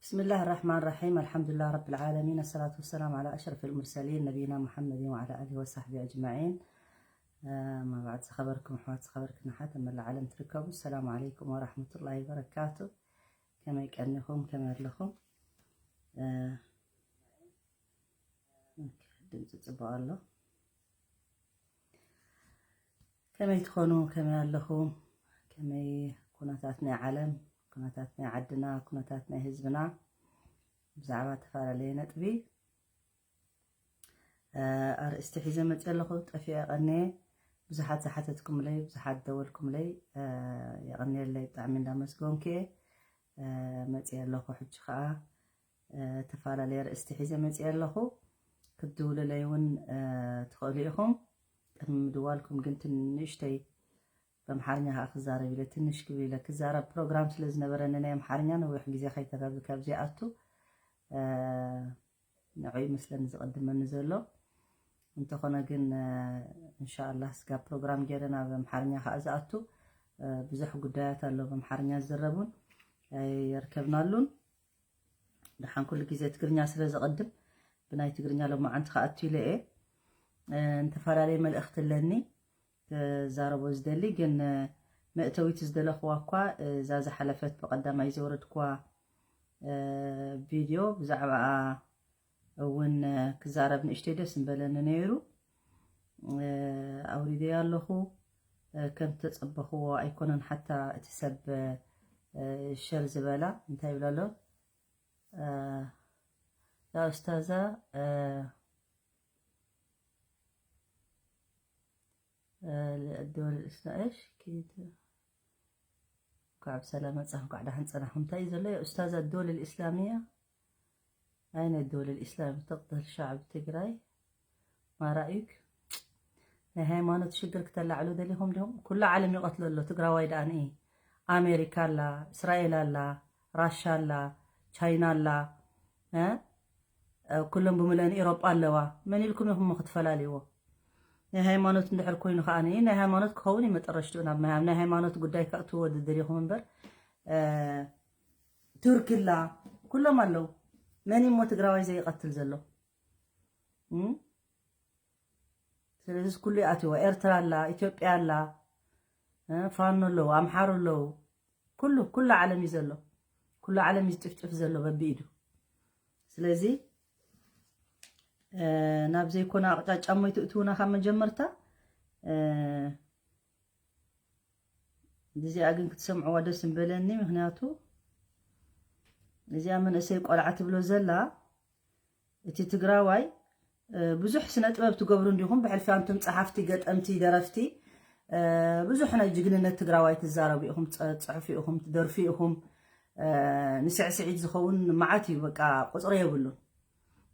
بسم الله الرحمن الرحيم. الحمد لله رب العالمين. الصلاة والسلام على أشرف المرسلين نبينا محمد وعلى آله وصحبه أجمعين. أما بعد، ዝኸበርኩም ኣሕዋት፣ ዝኸበርክን ኣሓት ኣብ መላእ ዓለም ትርከቡ፣ ሰላም ዓለይኩም ወራሕመቱላሂ ወበረካቱ። ከመይ ቀኒኹም? ከመይ ኣለኹም? እ፣ ድምፂ ፅቡቅ ኣሎ። ከመይ ትኾኑ? ከመይ ኣለኹም? ከመይ ኩነታት ናይ ዓለም፣ ኩነታት ናይ ዓድና፣ ኩነታት ናይ ህዝብና፣ ብዛዕባ ተፈላለየ ነጥቢ፣ እ፣ ኣርእስቲ ሒዘ መፅእ ኣለኹ። ጠፊአ ቀኒየ። ብዙሓት ዝሓተትኩምለይ፣ ብዙሓት ደወልኩምለይ፣ እ፣ የቐኒየለይ፣ ብጣዕሚ እንዳመስገንኩ እየ። እ፣ መፅእ ኣለኹ። ሕጂ ከዓ፣ እ፣ ተፈላለየ ኣርእስቲ ሒዘ መፅእ ኣለኹ። ክትድውሉለይ እውን፣ እ፣ ትኽእሉ ኢኹም። ቅድሚ ምድዋልኩም ግን ትንሽተይ በምሓርኛ ከዓ ክዛረብ ኢለ፣ ትንሽ ክብል ኢለ። ክዛረብ ፕሮግራም ስለ ዝነበረኒ ናይ ኣምሓርኛ፣ ነዊሕ ግዜ ከይተረብካ ኣብ ዘይኣቱ፣ እ፣ ንዑ ይመስለኒ ዝቕድመኒ ዘሎ። እንተኾነ ግን፣ እ፣ እንሻኣላህ ስጋብ ፕሮግራም ገይረ ናብ ኣምሓርኛ ከዓ ዝኣቱ፣ እ፣ ብዙሕ ጉዳያት ኣሎ ብኣምሓርኛ ዝዝረቡን፣ እ፣ የርከብናሉን። ደሓን ኩሉ ግዜ ትግርኛ ስለ ዝቕድም፣ ብናይ ትግርኛ ሎማዓንቲ ክኣቱ ኢለ እየ። እ፣ ዝተፈላለየ መልእኽቲ ኣለኒ ክዛረቦ ዝደሊ፣ ግን፣ እ፣ መእተዊት ዝደለኽዋ እኳ፣ እ፣ እዛ ዝሓለፈት ብቐዳማይ ዘውረድክዋ፣ እ፣ ቪድዮ ብዛዕባኣ እውን፣ እ፣ ክዛረብ ንእሽተይ ደስ ምበለኒ ነይሩ። እ፣ ኣውሪደያ ኣለኹ። እ፣ ከም ተጸበኽዎ ኣይኮነን፣ ሓታ እቲ ሰብ፣ እ፣ ሸር ዝበላ እንታይ ይብላ ኣሎ? እ፣ ያ ኡስታዛ፣ እ፣ እ፣ الدول الإسلامية، إيش كده؟ እንኳዕ ብሰላም መጻኹም፣ እንኳዕ ደሓን ጸናኹም። እንታይ እዩ ዘሎ? ያ ኡስታዛ፣ الدول الإسلامية، أين الدول الإسلامية تقتل شعب تجراي؟ ما رأيك؟ ናይ ሃይማኖት ሽግር ክተላዕሉ ደሊኹም ዲኹም? ኩሉ ዓለም ይቐትሎ ኣሎ። ትግራዋይ ደኣ ንኢ። ኣሜሪካ ኣላ፣ እስራኤል ኣላ፣ ራሻ ኣላ፣ ቻይና ኣላ፣ እ? እ፣ ኩሎም ብምለን ኤሮጳ ኣለዋ። መን ኢልኩም ኢኹም እሞ ክትፈላልይዎ? ናይ ሃይማኖት እንድሕር ኮይኑ ከኣ ንኢ፣ ናይ ሃይማኖት ክኸውን እዩ መጠረሽትኡ። ናብ ናይ፣ ናይ ሃይማኖት ጉዳይ ከእትዎ ደሊኹም እምበር፣ እ፣ ቱርኪ ኣላ፣ ኩሎም ኣለዉ። መን እዩ እሞ ትግራዋይ ዘይቀትል ዘሎ? እም? ስለዚ ኩሉ ይኣትዎ። ኤርትራ ኣላ፣ ኢትዮጵያ ኣላ፣ እ፣ ፋኖ ኣለዉ፣ ኣምሓሩ ኣለዉ። ኩሉ፣ ኩሉ ዓለም እዩ ዘሎ። ኩሉ ዓለም እዩ ዝጥፍጥፍ ዘሎ በብኢዱ። ስለዚ፣ እ፣ ናብ ዘይኮነ ኣቕጫጫ እሞ ይትእትዉና ካብ መጀመርታ። እ፣ እዚኣ ግን ክትሰምዕዋ ደስ ምበለኒ፣ ምኽንያቱ እዚኣ መንእሰይ ቆልዓ ትብሎ ዘላ፣ እቲ ትግራዋይ፣ እ፣ ብዙሕ ስነ ጥበብ ትገብሩ እንዲኹም፣ ብሕልፊ ኣንቱም ጸሓፍቲ፣ ገጠምቲ፣ ደረፍቲ፣ እ፣ ብዙሕ ናይ ጅግንነት ትግራዋይ ትዛረቡ ኢኹም፣ ጸ-፣ ጽሑፍ ኢኹም፣ ትደርፊ ኢኹም፣ እ፣ ንስዕስዒት ዝኸውን መዓት እዩ፣ በቃ ቁጽሪ የብሉን።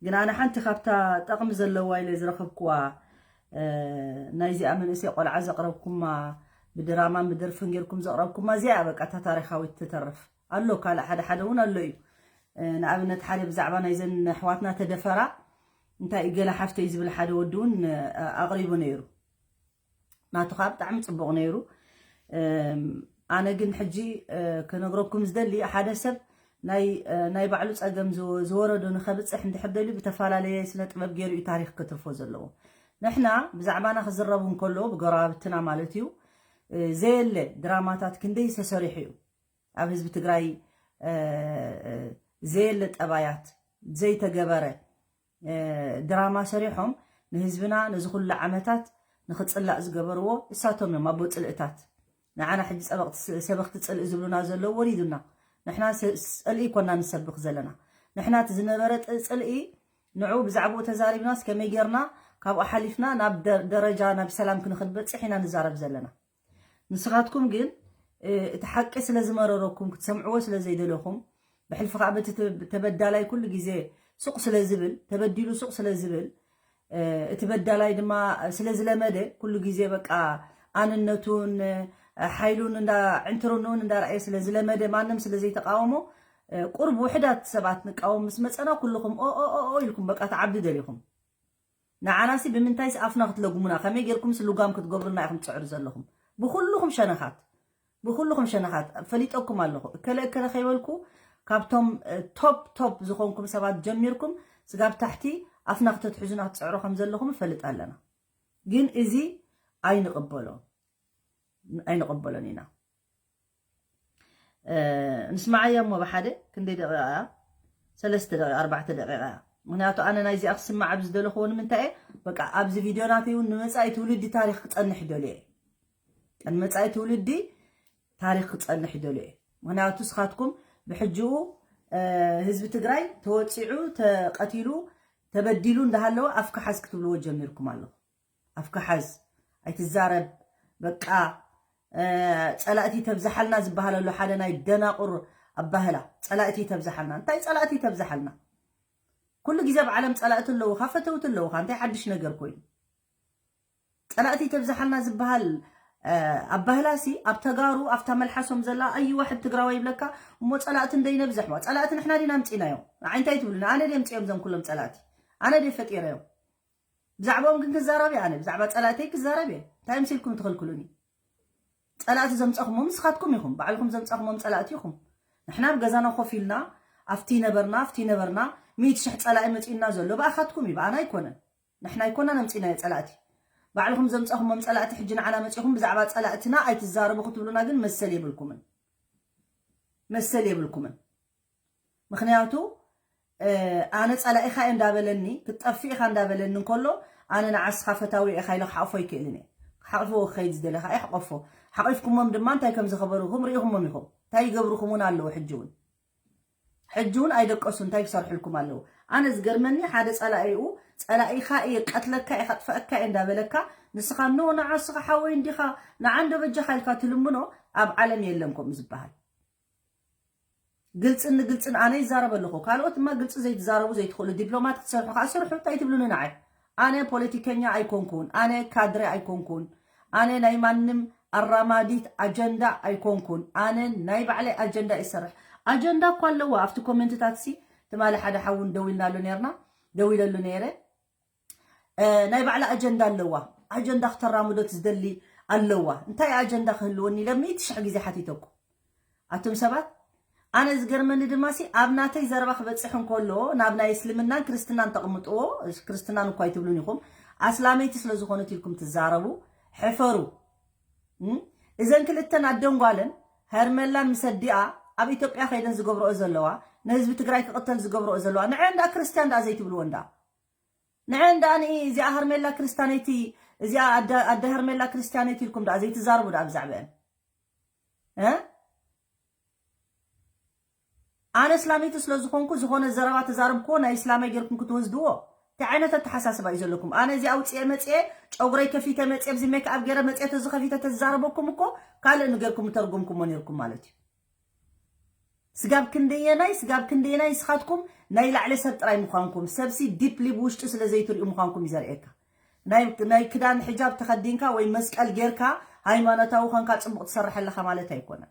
ግን ኣነ ሓንቲ ካብታ ጠቕሚ ዘለዋ ኢለ ዝረኸብኩዋ፣ እ፣ ናይዚኣ መንእሰይ ቆልዓ ዘቕረብኩማ፣ ብድራማን ብደርፍን ጌርኩም ዘቕረብኩማ፣ እዚኣ በቃ እታ ታሪኻዊት ትተርፍ። ኣሎ ካልእ ሓደ ሓደ እውን ኣሎ እዩ። እ፣ ንኣብነት ሓደ ብዛዕባ ናይዘን ኣሕዋትና ተደፈራ እንታይ ገለ ሓፍተይ ዝብል ሓደ ወዲ እውን፣ እ፣ ኣቕሪቡ ነይሩ። ናቱ ከዓ ብጣዕሚ ጽቡቕ ነይሩ። እም፣ ኣነ ግን ሕጂ፣ እ፣ ክነግረኩም ዝደሊ ሓደ ሰብ ናይ፣ እ፣ ናይ ባዕሉ ጸገም ዝወ-፣ ዝወረዶ ንኸብጽሕ እንድሕር ደልዩ ብተፈላለየ ስነ ጥበብ ገይሩ እዩ ታሪኽ ክትርፎ ዘለዎ። ንሕና ብዛዕባና ክዝረቡ እንከሎ ብጎረባብትና ማለት እዩ፣ እ፣ ዘየለ ድራማታት ክንደይ ተሰሪሑ እዩ። ኣብ ህዝቢ ትግራይ፣ እ፣ እ፣ ዘየለ ጠባያት፣ ዘይተገበረ፣ እ፣ ድራማ ሰሪሖም ንህዝብና ነዚ ኩሉ ዓመታት ንኽጽላእ ዝገበርዎ እሳቶም እዮም፣ ኣቦ ጽልእታት። ንዓና ሕጂ ጸበቕቲ ስ-፣ ሰበኽቲ ጽልኢ ዝብሉና ዘለዉ ወሪዱና። ንሕና ስ-፣ ጽልኢ ኮና ንሰብኽ ዘለና። ንሕና እቲ ዝነበረ ጥ-፣ ጽልኢ ንዑ ብዛዕባኡ ተዛሪብናስ ከመይ ጌርና ካብኡ ሓሊፍና ናብ ደ-፣ ደረጃ ናብ ሰላም ክንኽድ በጽሕ ኢና ንዛረብ ዘለና። ንስኻትኩም ግን፣ እ፣ እቲ ሓቂ ስለ ዝመረረኩም፣ ክትሰምዕዎ ስለ ዘይደለኹም፣ ብሕልፊ ከኣ በቲ ተ-፣ ተበዳላይ ኩሉ ግዜ ሱቕ ስለ ዝብል፣ ተበዲሉ ሱቕ ስለ ዝብል፣ እ፣ እቲ በዳላይ ድማ ስለ ዝለመደ፣ ኩሉ ግዜ በቃ ኣንነቱን፣ እ፣ ሓይሉን እንዳ-፣ ዕንትርንኡን እንዳረኣየ ስለ ዝለመደ፣ ማንም ስለ ዘይተቃወሞ፣ እ፣ ቁሩብ ውሑዳት ሰባት ንቃወም ምስ መጸና፣ ኩልኹም ኦ፣ ኦ፣ ኦ፣ ኦ ኢልኩም በቃ ትዓብዱ ደሊኹም። ንዓናሲ ብምንታይስ ኣፍና ክትለጉሙና፣ ከመይ ጌርኩምስ ልጓም ክትገብሩና ኢኹም ትጽዕሩ ዘለኹም? ብኹልኹም ሸነኻት፣ ብኹልኹም ሸነኻት ፈሊጠኩም ኣለኹ። እከለ እከለ ከይበልኩ ካብቶም እ፣ ቶፕ ቶፕ ዝኾንኩም ሰባት ጀሚርኩም ስጋብ ታሕቲ ኣፍና ክተትሕዙና ክትፅዕሩ ከም ዘለኹም እፈልጥ ኣለና። ግን እዚ ኣይንቕበሎ ኣይንቕበሎን ኢና። እ፣ ንስማዓያ እሞ ብሓደ ክንደይ ደቂቃ እያ? ሰለስተ ደቂቃ ኣርባዕተ ደቂቃ እያ። ምክንያቱ ኣነ ናይዚኣ ክስማዕ ኣብ ዝደለኹዎ ንምንታይ እየ? በቃ ኣብዚ ቪድዮ ናተይ እውን ንመፃኢ ትውልዲ ታሪክ ክፀንሕ ይደልዮ እየ። ንመፃኢ ትውልዲ ታሪክ ክፀንሕ ይደልዮ እየ። ምክንያቱ ስኻትኩም ብሕጅኡ እ፣ ህዝቢ ትግራይ ተወፂዑ ተቀቲሉ ተበዲሉ እንዳሃለወ ኣፍካ ሓዝ ክትብልዎ ጀሚርኩም ኣለኹ። ኣፍካ ሓዝ ኣይትዛረብ። በቃ እ፣ ፀላእቲ ተብዝሓልና ዝበሃል ኣሎ ሓደ ናይ ደናቁር ኣባህላ። ፀላእቲ ተብዝሓልና እንታይ ፀላእቲ ተብዝሓልና? ኩሉ ግዜ ኣብ ዓለም ፀላእቲ ኣለውኻ ፈተውቲ ኣለውኻ እንታይ ሓድሽ ነገር ኮይኑ? ፀላእቲ ተብዝሓልና ዝበሃል እ፣ ኣባህላሲ ኣብ ተጋሩ ኣብታ መልሓሶም ዘላ ኣይ ዋሕድ ትግራዋይ ይብለካ። እሞ ፀላእቲ እንደይነብዝሕዋ ፀላእቲ ንሕና ዲና ኣምፂናዮም ንዓይ እንታይ ትብሉኒ ኣነ ደ ምፅኦም ዘም ኩሎም ፀላእቲ ኣነ ደ ፈጢረዮም። ብዛዕባኦም ግን ክዛረብ እየ ኣነ ብዛዕባ ፀላእተይ ክዛረብ እየ እንታይ ምሲልኩም ትኽልክሉኒ? ፀላእቲ ዘምፀኹሞም ንስኻትኩም ኢኹም ባዕልኹም ዘምፀኹሞም ፀላእቲ ኢኹም። ንሕና ኣብ ገዛና ኮፍ ኢልና ኣብቲ ነበርና ኣብቲ ነበርና ሚእቲ ሽሕ ፀላኢ መፂኡና ዘሎ ብኣኻትኩም እዩ ብኣና ኣይኮነን። ንሕና ኣይኮናን ኣምፂናዮ ፀላእቲ። ባዕልኹም ዘምፀኹሞም ፀላእቲ ሕጂ ንዓና መፂኹም ብዛዕባ ፀላእትና ኣይትዛረቡ ክትብሉና ግን መሰል የብልኩምን። መሰል የብልኩምን። ምክንያቱ እ፣ ኣነ ፀላኢኻ እየ እንዳበለኒ ክትጠፍእ ኢኻ እንዳበለኒ እንከሎ ኣነ ንዓስኻ ፈታዊ ኢኻ ኢለ ክሓቕፎ ኣይክእልን እየ። ክሓቕፎ ክኸይድ ዝደለኻ እየ ክቐፎ። ሓቒፍኩሞም ድማ እንታይ ከም ዝኸበርኹም ርኢኹሞም ኢኹም እንታይ ይገብርኹም እውን ኣለዉ ሕጂ እውን ሕጂ እውን ኣይደቀሱ እንታይ ክሰርሕልኩም ኣለዉ። ኣነ ዝገርመኒ ሓደ ፀላኢኡ ፀላኢኻ እየ ቀትለካ እየ ከጥፈአካ እየ እንዳበለካ ንስኻ ኖ ንዓስኻ ሓወይ እንዲኻ ንዓ እንዶ በጃኻ ኢልካ ትልምኖ ኣብ ዓለም የለን ከምኡ ዝበሃል። ግልፅን ንግልፅን ኣነ ይዛረብ ኣለኹ ካልኦት ድማ ግልፂ ዘይትዛረቡ ዘይትኽእሉ ዲፕሎማት ክትሰርሑ ከዓ ስርሑ እንታይ ትብሉኒ ንዓይ? ኣነ ፖለቲከኛ ኣይኮንኩን ኣነ ካድረ ኣይኮንኩን ኣነ ናይ ማንም ኣራማዲት ኣጀንዳ ኣይኮንኩን ኣነ ናይ ባዕለይ ኣጀንዳ ይሰርሕ። ኣጀንዳ እኳ ኣለዋ ኣብቲ ኮመንትታት ሲ ትማሊ ሓደ ሓውን ደዊልና ኣሎ ነርና ደዊለሉ ነይረ ናይ ባዕላ ኣጀንዳ ኣለዋ። ኣጀንዳ ክተራምዶ ትደሊ ኣለዋ። እንታይ ኣጀንዳ ክህልወኒ ኢለ ሚእቲ ሽሕ ግዜ ሓቲተኩም። ኣቱም ሰባት ኣነ ዝገርመኒ ድማ ሲ ኣብ ናተይ ዘረባ ክበፅሕ እንከሎ ናብ ናይ እስልምናን ክርስትናን ተቕምጥዎ። ክርስትናን እኳ ኣይትብሉን ኢኹም ኣስላመይቲ ስለ ዝኾነት ኢልኩም ትዛረቡ። ሕፈሩ። እዘን ክልተን ኣደንጓለን ሄርሜላን ምስ ኣዲኣ ኣብ ኢትዮጵያ ከይደን ዝገብረኦ ዘለዋ ንህዝቢ ትግራይ ክቕተል ዝገብረኦ ዘለዋ ንዐ እንዳ ክርስትያን ዳ ዘይትብልዎ እንዳ ንዐ እንዳ ንኢ እዚኣ ሄርሜላ ክርስትያነይቲ እዚኣ ኣደ ኣደ ሄርሜላ ክርስትያነይቲ ኢልኩም ዳ ዘይትዛረቡ ዳ ብዛዕባአን እ ኣነ እስላመይቲ ስለ ዝኾንኩ ዝኾነ ዘረባ ተዛረብክዎ ናይ እስላማይ ጌርኩም ክትወስድዎ እንታይ ዓይነት ኣተሓሳስባ እዩ ዘለኩም? ኣነ እዚ ኣውፅኤ መፅኤ ጨጉረይ ከፊተ መፅኤ ብዚ ሜክኣብ ገይረ መፅኤ ተዝኸፊተ ተዝዛረበኩም እኮ ካልእ ንገርኩም ምተርጉምኩሞ ነይርኩም ማለት እዩ። ስጋብ ክንደየናይ ስጋብ ክንደየናይ ንስኻትኩም ናይ ላዕሊ ሰብ ጥራይ ምዃንኩም ሰብሲ ዲፕሊ ብውሽጡ ስለ ዘይትሪኡ ምዃንኩም እዩ ዘርእየካ። ናይ ክዳን ሕጃብ ተኸዲንካ ወይ መስቀል ጌርካ ሃይማኖታዊ ኾንካ ፅቡቕ ትሰርሕ ኣለኻ ማለት ኣይኮነን።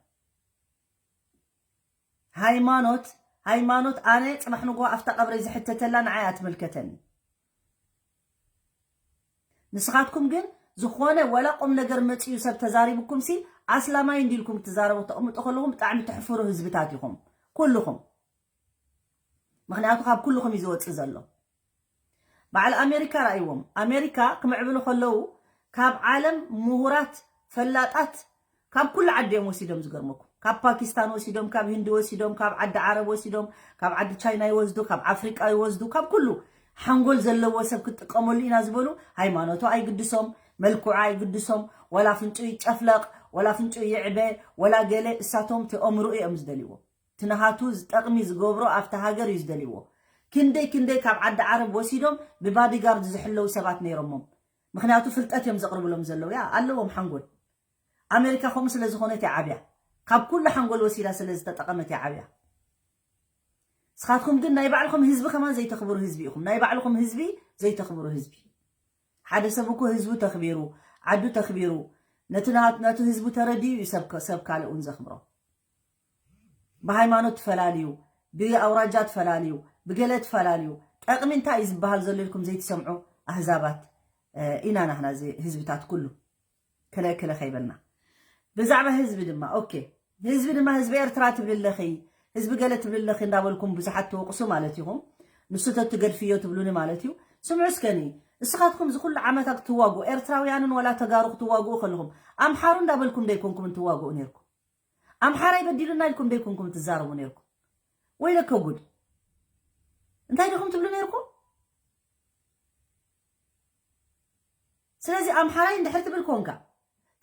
ሃይማኖት ሃይማኖት ኣነ ፅባሕ ንጎ ኣብታ ቀብረይ ዝሕተተላ ንዓይ ኣትምልከተኒ። ንስኻትኩም ግን ዝኾነ ወላ ቁም ነገር መፅዩ ሰብ ተዛሪቡኩም ሲ ኣስላማይ እንዲልኩም ትዛረቡ ተቕምጡ ከለኹም ብጣዕሚ ተሕፍሩ ህዝብታት ኢኹም ኩልኹም። ምክንያቱ ካብ ኩልኹም እዩ ዝወፅእ ዘሎ። በዓል ኣሜሪካ ራእይዎም ኣሜሪካ ክምዕብሉ ከለዉ ካብ ዓለም ምሁራት ፈላጣት ካብ ኩሉ ዓዲ እዮም ወሲዶም ዝገርመኩም ካብ ፓኪስታን ወሲዶም ካብ ህንዲ ወሲዶም ካብ ዓዲ ዓረብ ወሲዶም ካብ ዓዲ ቻይና ይወስዱ ካብ ኣፍሪቃ ይወስዱ ካብ ኩሉ ሓንጎል ዘለዎ ሰብ ክጥቀመሉ ኢና ዝበሉ ሃይማኖቱ ኣይግድሶም መልክዑ ኣይግድሶም ዋላ ፍንጩ ይጨፍለቕ ዋላ ፍንጩ ይዕበ ዋላ ገለ እሳቶም ትእምርኡ እዮም ዝደልይዎ ትንሃቱ ዝጠቕሚ ዝገብሮ ኣብቲ ሃገር እዩ ዝደልይዎ ክንደይ ክንደይ ካብ ዓዲ ዓረብ ወሲዶም ብባዲጋርድ ዝሕለው ሰባት ነይሮሞም ምክንያቱ ፍልጠት እዮም ዘቕርብሎም ዘለዉ ያ ኣለዎም ሓንጎል ኣሜሪካ ከምኡ ስለ ዝኾነት እያ ዓብያ ካብ ኩሉ ሓንጎል ወሲዳ ስለ ዝተጠቐመት እያ ዓብያ ስኻትኩም ግን ናይ ባዕልኹም ህዝቢ ከማን ዘይተኽብሩ ህዝቢ ኢኹም ናይ ባዕልኹም ህዝቢ ዘይተኽብሩ ህዝቢ ሓደ ሰብ እኮ ህዝቡ ተኽቢሩ ዓዱ ተኽቢሩ ነቲ ናቱ ህዝቡ ተረዲኡ እዩ ሰብ ካልእ እውን ዘኽብሮ ብሃይማኖት ትፈላልዩ ብኣውራጃ ትፈላልዩ ብገለ ትፈላልዩ ጠቕሚ እንታይ እዩ ዝበሃል ዘሎ ኢልኩም ዘይትሰምዑ ኣህዛባት ኢና ናህና ህዝብታት ኩሉ ክለክለ ከይበልና ብዛዕባ ህዝቢ ድማ ኦኬ ህዝቢ ድማ ህዝቢ ኤርትራ ትብል ኣለኺ ህዝቢ ገለ ትብሊ ኣለኺ እንዳበልኩም ብዙሓት ትወቕሱ ማለት ኢኹም። ንሱ ተትገድፍዮ ትብሉኒ ማለት እዩ። ስምዑ እስከኒ፣ እስኻትኩም እዚ ኩሉ ዓመታት ክትዋግኡ፣ ኤርትራውያንን ወላ ተጋሩ ክትዋግኡ ከለኹም፣ ኣምሓሩ እንዳበልኩም ደይኮንኩም እንትዋግኡ ነይርኩም። ኣምሓራይ በዲሉና ኢልኩም ደይኮንኩም ትዛረቡ ነይርኩም። ወይለከ ጉድ! እንታይ ዲኹም ትብሉ ነይርኩም? ስለዚ ኣምሓራይ እንድሕር ትብል ኮንካ፣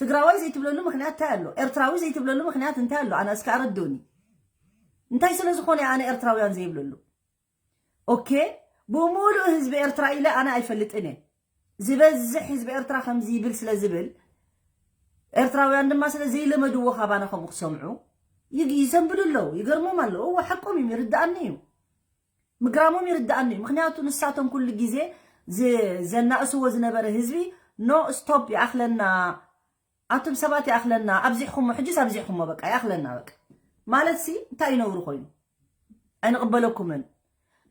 ትግራዋይ ዘይትብለሉ ምኽንያት እንታይ ኣሎ? ኤርትራዊ ዘይትብለሉ ምኽንያት እንታይ ኣሎ? ኣነ እስከ ኣረድኡኒ። እንታይ ስለ ዝኾነ ኣነ ኤርትራውያን ዘይብለሉ? ኦኬ፣ ብምሉእ ህዝቢ ኤርትራ ኢለ ኣነ ኣይፈልጥን እየ። ዝበዝሕ ህዝቢ ኤርትራ ከምዚ ይብል ስለ ዝብል፣ ኤርትራውያን ድማ ስለ ዘይለመድዎ ካባና ከምኡ ክሰምዑ ይግ-፣ ይሰንብዱ ኣለዉ። ይገርሞም ኣለዉ። እወ፣ ሓቆም እዩ፣ ይርድኣኒ እዩ። ምግራሞም ይርድኣኒ እዩ። ምኽንያቱ ንሳቶም ኩሉ ግዜ ዝ-፣ ዘናእስዎ ዝነበረ ህዝቢ፣ "ኖ፣ ስቶፕ፣ ይኣኽለና፣ ኣቱም ሰባት ይኣኽለና፣ ኣብዚሕኩሞ፣ ሕጂስ ኣብዚሕኩሞ፣ በቃ ይኣኽለና፣ በቃ" ማለት ሲ እንታይ ይነብሩ ኮይኑ? ኣይንቕበለኩምን።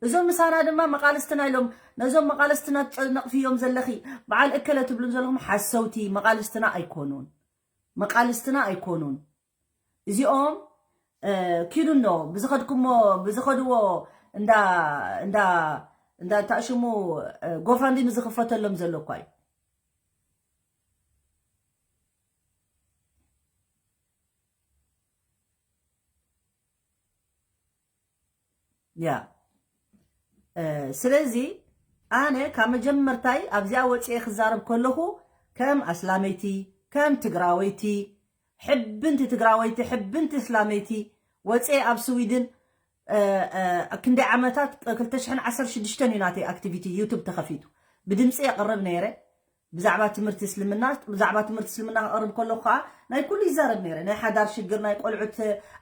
እዞም ምሳና ድማ መቓልስትና ኢሎም፣ ነዞም መቓልስትና ትነቕፍዮም ዘለኺ፣ በዓል እከለ ትብሉም ዘለኹም ሓሰውቲ፣ መቓልስትና ኣይኮኑን። መቓልስትና ኣይኮኑን። እዚኦም፣ እ፣ ኪዱ እንዶ ብዝኸድኩሞ፣ ብዝኸድዎ እንዳ፣ እንዳ፣ እንዳ እንታይ ሽሙ፣ እ፣ ጎፋንድሚ ዝኽፈተሎም ዘሎ እኳ እዩ። ያ። እ፣ ስለዚ ኣነ ካብ መጀመርታይ ኣብዚኣ ወፂኤ ክዛረብ ከለኹ ከም ኣስላመይቲ፣ ከም ትግራወይቲ፣ ሕብንቲ ትግራወይቲ፣ ሕብንቲ እስላመይቲ ወፂኤ ኣብ ስዊድን፣ እ፣ እ፣ ክንደይ ዓመታት፣ ክልተ ሽሕን ዓሰርተ ሽዱሽተን እዩ ናተይ ኣክቲቪቲ ዩቱብ ተኸፊቱ። ብድምፂ የቕርብ ነይረ። ብዛዕባ ትምህርቲ እስልምና፣ ብዛዕባ ትምህርቲ እስልምና ክቐርብ ከለኹ ከዓ ናይ ኩሉ ይዛረብ ነይረ። ናይ ሓዳር ሽግር፣ ናይ ቆልዑት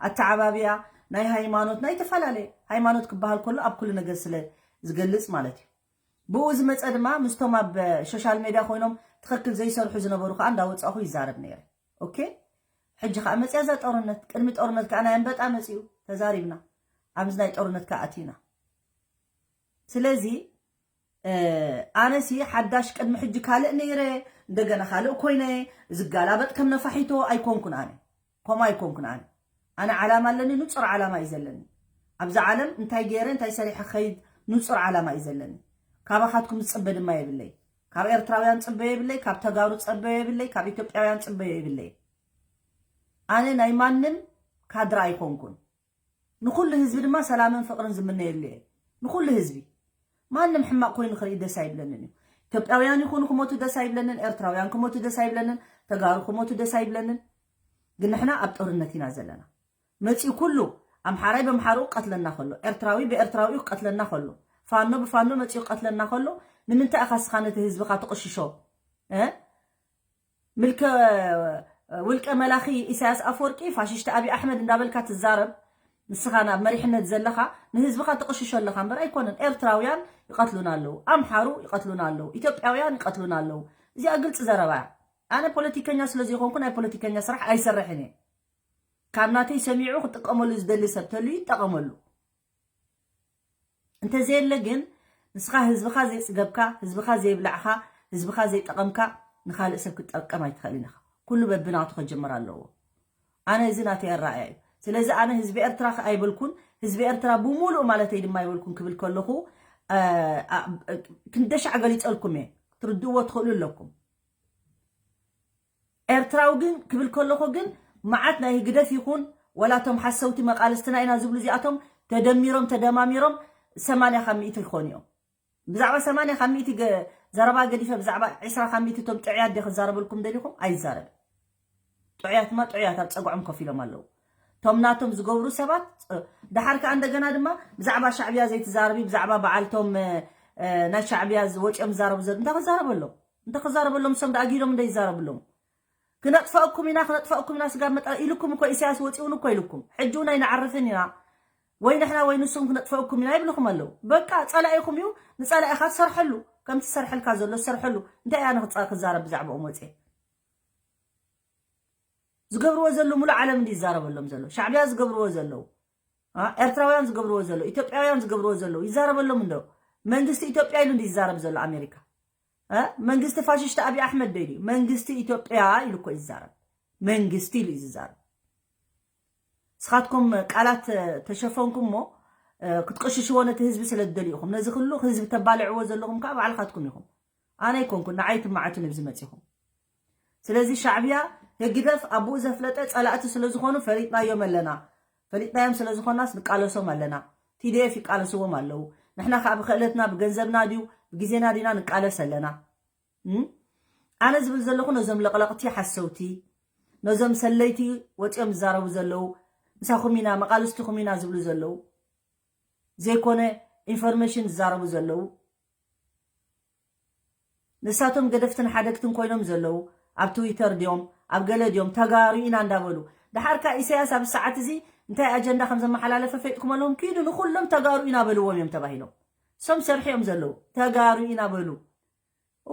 ኣተዓባብያ፣ ናይ ሃይማኖት፣ ናይ ተፈላለየ ሃይማኖት ክበሃል ከሎ ኣብ ኩሉ ነገር ስለ ዝገልጽ ማለት እዩ። ብኡ ዝመጸ ድማ ምስቶም ኣብ ሶሻል ሜድያ ኮይኖም ትኽክል ዘይሰርሑ ዝነበሩ ከዓ እንዳወጻኹ ይዛረብ ነይረ። ኦኬ? ሕጂ ከዓ መጽያ እዛ ጦርነት። ቅድሚ ጦርነት ከዓ ናይ ኣንበጣ መጽዩ፣ ተዛሪብና። ኣብዚ ናይ ጦርነት ከዓ ኣቲና። ስለዚ እ፣ ኣነሲ ሓዳሽ ቅድሚ ሕጂ ካልእ ነይረ፣ እንደገና ካልእ ኮይነ፣ ዝጋላበጥ ከም ነፋሒቶ ኣይኮንኩን ኣነ። ከምኡ ኣይኮንኩን ኣነ። ኣነ ዓላማ ኣለኒ፣ ንጹር ዓላማ እዩ ዘለኒ። ኣብዛ ዓለም እንታይ ገይረ፣ እንታይ ሰሪሐ ክኸይድ ንጹር ዓላማ እዩ ዘለኒ። ካባኻትኩም ዝጽበ ድማ የብለይ። ካብ ኤርትራውያን ጽበ የብለይ፣ ካብ ተጋሩ ጽበ የብለይ፣ ካብ ኢትዮጵያውያን ጽበ የብለይ። ኣነ ናይ ማንም ካድራ ኣይኮንኩን። ንኹሉ ህዝቢ ድማ ሰላምን ፍቕርን ዝምነየሉ እየ። ንኹሉ ህዝቢ። ማንም ሕማቕ ኮይኑ ንኽርኢ ደስ ኣይብለንን እዩ። ኢትዮጵያውያን ይኹኑ ክሞቱ ደስ ኣይብለንን፣ ኤርትራውያን ክሞቱ ደስ ኣይብለንን፣ ተጋሩ ክሞቱ ደስ ኣይብለንን። ግን ንሕና ኣብ ጦርነት ኢና ዘለና። መፂኡ ኩሉ ኣምሓራይ በምሓርኡ ክቀትለና ከሎ፣ ኤርትራዊ ብኤርትራዊኡ ክቀትለና ከሎ፣ ፋኖ ብፋኖ መፂኡ ክቀትለና ከሎ፣ ንምንታይ ኢኻ እስኻ ነቲ ህዝብኻ ትቕሽሾ? እ? ምልከ ውልቀ መላኺ ኢሳያስ ኣፈወርቂ፣ ፋሽስት ኣብይ ኣሕመድ እንዳበልካ ትዛረብ፣ ንስኻ ናብ መሪሕነት ዘለኻ ንህዝብኻ ትቕሽሾ ኣለኻ እምበር ኣይኮነን። ኤርትራውያን ይቐትሉና ኣለዉ፣ ኣምሓሩ ይቐትሉና ኣለዉ፣ ኢትዮጵያውያን ይቐትሉና ኣለዉ። እዚኣ ግልፂ ዘረባ እያ። ኣነ ፖለቲከኛ ስለ ዘይኮንኩ ናይ ፖለቲከኛ ስራሕ ኣይሰርሕን እየ። ካብ ናተይ ሰሚዑ ክጥቀመሉ ዝደሊ ሰብ ተልዩ ይጠቐመሉ። እንተዘየለ ግን ንስኻ ህዝብኻ ዘይጽገብካ፣ ህዝብኻ ዘይብላዕኻ፣ ህዝብኻ ዘይጠቐምካ ንኻልእ ሰብ ክትጠቀም ኣይትኽእልን ኢኻ። ኩሉ በብናቱ ክጅምር ኣለዎ። ኣነ እዚ ናተይ ኣረኣእያ እዩ። ስለዚ ኣነ ህዝቢ ኤርትራ ከ ኣይበልኩን፣ ህዝቢ ኤርትራ ብምሉእ ማለተይ ድማ ኣይበልኩን ክብል ከለኹ፣ እ፣ እ፣ ክንደሻዕ ገሊጸልኩም እየ። ክትርድእዎ ትኽእሉ ኣለኩም። ኤርትራዊ ግን ክብል ከለኹ ግን መዓት ናይ ህግደፍ ይኹን ወላ እቶም ሓሰውቲ መቃልስትና ኢና ዝብሉ እዚኣቶም ተደሚሮም ተደማሚሮም ሰማንያ ካብ ሚእቲ ክኾኑ እዮም። ብዛዕባ ሰማንያ ካብ ሚእቲ ገ-፣ ዘረባ ገዲፈ ብዛዕባ ዕስራ ካብ ሚእቲ እቶም ጥዑያት ድየ ክዛረበልኩም ደሊኹም? ኣይዛረብን። ጥዑያትማ ጥዑያት ኣብ ጸግዖም ኮፍ ኢሎም ኣለዉ። እቶም ናቶም ዝገብሩ ሰባት፣ እ፣ ደሓር ከኣ እንደገና ድማ ብዛዕባ ሻዕብያ ዘይትዛረቢ፣ ብዛዕባ በዓልቶም፣ እ፣ እ፣ ናይ ሻዕብያ ዝ-፣ ወጺኦም ዝዛረቡ ዘ-፣ እንታይ ክዛረበሎም? እንተ ክዛረበሎም፣ እሶም ደኣ ጊዶም እንደ ይዛረብሎም። ክነጥፈእኩም ኢና፣ ክነጥፈእኩም ኢና፣ ስጋብ መጠ-፣ ኢልኩም እኮ ኢሳያስ ወጺኡን እኮ ኢልኩም። ሕጂ እውን ኣይንዓርፍን ኢና። ወይ ንሕና ወይ ንስኹም ክነጥፈእኩም ኢና ይብልኹም ኣለዉ። በቃ፣ ጸላኢኹም እዩ፣ ንጸላኢኻ ትሰርሐሉ። ከምቲ ዝሰርሐልካ ዘሎ ትሰርሐሉ። እንታይ እያ ንኽጻ-፣ ክዛረብ ብዛዕባኦም ወጺኤ? ዝገብርዎ ዘለዉ ሙሉእ ዓለም እንዲ ይዛረበሎም ዘሎ። ሻዕብያ ዝገብርዎ ዘለዉ። አ፣ ኤርትራውያን ዝገብርዎ ዘለዉ፣ ኢትዮጵያውያን ዝገብርዎ ዘለዉ። ይዛረበሎም እንዶ። መንግስቲ ኢትዮጵያ ኢሉ እንዲ ይዛረብ ዘሎ ኣሜሪካ። እ? መንግስቲ ፋሽስት ኣብይ ኣሕመድ ዶ ኢሉ? መንግስቲ ኢትዮጵያ ኢሉ እኮ ይዛረብ። መንግስቲ ኢሉ እዩ ዝዛረብ። ንስኻትኩም ቃላት ተሸፈንኩም እሞ ክትቅሽሽዎ ነቲ ህዝቢ ስለ ትደልዩ ኢኹም። ነዚ ኩሉ ህዝቢ ተባልዕዎ ዘለኹም ከዓ ባዕልኻትኩም ኢኹም። ኣነ ኣይኮንኩን፣ ንዓይ ትማዓቱ ንብዚ መፂኹም። ስለዚ ሻዕብያ ህግደፍ ኣቡኡ ዘፍለጠ ፀላእቲ ስለ ዝኾኑ ፈሊጥናዮም ኣለና። ፈሊጥናዮም ስለ ዝኾናስ ንቃለሶም ኣለና። ቲዲኤፍ ይቃለስዎም ኣለዉ። ንሕና ከዓ ብክእለትና ብገንዘብና ድዩ ብግዜና ዲና ንቃለስ ኣለና። ኣነ ዝብል ዘለኹ ነዞም ለቕለቕቲ ሓሰውቲ፣ ነዞም ሰለይቲ ወፂኦም ዝዛረቡ ዘለዉ፣ ምሳኹም ኢና መቓልስቲኹም ኢና ዝብሉ ዘለዉ ዘይኮነ፣ ኢንፎርሜሽን ዝዛረቡ ዘለዉ፣ ንሳቶም ገደፍትን ሓደግትን ኮይኖም ዘለዉ፣ ኣብ ትዊተር ድዮም ኣብ ገለ ድዮም ተጋሩ ኢና እንዳበሉ። ደሓርካ ኢሳያስ ኣብ ሰዓት እዚ እንታይ ኣጀንዳ ከም ዘመሓላለፈ ፈይጥኩም ኣለኹም። ኪዱ ንኩሎም ተጋሩ ኢና በልዎም እዮም ተባሂሎም። እሶም ሰርሒኦም ዘለዉ ተጋሩ ኢና በሉ።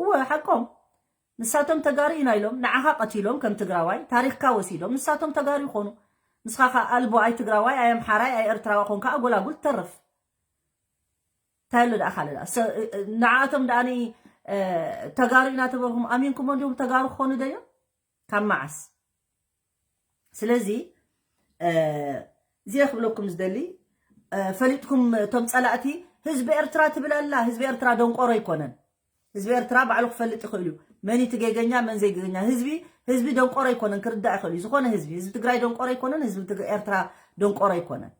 እወ ሓቆም። ንሳቶም ተጋሩ ኢና ኢሎም ንዓኻ ቀቲሎም ከም ትግራዋይ ታሪኽካ ወሲዶም ንሳቶም ተጋሩ ይኾኑ። ንስኻ ኸ ኣልቦ ኣይ ትግራዋይ ኣይ ኣምሓራይ ኣይ ኤርትራዋ ኮንካ ኣጎላጉል ትተርፍ። እንታይ ኣሎ ደኣ ካልእ ደኣ ንዓኣቶም ደኣ ተጋሩ ኢና ተበልኩም ኣሚንኩም እንዲኹም ተጋሩ ክኾኑ ደዮም ካብ መዓስ? ስለዚ እዚ ክብለኩም ዝደሊ ፈሊጥኩም እቶም ፀላእቲ ህዝቢ ኤርትራ ትብል ኣላ። ህዝቢ ኤርትራ ደንቆሮ ኣይኮነን። ህዝቢ ኤርትራ ባዕሉ ክፈልጥ ይኽእል እዩ መን እቲ ጌገኛ መን ዘይጌገኛ። ህዝቢ ህዝቢ ደንቆሮ ኣይኮነን፣ ክርዳእ ይኽእል እዩ። ዝኾነ ህዝቢ ህዝቢ ትግራይ ደንቆሮ ኣይኮነን፣ ህዝቢ ኤርትራ ደንቆሮ ኣይኮነን።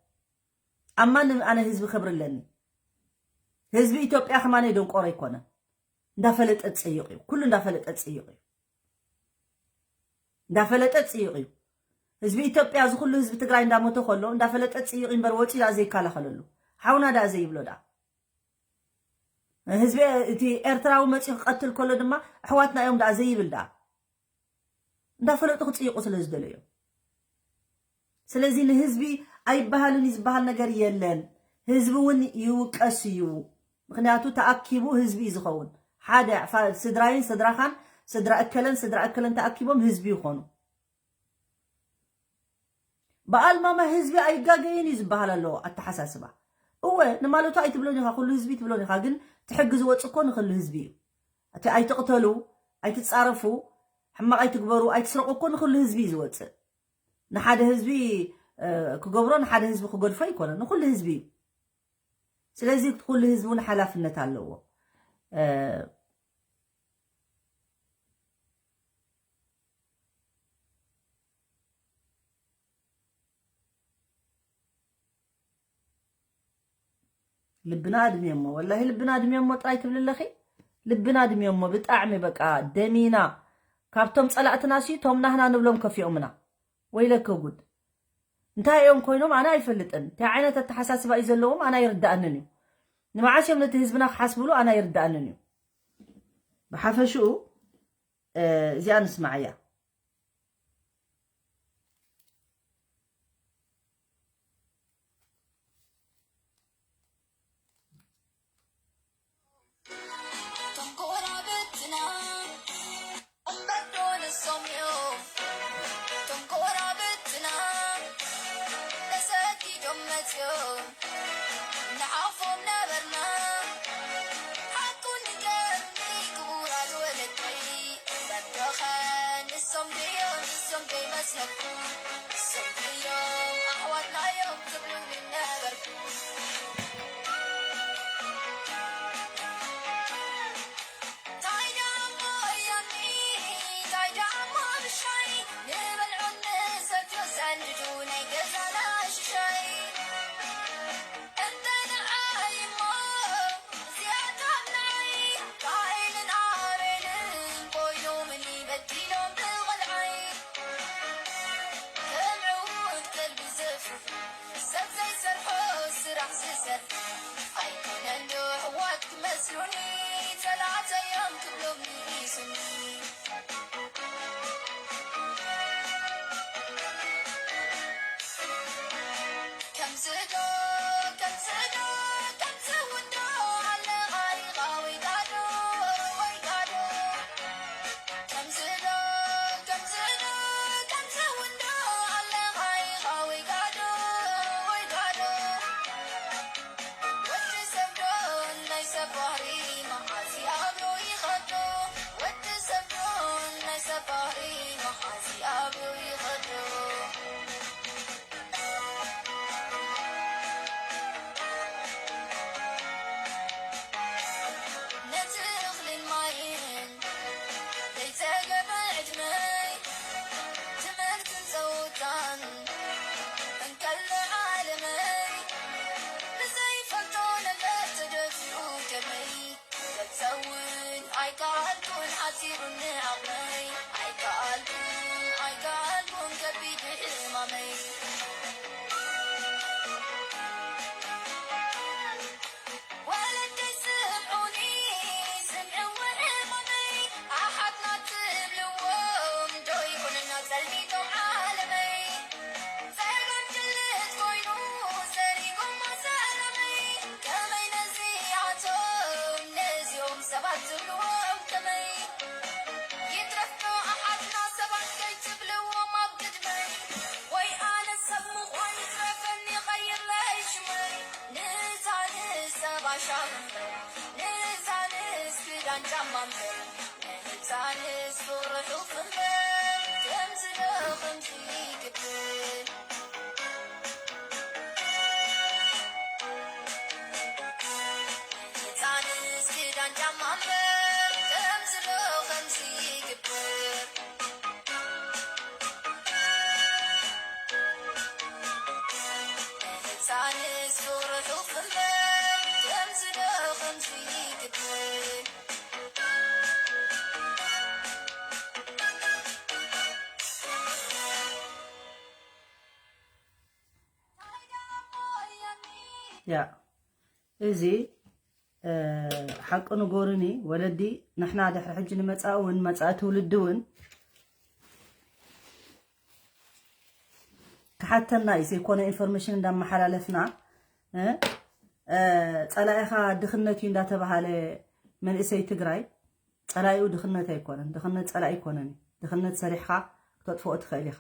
ኣብ ማንም ኣነ ህዝቢ ክብሪ ኣለኒ። ህዝቢ ኢትዮጵያ ከማነ ደንቆሮ ኣይኮነን። እንዳፈለጠ ዝፅይቕ እዩ፣ ኩሉ እንዳፈለጠ ዝፅይቕ እዩ። እንዳፈለጠ ዝፅይቕ እዩ። ህዝቢ ኢትዮጵያ እዚ ኩሉ ህዝቢ ትግራይ እንዳሞተ ከሎ እንዳፈለጠ ዝፅይቕ እዩ እምበር ወፂኡ ደኣ ዘይከላኸለሉ ሓውና ደኣ ዘይብሎ ደኣ ህዝቢ እቲ ኤርትራዊ መፂኡ ክቐትል ከሎ ድማ ኣሕዋትና እዮም ደኣ ዘይብል ደኣ እንዳፈለጡ ክፅይቑ ስለ ዝደለዩ እዮም። ስለዚ ንህዝቢ ኣይበሃልን እዩ ዝበሃል ነገር የለን። ህዝቢ እውን ይውቀስ እዩ። ምክንያቱ ተኣኪቡ ህዝቢ እዩ ዝኸውን። ሓደ ስድራይን ስድራኻን ስድራ እከለን ስድራ እከለን ተኣኪቦም ህዝቢ ይኾኑ። ብኣልማማ ህዝቢ ኣይጋገይን እዩ ዝበሃል ኣለዎ ኣተሓሳስባ። እወ ንማለቱ ኣይትብሎን ኢኻ፣ ኩሉ ህዝቢ ትብሎን ኢኻ፣ ግን እቲ ሕጊ ዝወፅእ እኮ ንክሉ ህዝቢ እዩ። እቲ ኣይትቕተሉ፣ ኣይትፃረፉ፣ ሕማቕ ኣይትግበሩ፣ ኣይትስረቁ እኮ ንክሉ ህዝቢ እዩ ዝወፅእ። ንሓደ ህዝቢ ክገብሮ ንሓደ ህዝቢ ክገድፎ ኣይኮነን፣ ንኩሉ ህዝቢ እዩ። ስለዚ ኩሉ ህዝቢ እውን ሓላፍነት ኣለዎ። ልብና ኣድምዮ እሞ ወላሂ ልብና ኣድምዮ እሞ ጥራይ ትብል ኣለኺ። ልብና ኣድምዮ እሞ ብጣዕሚ በቃ ደሚና ካብቶም ጸላእትና ሲ ቶም ናህና ንብሎም ከፊኦምና። ወይለከ ጉድ። እንታይ እዮም ኮይኖም ኣነ ኣይፈልጥን። እንታይ ዓይነት ኣተሓሳስባ እዩ ዘለዎም ኣነ ኣይርዳእንን እዩ። ንመዓስ እዮም ነቲ ህዝብና ክሓስብሉ ኣነ ኣይርዳእንን እዩ። ብሓፈሽኡ እዚኣ ንስማዓያ። ንህፃንስ ክዳን ጫማ እምበር፣ ንህፃንስ ፍቕሪ ሑፍ እምበር፣ ከምዚ ዶ ከምዚ ይግበር? ንህፃንስ ክዳን ጫማ እምበር፣ ከምዚ ዶ ከምዚ ይግበር? ንህፃንስ ፍቕሪ ሑፍ እምበር፣ ከምዚ ዶ ከምዚ ይግበር? ያ፣ እዚ፣ እ፣ ሓቂ ንገሩኒ ወለዲ። ንሕና ድሕሪ ሕጂ ንመጻኢ እውን፣ መጻኢ ትውልዲ እውን ክሓተና እዩ፣ ዘይኮነ ኢንፎርሜሽን እንዳመሓላለፍና፣ እ፣ እ፣ ጸላኢኻ ድኽነት እዩ እንዳተባሃለ መንእሰይ ትግራይ፣ ጸላኢኡ ድኽነት ኣይኮነን። ድኽነት ጸላኢ ኣይኮነን እዩ። ድኽነት ሰሪሕኻ ክተጥፍኦ ትኽእል ኢኻ።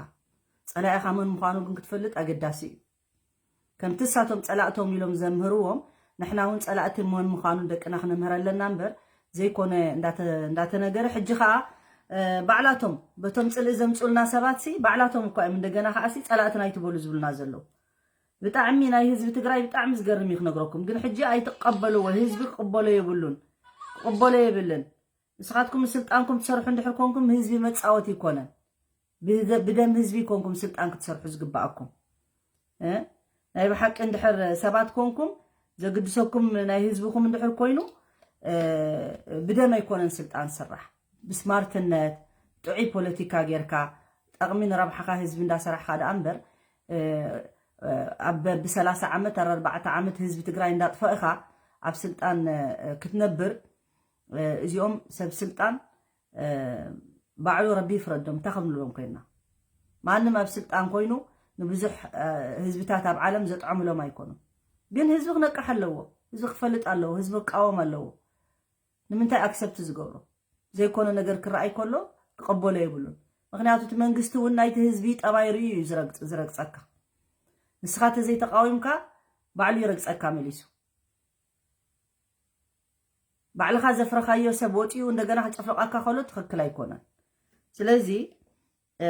ጸላኢኻ መን ምዃኑ ግን ክትፈልጥ ኣገዳሲ እዩ። ከምቲ እሳቶም ጸላእቶም ኢሎም ዘምህርዎም፣ ንሕና እውን ጸላእቲ መን ምዃኑ ደቅና ክነምህር ኣለና እምበር፣ ዘይኮነ እንዳተ-፣ እንዳተነገረ፣ ሕጂ ኸኣ፣ እ፣ ባዕላቶም በቶም ጽልኢ ዘምጽኡልና ሰባትሲ፣ ባዕላቶም እኳ እዮም እንደገና ኸኣሲ ጸላእትና ኣይትበሉ ዝብሉና ዘለዉ። ብጣዕሚ ናይ ህዝቢ ትግራይ ብጣዕሚ ዝገርም እዩ ክነግረኩም። ግን ሕጂ ኣይትቀበልዎ፣ ህዝቢ ክቅበሎ የብሉን፣ ክቅበሎ የብልን። ንስኻትኩም ስልጣንኩም ትሰርሑ እንድሕር ኮንኩም ህዝቢ መጻወቲ ይኮነን። ብደ-፣ ብደም ህዝቢ ይኮንኩም ስልጣን ክትሰርሑ ዝግባኣኩም። እ? ናይ ብሓቂ እንድሕር ሰባት ኮንኩም ዘግድሰኩም ናይ ህዝብኹም እንድሕር ኮይኑ፣ እ፣ ብደም ኣይኮነን ስልጣን ዝስራሕ። ብስማርትነት፣ ጥዑይ ፖለቲካ ጌርካ፣ ጠቕሚ ንረብሓኻ ህዝቢ እንዳሰራሕኻ ደኣ እምበር፣ እ፣ እ፣ ኣብ ብ-፣ ብሰላሳ ዓመት፣ ኣብ ኣርባዕተ ዓመት ህዝቢ ትግራይ እንዳጥፈእኻ ኣብ ስልጣን፣ እ፣ ክትነብር፣ እ፣ እዚኦም ሰብ ስልጣን፣ እ፣ ባዕሉ ረቢ ይፍረዶም። እንታይ ከም ንብሎም ኮይና፣ ማንም ኣብ ስልጣን ኮይኑ ንብዙሕ፣ እ፣ ህዝብታት ኣብ ዓለም ዘጥዕምሎም ኣይኮኑን። ግን ህዝቢ ክነቅሕ ኣለዎ። ህዝቢ ክፈልጥ ኣለዎ። ህዝቢ ክቃወም ኣለዎ። ንምንታይ ኣክሰፕት ዝገብሮ? ዘይኮነ ነገር ክረኣይ ከሎ ክቐበሎ የብሉን። ምኽንያቱ እቲ መንግስቲ እውን ናይቲ ህዝቢ ጠባይ ርእዩ እዩ ዝረግጽ-፣ ዝረግጸካ። ንስኻ ተዘይተቃዊምካ ባዕሉ ይረግጸካ መሊሱ። ባዕልኻ ዘፍረኻዮ ሰብ ወፂኡ እንደገና ክጨፍለቃካ ከሎ ትኽክል ኣይኮነን። ስለዚ፣ እ፣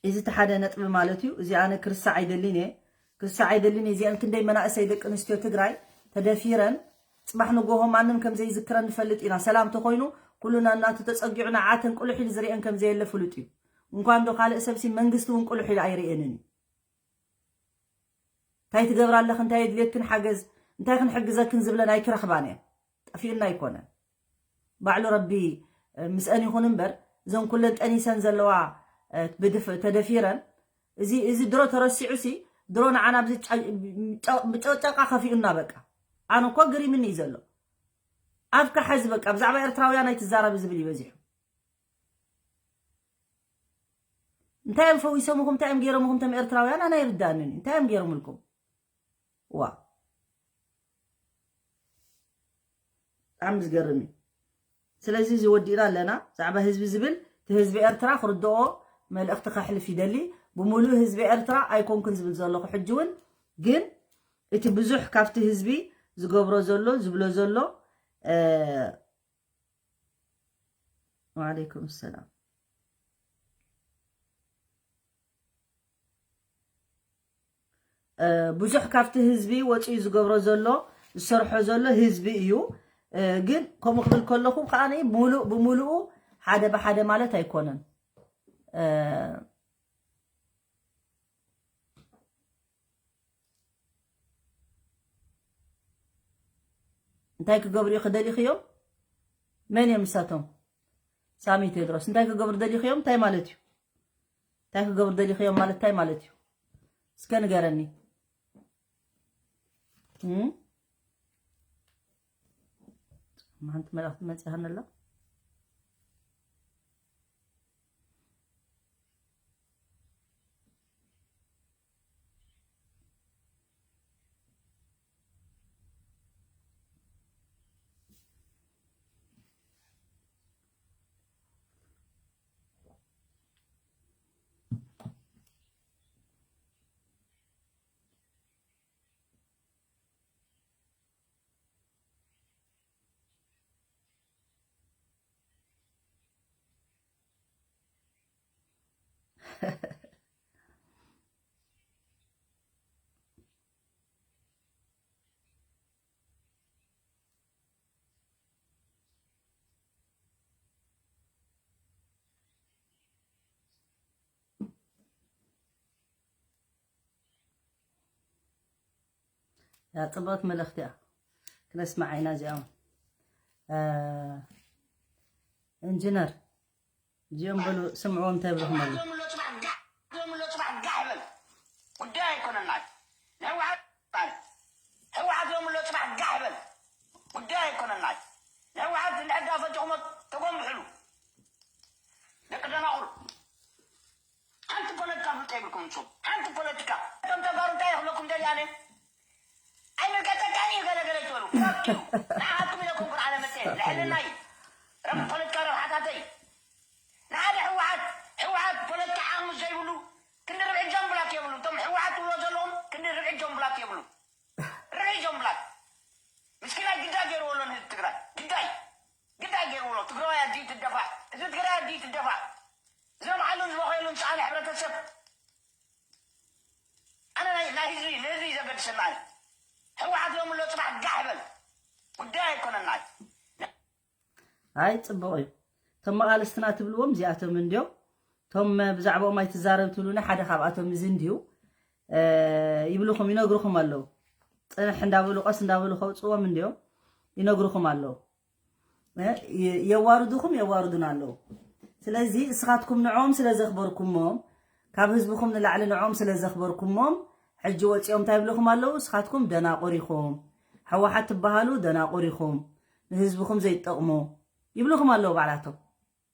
እዚ እቲ ሓደ ነጥቢ ማለት እዩ። እዚ ኣነ ክርስዕ ኣይደልን እየ። ክርስዕ ኣይደልን እየ። እዚአን ክንደይ መናእሰይ ደቂ ኣንስትዮ ትግራይ ተደፊረን፣ ፅባሕ ንጎሆ ማንም ከም ዘይዝክረን ንፈልጥ ኢና። ሰላም ተኮይኑ ኩሉ ናናቱ ተፀጊዑ ንዓተን ቁልሕ ኢሉ ዝርእየን ከም ዘየለ ፍሉጥ እዩ። እንኳን ዶ ካልእ ሰብሲ መንግስቲ እውን ቁልሕ ኢሉ ኣይርእየንን እዩ። እንታይ ትገብራ ኣለኺ? እንታይ የድልየክን ሓገዝ? እንታይ ክንሕግዘክን ዝብለን ኣይክረኽባን እየን። ጠፊኡና ኣይኮነን። ባዕሉ ረቢ፣ እ፣ ምስአን ይኹን እምበር፣ እዘን ኩለን ጠኒሰን ዘለዋ፣ እ፣ ብድፍ-፣ ተደፊረን፣ እዚ፣ እዚ ድሮ ተረሲዑ ሲ፣ ድሮ ንዓና ብዚ ጫ-፣ ጫ-፣ ብጨ-፣ ጨቃ ከፊኡና በቃ። ኣነ እኮ ግሪምኒ እዩ ዘሎ። ኣፍካ ሓዚ በቃ፣ ብዛዕባ ኤርትራውያን ኣይትዛረቢ ዝብል እዩ በዚሑ። እንታይ እዮም ፈዊሶምኹም? እንታይ እዮም ገይሮምኹም? እቶም ኤርትራውያን ኣነ ኣይርዳእንን እዩ። እንታይ እዮም ገይሮምልኩም? ዋ፣ ብጣዕሚ ዝገርም እዩ። ስለዚ እዚ ወዲእና ኣለና። ብዛዕባ ህዝቢ ዝብል፣ እቲ ህዝቢ ኤርትራ ክርድኦ መልእኽቲ ከሕልፍ ይደሊ። ብምሉእ ህዝቢ ኤርትራ ኣይኮንኩን ዝብል ዘለኹ ሕጂ እውን፣ ግን እቲ ብዙሕ ካብቲ ህዝቢ ዝገብሮ ዘሎ፣ ዝብሎ ዘሎ፣ እ፣ ወዓለይኩም ሰላም። እ፣ ብዙሕ ካብቲ ህዝቢ ወፂኡ ዝገብሮ ዘሎ፣ ዝሰርሖ ዘሎ ህዝቢ እዩ። እ፣ ግን ከምኡ ክብል ከለኹ ከዓ ሙሉእ ብሙሉኡ ሓደ ብሓደ ማለት ኣይኮነን። እ፣ እንታይ ክገብሩ እዩ ክደሊኽዮም? መን እዮም ንሳቶም? ሳሚ ቴድሮስ፣ እንታይ ክገብሩ ደሊኽዮም? እንታይ ማለት እዩ? እንታይ ክገብሩ ደሊኽዮም ማለት እንታይ ማለት እዩ? እስከ ንገረኒ። እም? ሓንቲ መልእኽቲ መፂኣኒ ኣላ። ያ ጽብቕቲ መልእኽቲ እያ። ክነስምዓ ኢና እዚኣ እውን። እ፣ ኢንጂነር፣ እዚኦም በሉ ስምዕዎም እንታይ ይብልኹም ኣለዉ? ሎም ኣሎ ጽባሕ ጋሕ፣ ሎም ኣሎ ጽባሕ ጋሕ በል። ጉዳይ ኣይኮነናይ። ንህወሓት፣ ህወሓት ሎም ኣሎ ጽባሕ ጋሕ በል። ጉዳይ ኣይኮነናይ። ንህወሓት እንድሕር ዳፈትኹሞ ተጎንብሕሉ። ደቂ ደናቑር። ሓንቲ ፖለቲካ ፍልጠ ይብልኩም ንስኹም። ሓንቲ ፖለቲካ። እቶም ተጋሩ እንታይ ይኽለኩም ደልያነ? ኣይምልከተካን እዩ ገለ ገለ ይትበሉ። Fuck you። ንዓኻትኩም ኢለኩም ኩርዓነ መጽየ። ልዕልና እዩ። ረብ-፣ ፖለቲካ ረብሓታተይ። ንሓደ ህወሓት፣ ህወሓት ፖለቲካ ዓቕሚ ዘይብሉ ክንዲ ርብዒ ጆን ብላክ የብሉ። እቶም ህወሓት ትብሎ ዘለኹም ክንዲ ርብዒ ጆን ብላክ የብሉ። ርብዒ ጆን ብላክ። ምስኪናይ ግዳይ ገይርዎ ኣሎ ንህዝቢ ትግራይ። ግዳይ። ግዳይ ገይርዎ ኣሎ። ትግራዋይ ኣዲኡ ትደፋዕ። ህዝቢ ትግራይ ኣዲኡ ትደፋዕ። ዝነብዓሉን ዝበኸየሉን ዝሰኣነ ሕብረተሰብ። ኣነ ናይ፣ ናይ ህዝቢ፣ ንህዝቢ ዘገድሰና እዩ። ህወሓት ሎም ኣሎ ጽባሕ ጋሕ በል። ጉዳይ ኣይኮነና እዩ። ኣይ፣ ጽቡቕ እዩ። እቶም መቓልስትና ትብልዎም እዚኣቶም እንድዮም። እቶም፣ እ፣ ብዛዕባኦም ኣይትዛረብ ትብሉና ሓደ ካብኣቶም እዚ እንድዩ። እ፣ ይብልኹም፣ ይነግርኹም ኣለዉ። ጽንሕ እንዳበሉ፣ ቀስ እንዳበሉ ከውጽዎም እንድዮም። ይነግርኹም ኣለዉ። እ፣ የ-፣ የዋርዱኹም፣ የዋርዱና ኣለዉ። ስለዚ እስኻትኩም ንዕኦም ስለ ዘኽበርኩሞም፣ ካብ ህዝብኹም ንላዕሊ ንዕኦም ስለ ዘኽበርኩሞም፣ ሕጂ ወጺኦም እንታይ ይብልኹም ኣለዉ? እስኻትኩም ደናቑር ኢኹም፣ ህወሓት ትበሃሉ ደናቑር ኢኹም፣ ንህዝብኹም ዘይትጠቕሙ ይብልኹም ኣለዉ ባዕላቶም።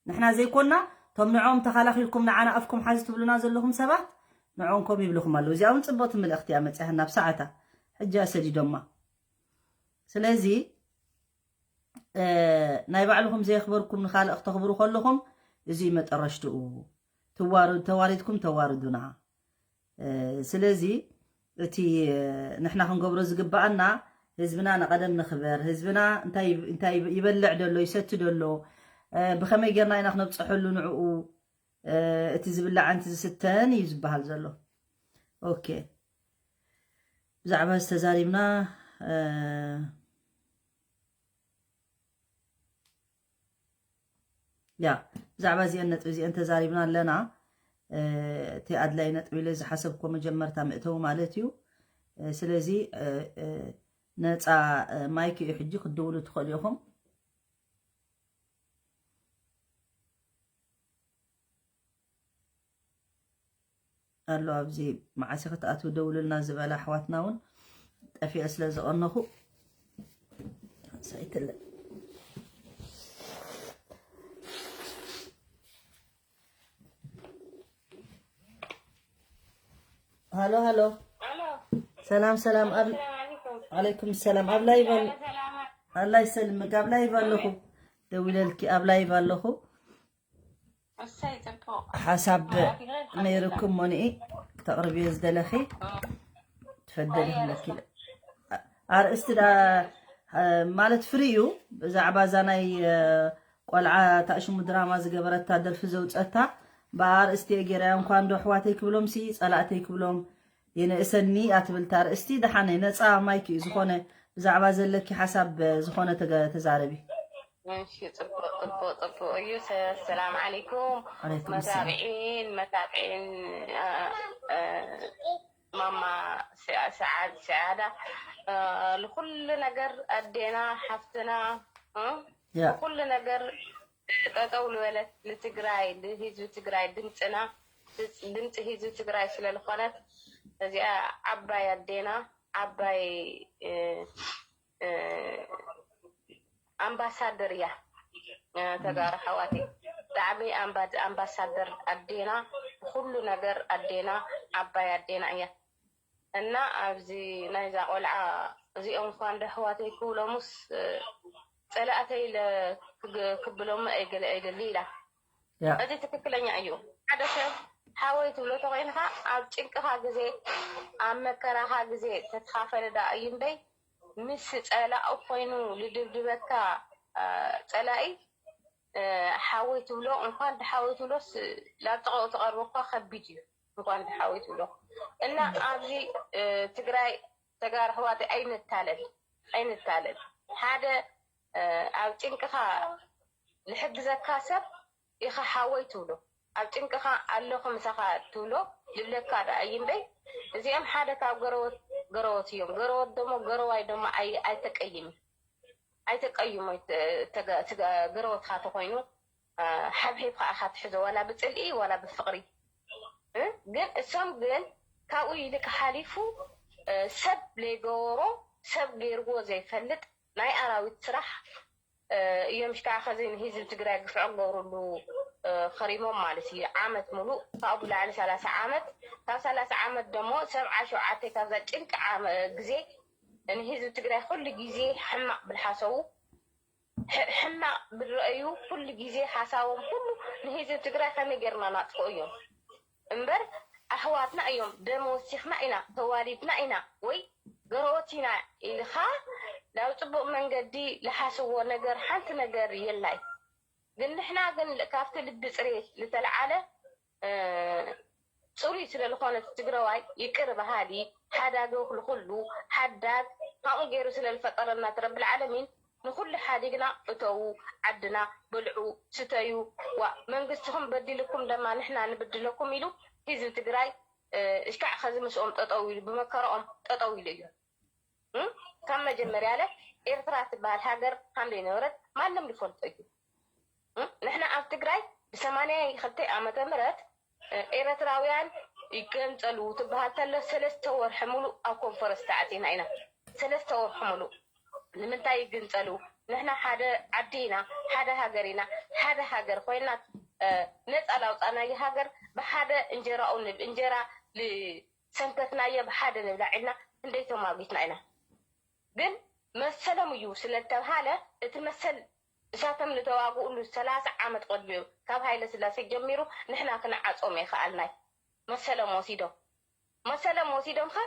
ንሕና ዘይኮና፣ እቶም ንዕኦም ተኸላኺልኩም ንዓና ኣፍኩም ሓዙ ትብሉና ዘለኹም ሰባት፣ ንዕኦም ከምኡ ይብልኹም ኣለዉ። እዚኣ እውን ጽብቕቲ መልእኽቲ እያ መጺኣትና ኣብ ሰዓታ። ሕጂ እያ ሰዲዶማ። ስለዚ፣ እ፣ ናይ ባዕልኹም ዘየኽበርኩም ንኻልእ ክተኽብሩ ከለኹም፣ እዚ እዩ መጠረሽትኡ። ትዋሩ-፣ ተዋሪድኩም ተዋርዱና። እ፣ ስለዚ፣ እቲ፣ እ፣ ንሕና ክንገብሮ ዝግብኣና፣ ህዝብና ንቐደም ንኽበር። ህዝብና እንታይ ይብ-፣ እንታይ ይብ-፣ ይበልዕ ደሎ፣ ይሰቲ ደሎ፣ እ፣ ብኸመይ ጌርና ኢና ክነብጽሐሉ ንዕኡ፣ እ፣ እቲ ዝብላዕን እቲ ዝስተን እዩ ዝበሃል ዘሎ። ኦኬ። ብዛዕባ ዝተዛሪብና፣ እ፣ ያ፣ ብዛዕባ እዚአን ነጥቢ እዚአን ተዛሪብና ኣለና። እ፣ እቲ ኣድላይ ነጥቢ ኢለ ዝሓሰብኮ መጀመርታ መእተዊ ማለት እዩ። እ፣ ስለዚ፣ እ፣ እ፣ ነፃ፣ እ፣ ማይክ እዩ፣ ሕጂ ክትድውሉ ትኽእሉ ኢኹም። ኣሎ ኣብዚ መዓስ ኢኺ ትኣትዊ ደውልልና ዝበላ ኣሕዋትና እውን ጠፊአ ስለ ዝቐነኹ ሳይትለ። ሃሎ፣ ሃሎ። ሰላም፣ ሰላም። ኣብ-፣ ሰላም ዓለይኩም። ዓለይኩም ሰላም። ኣብ ላይቭ ኣል-፣ ሰላም። ኣላ ይሰልምክ። ኣብ ላይቭ ኣለኹ። ደዊለልኪ፣ ኣብ ላይቭ ኣለኹ። እሰይ፣ ጽቡቕ። ሓሳብ ኣቢለ ነይርኩም ሞኒኢ፣ ክተቕርብዮ ዝደለኺ? ትፈደሊ ኣለኹ። ክብለኪ። ኣርእስቲ ዳ-፣ ማለት ፍሪ እዩ። ብዛዕባ እዛ ናይ፣ እ፣ ቆልዓ ታእሽሙ ድራማ ዝገበረታ፣ ደርፊ ዘውጸታ፣ ብኣርእስቲ እየ ገይረያ። እንኳን ዶ ኣሕዋተይ ክብሎም ሲ ጸላእተይ ክብሎም የንእሰኒ እያ ትብል እታ ኣርእስቲ። ደሓነ ነጻ ማይክ እዩ። ዝኾነ ብዛዕባ ዘለኪ ሓሳብ፣ እ፣ ዝኾነ ተገ-፣ ተዛረቢ። እሺ፣ ጽቡቕ፣ ጽቡቕ፣ ጽቡቕ እዩ። ሰ-፣ ሰላም ዓለይኩም። ዓለይኩም ሰላም። መታብዒን፣ መታብዒን፣ እ፣ እ፣ ማማ ሰ-፣ ሰዓድ፣ ሰዓዳ፣ እ፣ ንኹሉ ነገር ኣዴና፣ ሓፍትና፣ እ፣ ያ። ንኹሉ ነገር ጠጠው ዝበለት ንትግራይ፣ ንህዝቢ ትግራይ ድምፅና፣ ድምፂ ህዝቢ ትግራይ ስለ ዝኾነት እዚኣ ዓባይ ኣዴና፣ ዓባይ፣ እ፣ እ፣ ኣምባሳደር እያ። እ፣ ተጋሩ ኣሕዋተይ፣ ብጣዕሚ ኣምባ-፣ ኣምባሳደር ኣዴና፣ ኩሉ ነገር ኣዴና፣ ዓባይ ኣዴና እያ። እና ኣብዚ ናይዛ ቆልዓ እዚኦም እኳ እንደ ኣሕዋተይ ክብሎምስ፣ እ፣ ጸላእተይ ኢለ ክግ-፣ ክብሎም ኣይገለ-፣ ኣይደሊ ኢላ። ያ። እዚ ትክክለኛ እዩ። ሓደ ሰብ ሓወይ ትብሎ ተኾይንካ ኣብ ጭንቅኻ ግዜ፣ ኣብ መከራኻ ግዜ ተተኻፈለ ደኣ እዩ እምበይ፣ ምስ ጸላኡ ኮይኑ ልድብድበካ፣ እ፣ ጸላኢ ሓወይ ትብሎ እንኳን ድሓወይ ትብሎስ ናብ ጥቕኡ ትቐርቦ እኳ ከቢድ እዩ። እንኳን ድሓወይ ትብሎ እና ኣብዚ ትግራይ ተጋሩ ኣሕዋት ኣይንታለል ኣይንታለል ሓደ ኣብ ጭንቅኻ ዝሕግዘካ ሰብ ኢኻ ሓወይ ትብሎ ኣብ ጭንቅኻ ኣለኹ ምሳኻ ትብሎ ልብለካ ደኣ እዩ እምበይ እዚኦም ሓደ ካብ ገረወት ገረወት እዮም ገረወት ደሞ ገረዋይ ደሞ ኣይተቀይም ኣይተቀይሞ ገረወትካ ተኮይኑ ሓብሒብካ ኢኻ ትሕዞ ዋላ ብፅልኢ ዋላ ብፍቅሪ ግን እሶም ግን ካብኡ ይልቅ ሓሊፉ ሰብ ለይገበሮ ሰብ ገይርዎ ዘይፈልጥ ናይ ኣራዊት ስራሕ እዮም ሽካዓ ከዚ ንህዝቢ ትግራይ ግፍዖ ክገብርሉ ከሪሞም ማለት እዩ ዓመት ሙሉእ ካብኡ ብላዕሊ ሰላሳ ዓመት ካብ ሰላሳ ዓመት ደሞ ሰብዓ ሸውዓተ ካብዛ ጭንቂ ግዜ ንህዝቢ ትግራይ ኩሉ ግዜ ሕማቅ ብልሓሰቡ ሕማቅ ብረአዩ ኩሉ ግዜ ሓሳቦም ኩሉ ንህዝቢ ትግራይ ከመይ ጌርና ናጥፍኦ እዮም እምበር ኣሕዋትና እዮም ደም ወሲኽና ኢና ተዋሊድና ኢና ወይ ገረወት ኢና ኢልኻ ናብ ፅቡቅ መንገዲ ልሓስዎ ነገር ሓንቲ ነገር የላይ ግን ንሕና ግን ካብቲ ልቢ ፅሬት ዝተለዓለ ፅሩይ ስለ ዝኾነ ትግራዋይ ይቅር በሃሊ ሓዳግ ንኩሉ ሓዳግ ካብኡ ገይሩ ስለ ዝፈጠረና እቲ ረብል ዓለሚን ንኩሉ ሓዲግና እተዉ ዓድና ብልዑ ስተዩ ዋ መንግስትኹም በዲልኩም ደማ ንሕና ንብድለኩም ኢሉ ህዝቢ ትግራይ እሽካዕ ከዚ ምስኦም ጠጠው ኢሉ ብመከረኦም ጠጠው ኢሉ እዩ ካብ መጀመርያ ለ ኤርትራ ትበሃል ሃገር ከም ዘይነበረት ማንም ዝፈልጦ እዩ ንሕና ኣብ ትግራይ ብሰማንያ ክልተ ዓመተ ምህረት ኤረትራውያን ይገንጸሉ ትበሃል ተሎ ሰለስተ ወርሒ ሙሉእ ኣብ ኮንፈረንስ ተዓጺና ኢና። ሰለስተ ወርሒ ሙሉእ ንምንታይ ይግንጸሉ? ንሕና ሓደ ዓዲ ኢና፣ ሓደ ሃገር ኢና። ሓደ ሃገር ኮይና ነጻ ላውጻናዮ ሃገር ብሓደ እንጀራኡ ንብ እንጀራ ሰንከትናዮ ብሓደ ንብላዕ ኢልና ክንደይ ተማጒትና ኢና። ግን መሰሎም እዩ ስለልተብሃለ እቲ መሰል እሳቶም ንተዋግኡሉ ሰላሳ ዓመት ቅድሚኡ ካብ ሃይለ ስላሴ ጀሚሩ ንሕና ክንዓጾም የኸኣልናይ መሰሎም ወሲዶም መሰሎም ወሲዶም ከ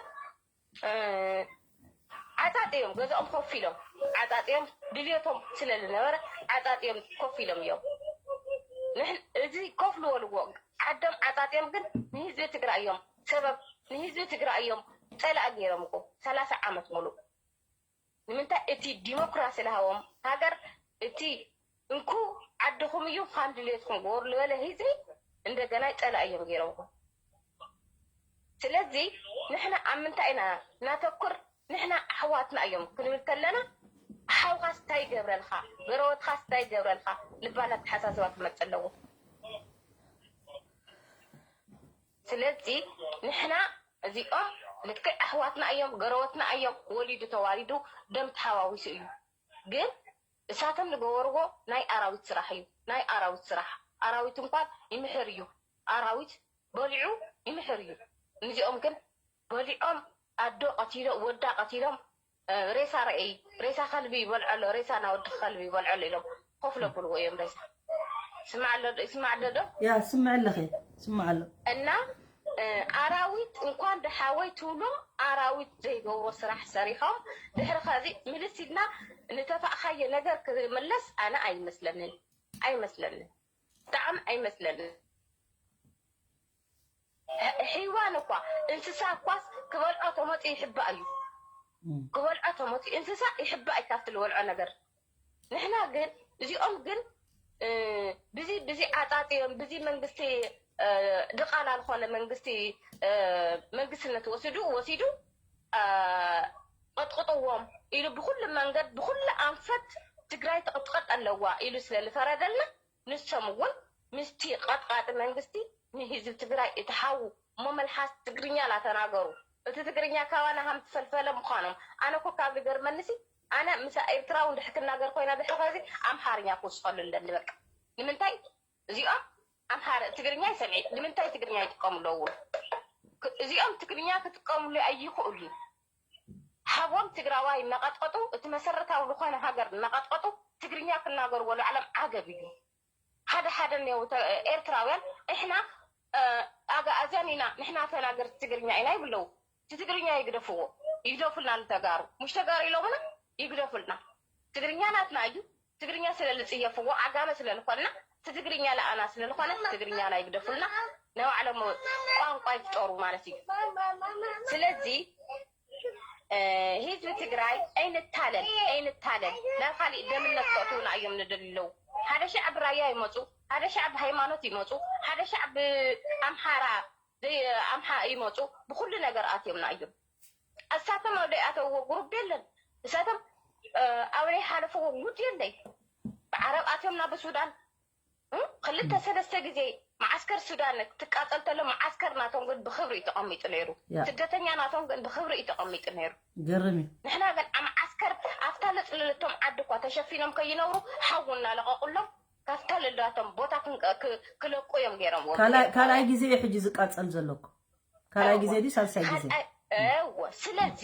ዓጣጥዮም ገዛኦም ኮፍ ኢሎም ዓጣጥዮም ድልዮቶም ስለልነበረ ዓጣጥዮም ኮፍ ኢሎም እዮም እዚ ኮፍ ልበልዎ ዓዶም ዓጣጥዮም ግን ንህዝቢ ትግራይ እዮም ሰበብ ንህዝቢ ትግራይ እዮም ፀላእ ገይሮም እኮ ሰላሳ ዓመት ሙሉእ ንምንታይ እቲ ዲሞክራሲ ዝሃቦም ሃገር እቲ እንኩ ዓድኹም እዩ ከም ድሌትኩም ግበሩ ዝበለ ህዝቢ እንደገና ፀላእ እዮም ገይሮምኩም ስለዚ ንሕና ኣብ ምንታይ ኢና እናተኩር ንሕና ኣሕዋትና እዮም ክንብል ከለና ሓውካስ እንታይ ይገብረልካ ገረወትካስ እንታይ ይገብረልካ ልባል ኣተሓሳስባ ክመፅ ኣለዎ ስለዚ ንሕና እዚኦም ልክዕ ኣሕዋትና እዮም ገረወትና እዮም ወሊዱ ተዋሊዱ ደም ተሓዋዊሱ እዩ ግን እሳቶም ዝገበርዎ ናይ ኣራዊት ስራሕ እዩ ናይ ኣራዊት ስራሕ ኣራዊት እንኳን ይምሕር እዩ ኣራዊት በሊዑ ይምሕር እዩ ንዚኦም ግን በሊዖም ኣዶ ቀቲሎ ወዳ ቀቲሎም ሬሳ ረእይ ሬሳ ከልቢ ይበልዖ ኣሎ ሬሳ ናወዲ ከልቢ ይበልዖ ኣሎ ኢሎም ኮፍ ለብልዎ እዮም ሬሳ ስማዕ ኣሎ ዶ ይስማዕ ኣሎ ዶ ያ ስምዕ ኣለኺ ስምዕ ኣሎ እና ኣራዊት እንኳን ድሓወይ ትብሎም ኣራዊት ዘይገብሮ ስራሕ ሰሪሖም ድሕሪ ከዚ ምልስ ኢልና ንተፋእኻዮ ነገር ክምለስ ኣነ ኣይመስለንን ኣይመስለንን ብጣዕሚ ኣይመስለንን ሒዋን እኳ እንስሳ እኳስ ክበልዖ ተመፂኡ ይሕባእ እዩ ክበልዖ ተመፂኡ እንስሳ ይሕባእ እዩ ካብቲ ዝበልዖ ነገር ንሕና ግን እዚኦም ግን ብዚ ብዚ ዓፃፅዮም ብዚ መንግስቲ ድቓላ ዝኾነ መንግስቲ መንግስትነት ወሲዱ ወሲዱ ቀጥቅጥዎም ኢሉ ብኩሉ መንገድ ብኩሉ ኣንፈት ትግራይ ትቕጥቀጥ ኣለዋ ኢሉ ስለ ዝፈረደልና ንሶም እውን ምስቲ ቀጥቃጢ መንግስቲ ንህዝቢ ትግራይ እቲ ሓዉ እሞ መልሓስ ትግርኛ ላተናገሩ እቲ ትግርኛ ካባና ሃም ትፈልፈለ ምዃኖም ኣነ እኮ ካብ ዝገርመንሲ ኣነ ምሳ ኤርትራዊ እንድሕ ክናገር ኮይና ድሕሪ ከዚ ኣምሓርኛ ክውስኸሉ ኣለኒ በቃ ንምንታይ እዚኦም ኣምሓረ ትግርኛ ይሰምዒ ንምንታይ ትግርኛ ይጥቀሙ ኣለዉ እዚኦም ትግርኛ ክጥቀሙሉ ኣይኽእሉ ሓቦም ትግራዋይ እናቐጥቀጡ እቲ መሰረታዊ ዝኾነ ሃገር እናቐጥቀጡ ትግርኛ ክናገርዎ ልዓሎም ዓገብ እዩ ሓደ ሓደ እኒው ኤርትራውያን እሕና ኣግኣዝያን ኢና ንሕና ተናገርቲ ትግርኛ ኢና ይብለው እቲ ትግርኛ ይግደፍዎ ይግደፉልና ንተጋሩ ሙሽ ተጋሩ ኢሎምና ይግደፉልና ትግርኛ ናትና እዩ ትግርኛ ስለ ዝፅየፍዎ ዓጋመ ስለ ዝኾንና፣ እቲ ትግርኛ ለኣና ስለ ዝኾነ ትግርኛና ይግደፉልና፣ ናይ ባዕሎም ቋንቋ ይፍጠሩ ማለት እዩ። ስለዚ ህዝቢ ትግራይ ኣይንታለል ኣይንታለል ናብ ካሊእ ደምነት ከእትውና እዮም ንደልለው። ሓደ ሻዕ ብራያ ይመፁ፣ ሓደ ሻዕ ብሃይማኖት ይመፁ፣ ሓደ ሻዕ ብኣምሓራ ኣምሓ ይመፁ፣ ብኩሉ ነገር ኣትዮምና እዮም። እሳቶም ኣብ ደይኣተውዎ ጉሩብ የለን። እሳቶም ኣብ ደይሓለፍዎ ጉድ የለይ። ብዓረብ ኣትዮምና ብሱዳን ክልተ ሰለስተ ግዜ መዓስከር ሱዳን ክትቃፀል ተሎ መዓስከር ናቶም ግን ብክብሪ እዩ ተቐሚጡ ነይሩ። ስደተኛ ናቶም ግን ብክብሪ እዩ ተቐሚጡ ነይሩ። ገርም እዩ። ንሕና ግን ኣብ መዓስከር ኣብታ ለፅለለቶም ዓዲ እኳ ተሸፊኖም ከይነብሩ ሓዊ እናለቐቑሎም ካብታ ለለዋቶም ቦታ ክለቁ እዮም ገይሮምዎ። ካልኣይ ግዜ እዩ ሕጂ ዝቃፀል ዘለኩ። ካልኣይ ግዜ ድዩ ሳልሳይ ግዜ? እወ። ስለዚ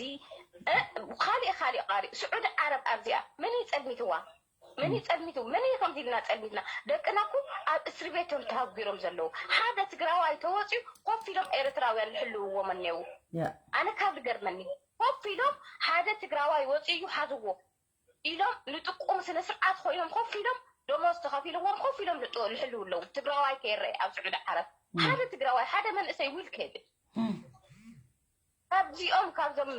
ካሊእ ካሊእ ቃሪ ስዑዲ ዓረብ ኣብዚኣ መን እዩ ፀልሚትዋ? መን እዩ ጸልሚቱ? መን እዩ ከምዚ ኢልና ጸልሚትና? ደቅና እኮ ኣብ እስሪ ቤት እዮም ተሃጒሮም ዘለዉ። ሓደ ትግራዋይ ተወጺኡ ኮፍ ኢሎም ኤርትራውያን ዝሕልውዎም እኔዉ። ኣነ ካብ ዝገርመኒ ኮፍ ኢሎም ሓደ ትግራዋይ ወጺኡ እዩ ሓዝዎ ኢሎም ንጥቁም ስነ ስርዓት ኮይኖም ኮፍ ኢሎም ደሞዝ ተኸፊልዎም ኮፍ ኢሎም ዝሕልው ኣለዉ። ትግራዋይ ከይረአ ኣብ ስዑዲ ዓረብ ሓደ ትግራዋይ ሓደ መንእሰይ ዊል ከይብል ካብዚኦም ካብዞም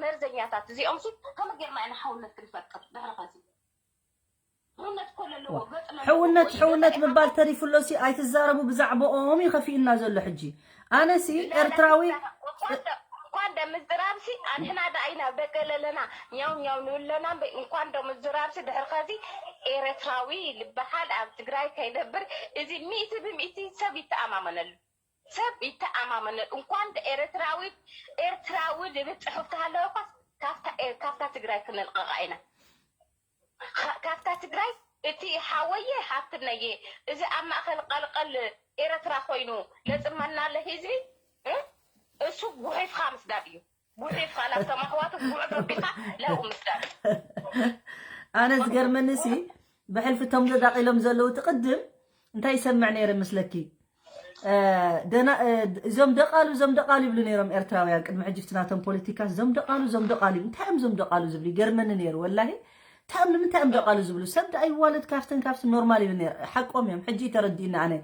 መርዘኛታት እዚኦም ሱ ከመይ ጌርና ኢና ሓውነት ክንፈጥር ድሕሪ ኸዚ ሕውነት ሕውነት ምባል ተሪፉ ኣሎ ሲ ኣይትዛረቡ ብዛዕባኦም እዩ ከፊእና ዘሎ ሕጂ ኣነ ሲ ኤርትራዊ ኳንደ ምዝራብ ሲ ኣንሕና ደኣ ኢና ደገ ለለና ኛው ኛው ንብለና እምበይ እንኳን ዶ ምዝራብ ሲ ድሕሪ ኸዚ ኤረትራዊ ልበሃል ኣብ ትግራይ ከይነብር እዚ ሚእቲ ብሚእቲ ሰብ ይተኣማመነሉ ሰብ ይተኣማመነሉ እንኳን ዶ ኤረትራዊ ኤርትራዊ ዝብል ፅሑፍ ተሃለወ እኳስ ካብታ ትግራይ ክንልቐቓ ኢና ካብታ ትግራይ እቲ ሓወየ ሃብትነየ እዚ ኣብ ማእኸል ቀልቀል ኤረትራ ኮይኑ ለፅመና ለህዝቢ እሱ ጉሒፍኻ ምስዳድ እዩ ጉሒፍኻ ላብቶም ኣሕዋቱ ጉዕፍ ኣቢልካ ላብኡ ምስዳድ ኣነ ዝገርመኒ ሲ ብሕልፊ እቶም ዘዳቒሎም ዘለዉ እቲ ቅድም እንታይ ይሰምዕ ነይረ መስለኪ እዞም ደቓሉ እዞም ደቓሉ ይብሉ ነይሮም ኤርትራውያን ቅድሚ ሕጂ ፍቲ ናቶም ፖለቲካ እዞም ደቓሉ እዞም ደቓሉ እንታይ እዮም እዞም ደቓሉ ዝብሉ ይገርመኒ ነይሩ ወላሂ እንታይ እዮም ንምንታይ እዮም ደቓሉ ዝብሉ ሰብ ደኣ ይዋለድ ካፍትን ካፍትን ኖርማል ይብል ነይሩ ሓቆም እዮም ሕጂ ተረዲእና ኣነ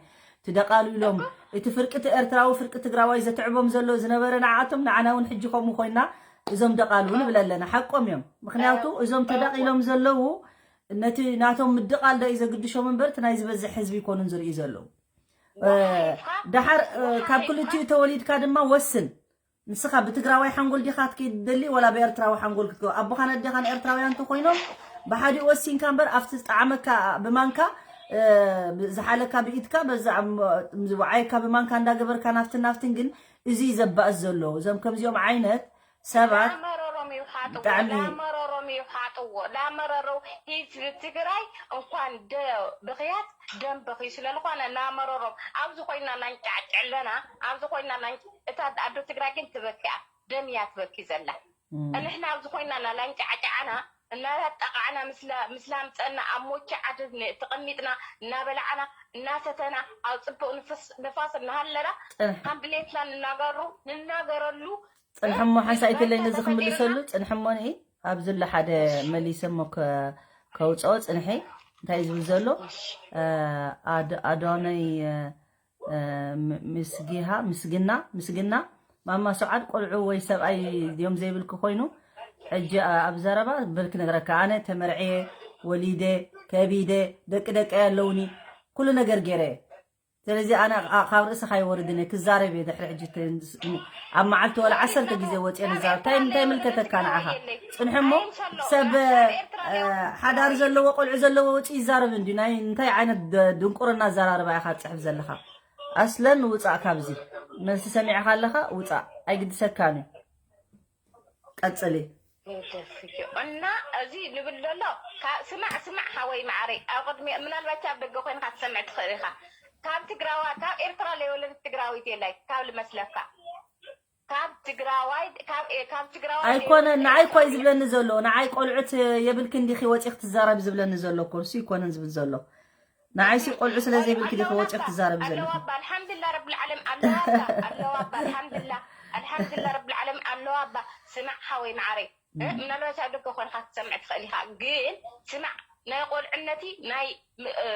እቲ ደቓሉ ኢሎም እቲ ፍርቂ ኤርትራዊ ፍርቂ ትግራዋይ ዘትዕቦም ዘሎ ዝነበረ ንዓቶም ንዓና እውን ሕጂ ከምኡ ኮይና እዞም ደቓሉ ንብል ኣለና ሓቆም እዮም ምክንያቱ እዞም ተዳቒሎም ዘለዉ ነቲ ናቶም ምድቓል ዶ እዩ ዘግድሾም እምበር እቲ ናይ ዝበዝሕ ህዝቢ ይኮኑን ዝርእዩ ዘለዉ ደሓር ካብ ክልቲኡ ተወሊድካ ድማ ወስን ንስኻ ብትግራዋይ ሓንጎል ዲኻ ክትከይድ ትደሊ ወላ ብኤርትራዊ ሓንጎል ክትከው ኣቦኻን ኣዴኻን ኤርትራውያን እንተኮይኖም ብሓዲኡ ወሲንካ እምበር ኣብቲ ዝጠዓመካ ብማንካ ዝሓለካ ብኢድካ በዛ ዝወዓየካ ብማንካ እንዳገበርካ ናፍትን ናፍትን ግን እዚ ዘባእስ ዘሎ እዞም ከምዚኦም ዓይነት ሰባት ላመረሮም ይውሓጥዎ ብጣዕሚ ላመረሮም ይውሓጥዎ ላመረረው ህዝቢ ትግራይ እንኳን ደ ብኽያት ደም በኽዩ ስለዝኾነ ናመረሮም ኣብዚ ኮይና ናንጫዕጭ ኣለና ኣብዚ ኮይና ናንጭ እታ ኣዶ ትግራይ ግን ትበኪያ ደም እያ ትበኪ ዘላ ንሕና ኣብዚ ኮይና ናላንጫዕጫዕና እናጣቃዕና ምስላ ምጸና ኣብ ሞቻ ዓዲ ተቐሚጥና እናበላዕና እናሰተና ኣብ ጽቡቕ ንፋስ እናሃለና ከም ድሌትና ንናገሩ ንናገረሉ ጽንሕሞ ሓንሳእ ኣይትለይ ነዚ ክምልሰሉ ጽንሕሞ ንኢ ኣብዚ ኣሎ ሓደ መሊሰ እሞ ከውፅኦ ፅንሐ እንታይ ዝብል ዘሎ ኣዶነይ ምስጊሃ ምስግና ምስግና ማማ ሰዓድ ቆልዑ ወይ ሰብኣይ ድዮም ዘይብልኪ ኮይኑ ሕጂ ኣብ ዘረባ በል ክነግረካ ኣነ ተመርዕየ ወሊደ ከቢደ ደቂ ደቀይ ኣለውኒ ኩሉ ነገር ገይረ ስለዚ ኣነ ካብ ርእሲ ካይወርድን እየ ክዛረብ እየ ድሕሪ ሕጂ ኣብ መዓልቲ ወላ ዓሰርተ ግዜ ወፅየ ንዛረብ እንታይ እንታይ ምልከተካ ንዓኻ ፅንሒ እሞ ሰብ ሓዳር ዘለዎ ቆልዑ ዘለዎ ወፂ ይዛረብ እንዲ ናይ እንታይ ዓይነት ድንቁርና ኣዘራርባ ኢኻ ትፅሕፍ ዘለኻ ኣስለን ውፃእ ካብዚ መልሲ ሰሚዕኻ ኣለኻ ውፃእ ኣይግድሰካን እዩ ቀፅሊ እና እዚ ንብል ዘሎ ስማዕ ስማዕ ሓወይ ማዓረይ ኣብ ቅድሚ ምናልባት ኣብ ደገ ኮይንካ ትሰምዕ ትኽእል ኢኻ ካብ ትግራዋ ካብ ኤርትራ ለይወለደት ትግራዊት የላይ ካብ ልመስለካ ካብ ትግራዋይ ካብ ካብ ትግራዋይ ኣይኮነን ንዓይ እኮ እዩ ዝብለኒ ዘሎ ንዓይ ቆልዑት የብልክን ዲኺ ወፂኽ ትዛረብ ዝብለኒ ዘሎ እኮ እሱ ይኮነን ዝብል ዘሎ ንዓይሲ ቆልዑ ስለ ዘይብልኪ ዲኺ ወፂኽ ትዛረብ ዘለኺ ኣልሓምዱላ ረብል ዓለም ኣለዋ ኣባ ኣለዋ ኣባ ኣልሓምዱላ ኣልሓምዱላ ረብል ዓለም ኣለዋ ኣባ ስማዕ ሓወይ ማዓረይ ምናልባት ኣብ ደገ ኮንካ ክትሰምዕ ትኽእል ኢኻ ግን ስማዕ ናይ ቆልዕነቲ ናይ እ፣ እ፣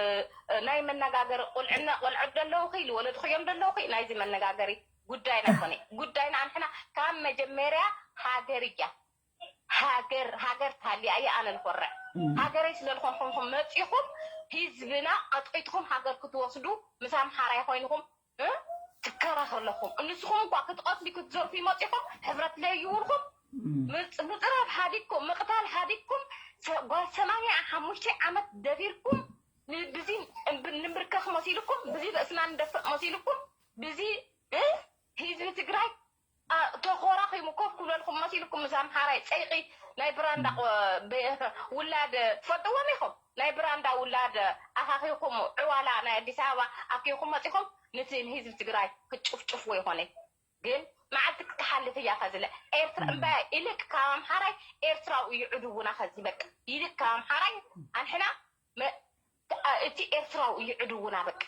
ናይ መነጋገሪ ቁልዕና ቆልዑ ደለውኺ ልወለድኽዮም ደለውኺ ናይዚ መነጋገሪ ጉዳይና ይኮነ ጉዳይና ኣንሕና ካብ መጀመርያ ሃገር እያ ሃገር ሃገር ታሊያ እያ ኣነ ልኮርዕ ሃገረይ ስለልኮንኩምኩም መፂኹም ህዝብና ቀጥቂጥኩም ሃገር ክትወስዱ ምስ ኣምሓራ ይኮይንኩም ትከራኸለኹም ንስኹም እኳ ክትቐትሉ ክትዘርፉ ይመፂኹም ሕብረት ለይውልኩም ምፅራብ ሃዲግኩም ምቕታል ሃዲግኩም ጓል ሰማንያ ሓሙሽተ ዓመት ደፊርኩም ብዚ ንምርከኽ መሲልኩም ብዚ ርእስና ንደፍእ መሲልኩም ብዚ ህዝቢ ትግራይ ተኾራኺሙ ኮፍ ክብለልኩም መሲልኩም ምስ ኣምሓራይ ፀይቒ ናይ ብራንዳ ውላድ ትፈልጥዎም ኢኹም ናይ ብራንዳ ውላድ ኣኻኺኹም ዕዋላ ናይ ኣዲስ ኣበባ ኣኪኹም መፂኹም ንቲ ንህዝቢ ትግራይ ክትጭፍጭፍዎ ይኾነ ግን መዓልቲ ክትሓልፍ እያ ከዝለ ኤርትራ እምበያ ይልቅ ካብ ኣምሓራይ ኤርትራዊ እዩ ዕድውና ከዚ በቃ ይልቅ ካብ ኣምሓራይ ኣንሕና እቲ ኤርትራዊ እዩ ዕድውና በቃ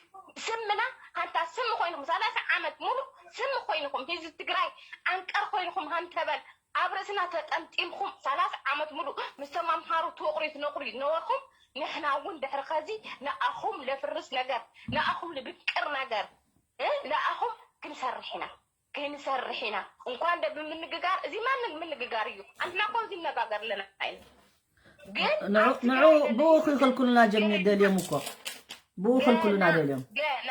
ስምና ሃንታ ስም ኮይንኩም ሰላሳ ዓመት ሙሉ ስም ኮይንኩም ህዝቢ ትግራይ ዓንቀር ኮይንኩም ሃንተበል ኣብ ርእስና ተጠምጢምኩም ሰላሳ ዓመት ሙሉ ምስቶም ኣምሃሩ ትወቕሪ ትነቕሪ ነበርኩም ንሕና እውን ድሕሪ ከዚ ንኣኹም ለፍርስ ነገር ንኣኹም ልብቅር ነገር ንኣኹም ክንሰርሕ ኢና ክንሰርሕ ኢና እንኳን ደ ብምንግጋር እዚ ማንም ምንግጋር እዩ ኣንትና እኮ እዚ ነጋገር ኣለና ኣይነ ግን ንዑ ብኡ ክልክሉና ጀሚር ደልዮም እኮ ብኡ ክልክሉና ደልዮም ገና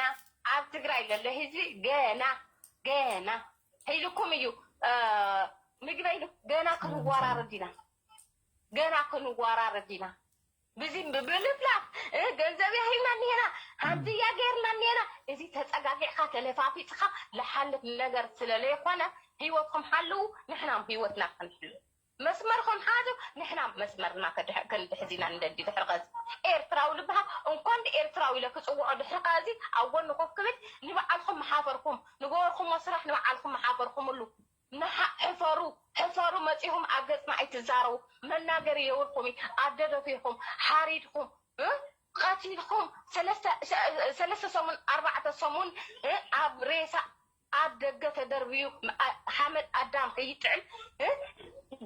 ኣብ ትግራይ ለሎ ህዝቢ ገና ገና ሒልኩም እዩ ምግበይ ገና ክንወራረድ ኢና ገና ክንወራረድ ኢና ብዚ ብልፍላፍ ገንዘብ ያሂብና እኒሄና ሃምዚ እያ ገይርና እኒሄና እዚ ተፀጋጊዕካ ተለፋፊፅካ ለሓልፍ ነገር ስለለይኮነ ህይወትኩም ሓልው ንሕና ህይወትና ክንሕልው መስመርኩም ሓዙ ንሕና መስመርና ክንድሕዝ ኢና ንደሊ ድሕሪ ኸዚ ኤርትራዊ ልበሃል እንኳን ኤርትራዊ ኢለ ክፅውዖ ድሕሪ ኸዚ ኣብ ጎኒ ኮፍ ክብል ንበዓልኩም መሓፈርኩም ንገበርኩሞ ስራሕ ንበዓልኩም መሓፈርኩምሉ ሕፈሩ ሕፈሩ መፂኹም ኣብ ገፅና ኣይትዛረቡ መናገሪ የብልኩም ኣደደፊኹም ሓሪድኩም ቀቲልኩም ሰለስተ ሰሙን ኣርባዕተ ሰሙን ኣብ ሬሳ ኣብ ደገ ተደርብዩ ሓመድ ኣዳም ከይጥዕም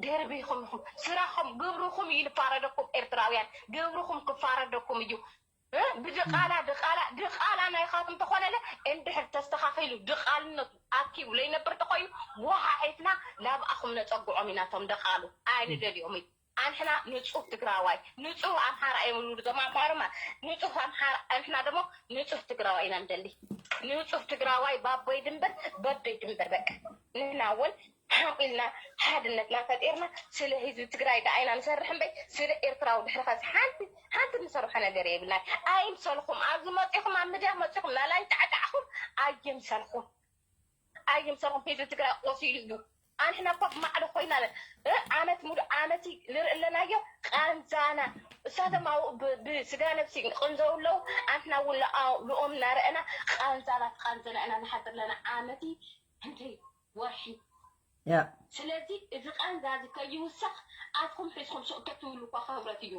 ደርቢኹም ኢኹም ስራኹም ግብርኹም እዩ ልፋረደኩም ኤርትራውያን ግብርኹም ክፋረደኩም እዩ ብድቓላ ድቓላ ድቓላ ናይኻትኩም ተኾነለ እንድሕር ተስተኻኺሉ ድቓልነቱ ኣኪቡ ለይነብር ተኾይኑ ወሓሒትና ላብኣኹም ነፀግዖም ኢና ቶም ደቓሉ ኣይንደልዮም እዩ ኣንሕና ንፁህ ትግራዋይ ንፁህ ኣምሓራ እዮም ዝብሉ ዞም ኣምሓሩማ ንፁህ ኣምሓራ ኣንሕና ደሞ ንፁህ ትግራዋይ ኢና ንደሊ ንፁህ ትግራዋይ ባቦይ ድንበር በዶይ ድንበር በቃ ንሕና እውን ሓቕ ኢልና ሓድነትና ፈጢርና ስለ ህዝቢ ትግራይ ደኣ ኢና ንሰርሕ እምበይ ስለ ኤርትራዊ ድሕሪ ኸዚ ሓንቲ ሓንቲ ንሰርሖ ነገር የብልና ኣይምሰልኹም ኣብዚ መፂኹም ኣብ ምድያ መፂኹም ናላይንጫዕጫዕኹም ኣይምሰልኹም ኣይምሰልኹም ህዝቢ ትግራይ ቆሲሉ እዩ ኣንሕና እኳ ብማዕዶ ኮይና ዓመት ሙሉእ ዓመት ንርኢ ኣለናዮ ቃንዛና እሳቶም ኣብኡ ብስጋ ነብሲ ቅንዘው ኣለዉ ኣንሕና እውን ልኦም እናረአና ቃንዛና ትቃንዘና ኢና ንሓድር ኣለና ዓመት ክንደይ ወርሒ ያ ስለዚ እዚ ቃንዛ እዚ ከይውሰኽ ኣትኩም ሒዝኩም ሱቕ ተትብሉ እኳ ክህብረት እዩ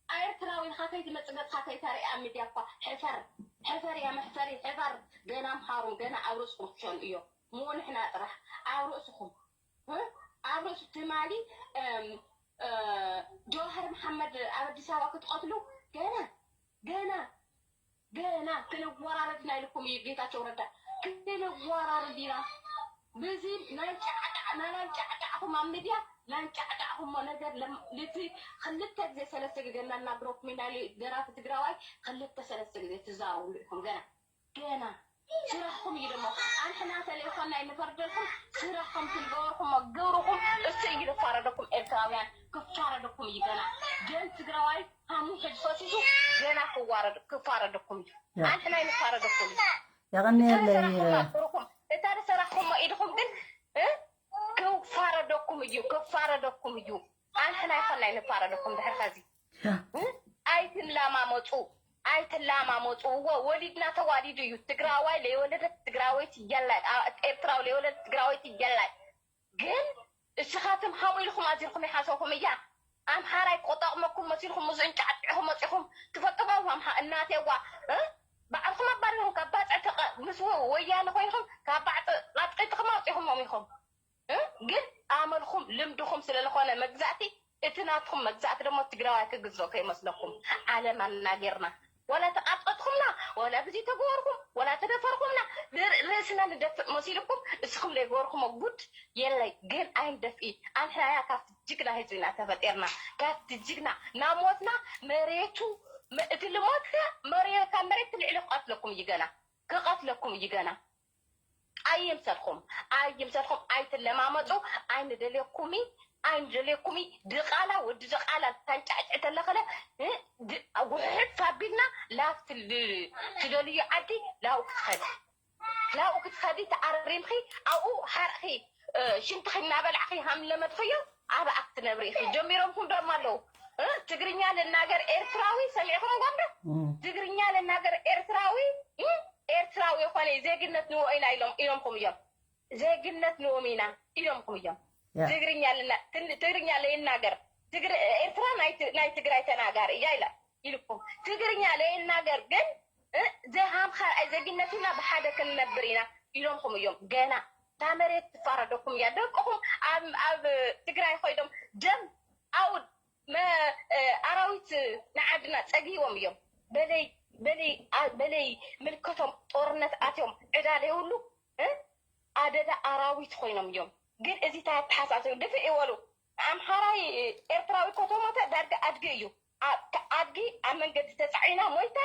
ኤርትራዊ ኢልካ ከይትመጽእ ገጽካ ከይተርኢ ኣብ ሚድያ እኳ ሕፈር ሕፈር እያ መሕፈሪ ሕፈር ገና ኣምሓሩን ገና ኣብ ርእስኩም ክሸኑ እዮም እሞ ንሕና ጥራሕ ኣብ ርእስኹም ኣብ ርእሱ ትማሊ ጀዋሃር መሓመድ ኣብ ኣዲስ ኣበባ ክትቐትሉ ገና ገና ገና ክንወራረድ ኢና ኢልኩም እዩ ጌታቸው ረዳ። ክንወራረድ ኢና። ብዚ ናይ ጫዕጫዕ ናናይ ጫዕጫዕኹም ኣብ ሚድያ ናይ ጫዕጫዕኹሞ ነገር ለም- ልቲ ክልተ ግዜ ሰለስተ ግዜ እናናግረኩም ኢና ኢሉ ደራፊ ትግራዋይ ክልተ ሰለስተ ግዜ ትዛረብሉ ኢኹም ገና ገና ስራሕኩም እዩ ደሞ ኣንሕና ተለይኮና ይንፈርደልኩም ስራሕኩም ክንገበርኩሞ ግብርኩም እሱ እዩ ዝፋረደኩም ኤርትራውያን ክፋረደኩም እዩ ገና ደም ትግራዋይ ሃሙ ሕጂ ፈሲሱ ገና ክዋረድ ክፋረደኩም እዩ ኣንሕና ይንፋረደኩም እዩ የቐንየለይ እታ ዝሰራሕኩሞ ኢድኩም ግን ክፋረደኩም እዩ ክፋረደኩም እዩ ኣንሕና ይኮና ይንፋረደኩም ድሕር ከዚ ኣይትላማመፁ ኣይትላማመፁ እወ ወሊድና ተዋሊዱ እዩ ትግራዋይ ለይወለደት ትግራወይቲ የለን ኤርትራዊ ለይወለደት ትግራወይቲ የለን ግን እስኻትም ከምኡ ኢልኩም ኣዚርኩም ይሓሰብኩም እያ ኣምሓራይ ክጠቕመኩም መሲልኩም ምስ እንጫዕጢዕኹም መፂኹም ትፈልጥዋ እናቴዋ ባዕልኩም ኣባሪኹም ካብ ባፅዕ ምስ ወያነ ኮይንኩም ካብ ባፅዕ ኣጥቂጥኩም ኣውፂኹሞም ኢኹም ግን ኣመልኩም ልምድኩም ስለዝኾነ መግዛእቲ እቲ ናትኩም መግዛእቲ ደሞ ትግራዋይ ክግዝኦ ከይመስለኩም። ዓለም ኣናጌርና፣ ዋላ ተቃጠትኩምና፣ ዋላ ብዚ ተገበርኩም፣ ዋላ ተደፈርኩምና፣ ርእስና ንደፍእ መሲልኩም። እስኹም ዘይገበርኩሞ ጉድ የለይ። ግን ኣይንደፍኢ። ኣንሕናያ ካብቲ ጅግና ህዝብና ተፈጢርና፣ ካብቲ ጅግና ናሞትና መሬቱ፣ እቲ ልሞት ካብ መሬት ትልዕሊ ክቀትለኩም እዩ ገና፣ ክቀትለኩም እዩ ገና። ኣይምሰልኩም፣ ኣይምሰልኩም። ኣይትለማመፁ። ኣይንደልየኩሚ፣ ኣይንደልየኩሚ። ድቓላ ወዲ ድቓላ ታንጫዕጭ ተለኸለ። ውሕድ ታቢልና ላብ ትደልዩ ዓዲ ላው ክትኸዲ፣ ላው ክትኸዲ ተኣረሪምኺ ኣብኡ ሓርኺ ሽንትኺ እናበላዕኺ ሃም ለመድኽዮ። ኣብ ኣክትነብሪ ኢኺ። ጀሚሮምኩም ደሞ ኣለዉ። ትግርኛ ልናገር ኤርትራዊ ሰሚዕኹም ጎንዶ? ትግርኛ ልናገር ኤርትራዊ፣ ኤርትራዊ የኾነ ዜግነት ንዎ ኢና ኢሎም ኢሎምኩም እዮም። ዜግነት ንዎም ኢና ኢሎምኩም እዮም። ትግርኛ ለይናገር፣ ኤርትራ ናይ ትግራይ ተናጋሪ እያ ኢላ ኢልኩም። ትግርኛ ለይናገር ግን ዘይሃምካ ኣይ ዜግነት ኢና ብሓደ ክንነብር ኢና ኢሎምኩም እዮም። ገና እታ መሬት ትፋረደኩም እያ። ደቅኹም ኣብ ትግራይ ኮይዶም ደም ኣውድ ኣራዊት ንዓድና ጸጊቦም እዮም። በለይ በለይ በለይ ምልከቶም ጦርነት ኣትዮም ዕዳ ዘይብሉ ኣደዳ ኣራዊት ኮይኖም እዮም። ግን እዚ እንታይ ኣተሓሳሰብ ድፍእ ይበሉ። ኣምሓራይ ኤርትራዊ ኮተሞተ ዳርጋ ኣድጊ እዩ። ኣድጊ ኣብ መንገዲ ተፃዒና ሞይታ።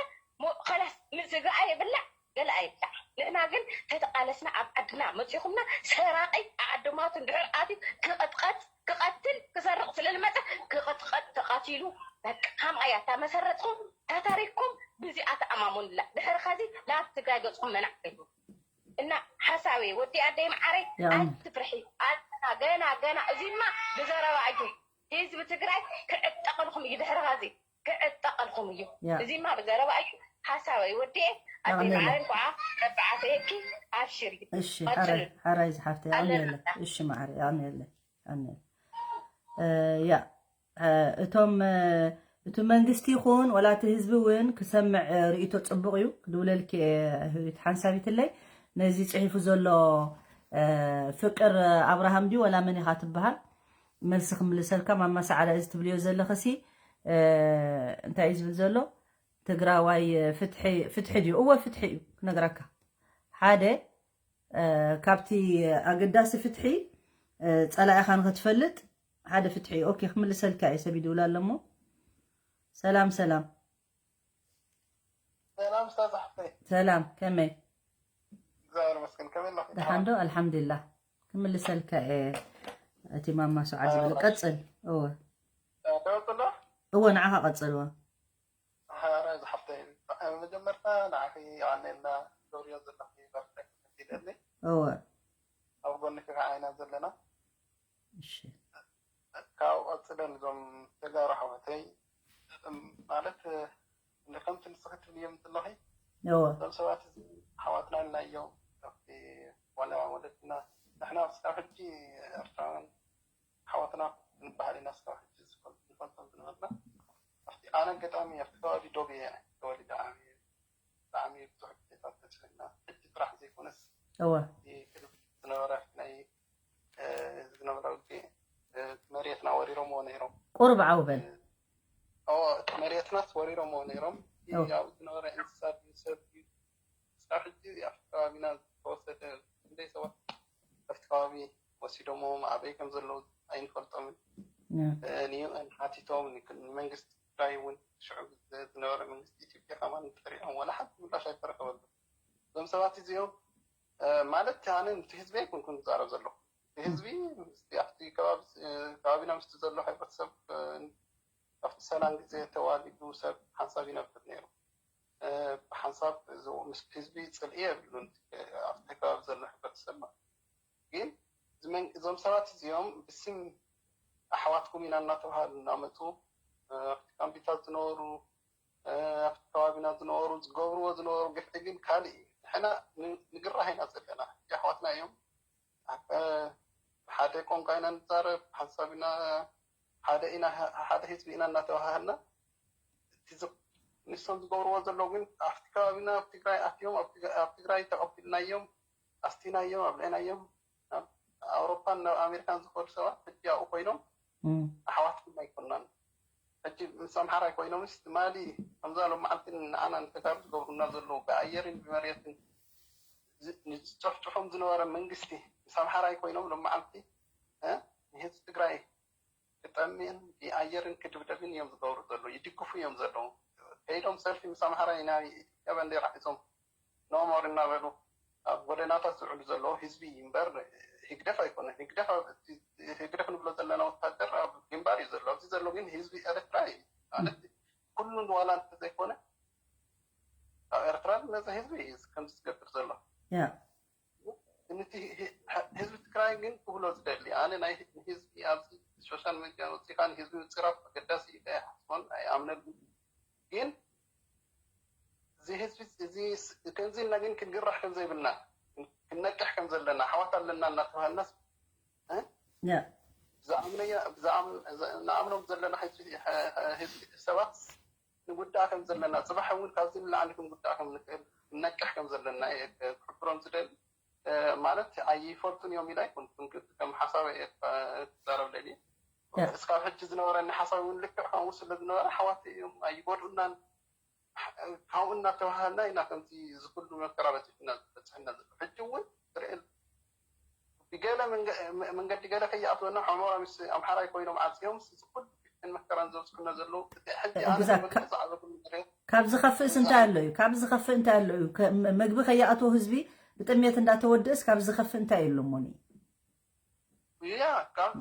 ከላስ ምስ ዝግኣ የብላዕ ገለ ኣይብላዕ። ንሕና ግን ተተቃለስና ኣብ ዓድና መፂኹምና ሰራቂ ኣዓድማቱ እንድሕር ኣትዩ ክቕጥቀጥ ክቐትል ክሰርቕ ስለልመፀ ክቕጥቀጥ ተቐቲሉ። በቃ ከምኣ እያ እታ መሰረትኩም ተተሪኩም ብዚኣ ተኣማሙንላ። ድሕሪ ኸዚ ናብ ትግራይ ገፅኩም መናዕ ገይሩ እና ሓሳዊ ወዲ ኣደይ መዓረይ ኣይትፍርሒ። ኣና ገና ገና እዚማ ብዘረባ እዩ። ህዝቢ ትግራይ ክዕጠቐልኩም እዩ። ድሕሪ ኸዚ ክዕጠቐልኩም እዩ። እዚማ ብዘረባ እዩ። ሓሳዊ ወዲ ኣደይ መዓረይ እንኳዓ መብዓተየኪ ኣብሽሪ። እሺ ሓራይ ዝሓፍተ ኣሜለ። እሺ መዓረይ ኣሜለ ኣሜለ። ያ እቶም እቲ መንግስቲ ይኹን ወላ እቲ ህዝቢ እውን ክሰምዕ ርእይቶ ፅቡቕ እዩ። ክድውለልኪ ህይወት ሓንሳቢትለይ ነዚ ፅሒፉ ዘሎ ፍቅር ኣብርሃም ድዩ ወላ መን ኢኻ ትበሃል? መልሲ ክምልሰልካ ማማ ሰዓዳ እዚ ትብልዮ ዘለኽሲ እንታይ እዩ ዝብል ዘሎ? ትግራዋይ ፍትሒ ድዩ? እወ ፍትሒ እዩ ክነግረካ። ሓደ ካብቲ ኣገዳሲ ፍትሒ ጸላኢኻ ንኽትፈልጥ ሓደ ፍትሒ እዩ። ኦኬ ክምልሰልካ እየ ሰብ ይድውል ኣሎ እሞ። ሰላም ሰላም። ሰላም ስታዝ ሓፍተይ። ሰላም ከመይ? እግዚኣብሔር ይመስገን ከመይ ኣለኺ? ደሓን ዶ? ኣልሓምዱሊላህ። ክምልሰልካ እየ እቲ ማማ ሱዓ ዝበለ ቀጽል። እወ ደወፅሎ? እወ ንዓኻ ቀጽልዋ። ሓራይ ዝሓፍተይ መጀመርታ ንዓኺ የቐንየልና ትገብርዮ ዘለኺ በርትዕ ክምልስ ኢለኒ። እወ ኣብ ጎንኺ ከዓ ኢና ዘለና። እሺ ካብኡ ቀፅለ ነዞም ተጋሩ ኣሕዋተይ ማለት እንደ ከምቲ ንስኺ ትብልዮም ዘለኺ እወ እዞም ሰባት እዚ ኣሕዋትና ኢልናዮም ካብቲ ዋላ ወለድና ንሕና እስካብ ሕጂ ኤርትራውያን ኣሕዋትና ንበሃል ኢና እስካብ ሕጂ ዝፈልጡ- ንፈልጦም ዝነበርና ኣብቲ ኣነ ኣጋጣሚ ኣብቲ ከባቢ ዶብ እየ ተወሊደ ዓብየ ብጣዕሚ ብዙሕ ግዜታት በፂሑና ሕጂ ጥራሕ ዘይኮነስ እወ እቲ ቅድሚ ዝነበረ ናይ ዝነበረ ውግእ መሬትና ወሪሮምዎ ነይሮም። ቁሩብ ዓው በል። እዎ እቲ መሬትናስ ወሪሮምዎ ነይሮም። እቲ ኣብኡ ዝነበረ እንስሳ ድዩ ሰብ ድዩ ክሳብ ሕጂ ኣብቲ ከባቢና ዝተወሰደ ክንደይ ሰባት ኣብቲ ከባቢ ወሲዶምዎም ኣበይ ከም ዘለዉ ኣይንፈልጦምን። ንዩኤን ሓቲቶም ንመንግስቲ ትግራይ እውን ሽዑ ዝነበረ መንግስቲ ኢትዮጵያ ከማን ጠሪዖም ዋላ ሓንቲ ምላሽ ኣይተረኸበሉ። እዞም ሰባት እዚኦም ማለት ኣነ ነቲ ህዝቢ ኣይኮንኩን ዝዛረብ ዘለኹ። እቲ ህዝቢ ምስቲ ኣብቲ ከባቢ ከባቢና ምስቲ ዘሎ ሕብረተሰብ ኣብቲ ሰላም ግዜ ተዋሊዱ ሰብ ሓንሳብ ይነብር ነይሩ። ብሓንሳብ ምስቲ ህዝቢ ፅልኢ የብሉን ኣብቲ ከባቢ ዘሎ ሕብረተሰብ ማለት ግን እዞም ሰባት እዚኦም ብስም ኣሕዋትኩም ኢና እናተባሃሉ እናመፁ ኣብቲ ካምቢታት ዝነበሩ ኣብቲ ከባቢና ዝነበሩ ዝገብርዎ ዝነበሩ ግፍዒ ግን ካልእ እዩ። ንሕና ንግራህ ኢና ዘለና። ሕጂ ኣሕዋትና እዮም። ሓደ ቋንቋ ኢና ንዛረብ፣ ሓንሳብ ኢና፣ ሓደ ኢና፣ ሓደ ህዝቢ ኢና እናተባሃሃልና እቲ ንሶም ዝገብርዎ ዘለዉ ግን ኣብቲ ከባቢና ኣብ ትግራይ ኣትዮም ኣብ ትግራይ ተቐቢልናዮም ኣስቲናዮም ኣብለናዮም ናብ ኣውሮፓን ናብ ኣሜሪካን ዝኸዱ ሰባት ሕጂ ኣብኡ ኮይኖም ኣሕዋትኩም ናይ ምስ ኣምሓራይ ኮይኖምስ ትማሊ ከምዛ ሎም መዓልቲ ንዓና ንተጋሩ ዝገብሩና ዘለዉ ብኣየርን ብመሬትን ዝ- ንዝጨፍጭፎም ዝነበረ መንግስቲ ምስ ኣምሓራይ ኮይኖም ሎም መዓልቲ እ፣ ንህዝቢ ትግራይ ክጠምየን ብኣየርን ክድብደብን እዮም ዝገብሩ ዘለዉ፣ ይድግፉ እዮም ዘለዉ። ከይዶም ሰልፊ ምስ ኣምሓራይ ናይ ኢትዮጵያ ባንዴራ ሒዞም ኖሞር እናበሉ ኣብ ጎደናታት ዝውዕሉ ዘለዉ ህዝቢ እምበር ህግደፍ ኣይኮነን። ህግደፍ ኣብ- ህግደፍ ንብሎ ዘለና ወታደር ኣብ ግንባር እዩ ዘሎ። ኣብዚ ዘሎ ግን ህዝቢ ኤርትራ እዩ ማለት ኩሉ ዋላ እንተዘይኮነ ካብ ኤርትራ ዝመፀ ህዝቢ እዩ ከምዚ ዝገብር ዘሎ። ያ እቲ ህዝቢ ትግራይ ግን ክብሎ ዝደሊ ኣነ ናይ ህዝቢ ኣብዚ ሶሻል ሚድያ ወፂኻ ንህዝቢ ምፅራፍ ኣገዳሲ እዩ ኣይሓስቦን ኣይኣምነሉ። ግን እዚ ህዝቢ እዚ ከምዚ ኢልና ግን ክንግራሕ ከም ዘይብልና ክንነቅሕ ከም ዘለና ኣሕዋት ኣለና እናተባሃልናስ ያ ዝኣምነያ ዝኣም- ዝ- ንኣምኖም ዘለና ህዝቢ ህዝቢ ሰባት ንጉዳእ ከም ዘለና ፅባሕ እውን ካብዚ ንላዕሊ ክንጉዳእ ከም ንክእል ክንነቅሕ ከም ዘለና እየ ክሕብሮም ዝደሊ። ማለት ኣይፈልጡን እዮም ኢለ ኣይኮንኩን ከም ሓሳብ እየ ክዛረብ ደልየ። እስካብ ሕጂ ዝነበረኒ ሓሳብ እውን ልክዕ ከምኡ ስለ ዝነበረ ኣሕዋት እዮም ኣይጎድኡናን። ካብኡ እናተባሃልና ኢና ከምዚ እዚ ኩሉ መከራ በፂሑና ዝበፅሐና ዘሎ። ሕጂ እውን ትርኢ ብገለ መንገ- መ- መንገዲ ገለ ከይኣትወና ሑመራ ምስ ኣምሓራይ ኮይኖም ዓፅዮም እዚ ኩሉ ግፍዕን መከራን ዘብፅሑና ዘለዉ እቲ ሕጂ ኣነ ግዛት ተመልከ ዝዓበኩሉ መሬት ካብ ዝኸፍእስ እንታይ ኣሎ እዩ? ካብ ዝኸፍእ እንታይ ኣሎ እዩ? ከ- መ- መግቢ ከይኣትዎ ህዝቢ ብጥሜት እንዳተወድእስ ካብ ዝኸፍእ እንታይ ኣሎ እሞኒ? ያ ካብ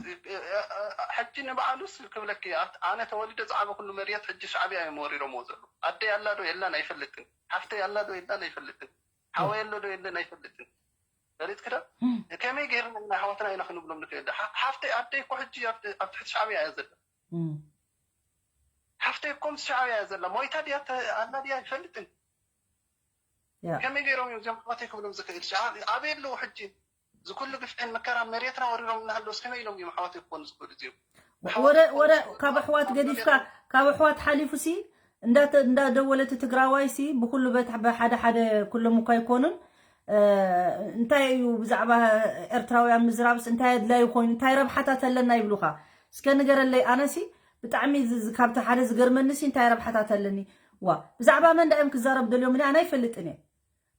ሕጂ ንባዕሉስ ክብለኪ ኣት- ኣነ ተወሊደ ዝዓበኩሉ መሬት ሕጂ ሻዕብያ እዮም ወሪሮምዎ ዘለዉ። ኣደይ ኣላ ዶ የላን ኣይፈልጥን። ሓፍተይ ኣላ ዶ የላን ኣይፈልጥን። ሓወይ ኣሎ ዶ የለን ኣይፈልጥን። ፈሊጥኪ ዶ? ከመይ ገይርና ኢና ኣሕዋትና ኢና ክንብሎም ንክእል? ሓ- ሓፍተይ ኣደይ እኮ ሕጂ ኣብ ኣብ ትሕቲ ሻዕብያ እያ ዘላ። እም። ሓፍተይ እኮ ምስ ሻዕብያ እያ ዘላ። ሞይታ ድያ ተ- ኣላ ድያ ኣይፈልጥን። ያ ከመይ ገይሮም እዮም እዚኦም ኣሕዋተይ ክብሎም ዝክእል? ሻዕ- ኣበይ ኣለዉ ሕጂ? እዚ ኩሉ ግፍዕን መከራ መሬትና ወሪሮም እናሃለውስ ከመይ ኢሎም እዮም ኣሕዋተይ ክኾኑ ዝኽእሉ እዚኦም? ወረ ወረ ካብ ኣሕዋት ገዲፍካ ካብ ኣሕዋት ሓሊፉ ሲ እንዳተ- እንዳደወለት ትግራዋይ ሲ ብኩሉ በት ብሓደ ሓደ ኩሎም እኳ ኣይኮኑን እ፣ እንታይ እዩ ብዛዕባ ኤርትራውያን ምዝራብስ እንታይ ኣድላዩ ኮይኑ እንታይ ረብሓታት ኣለና ይብሉካ እስከ ንገረለይ ኣነሲ ብጣዕሚ ዝ- ዝ- ካብቲ ሓደ ዝገርመኒ ሲ እንታይ ረብሓታት ኣለኒ ዋ ብዛዕባ መን ዳእዮም ክዛረብ ደልዮም እኔ ኣነ ኣይፈልጥን እየ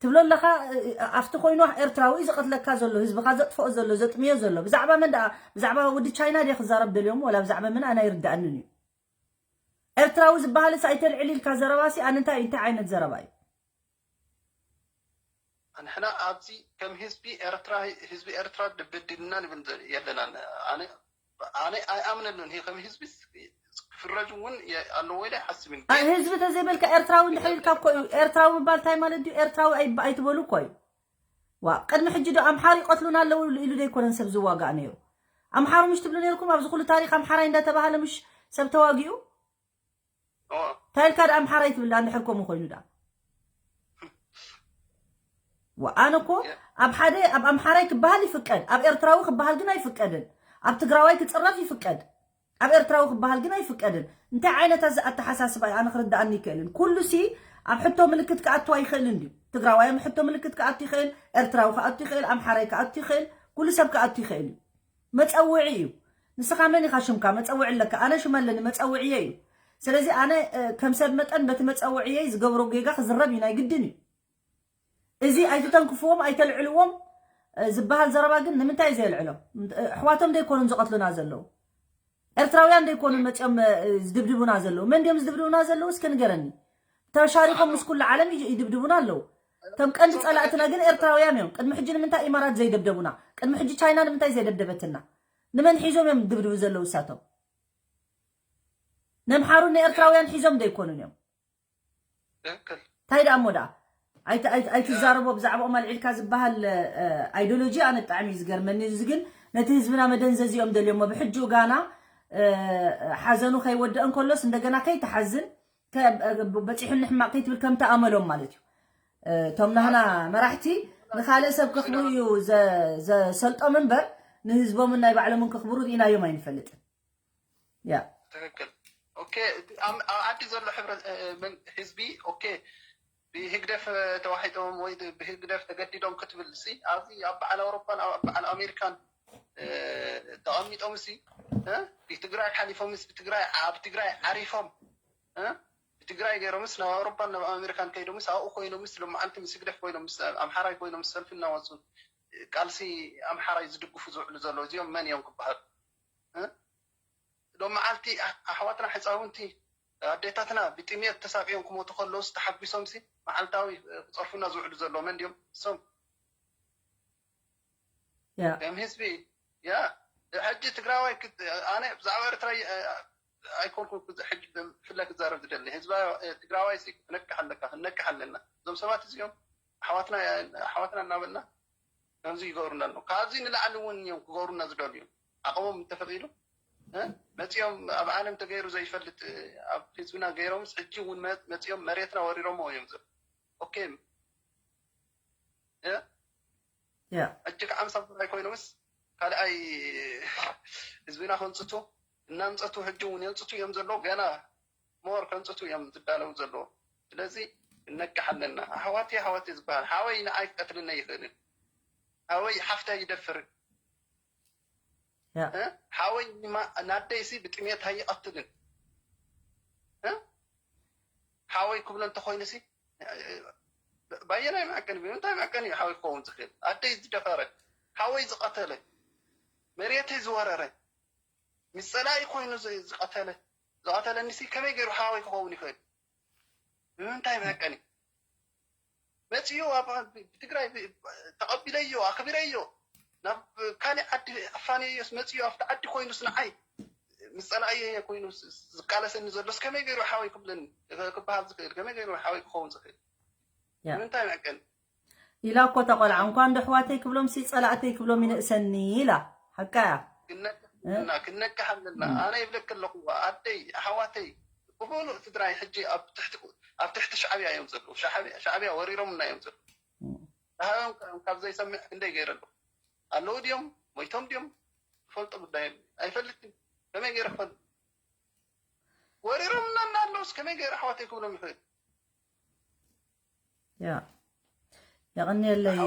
ትብሎ ኣለኻ እ፣ ኣብቲ ኮይኑ ኤርትራዊ እዩ ዝቐትለካ ዘሎ ህዝብኻ ዘጥፍኦ ዘሎ ዘጥምዮ ዘሎ ብዛዕባ መን ደኣ ብዛዕባ ወዲ ቻይና ድየ ክዛረብ ደልዮም ወላ ብዛዕባ መን ኣነ ኣይርዳእንን እዩ ኤርትራዊ ዝበሃልስ ኣይተልዕል ኢልካ ዘረባሲ ኣነ እንታይ እንታይ ዓይነት ዘረባ እዩ ንሕና ኣብዚ ከም ህዝቢ ኤርትራ ህዝቢ ኤርትራ ድብድልና ንብል ዘ- የለናን። ኣነ ኣነ ኣይኣምነሉን። ይሄ ከም ህዝቢ ክፍረጅ እውን የ- ኣለዎ ኢለ ኣይሓስብን። ኣይ ህዝቢ ተዘይበልካ ኤርትራዊ እንድሕር ኢልካ እኮ እዩ ኤርትራዊ ምባል እንታይ ማለት ድዩ ኤርትራዊ ኣይ- ኣይትበሉ እኮ እዩ ዋ ቅድሚ ሕጂ ዶ ኣምሓር ይቐትሉና ኣለዉ ኢሉ ዘይኮነን ሰብ ዝዋጋእ ነይሩ ኣምሓሩ ምሽ ትብሉ ነይርኩም ኣብዚ ኩሉ ታሪክ ኣምሓራይ እንዳተባሃለ ምሽ ሰብ ተዋጊኡ ኦ፣ እንታይ ኢልካ ዳ ኣምሓራይ ትብላ እንድሕር ከምኡ ኮይኑ ዳ ወኣነ እኮ ኣብ ሓደ ኣብ ኣምሓራይ ክበሃል ይፍቀድ ኣብ ኤርትራዊ ክበሃል ግን ኣይፍቀድን ኣብ ትግራዋይ ክፅረፍ ይፍቀድ ኣብ ኤርትራዊ ክበሃል ግን ኣይፍቀድን እንታይ ዓይነት ኣዚ ኣተሓሳስባ እዩ ኣነ ክርዳኣኒ ይክእልን ኩሉ ሲ ኣብ ሕቶ ምልክት ክኣቱ ኣይክእልን ድዩ ትግራዋይ ኣብ ሕቶ ምልክት ክኣቱ ይክእል ኤርትራዊ ክኣቱ ይክእል ኣምሓራይ ክኣቱ ይክእል ኩሉ ሰብ ክኣቱ ይክእል እዩ መፀውዒ እዩ ንስኻ መን ኢኻ ሽምካ መፀውዒ ኣለካ ኣነ ሽም ኣለኒ መፀውዕየ እዩ ስለዚ ኣነ ከም ሰብ መጠን በቲ መፀውዕየይ ዝገብሮ ጌጋ ክዝረብ እዩ ናይ ግድን እዩ እዚ ኣይትተንክፍዎም ኣይተልዕልዎም ዝበሃል ዘረባ ግን ንምንታይ እዩ ዘየልዕሎም ኣሕዋቶም ደይኮኑን ዝቐትሉና ዘለዉ ኤርትራውያን ደይኮኑን መፂኦም ዝድብድቡና ዘለዉ መን ድዮም ዝድብድቡና ዘለዉ እስከ ንገረኒ ተሻሪኮም ምስ ኩሉ ዓለም ይድብድቡና ኣለዉ እቶም ቀንዲ ፀላእትና ግን ኤርትራውያን እዮም ቅድሚ ሕጂ ንምንታይ ኢማራት ዘይደብደቡና ቅድሚ ሕጂ ቻይና ንምንታይ ዘይደብደበትና ንመን ሒዞም እዮም ድብድቡ ዘለዉ እሳቶም ነምሓሩ ንኤርትራውያን ሒዞም ዘይኮኑን እዮም እንታይ ደኣ እሞ ደኣ ኣይትዛረቦ ብዛዕባኦም ኣልዒልካ ዝበሃል ኣይዶሎጂ ኣነ ብጣዕሚ እዩ ዝገርመኒ እዚ ግን ነቲ ህዝብና መደንዘዚኦም ደልዮሞ ብሕጂ ጋና ሓዘኑ ከይወደአ እንከሎስ እንደገና ከይትሓዝን በፂሑኒ ሕማቅ ከይትብል ከምቲ ኣመሎም ማለት እዩ እቶም ናህና መራሕቲ ንካልእ ሰብ ከኽብሩ እዩ ዘሰልጦም እምበር ንህዝቦምን ናይ ባዕሎምን ከኽብሩ ርኢናዮም ኣይንፈልጥን ያ ትክክል ኦኬ ዓዲ ዘሎ ህዝቢ ኦኬ ብህግደፍ ተዋሒጦም ወይ ብህግደፍ ተገዲዶም ክትብል ሲ ኣብዚ ኣብ በዓል ኣውሮፓን ኣብ በዓል ኣሜሪካን ተቐሚጦም ሲ ብትግራይ ሓሊፎም ስ ብትግራይ ኣብ ትግራይ ዓሪፎም እ? ብትግራይ ገይሮምስ ናብ ኣውሮፓን ናብ ኣሜሪካን ከይዶምስ ኣብኡ ኮይኖምስ ሎመዓልቲ ምስ ህግደፍ ኮይኖምስ ኣምሓራይ ኮይኖምስ ሰልፊ እናወፁ ቃልሲ ኣምሓራይ ዝድግፉ ዝውዕሉ ዘለዉ እዚኦም መን እዮም ክበሃሉ? እ? ሎመዓልቲ ኣሕ- ኣሕዋትና ሕፃውንቲ ኣዴታትና ብጥሜት ተሳቅዮም ክሞቱ ከለውስ ተሓጒሶምሲ መዓልታዊ እ፣ ክፀርፉና ዝውዕሉ ዘለዉ መን ድዮም? እሶም ያ ከም ህዝቢ ያ ሕጂ ትግራዋይ ክት- ኣነ ብዛዕባ ኤርትራ ይ- ኣይኮንኩ ሕጂ ብፍላይ ክዛረብ ዝደሊ ህዝባ ትግራዋይ ሲ ክነቅሕ ኣለካ ክንነቅሕ ኣለና እዞም ሰባት እዚኦም ኣሕዋትና ኣሕዋትና እናበልና ከምዚ ይገብሩና ኣለዉ ካብዚ ንላዕሊ እውን እዮም ክገብሩና ዝደልዩ ዓቕሞም እንተፈቂዱ እ? መፂኦም ኣብ ዓለም ተገይሩ ዘይፈልጥ እ፣ ኣብ ህዝብና ገይሮምስ ሕጂ እውን መ- መፂኦም መሬትና ወሪሮሞ እዮም ዘሎ ኦኬ እ? ያ ሕጂ ከዓ ምሳብ ትግራይ ኮይኖምስ ካልኣይ ህዝብና ከንፅቱ እናምፀቱ ሕጂ እውን የንፅቱ እዮም ዘለዉ ገና ሞር ከንፅቱ እዮም ዝዳለዉ ዘለዉ ስለዚ እነቅሕ ኣለና ኣሕዋት ኣሕዋት ዝበሃል ሓወይ ንዓይ ክቀትልነ ይኽእልን ሓወይ ሓፍታ ይደፍርን ያ እ? ሓወይ ንማ- ናደይሲ ብጥሜት ኣይቐትልን እ? ሓወይ ክብሎ እንተኮይኑሲ ባየናይ መዐቀኒ ብምንታይ መዐቀኒ እዩ ሓወይ ክኸውን ዝኽእል ኣደይ ዝደፈረ ሓወይ ዝቐተለ መሬተይ ዝወረረ ምስ ፀላኢ ኮይኑ ዝ- ዝቐተለ ዝቐተለኒሲ ከመይ ገይሩ ሓወይ ክኸውን ይኽእል ብምንታይ መዐቀኒ መፅኡ ኣብ ብትግራይ ተቐቢለዮ ኣኽቢረዮ ናብ ካልእ ዓዲ ኣፋንየዮስ መፅኡ ኣብቲ ዓዲ ኮይኑስ ንዓይ ምስ ፀላእየ ኮይኑ ዝቃለሰኒ ዘሎስ ከመይ ገይሩ ሓወይ ክብለኒ ክበሃል ዝኽእል ከመይ ገይሩ ሓወይ ክኸውን ዝኽእል ያ ንምንታይ መዕቀኒ ኢላ እኮ እታ ቆልዓ እንኳን ዶ ኣሕዋተይ ክብሎም ሲ ፀላእተይ ክብሎም ይንእሰኒ ኢላ ሓቃ እያ ክነቅሕ ኣለና ኣነ ይብለክ ኣለኹ ኣደይ ኣሕዋተይ ብምሉእ ትግራይ ሕጂ ኣብ ትሕቲ ኣብ ትሕቲ ሻዕብያ እዮም ዘለዉ ሻዕብያ ወሪሮምና እዮም ዘለዉ ተሃዮም ካብ ዘይሰምዕ ክንደይ ገይረ ኣለኹ ኣለዉ ድዮም ሞይቶም ድዮም ክፈልጦ ጉዳይ ኣይፈልጥን ከመይ ገይረ ክፈልጥ ወሪሮምና እናኣለውስ ከመይ ገይረ ኣሕዋተይ ክብሎም ይኽእል ያ የቐንየለይ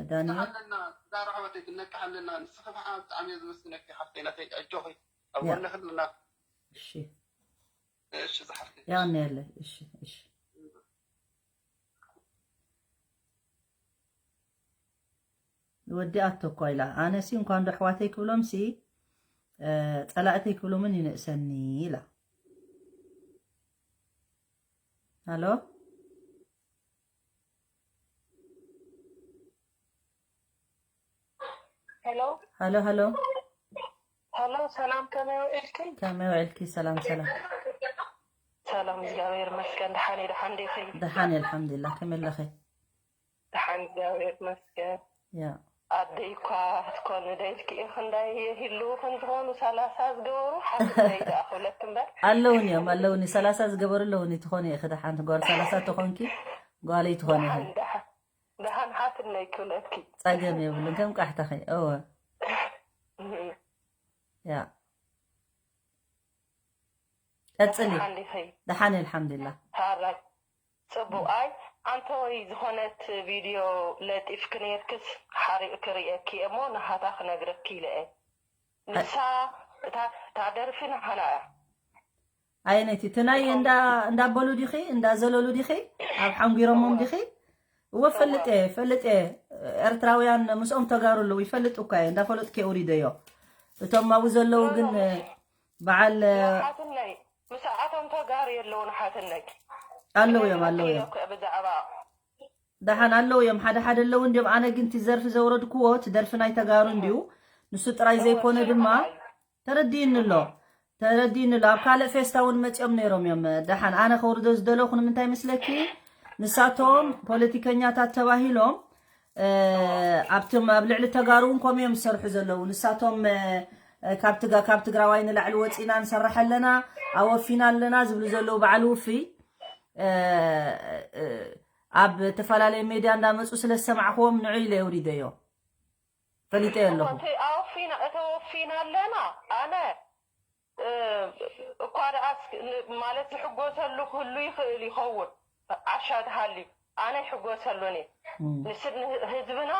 ዳንኤል ኣለና ዛር ኣሕዋተይ ክነቅሕ ኣለና ንስኺ ከዓ ብጣዕሚ እየ ዝመስግነኪ ሓፍተይ ናተይ ኣጆኺ ኣብ ጎንኺ ኣለና እሺ እሺ ዝሓፍተይ የቐንየለይ እሺ እሺ ወዲኣቶ እኳ ኢላ ኣነሲ እንኳን ዶ ኣሕዋተይ ክብሎምሲ ፀላእተይ ክብሎምን ይንእሰኒ ኢላ ሃሎ ሄሎ ሃሎ ሃሎ ሄሎ ሰላም ከመይ ውዒልኪ ከመይ ውዒልኪ ሰላም ሰላም ሰላም እግዚኣብሔር ይመስገን ደሓን እየ ደሓን ዲኺ ደሓን እየ ኣልሓምዱሊላ ከመይ ኣለኺ ደሓን እግዚኣብሔር ይመስገን ያ ኣደይ እኳ ክትኮኒ ደልኪ ኢኺ እንዳይ ይህልውኽን ዝኾኑ ሰላሳ ዝገበሩ ሓፍተይ ደኣ ክብለኪ እምበር ኣለውን እዮም ኣለውኒ ሰላሳ ዝገበሩ ኣለውኒ ትኾኒ ኢኺ ደሓን ጓል ሰላሳ ተኾንኪ ጓለይ ትኾኒ ኢኺ ደሓን ደሓን ደሓን ሓትነይ ክብለኪ ፀገም የብሉን ከም ቃሕታኺ እወ ያ ቀፅሊ ደሓን ዲኺ ደሓን እየ ኣልሓምዱሊላ ሃራይ ፅቡቅ ኣይ ኣንተ ወይ ዝኾነት ቪድዮ ለጢፍኪ ነይርክስ ሓሪእኪ ርእየኪ እየ እሞ ንሃታ ክነግረኪ ኢለ እየ ንሳ እታ እታ ደርፊ ንሃና እያ ኣየነይቲ እቲ ናይ እንዳ እንዳበሉ ዲኺ እንዳዘለሉ ዲኺ ኣብ ሓንጒሮሞም ዲኺ እወ ፈልጥ እየ ፈልጥ እየ ኤርትራውያን ምስኦም ተጋሩ ኣለዉ ይፈልጥ እኳ እየ እንዳፈለጥኩ የውሪደዮ እቶም ኣብኡ ዘለዉ ግን በዓል ሓትነይ ምስኣቶም ተጋሩ የለውን ሓትነይ ኣለዉ እዮም ኣለዉ እዮም ብዛዕባ ደሓን ኣለዉ እዮም ሓደ ሓደ ኣለዉ እንዲዮም ኣነ ግን እቲ ዘርፊ ዘውረድክዎ እቲ ደርፊ ናይ ተጋሩ እንዲዩ ንሱ ጥራይ ዘይኮነ ድማ ተረዲእኒ ኣሎ ተረዲእኒ ኣሎ ኣብ ካልእ ፌስታ እውን መፂኦም ነይሮም እዮም ደሓን ኣነ ከውርዶ ዝደለኹ ንምንታይ መስለኪ ንሳቶም ፖለቲከኛታት ተባሂሎም ኣብቶም ኣብ ልዕሊ ተጋሩ እውን ከምኡ እዮም ዝሰርሑ ዘለዉ ንሳቶም ካብ ትጋ ካብ ትግራዋይ ንላዕሊ ወፂና ንሰርሕ ኣለና ኣወፊና ኣለና ዝብሉ ዘለዉ በዓል ውፍይ ኣብ ተፈላለየ ሜድያ እንዳመፁ ስለ ዝሰማዕክዎም ንዑ ኢለ የውሪደዮ ፈሊጠዮ ኣለኹ እተወፊና እተወፊና ኣለና ኣነ እኳ ደኣስ ማለት ዝሕጎሰሉ ክህሉ ይኽእል ይኸውን ዓሻ ተሃልዩ ኣነ ይሕጎሰሉን እየ ንስድ ህዝብና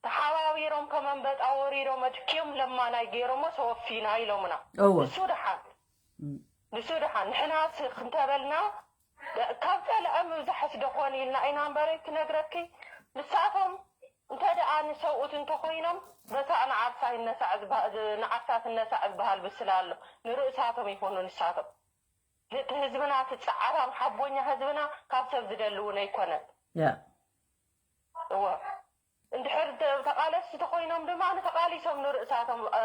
ተሓባቢሮም ከም ኣንበጣ ወሪዶም ኣድክዮም ለማናይ ገይሮሞ ተወፊና ኢሎምና እወ እሱ ደሓን ንሱ ደሓን ንሕና ስኽ እንተበልና ካብ ጸልአ ምብዛሕስ ደኾን ኢልና ኢና እምበረይ ክነግረኪ። ንሳቶም እንተ ደኣ ንሰብኡት እንተኾይኖም በታ ንዓርሳ ይነሳዕ ዝበ- ንዓርሳ ትነሳዕ ዝበሃል ብስላ ኣሎ። ንርእሳቶም ይኾኑ ንሳቶም። እቲ ህዝብና እቲ ጸዓራም ሓቦኛ ህዝብና ካብ ሰብ ዝደሊ እውን ኣይኮነን። ያ እወ እንድሕር ተ- ተቓለስቲ ተኾይኖም ድማ ንተቓሊሶም ንርእሳቶም እ፣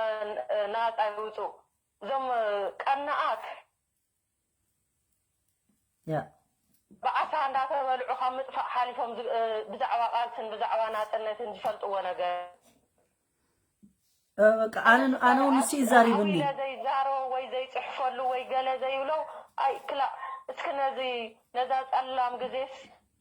እ፣ ናጻ ይውፁ። እዞም እ፣ ቀናኣት ያ ብዓሳ እንዳተበልዑ ካብ ምጥፋእ ሓሊፎም ዝ- እ፣ ብዛዕባ ቃልስን ብዛዕባ ናፅነትን ዝፈልጥዎ ነገር እ፣ በቃ ኣነ ኣነ እውን ንሱ ይዛሪብኒ ኢለ ዘይዛረቦ ወይ ዘይፅሕፈሉ ወይ ገለ ዘይብሎ ኣይ ክላእ እስኪ ነዚ ነዛ ፀላም ግዜስ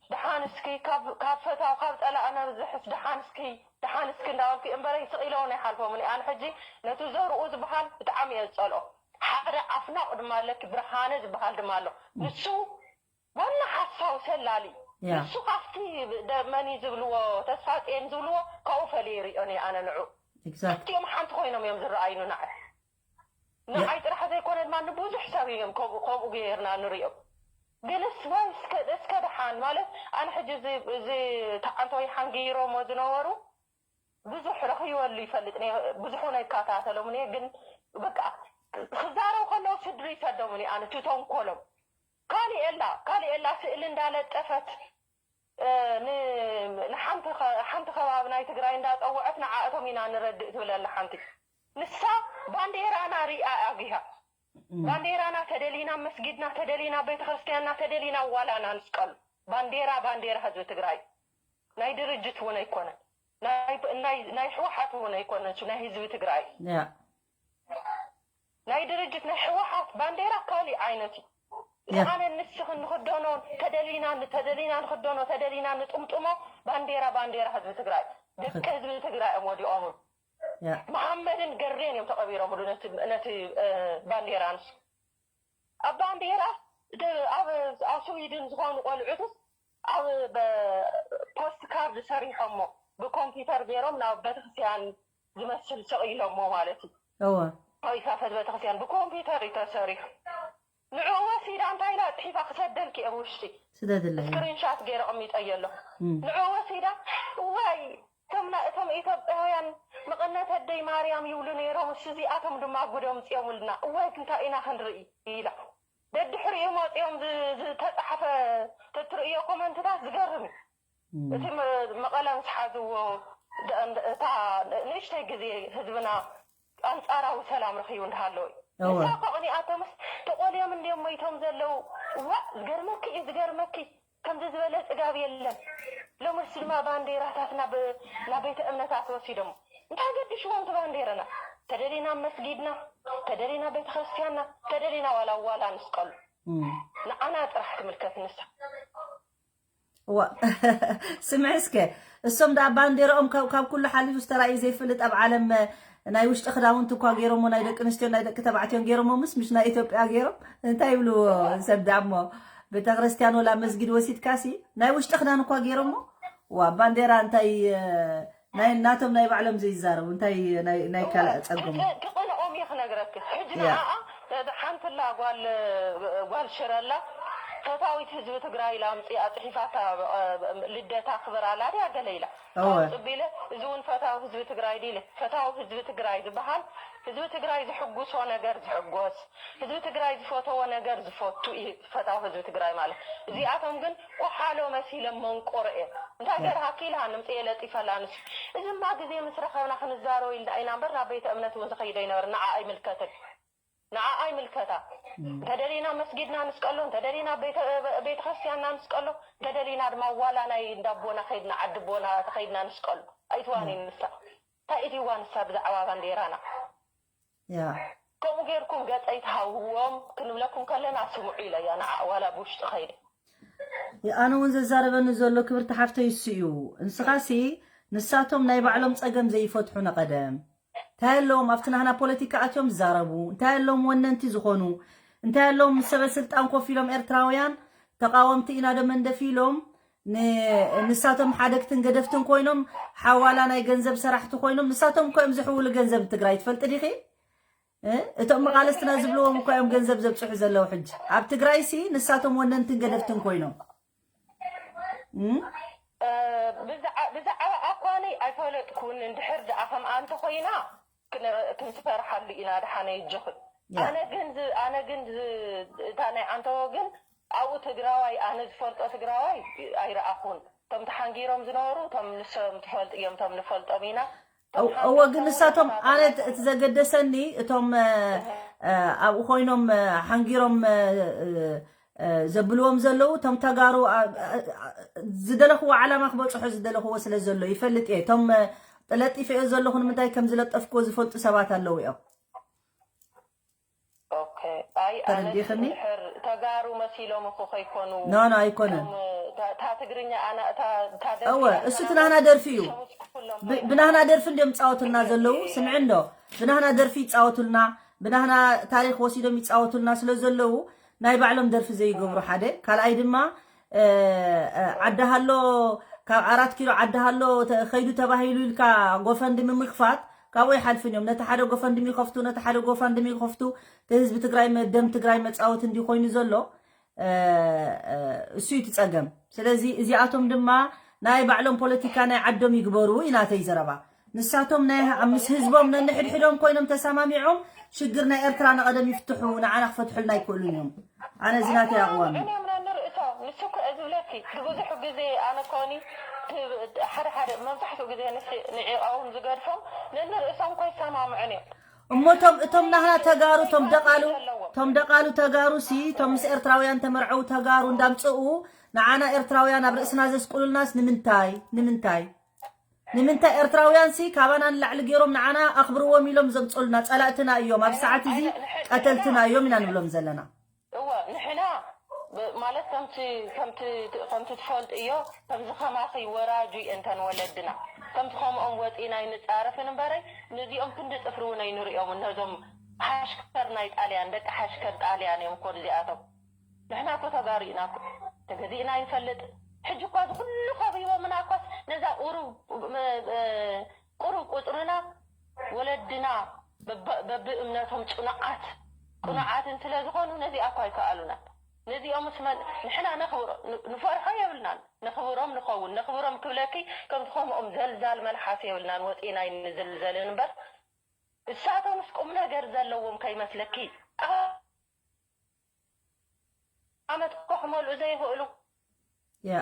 ደሓን እስኪ ካብ ካብ ፈታው ካብ ፀላእና ብዝሕስ ደሓን እስኪ ደሓን እስኪ እንዳበልኩ እምበረይ ስቕ ኢለ እውን ኣይሓልፎምን ኣነ ሕጂ ነቲ ዘርኡ ዝበሃል ብጣዕሚ እየ ዝፀልኦ ሓደ ዓፍናቕ ድማ ኣለኪ ብርሃነ ዝበሃል ድማ ኣሎ ንሱ ዋና ሓሳዊ ሰላሊ ያ ንሱ ካብቲ ደ- መን እዩ ዝብልዎ ተስፋ ፅየን ዝብልዎ ካብኡ ፈልየ ይሪኦ እየ ኣነ ንዑ exactly እቲኦም ሓንቲ ኮይኖም እዮም ዝረኣዩኑ ንዓይ ንዓይ ጥራሕ ዘይኮነ ድማ ንብዙሕ ሰብ እዮም ከምኡ ከምኡ ገይርና ንሪኦም ግንስ ወይ እስከ እስከ ደሓን ማለት ኣነ ሕጂ እዚ እዚ ተዓንቶ ይሓንጊሮሞ ዝነበሩ ብዙሕ ረኺበሉ ይፈልጥ ነየ ብዙሕ እውን ኣይከታተሎምን እየ ግን በቃ ክዛረቡ ከለዉ ስድሪ ይሰዶምን እዩ ኣነ እቲ ተንኮሎም ካሊእ የላ ካሊእ የላ ስእሊ እንዳለጠፈት እ፣ ን- ንሓንቲ ኸ- ሓንቲ ከባቢ ናይ ትግራይ እንዳፀወዐት ንዓእቶም ኢና ንረድእ ትብለላ ሓንቲ ንሳ ባንዴራና ሪኣ ኣጊሃ ባንዴራና ተደሊና መስጊድና ተደሊና ቤተክርስትያንና ተደሊና ዋላና ንስቀሉ ባንዴራ ባንዴራ ህዝቢ ትግራይ ናይ ድርጅት እውን ኣይኮነን ናይ ናይ ናይ ህወሓት እውን ኣይኮነን እሱ ናይ ህዝቢ ትግራይ ያ ናይ ድርጅት ናይ ህወሓት ባንዴራ ካሊእ ዓይነት እዩ ያ ኣነ ንስኽን ንኽደኖ ተደሊና ተደሊና ንኽደኖ ተደሊና ንጥምጥሞ ባንዴራ ባንዴራ ህዝቢ ትግራይ ደቂ ህዝቢ ትግራይ እዮም ወዲቖም ያ መሓመድን ገሬን እዮም ተቐቢሮምሉ ነቲ ነቲ እ፣ ባንዴራ ንሱ ኣብ ባንዴራ ደ- ኣብ ኣብ ስዊድን ዝኾኑ ቆልዑትስ ኣብ በ- ፖስት ካርድ ሰሪሖሞ ብኮምፒውተር ገይሮም ናብ ቤተክርስትያን ዝመስል ሰቒሎሞ ማለት እዩ እወ ከይካፈት ቤተክርስትያን ብኮምፒውተር እዩ ተሰሪሑ ንዕኡ ወሲዳ እንታይ ኢላ ፅሒፋ ክሰደልኪ እየ ብውሽጢ ስደድለይ ስክሪንሻት ገይረ ቀሚጠዮ ኣሎ እም። ንዕኡ ወሲዳ እዋይ እቶም ና- እቶም ኢትዮጵያውያን መቐነት ኣደይ ማርያም ይብሉ ነይሮም እሱ እዚኣቶም ድማ ጉዶም ፅዮምልና እዋይ እንታይ ኢና ክንርኢ ኢላ ደድሕሪኡ መፂኦም ዝ- ዝተፃሓፈ ተትርእዮ ኮመንትታት ዝገርም እዩ እም። እቲ መ- መቐለ ምስ ሓዝዎ ደ- እንደ- እታ ንእሽተይ ግዜ ህዝብና ኣንፃራዊ ሰላም ረኺቡ እንዳሃለወ እዩ እወ ንሳ እኮ ቅኒኣቶምስ ተቆልዮም እንድዮም ሞይቶም ዘለዉ እዋ ዝገርመኪ እዩ ዝገርመኪ ከምዚ ዝበለ ፅጋብ የለን ሎምስ ድማ ባንዴራታት ናብ ናብ ቤተ እምነታት ወሲዶም እንታይ ገዲሽዎም እቲ ባንዴረና ተደሊና ኣብ መስጊድና ተደሊና ቤተክርስትያንና ተደሊና ዋላ ዋላ ንስቀሉ እም። ንዓና ጥራሕ ትምልከት ንሳ እዋ ስምዒ እስከ እሶም ደኣ ባንዴራኦም ካብ ካብ ኩሉ ሓሊፉ ዝተራእዩ ዘይፈልጥ ኣብ ዓለም ናይ ውሽጢ ክዳውንቲ እኳ ገይሮሞ ናይ ደቂ ኣንስትዮ ናይ ደቂ ተባዕትዮን ገይሮሞ ምስ ምሽ ናይ ኢትዮጵያ ገይሮም እንታይ ይብልዎ ሰብ ደኣ እሞ ቤተክርስትያን ወላ መስጊድ ወሲድካሲ ናይ ውሽጢ ክዳን እኳ ገይሮሞ ዋ ባንዴራ እንታይ ናይ ናቶም ናይ ባዕሎም ዘይዛረቡ እንታይ ናይ ናይ ካልእ ጸገሙ ክቕንኦም እየ ክነግረኪ ሕጂ ያ። ንዓኣ ሓንትላ ጓል ጓል ሽረላ ፈታዊት ህዝቢ ትግራይ ኢላ ኣምፂኣ ፅሒፋታ ልደታ ክብር ኣላ ድያ ገለ ኢላ እወ ፅቢለ እዚ እውን ፈታዊ ህዝቢ ትግራይ ዲለ ፈታዊ ህዝቢ ትግራይ ዝበሃል ህዝቢ ትግራይ ዝሕጉሶ ነገር ዝሕጎስ ህዝቢ ትግራይ ዝፈተዎ ነገር ዝፈቱ እዩ ፈታዊ ህዝቢ ትግራይ ማለት እዚኣቶም ግን ኮሓሎ መሲሎም መንቆሮ እዮም እንታይ ገርሃኪ ኢልሃ ንምፅኤ ለጢፈላ ንሱ እዚማ ግዜ ምስ ረኸብና ክንዛረብ ኢልና ኢና እምበር ናብ ቤተ እምነት እውን ዝኸይደ ይነበር ንዓ ኣይምልከትን ንዓ ኣይምልከታ እንተደሊና መስጊድና ንስቀሎ እንተደሊና ቤተ ክርስቲያንና ንስቀሎ እንተደሊና ድማ ዋላ ናይ እንዳቦና ከይድና ዓዲ ቦና ተኸይድና ንስቀሎ ኣይትዋኒ ንሳ እንታይ እትዋ ንሳ ብዛዕባ ባንዴራና ያ ከምኡ ጌርኩም ገጸይ ትሃውዎም ክንብለኩም ከለና ስምዑ ኢለያ ንዓ ዋላ ብውሽጢ ኸይደ ኣነ እውን ዘዛረበኒ ዘሎ ክብርቲ ሓፍተይ እሱ እዩ። እንስኻሲ ንሳቶም ናይ ባዕሎም ጸገም ዘይፈትሑ ነቐደም እንታይ ኣለዎም ኣብቲ ናህና ፖለቲካ ኣትዮም ዝዛረቡ እንታይ ኣለዎም ወነንቲ ዝኾኑ እንታይ ኣለዎም ምስ ሰበ ስልጣን ኮፍ ኢሎም ኤርትራውያን ተቃወምቲ ኢና ዶ መንደፊ ኢሎም ንሳቶም ሓደግትን ገደፍትን ኮይኖም ሓዋላ ናይ ገንዘብ ሰራሕቲ ኮይኖም ንሳቶም እኮ እዮም ዝሕውሉ ገንዘብ ትግራይ ትፈልጢ ዲኺ እ? እቶም መቓልስትና ዝብልዎም እኮ እዮም ገንዘብ ዘብፅሑ ዘለዉ። ሕጂ ኣብ ትግራይ ሲ ንሳቶም ወነንትን ገደፍትን ኮይኖም። እም? እ፣ ብዛዓ- ብዛዕባ ኣኳነይ ኣይፈለጥኩን። እንድሕር ደኣ ከምኣ እንተኮይና ክን- ክንፈርሓሉ ኢና። ደሓነ ይጀኽን። ያ። ኣነ ግን ዝ- ኣነ ግን ዝ- እታ ናይ ኣንተዎ ግን ኣብኡ ትግራዋይ፣ ኣነ ዝፈልጦ ትግራዋይ ኣይረኣኹን። እቶም ተሓንጊሮም ዝነበሩ እቶም ንሶም ትፈልጥ እዮም፣ እቶም ንፈልጦም ኢና። እቶም እወ፣ እወ፣ ግን ሓንጊሮም ንሳቶም ዝነበሩ ኣነ ናቶም እቲ ዘገደሰኒ እቶም እ፣ እ፣ ኣብኡ ኮይኖም እ፣ ሓንጊሮም እ፣ እ፣ እ፣ ዘብልዎም ዘለዉ እቶም ተጋሩ ኣ- ኣ- ኣ- ዝደለኽዎ ዓላማ ክበፅሖ ዝደለኽዎ ስለ ዘሎ ይፈልጥ እየ። እቶም እ፣ ለጢፈዮ ዘለኹ ንምንታይ ከም ዝለጠፍክዎ ዝፈልጡ ሰባት ኣለዉ እዮም። ኦኬ። ኣይ ኣነ ተረዲኽኒ? እንድሕር ተጋሩ መሲሎም እኮ ከይኮኑ ኖ ኖ ኣይኮነን። እቶም፣ እታ እታ ትግርኛ ኣና እታ እታ ደርፊ እወ ኣና እሱ እቲ ናና ናህና ደርፊ እዩ። ሰው እስክኩሎም ብ- ብናህና ደርፊ እንዲዮም ፃወቱልና ዘለዉ። ስምዒ እንዶ ብናህና ደርፊ ይፃወቱልና፣ ብናህና ታሪክ ወሲዶም ይፃወቱልና ስለ ዘለዉ ናይ ባዕሎም ደርፊ ዘይገብሩ ሓደ። ካልኣይ ድማ እ፣ እ፣ ዓዲ ሃሎ ካብ ኣራት ኪሎ ዓዲ ሃሎ ተ- ከይዱ ተባሂሉ ኢልካ ጎፈንድሚ ምክፋት ካብኡ ይሓልፍን እዮም። ነቲ ሓደ ጎፈንድሚ ይኸፍቱ፣ ነቲ ሓደ ጎፋንድሚ ይኸፍቱ። እቲ ህዝቢ ትግራይ መ- ደም ትግራይ መፃወቲ እንዲ ኮይኑ ዘሎ እ፣ እ፣ እሱ እዩ እቲ ፀገም። ስለዚ እዚኣቶም ድማ ናይ ባዕሎም ፖለቲካ ናይ ዓዶም ይግበሩ እዩ ናተይ ዘረባ። ንሳቶም ናይ ምስ ህዝቦም ነንሕድሕዶም ኮይኖም ተሰማሚዖም ሽግር ናይ ኤርትራ ንቐደም ይፍትሑ፣ ንዓና ክፈትሑልና ኣይክእሉን እዮም። ኣነ እዚ ናተይ ኣቕዋም እዩ። እዮም ነንርእሶም። ንሱ እኮ እዩ ዝብለኪ። ብብዙሕ ግዜ ኣነ ኮኒ ት- ሓደ ሓደ መብዛሕትኡ ግዜ ንስ- ንዒቓ እውን ዝገድፎም ነንርእሶም እኮ ይሰማምዑን እዮም። እሞ እቶም እቶም ናህና ተጋሩ እቶም ደቓሉ እቶም ደቓሉ ተጋሩ ሲ እቶም ምስ ኤርትራውያን ተመርዐው ተጋሩ እንዳምፅኡ ንዓና ኤርትራውያን ኣብ ርእስና ዘስቁሉልናስ ንምንታይ? ንምንታይ? ንምንታይ ኤርትራውያን ሲ ካባና ንላዕሊ ገይሮም ንዓና ኣኽብርዎም ኢሎም ዘምፅኡልና ጸላእትና እዮም፣ ኣብ ሰዓት እዚ ቀተልትና እዮም ኢና ንብሎም ዘለና። እወ ንሕና ብ- ማለት ከምቲ ከምቲ ከምቲ ትፈልጥዮ ከምዚ ከማኺ ወራጁ እየንተን ወለድና ከምቲ ከምኦም ወፂና ይንፃረፍን እምበረይ ነዚኦም ክንዲ ፅፍሪ እውን ኣይንሪኦም። እነዞም ሓሽከር ናይ ጣልያን ደቂ ሓሽከር ጣልያን እዮም እኮ እዚኣቶም። ንሕና እኮ ተጋሩ ኢና እኮ ተገዚእና ይንፈልጥ። ሕጂ እኳ እዚ ኩሉ ከቢቦምና እኳስ ነዛ ቁሩብ ቁሩብ ቁፅርና ወለድና በብ- በብእምነቶም ፅኑዓት ቅኑዓትን ስለ ዝኾኑ ነዚኣ እኳ ኣይከኣሉናን። ነዚኦምስ መን ንሕና ነኽብሮ ን- ንፈርሖ የብልናን። ነኽብሮም ንኸውን ነኽብሮም ክብለኪ ከምቲ ከምኦም ዘልዛል መልሓስ የብልናን። ወፂና ኣይንዝልዘልን እምበር እሳቶምስ ቁም ነገር ዘለዎም ከይመስለኪ። ኣ- ዓመት እኮ ክመልኡ ዘይኽእሉ ያ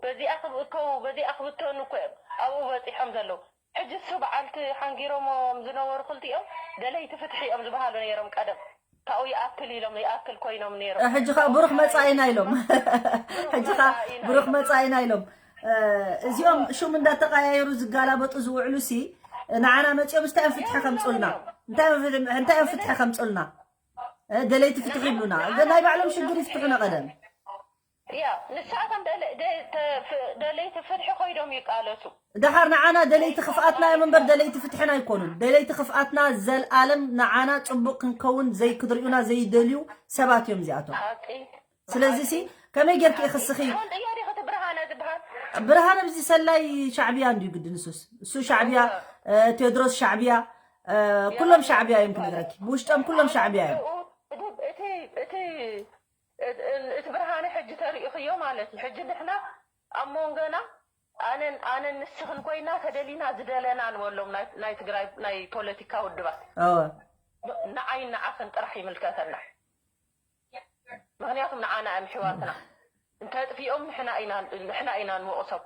በዚኣ ክብእከው በዚኣ ክብተኑ እኮ እዮም ኣብኡ በፂሖም ዘለዉ። ሕጂ እሱ በዓልቲ ሓንጊሮሞም ዝነበሩ ክልቲኦም ደለይቲ ፍትሒ እዮም ዝበሃሉ ነይሮም ቀደም። ካብኡ ይኣክል ኢሎም ይኣክል ኮይኖም ነይሮም። ሕጂ ከዓ ብሩኽ መጻኢና ኢሎም። ሕጂ ከዓ ብሩኽ መጻኢና ኢሎም። እ፣ እዚኦም ሹም እንዳተቀያየሩ ዝጋላበጡ ዝውዕሉ ሲ ንዓና መፂኦም እንታይ እዮም ፍትሒ ከምፁልና? እንታይ እዮም ፍትሒ- እንታይ እዮም ፍትሒ ከምፁልና? እ፣ ደለይቲ ፍትሒ ይብሉና። ግን ናይ ባዕሎም ሽግር ይፍትሑና ቀደም። ያ ንሳቶም ደለ- ደ- ተ- ፍ- ደለይቲ ፍትሒ ኮይዶም ይቃለሱ። ደሓር ንዓና ደለይቲ ክፍኣትና እዮም እምበር ደለይቲ ፍትሕና ኣይኮኑን። ደለይቲ ክፍኣትና ዘልኣለም ንዓና ፅቡቅ ክንከውን ዘይክድሪኡና ዘይደልዩ ሰባት እዮም እዚኣቶም። ሓቂ ስለዚ ሲ ከመይ ጌርኪ ይኽስኺ? ትፈልጥዮ ዲኺ እቲ ብርሃነ ዝበሃል? ብርሃነ ብዚ ሰላይ ሻዕብያ እንድዩ ግዲ ንሱስ እሱ ሻዕብያ እ፣ ቴድሮስ ሻዕብያ እ፣ ኩሎም ሻዕብያ እዮም ክነግረኪ። ብውሽጦም ኩሎም ሻዕብያ እዮም። እቲ እቲ እቲ ብርሃነ ሕጂ ተሪኢኽዮ ማለት እዩ። ሕጂ ንሕና ኣብ መንጎና ኣነን ኣነን ንስኽን ኮይና ተደሊና ዝደለና ንበሎም ናይ ናይ ትግራይ ናይ ፖለቲካ ውድባት እወ ንዓይን ንዓኽን ጥራሕ ይምልከተና። ምኽንያቱም ንዓና እዮም ኣሕዋትና። እንተጥፊኦም ንሕና ኢና ንወቕሶም።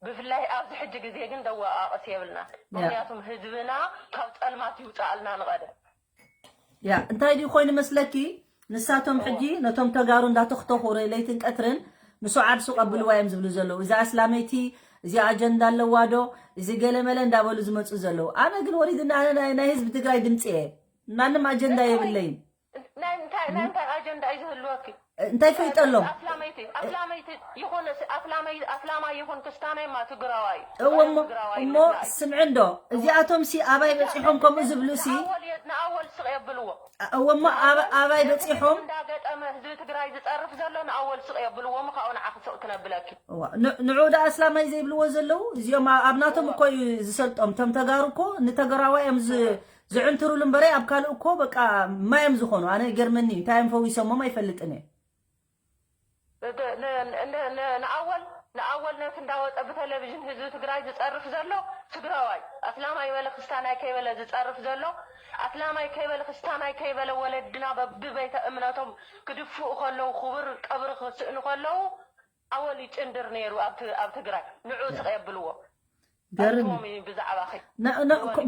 ብፍላይ ኣብዚ ሕጂ ግዜ ግን ደወቓቕስ የብልናን። ምኽንያቱም ህዝብና ካብ ጸልማት ይውፅኣልና ንቐደም። ያ እንታይ ድዩ ኮይኑ መስለኪ? ንሳቶም ሕጂ ነቶም ተጋሩ እንዳተኽተኹ ለይትን ቀትርን ንሱ ዓርሱ ቀብልዋ እዮም ዝብሉ ዘለዉ። እዛ ኣስላመይቲ እዚኣ ኣጀንዳ ኣለዋ ዶ እዚ ገለመለ እንዳበሉ ዝመፁ ዘለዉ። ኣነ ግን ወሪድና ኣነ ናይ ናይ ህዝቢ ትግራይ ድምፂ እየ። ማንም ኣጀንዳ የብለይን። ናይ እንታይ ናይ እንታይ ኣጀንዳ እዩ ዝህልወኪ? እንታይ ፈይጠሎም? ኣስላመይቲ ኣስላመይቲ ይኹን ኣስላማይ ኣስላማይ ይኹን ክስታናይ ማ ትግራዋይ እወ እሞ እሞ ስምዒ እንዶ እዚኣቶም ሲ ኣባይ በፂሖም ከምኡ ዝብሉ ሲ ንኣወል ስቕ የብልዎ። እወ እሞ ኣባይ በፂሖም እንዳገጠመ ህዝቢ ትግራይ ዝፀርፍ ዘሎ ንኣወል ስቕ የብልዎ። ምካኡ ንዓኺ ስቕ ክነብለኪ። ንዑ ዳ ኣስላማይ ዘይብልዎ ዘለዉ እዚኦም ኣብ ናቶም እኮ እዩ ዝሰልጦም። እቶም ተጋሩ እኮ ንተገራዋይ እዮም ዝ- ዝዕንትሩሉ እምበረይ ኣብ ካልእ እኮ በቃ ማዮም ዝኾኑ ኣነ ገርመኒ እዩ። እንታይ እዮም ፈዊሶሞም ኣይፈልጥን እየ። ንኣወል ንኣወል ነቲ እንዳወፀ ብቴሌቪዥን ህዝቢ ትግራይ ዝፀርፍ ዘሎ ትግራዋይ ኣስላማይ በለ ክስታናይ ከይበለ ዝፀርፍ ዘሎ ኣስላማይ ከይበለ ክስታናይ ከይበለ ወለድና በብቤተ እምነቶም ክድፍኡ ከለዉ ክቡር ቀብሪ ክስእኑ ከለዉ ኣወል ይጭንድር ነይሩ ኣብ ትግራይ ንዑ ስቕ የብልዎ። ገርም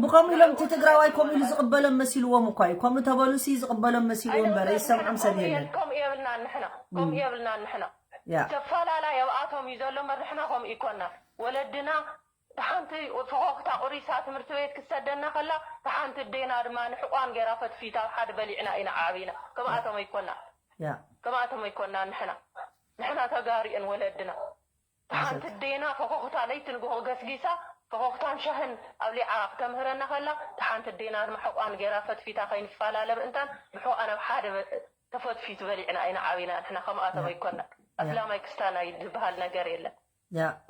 ብከምኡ ኢሎም እቲ ትግራዋይ ከምኡ ኢሉ ዝቕበሎም መሲልዎም እኳ እዩ። ከምኡ ተበሉ ሲ ዝቕበሎም መሲልዎም እምበር ይሰምዖም ሰብ የለን። ከምኡ የብልና ንሕና ከምኡ የብልና ንሕና ተፈላላይ ኣብኣቶም እዩ ዘሎ እምበር ንሕና ከምኡ ይኮና። ወለድና ሓንቲ ፈኾኽታ ቁሪሳ ትምህርቲ ቤት ክሰደና ከላ ሓንቲ ዴና ድማ ንሕቋን ገይራ ፈትፊታ ሓደ በሊዕና ኢና ዓቢና። ከምኣቶም ኣይኮና ከምኣቶም ኣይኮና ንሕና ንሕና ተጋሪእን ወለድና ሓንቲ ዴና ፈኾኽታ ለይቲ ንግሆ ገስጊሳ ፈኾኽታን ሻህን ኣብሊዓ ክተምህረና ከላ ሓንቲ ዴና ድማ ሕቋን ገይራ ፈትፊታ ከይንፈላለ ምእንታን ብሕቋን ኣብ ሓደ ተፈትፊቱ በሊዕና ኢና ዓቢና። ንሕና ከምኣቶም ኣይኮና። ኣስላማይ ክስታናይ ዝበሃል ነገር የለን።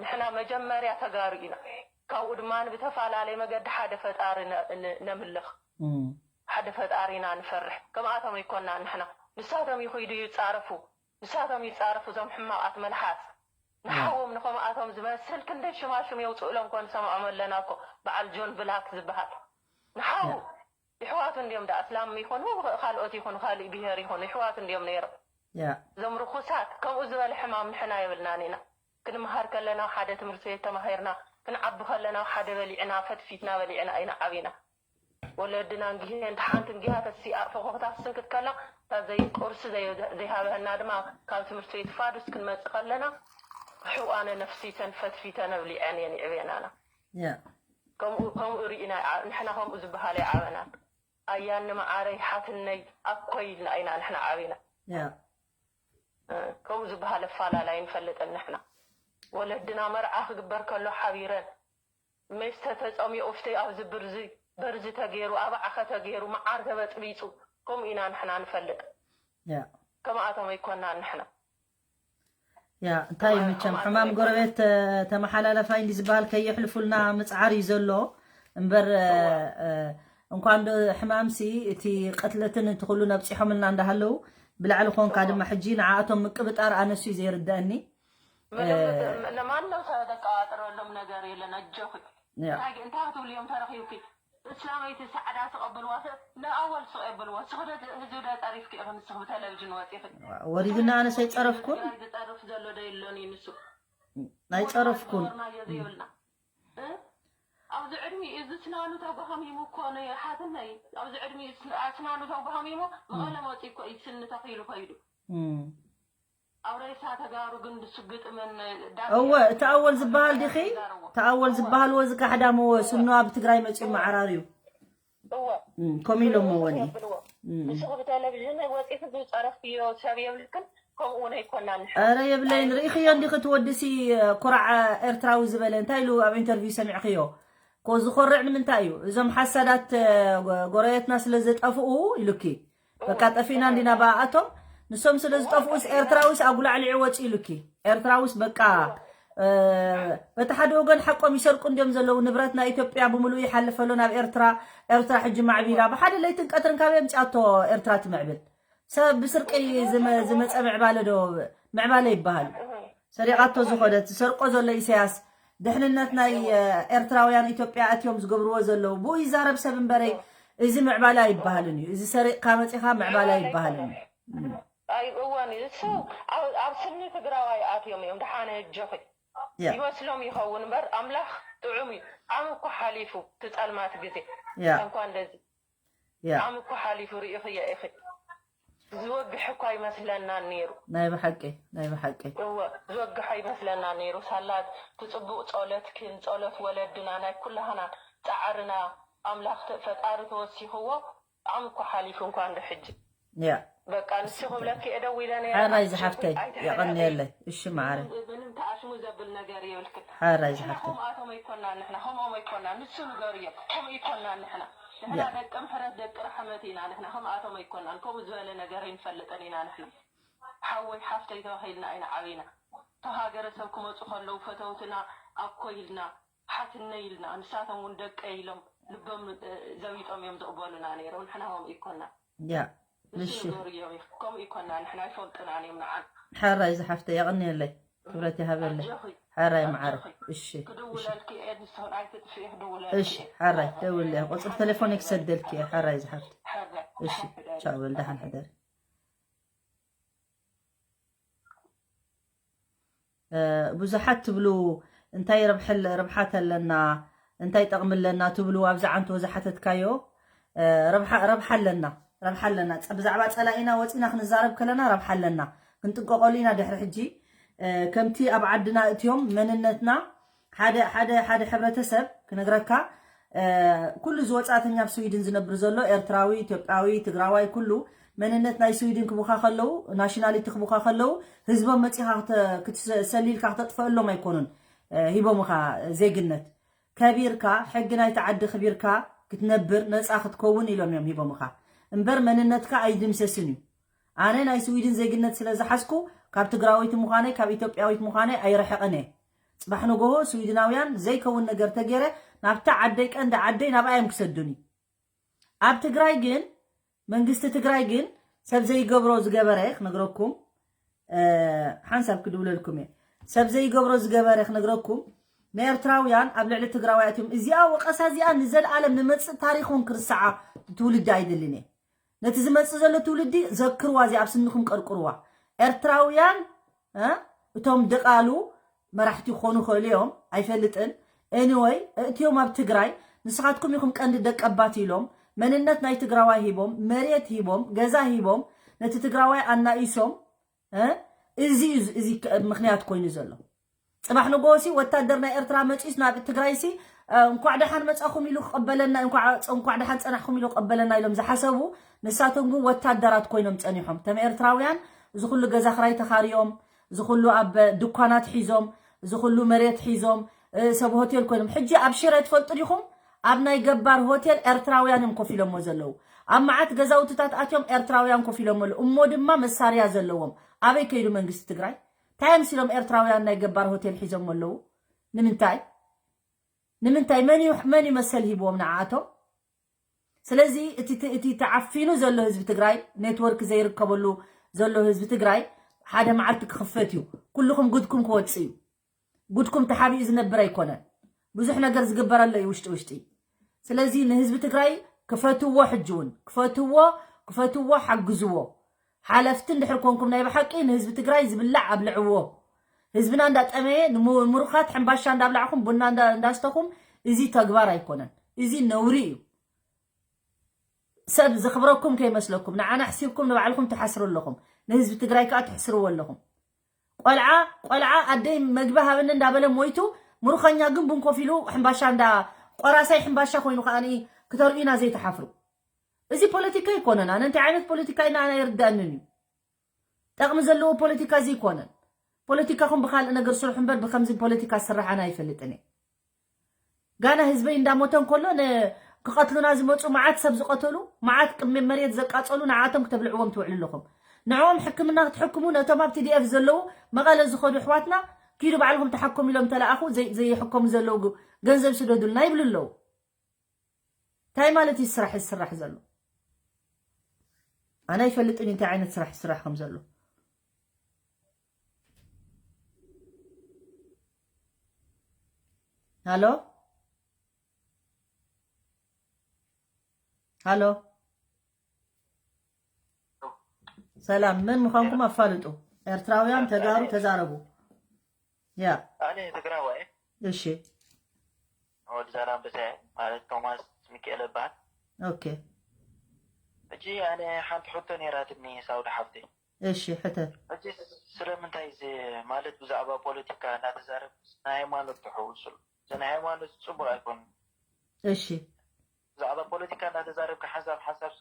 ንሕና መጀመርያ ተጋሩ ኢና። ካብኡ ድማ ብተፈላለየ መገዲ ሓደ ፈጣሪ ነምልኽ። ሓደ ፈጣሪ ኢና ንፈርሕ። ከምኣቶም ኣይኮና ንሕና። ንሳቶም ይኹይዱ ይጻረፉ። ንሳቶም ይጻረፉ እዞም ሕማቓት መልሓስ። ንሓዎም ንኸምኣቶም ዝመስል ክንደይ ሽማሽም የውፅእሎም ኮ ንሰምዖም ኣለና እኮ። በዓል ጆን ብላክ ዝበሃል ንሓው ይሕዋቱ እንድዮም ዳ እስላም ይኹኑ ካልኦት ይኹኑ ካልእ ብሄር ይኹኑ ይሕዋቱ እንድዮም ነይሮም። እዞም ርኹሳት ከምኡ ዝበለ ሕማም ንሕና የብልናን ኢና። ክንመሃር ከለና ሓደ ትምህርቲ ቤት ተማሂርና፣ ክንዓቢ ከለና ሓደ በሊዕና ፈትፊትና በሊዕና ኢና ዓቢና። ወለድና እንግሄ እንተ ሓንቲ እንግሃ ተሲኣ ፈኾኽታ ክትስንክት ከላ እታ ዘይቁርሲ ዘይሃበሀና ድማ ካብ ትምህርቲ ቤት ፋዱስ ክንመጽእ ከለና ሕቋነ ነፍሲተን ፈትፊተን ኣብሊዐን እየን ይዕብየናና። ከምኡ ከምኡ ርኢና ንሕና ከምኡ ዝበሃል ኣይዓበናን። ኣያኒ መዓረይ ሓትነይ ኣኮይ ኢልና ኢና ንሕና ዓቢና። ከምኡ ዝበሃል ኣፋላላይ ንፈልጥን ንሕና ወለድና መርዓ ክግበር ከሎ ሓቢረን መስተ ተፀሚቑ ፍተይ ኣብዚ ብርዚ በርዚ ተገይሩ ኣብ ዓኸ ተገይሩ መዓር ተበጥቢፁ ከምኡ ኢና ንሕና ንፈልጥ። ከምኣቶም ኣይኮናን ንሕና። ያ እንታይ መቸም ሕማም ጎረቤት ተመሓላለፋይ እንዲ ዝበሃል ከየሕልፉልና ምፅዓር እዩ ዘሎ እምበር እንኳን ዶ ሕማምሲ እቲ ቅትለትን እቲ ኩሉ ነብፂሖምልና እንዳሃለዉ ብላዕሊ ኮንካ ድማ ሕጂ ንዓኣቶም ምቅብጣር ኣነሱ እዩ ዘይርደአኒ። ማንም ተደቃጥረሎም ነገር የለን። ኣጆኺ እንታይ ክትብሉ እዮም ተረኺብኪ? እስላመይቲ ሰዓዳ ትቐበልዋ ንኣወል ስቕ የብልዎ። ስኽደ ህዝቢ ደ ጠሪፍኪ ኢኺ ንስኺ ብቴሌቪዥን ወፂኺ። ወሪድና ኣነስ ኣይፀረፍኩን። ትግራይ ዝፀርፍ ዘሎ ዶ የሎን እዩ ንሱ? ኣይፀረፍኩን። ናዮ ዘይብልና ኣብዚ ዕድሚ እዚ ስናኑ ተጓሃሚሙ እኮ ሓትነይ ኣብዚ ዕድሚ ስናኑ ተጓሃሚሙ መቐለ መፂ እኮ እዩ ስኒ ተኺሉ ከይዱ። ኣብ ሬሳ ተጋሩ ግን ድሱ ግጥምን እወ እቲ ኣወል ዝበሃል ዲኺ እቲ ኣወል ዝበሃል ወዚ ካሕዳም እወ ስኑ ኣብ ትግራይ መፅኡ መዓራር እዩ። ከምኡ ኢሎሞ ወኒ ንስኺ ብቴሌቪዥን ወፂኺ ዝፀረፍክዮ ሰብ የብልክን። ከምኡ እውን ኣይኮናን። ኧረ የብለይን። ርኢኽዮ እንዲኺ እቲ ወዲሲ ኩራዕ ኤርትራዊ ዝበለ እንታይ ኢሉ ኣብ ኢንተርቪው ሰሚዕኽዮ? ኮ ዝኾርዕ ንምንታይ እዩ? እዞም ሓሳዳት ጎረቤትና ስለ ዘጠፍኡ ኢሉኪ። በቃ ጠፊእና እንዲና ብኣኣቶም ንሶም ስለ ዝጠፍኡስ ኤርትራዊስ ኣጉላዕሊዑ ወፂ ኢሉኪ። ኤርትራዊስ በቃ በቲ ሓደ ወገን ሓቆም ይሰርቁ እንዲዮም ዘለዉ። ንብረት ናይ ኢትዮጵያ ብምሉኡ ይሓልፍ ኣሎ ናብ ኤርትራ። ኤርትራ ሕጂ ማዕቢላ። ብሓደ ለይትን ቀትርን ካበይ ኣምፂኣቶ ኤርትራ ትምዕብል? ሰብ ብስርቂ ዝመፀ ምዕባለ ዶ ምዕባለ ይበሃል? ሰሪቓቶ ዝኾደት ዝሰርቆ ዘሎ ኢሳያስ ድሕንነት ናይ ኤርትራውያን ኢትዮጵያ ኣትዮም ዝገብርዎ ዘለዉ ብኡ ይዛረብ ሰብ እምበረይ እዚ ምዕባለ ኣይበሃልን እዩ። እዚ ሰሪቕካ መፂኻ ምዕባለ ኣይበሃልን እዩ። እዋን እዩ እሱ ኣብ ስኒ ትግራዋይ ኣትዮም እዮም። ደሓነ እጆኺ ይመስሎም ይኸውን እምበር ኣምላኽ ጥዑም እዩ። ዓም እኮ ሓሊፉ ትፀልማት ግዜ እንኳ እንደዚ ዓም እኮ ሓሊፉ ርኢኽዮ ኢኺ። ዝወግሕ እኳ ይመስለና ነይሩ። ናይ ብሓቂ ናይ ብሓቂ እወ ዝወግሕ ኣይመስለና ነይሩ። ሳላ ትፅቡቕ ጸሎትክን ጸሎት ወለድና ናይ ኩላህና ፃዕርና ኣምላኽ ፈጣሪ ተወሲኽዎ ዓም እኳ ሓሊፉ እንኳ እንዶ ሕጂ ያ በቃ ንሱ ክብለኪ እየ ደው ኢለ ነይረ። ሓራይ ዝሓፍተይ የቐንየለይ። እሺ ማዓረ ምንም ተኣሽሙ ዘብል ነገር የብልክን። ሓራይ ዝሓፍተይ ከምኣቶም ኣይኮናን ንሕና ከምኦም ኣይኮናን። ንሱ ንገርዮ ከምኡ ኣይኮናን ንሕና ንሕና ደቂ ምሕረት ደቂ ራሕመት ኢና ንሕና ከምኣቶም ኣይኮናን። ከምኡ ዝበለ ነገር ኣይንፈልጥን ኢና ንሕና። ሓወይ ሓፍተይ ተባሂልና ኢና ዓቢና። ካብ ሃገረሰብ ክመፁ ከለዉ ፈተውትና ኣኮ ኢልና ሓትነይ ኢልና ንሳቶም እውን ደቀይ ኢሎም ልቦም ዘቢጦም እዮም ዝቕበሉና ነይሮም። ንሕና ከምኡ ይኮና ያ እሱ እሺ ነገሩ እዮም። ከምኡ ይኮና ንሕና ይፈልጡና እዮም ንዓና። ሓራይ ዝሓፍተ የቐንየለይ፣ ክብረት ይሃበለይ። ኣጆኺ ሓራይ መዓር እሺ እሺ ክድውለልኪ እየ። ንስኽን ኣይትጥፍኢ። እሺ ክድውለልኪ ሓራይ ደውለያ፣ ቁፅሪ ቴሌፎን ክሰደልኪ እየ። ሓራይ ዝሓፍተ ሓራይ እሺ ሓራይ ቻው በል፣ ደሓን ሕደሪ። እ፣ ብዙሓት ትብሉ እንታይ ረብሐል- ረብሓት ኣለና እንታይ ጠቕሚ ኣለና ትብሉ፣ ኣብዚ ዓንቶ ዝሓተትካዮ እ፣ ረብሓ ረብሓ ኣለና ረብሓ ኣለና። ጸ- ብዛዕባ ጸላኢና ወጺና ክንዛረብ ከለና ረብሓ ኣለና፣ ክንጥንቀቐሉ ኢና። ድሕሪ ሕጂ እ፣ ከምቲ ኣብ ዓድና እትዮም መንነትና ሓደ ሓደ ሓደ ሕብረተሰብ ክነግረካ እ፣ ኩሉ እዚ ወጻእተኛ ኣብ ስዊድን ዝነብር ዘሎ ኤርትራዊ፣ ኢትዮጵያዊ፣ ትግራዋይ ኩሉ መንነት ናይ ስዊድን ክቡካ ከለዉ ናሽናሊቲ ክቡካ ከለዉ ህዝቦም መጺኻ ክተ- ክትሰ- ሰሊልካ ክተጥፈአሎም ኣይኮኑን እ፣ ሂቦምኻ ዜግነት። ከቢርካ ሕጊ ናይቲ ዓዲ ክቢርካ ክትነብር ነጻ ክትከውን ኢሎም እዮም ሂቦምኻ እምበር መንነትካ ኣይድምሰስን እዩ። ኣነ ናይ ስዊድን ዜግነት ስለ ዝሓዝኩ ካብ ትግራወይቲ ምዃነይ ካብ ኢትዮጵያዊት ምዃነይ ኣይረሕቕን እየ። ጽባሕ ንጎሆ ስዊድናውያን ዘይከውን ነገር ተገይረ ናብታ ዓደይ ቀንዲ ዓደይ ናብኣ እዮም ክሰዱኒ። ኣብ ትግራይ ግን መንግስቲ ትግራይ ግን ሰብ ዘይገብሮ ዝገበረ ክነግረኩም እ፣ ሓንሳብ ክድውለልኩም እየ። ሰብ ዘይገብሮ ዝገበረ ክነግረኩም ንኤርትራውያን ኣብ ልዕሊ ትግራዋይ ኣትዮም እዚኣ ወቀሳ እዚኣ ንዘለኣለም ንመፅእ ታሪክ እውን ክርስዓ ትውልዲ ኣይደልን እየ። ነቲ ዝመፅእ ዘሎ ትውልዲ ዘክርዋ እዚኣ ኣብ ስንኹም ቀርቅርዋ። ኤርትራውያን እ፣ እቶም ድቓሉ መራሕቲ ክኾኑ ይኽእሉ እዮም ኣይፈልጥን። ኤኒወይ እእትዮም ኣብ ትግራይ ንስኻትኩም ኢኹም ቀንዲ ደቀባት ኢሎም መንነት ናይ ትግራዋይ ሂቦም መሬት ሂቦም ገዛ ሂቦም ነቲ ትግራዋይ ኣናኢሶም እ፣ እዚ እዩ እዚ ከ- ምክንያት ኮይኑ ዘሎ። ፅባሕ ንጎሲ ወታደር ናይ ኤርትራ መፂስ ናብ ትግራይ ሲ እ፣ እንኳዕ ደሓን መፃኹም ኢሉ ክቐበለና እንኳዕ እንኳዕ ደሓን ፀናሕኩም ኢሉ ክቐበለና ኢሎም ዝሓሰቡ ንሳቶም ግን ወታደራት ኮይኖም ፀኒሖም። ተም ኤርትራውያን እዚ ኩሉ ገዛ ክራይ ተኻርዮም እዚ ኩሉ ኣብ ድኳናት ሒዞም እዚ ኩሉ መሬት ሒዞም እ፣ ሰብ ሆቴል ኮይኖም ሕጂ ኣብ ሽረ ትፈልጡ ዲኹም? ኣብ ናይ ገባር ሆቴል ኤርትራውያን እዮም ኮፍ ኢሎሞ ዘለዉ። ኣብ መዓት ገዛውትታት ኣትዮም ኤርትራውያን ኮፍ ኢሎሞ ኣለዉ እሞ ድማ መሳርያ ዘለዎም። ኣበይ ከይዱ መንግስቲ ትግራይ? እንታይ እዮም ሲሎም ኤርትራውያን ናይ ገባር ሆቴል ሒዞሞ ኣለዉ? ንምንታይ? ንምንታይ? መን እዩ መን እዩ መሰል ሂብዎም ንዓኣቶም? ስለዚ እቲ እቲ ተዓፊኑ ዘሎ ህዝቢ ትግራይ ኔትወርክ ዘይርከበሉ ዘሎ ህዝቢ ትግራይ ሓደ መዓልቲ ክኽፈት እዩ። ኩልኹም ጉድኩም ክወፅእ እዩ። ጉድኩም ተሓቢኡ ዝነብር ኣይኮነን። ብዙሕ ነገር ዝግበረሎ እዩ ውሽጢ ውሽጢ። ስለዚ ንህዝቢ ትግራይ ክፈትዎ ሕጂ እውን ክፈትዎ ክፈትዎ ሓግዝዎ። ሓለፍቲ እንድሕር ኮንኩም ናይ ብሓቂ ንህዝቢ ትግራይ ዝብላዕ ኣብልዕዎ። ህዝብና እንዳጠመየ ንምሩኻት ሕምባሻ እንዳብላዕኹም ቡና እንዳ- እንዳስተኹም እዚ ተግባር ኣይኮነን። እዚ ነውሪ እዩ። ሰብ ዘኽብረኩም ከይመስለኩም ንዓና ሕሲብኩም ንባዕልኩም ትሓስሩ ኣለኹም። ንህዝቢ ትግራይ ከዓ ትሕስርዎ ኣለኹም። ቆልዓ ቆልዓ ኣደይ መግቢ ሃብኒ እንዳበለ ሞይቱ ምሩኸኛ ግን ቡን ኮፍ ኢሉ ሕምባሻ እንዳ ቆራሳይ ሕምባሻ ኮይኑ ከዓ ክተርእዩና ዘይትሓፍሩ። እዚ ፖለቲካ ኣይኮነን። ኣነ እንታይ ዓይነት ፖለቲካ ኢና ኣነ ኣይርዳእንን እዩ። ጠቕሚ ዘለዎ ፖለቲካ እዚ ኣይኮነን። ፖለቲካኹም ብካልእ ነገር ስርሑ እምበር ብከምዚ ፖለቲካ ዝስራሕ ኣነ ኣይፈልጥን እየ። ጋና ህዝበይ እንዳሞተ እንከሎ ን- ክቐትሉና ዝመፁ መዓት ሰብ ዝቐተሉ መዓት ቅሚ መሬት ዘቃፀሉ ንዓቶም ክተብልዕዎም ትውዕሉ ኣለኹም። ንዕኦም ሕክምና ክትሕክሙ ነቶም ኣብ ቲዲኤፍ ዘለዉ መቐለ ዝኸዱ ኣሕዋትና ኪዱ ባዕልኹም ተሓከሙ ኢሎም ተለኣኹ ዘይ- ዘይሕከሙ ዘለዉ ግ- ገንዘብ ስደዱልና ይብሉ ኣለዉ። እንታይ ማለት እዩ ስራሕ ዝስራሕ ዘሎ? ኣነ ኣይፈልጥን እንታይ ዓይነት ስራሕ ዝስራሕ ከም ዘሎ። ሃሎ ሃሎ፣ ሰላም፣ መን ምዃንኩም ኣፋልጡ። ኤርትራውያን ተጋሩ ተዛረቡ። ያ ኣነ ትግራዋይ እሺ፣ ወዲ ዛላምበሳ ማለት ቶማስ ሚካኤል እበሃል። ኦኬ። ሕጂ ኣነ ሓንቲ ሕቶ ነይራትኒ ሳውዲ ሓፍተይ። እሺ፣ ሕተት። ሕጂ ስለምንታይ እዚ ማለት ብዛዕባ ፖለቲካ እናተዛረብ ናይ ሃይማኖት ትሕውስሉ? እዚ ናይ ሃይማኖት ፅቡቅ ኣይኮኑን። እሺ፣ ብዛዕባ ፖለቲካ እናተዛረብካ ሓንሳብ ሓንሳብ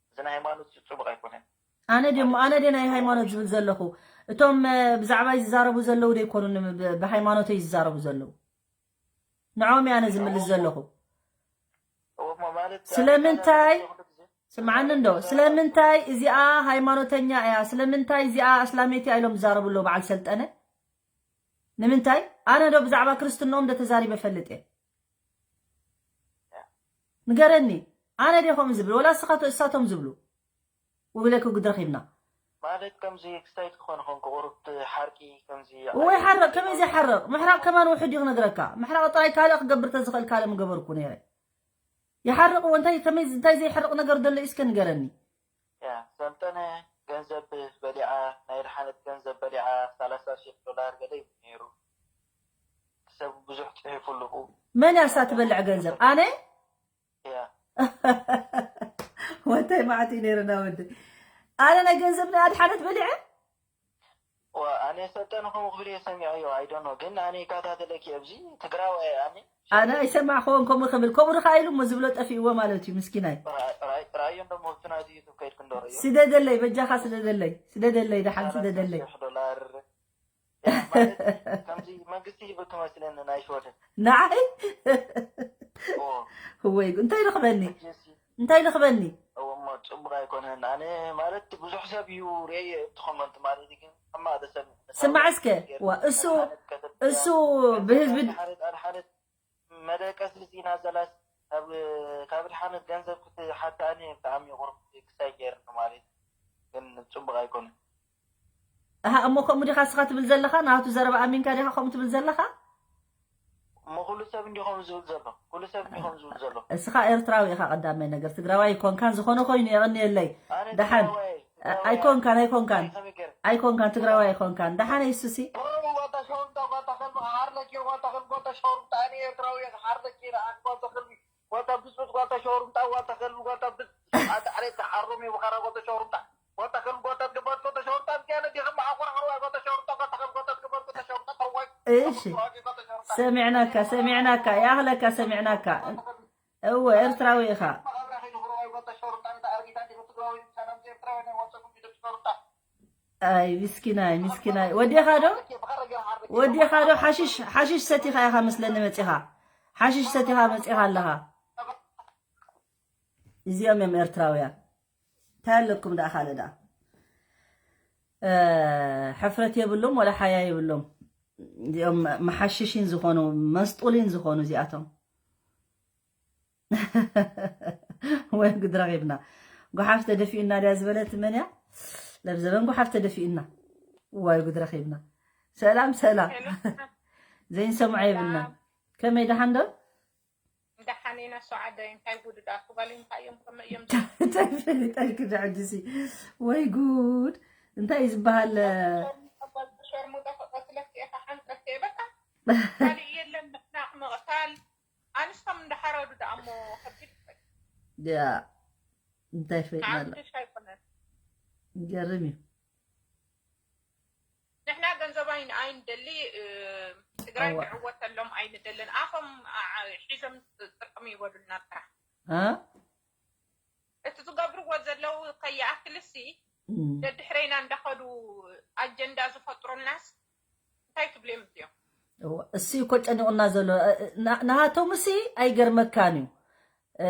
እዚ ናይ ሃይማኖት ፅቡቅ ኣይኮነን። ኣነ ደሞ ኣነ ደ ናይ ሃይማኖት ዝብል ዘለኹ እቶም እ፣ ብዛዕባይ ዝዛረቡ ዘለዉ ደይኮኑን ብ- ብሃይማኖተይ ዝዛረቡ ዘለዉ ንዖም ኣነ ዝምልስ ዘለኹ። እሞ ማለት ስለምንታይ? ኩሉ ግዜ ስምዓኒ እንዶ ስለምንታይ እዚኣ ሃይማኖተኛ እያ ስለምንታይ እዚኣ ኣስላሜት እያ ኢሎም ዝዛረቡ ኣለዉ በዓል ሰልጠነ? ንምንታይ ኣነ ዶ ብዛዕባ ክርስትንኦም ዶ ተዛሪበ ፈልጥ እየ? ንገረኒ። ኣነ ዲኹም ዝብል ወላ ስኻቶ እሳቶም ዝብሉ? ውብለክ ጉድ ረኺብና። ማለት ከምዚ ክስታይ ትኾን ኾንኩ ቁሩብ ሓርቂ ከምዚ ወይ ሓረቕ ከመይ ዘይሓረቕ? ምሕራቕ ከማን ውሕድ እዩ ክነግረካ። ምሕራቕ ጥራይ ካልእ ክገብር ተዝኽእል ካልእ ምገበርኩ ነይረ። ይሓርቕ እንታይ ከመይ እንታይ ዘይሓርቕ ነገር ደሎ እስከ ንገረኒ። ያ ሰልጠነ ገንዘብ በሊዓ ናይ ድሓነት ገንዘብ በሊዓ ሰላሳ ሺሕ ዶላር ገለ እዩ ነይሩ። ሰብ ብዙሕ ጽሒፉ ኣለኹ። መን ያሳ ትበልዕ ገንዘብ ኣነ ያ ወንታይ ማዕት እዩ ነይርና ወዲ ኣነ ናይ ገንዘብ ናይ ኣድሓነት በሊዐ ዋ ኣነ ሰልጠነ ከምኡ ክብል እየ ሰሚዐዮ። I don't know ግን ኣነ ይከታተለኪ ኣብዚ ትግራዋይ ኣነ ኣነ ኣይሰማዕክዎን ከምኡ ክብል ከምኡ ድካ ኢሉ እሞ ዝብሎ ጠፊእዎ ማለት እዩ ምስኪናይ ራእዮ እንደሞ ኣብቲ ናቱ ዩቱብ ከይድክ እንደረዮ ስደደለይ በጃካ ስደደለይ ስደደለይ ደሓን ስደደለይ ዶላር ማለት ከምዚ መንግስቲ ይብክ መስለኒ ናይ ሽወደን ንዓይ ኦ ወይ እንታይ ልኽበኒ ጀሲ እንታይ ልኽበኒ እሞ ጽቡቅ ኣይኮነን። ኣነ ማለት ብዙሕ ሰብ እዩ ርእየ እቲ ኮመንት ማለት እዩ ግን ሕማቅ ተሰሚዕ ስማዕ እስከ ዋ እሱ እሱ ብህዝቢ ሓደ ሓደ መደቀስ ዚና ዘላስ ካብ ካብ ድሓነት ገንዘብ ክትሓታኒ ብጣዕሚ ቁርብ ክሳይ ገይርኒ ማለት ግን ጽቡቅ ኣይኮነን። ኣሃ እሞ ከምኡ ዲኻ እስኻ ትብል ዘለኻ ናቱ ዘረባ ኣሚንካ ዲኻ ከምኡ ትብል ዘለኻ እሞ ኩሉ ሰብ እንዲኾም ዝብል ዘሎ ኩሉ ሰብ እንዲኾም ዝብል ዘሎ እስኻ ኤርትራዊ ኢኻ ቀዳማይ ነገር ትግራዋይ ኣይኮንካን ዝኾነ ኮይኑ የቐንየለይ ኣነ ደሓን ትግራዋይ፣ ትግራዋይ ኣይኮንካን ኣይኮንካን ከመይ ገይረ? ኣይኮንካን ትግራዋይ ኣይኮንካን ደሓን ይሱሲ ጓታ ሸውርምጣ ጓታ ከልቢ ሓርለኪ ጓታ ከልቢ ጓታ ሸውርምጣ ኣነ ኤርትራዊ እየ ሓርለኪ ጓታ ከልቢ ጓታ ብስብስ ጓታ ሸውርምጣ ጓታ ከልቢ ጓታ ብስ ኣታ ዓሌት ዓሮም ይብኸራ ጓታ ሸውርምጣ ጓታ ከልቢ ጓታ ትገባት ጓታ ሸውርምጣ ብዚያነ ዲኸም ዓቆራቕርዋ ጓታ ሸውርምጣ ጓታ ከልቢ ጓታ ትገባት ጓታ ሸውርምጣ ተዋይ እሺ ሰሚዕናካ ሰሚዕናካ ያኽለካ ሰሚዕናካ እወ ኤርትራዊ ኢኻ ኣይ ምስኪናይ ምስኪናይ ወዲኻ ዶ ወዲኻ ዶ ሓሽሽ ሓሽሽ ሰቲኻ ኢኻ መስለኒ መጺኻ ሓሽሽ ሰቲኻ መጺኻ ኣለኻ እዚኦም እዮም ኤርትራውያን እንታይ ኣለኩም ደኣ ካልእ ደኣ ሕፍረት የብሎም ወላ ሓያ የብሎም እዚኦም መሓሽሽን ዝኾኑ መስጡሊን ዝኾኑ እዚኣቶም ወይ ጉድ ረኺብና። ጓሓፍ ተደፊኡና ድያ ዝበለት መን እያ? ለብዘበን ጓሓፍ ተደፊኡና። ዋይ ጉድ ረኺብና። ሰላም ሰላም። ዘይንሰምዖ የብልና። ከመይ ደሓን ዶ? ደሓን ኢና ሰዓደ እንታይ ጉድ ዳ ኩባል እንታይ እዮም ከመይ እዮም እንታይ ፈሊጠልኪ ዶ ሕጂሲ? ወይ ጉድ። እንታይ እዩ ዝበሃል? ሸርሙጣ ተቀትለክ ኢኻ ሓንቀፍ በቃ ካልእ የለን ምሕናቅ ምቕታል ኣንስቶም እንዳሓረዱ ደኣ እሞ ከቢድ ይኾን። ያ እንታይ ፈይጥና ኣሎ? ንዓብድሽ ኣይኮነን። ይገርም እዩ። ንሕና ገንዘብ ኣይ- ኣይንደሊ እ፣ ትግራይ እዋ። ክዕወተሎም ኣይንደልን። ኣፎም ኣ- ሒዞም ጥርቅም ይበሉልና ጥራሕ። እ? እቲ ዝገብርዎ ዘለዉ ከይኣክልሲ እም። ደድሕረይና እንዳኸዱ ኣጀንዳ ዝፈጥሩልናስ እንታይ ትብልዮም እዚኦም? እዋ፣ እሱ እኮ ጨኒቑና ዘሎ እ፣ እ፣ ና- ናሃቶም እሲ ኣይገርመካን እዩ እ፣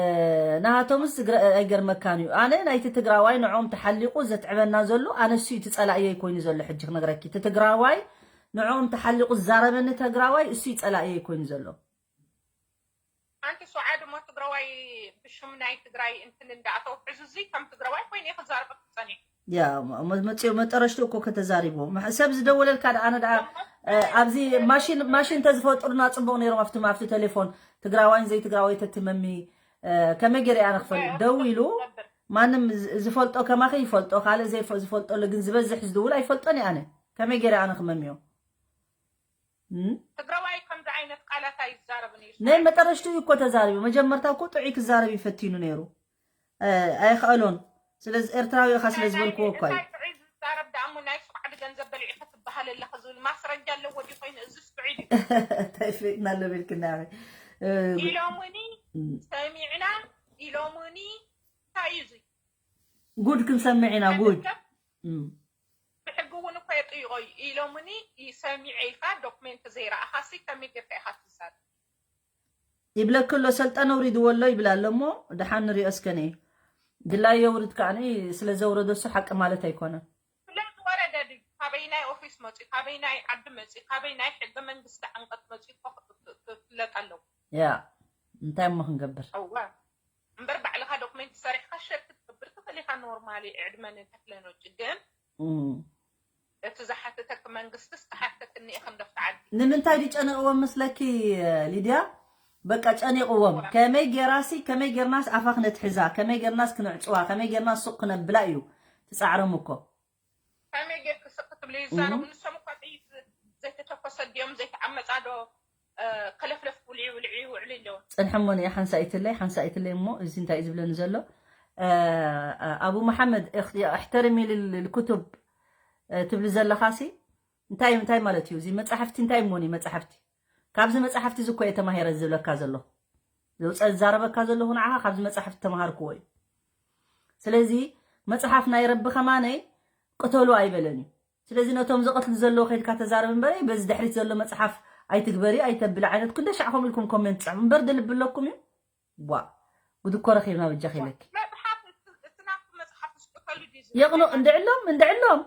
ናሃቶምስ ዝግረ- ኣይገርመካን እዩ ኣነ ናይቲ ትግራዋይ ንዖም ተሓሊቑ ዘትዕበና ዘሎ ኣነ እሱ እዩ እቲ ጸላእየይ ኮይኑ ዘሎ ሕጂ ክነግረኪ እቲ ትግራዋይ ንዖም ተሓሊቑ ዝዛረበኒ ትግራዋይ እሱ እዩ ጸላእየይ ኮይኑ ዘሎ ሓንቲ ሰዓድ እሞ ትግራዋይ ብሽም ናይ ትግራይ እንትን እንዳኣተው ሕዚ እዚ ከም ትግራዋይ ኮይነ ክዛረበክ ፀኒሕ ያ መ- መፅኡ መጠረሽቱ እኮ ከተዛሪቦ መ- ሰብ ዝደወለልካ ደኣ ኣነ ደኣ እ፣ ኣብዚ ማሽን ማሽን ተዝፈጥሩና ፅቡቅ ነይሮም ኣብቲ ኣብቲ ቴሌፎን ትግራዋይን ዘይትግራዋይ ተትመሚ እ፣ ከመይ ገይረ ኣነ ክፈልጥ ደው ኢሉ ማንም ዝ- ዝፈልጦ ከማኸ ይፈልጦ ካልእ ዘይፈ- ዝፈልጦ ኣሎ ግን ዝበዝሕ ዝድውል ኣይፈልጦን እየ ኣነ ከመይ ገይረ ኣነ ክመምዮ እም? ትግራዋይ ከምዚ ዓይነት ቃላት ኣይዛረብን እዩ ናይ መጠረሽቱ እዩ እኮ ተዛሪቡ መጀመርታ እኮ ጥዑይ ክዛረብ ይፈቲኑ ነይሩ እ፣ ኣይኸእሎን ስለዚ ኤርትራዊ ኢኻ ስለ ዝበልክዎ እኳ እዩ እንታይ ጥዑይ ዝዛረብ ደኣ እሞ ናይ ስኳዕዲ ገንዘብ በሊዕካ ትበሃል ኣለኻ ዝብል ማስረጃ ኣለዎ ድዩ ኮይኑ እዚስ ጥዑይ ድዩ እንታይ ፈይጥና ኣሎ ቤልክና ኢኺ እ፣ ኢሎምኒ እም፣ ሰሚዕና ኢሎምኒ እንታይ እዩ እዚ ጉድ ክንሰምዕ ኢና ጉድ እም፣ ብሕጊ እውን እኮ የጥይቆ እዩ ኢሎምኒ ይሰሚዐ ኢልካ ዶክሜንት ዘይረኣኻሲ ከመይ ጌርካ ኢኻ ትዛረብ ይብለኪ ኣሎ ሰልጠነ ኣውሪድዎ ኣሎ ይብል ኣሎ እሞ ደሓን ንሪኦ እስከ ነይ ድላዩ የውርድ ከዓ ስለ ዘውረዶ እሱ ሓቂ ማለት ኣይኮነን ስለዝወረደ ድዩ ካበይናይ ኦፊስ መፅዩ ካበይናይ ዓዲ መፅዩ ካበይናይ ሕገ መንግስቲ ዓንቀፅ መፅዩ እኮ ክፍለጥ ኣለዎ ያ እንታይ እሞ ክንገብር እወ እምበር ባዕልኻ ዶክመንት ሰሪሕካ ሸር ክትገብር ትኽእል ኢኻ። ኖርማሊ ዕድመ ንተክለኖጭ ግን እም። እቲ ዝሓተተክ መንግስትስ ክሓተክኒ ኢኽን ዶ ክትዓዲ? ንምንታይ ድጨነቕዎም መስለኪ ሊድያ? በቃ ጨኒቕዎም። ከመይ ጌራሲ ከመይ ጌርናስ ኣፋ ክነትሕዛ፣ ከመይ ጌርናስ ክነዕፅዋ፣ ከመይ ጌርናስ ሱቕ ክነብላ እዩ ትፃዕሮም እኮ። ከመይ ጌርክ ስቕ ክትብሊ ይዛረቡ። ንሶም እኳ ጥይት ዘይተተኮሰ ድዮም ዘይተዓመፃ ዶ ከለፍለፍ ውልዒ ውልዒ ይውዕሉ ኣለዉ። ፅንሐሞኒ ሓንሳኢትለይ ሓንሳኢትለይ እሞ እዚ እንታይ እዩ ዝብለኒ ዘሎ? ኣቡ መሓመድ እሕተርሚ ልኩቱብ ትብሊ ዘለኻሲ እንታይ እንታይ ማለት እዩ? እዚ መፅሓፍቲ እንታይ እሞኒ መፅሓፍቲ ካብዚ መፅሓፍቲ እዚ እኮ እየ ተማሂረ ዝብለካ ዘለኹ። ዘውፀ ዝዛረበካ ዘለኹ ንዓኻ ካብዚ መፅሓፍቲ ተማሃርክዎ እዩ። ስለዚ መፅሓፍ ናይ ረቢ ከማነይ ቅተሉ ኣይበለን እዩ። ስለዚ ነቶም ዘቐትሉ ዘለዉ ከይድካ ተዛረብ እምበረ በዚ ድሕሪት ዘሎ መፅሓፍ ኣይትግበሪ ኣይተብሊ ዓይነት ክንደ ሻዕ ከምኡ ኢልኩም ኮሜንት ፅሕፉ እምበር ድልቢ ኣለኩም እዩ። ዋ ጉድ እኮ ረኺብና በጃኺ ኢለኪ። መፅሓፍ እቲ ናቱ መፅሓፍ ዝቅተሉ ድዩ ዝብል? የቕኑ እንድዕሎም እንድዕሎም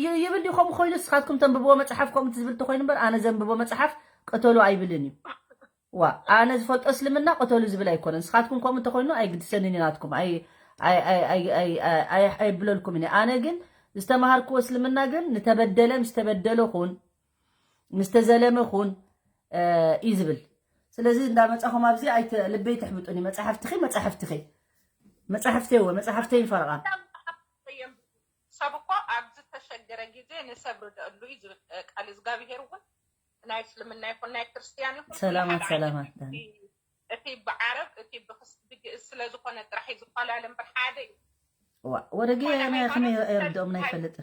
ይ- ይብል ድዩ ከምኡ ኮይኑ ንስኻትኩም ተንብብዎ መፅሓፍ ከምኡ ትዝብል ተኮይኑ እምበር ኣነ ዘንብቦ መፅሓፍ ቅተሉ ኣይብልን እዩ። ዋ ኣነ ዝፈልጦ እስልምና ቅተሉ ዝብል ኣይኮነን። ንስኻትኩም ከምኡ እንተኮይኑ ኣይግድሰንን እዩ ናትኩም ኣይ- ኣይ- ኣይ- ኣይ- ኣይ- ኣይ- ኣይብለልኩምን እየ። ኣነ ግን ዝተማሃርክዎ እስልምና ግን ንተበደለ ምስ ተበደለ ኹን ምስ ተዘለመ ኹን እዩ ዝብል። ስለዚ እንዳመፃኹም ኣብዚ ኣይተ- ልበይ ተሕብጡኒ። መፅሓፍትኺ መፅሓፍትኺ መፅሓፍተይ እወ መፅሓፍተይ ፈረቓ ሰብ እኮ ኣብ ዝተሸገረ ግዜ ንሰብ ርደአሉ እዩ ዝብል ቃል እግዚኣብሄር እውን ናይ እስልምና ይኹን ናይ ክርስትያን ይኹን ሰላማት ሓደ ሰላማት እቲ ብዓረብ እቲ ብክስ ብግእዝ ስለ ዝኾነ ጥራሕ እዩ ዝፈላለ እምበር ሓደ እዩ። ዋ ወደ ገ ናይ ከመይ የርድኦም ናይ ፈልጥ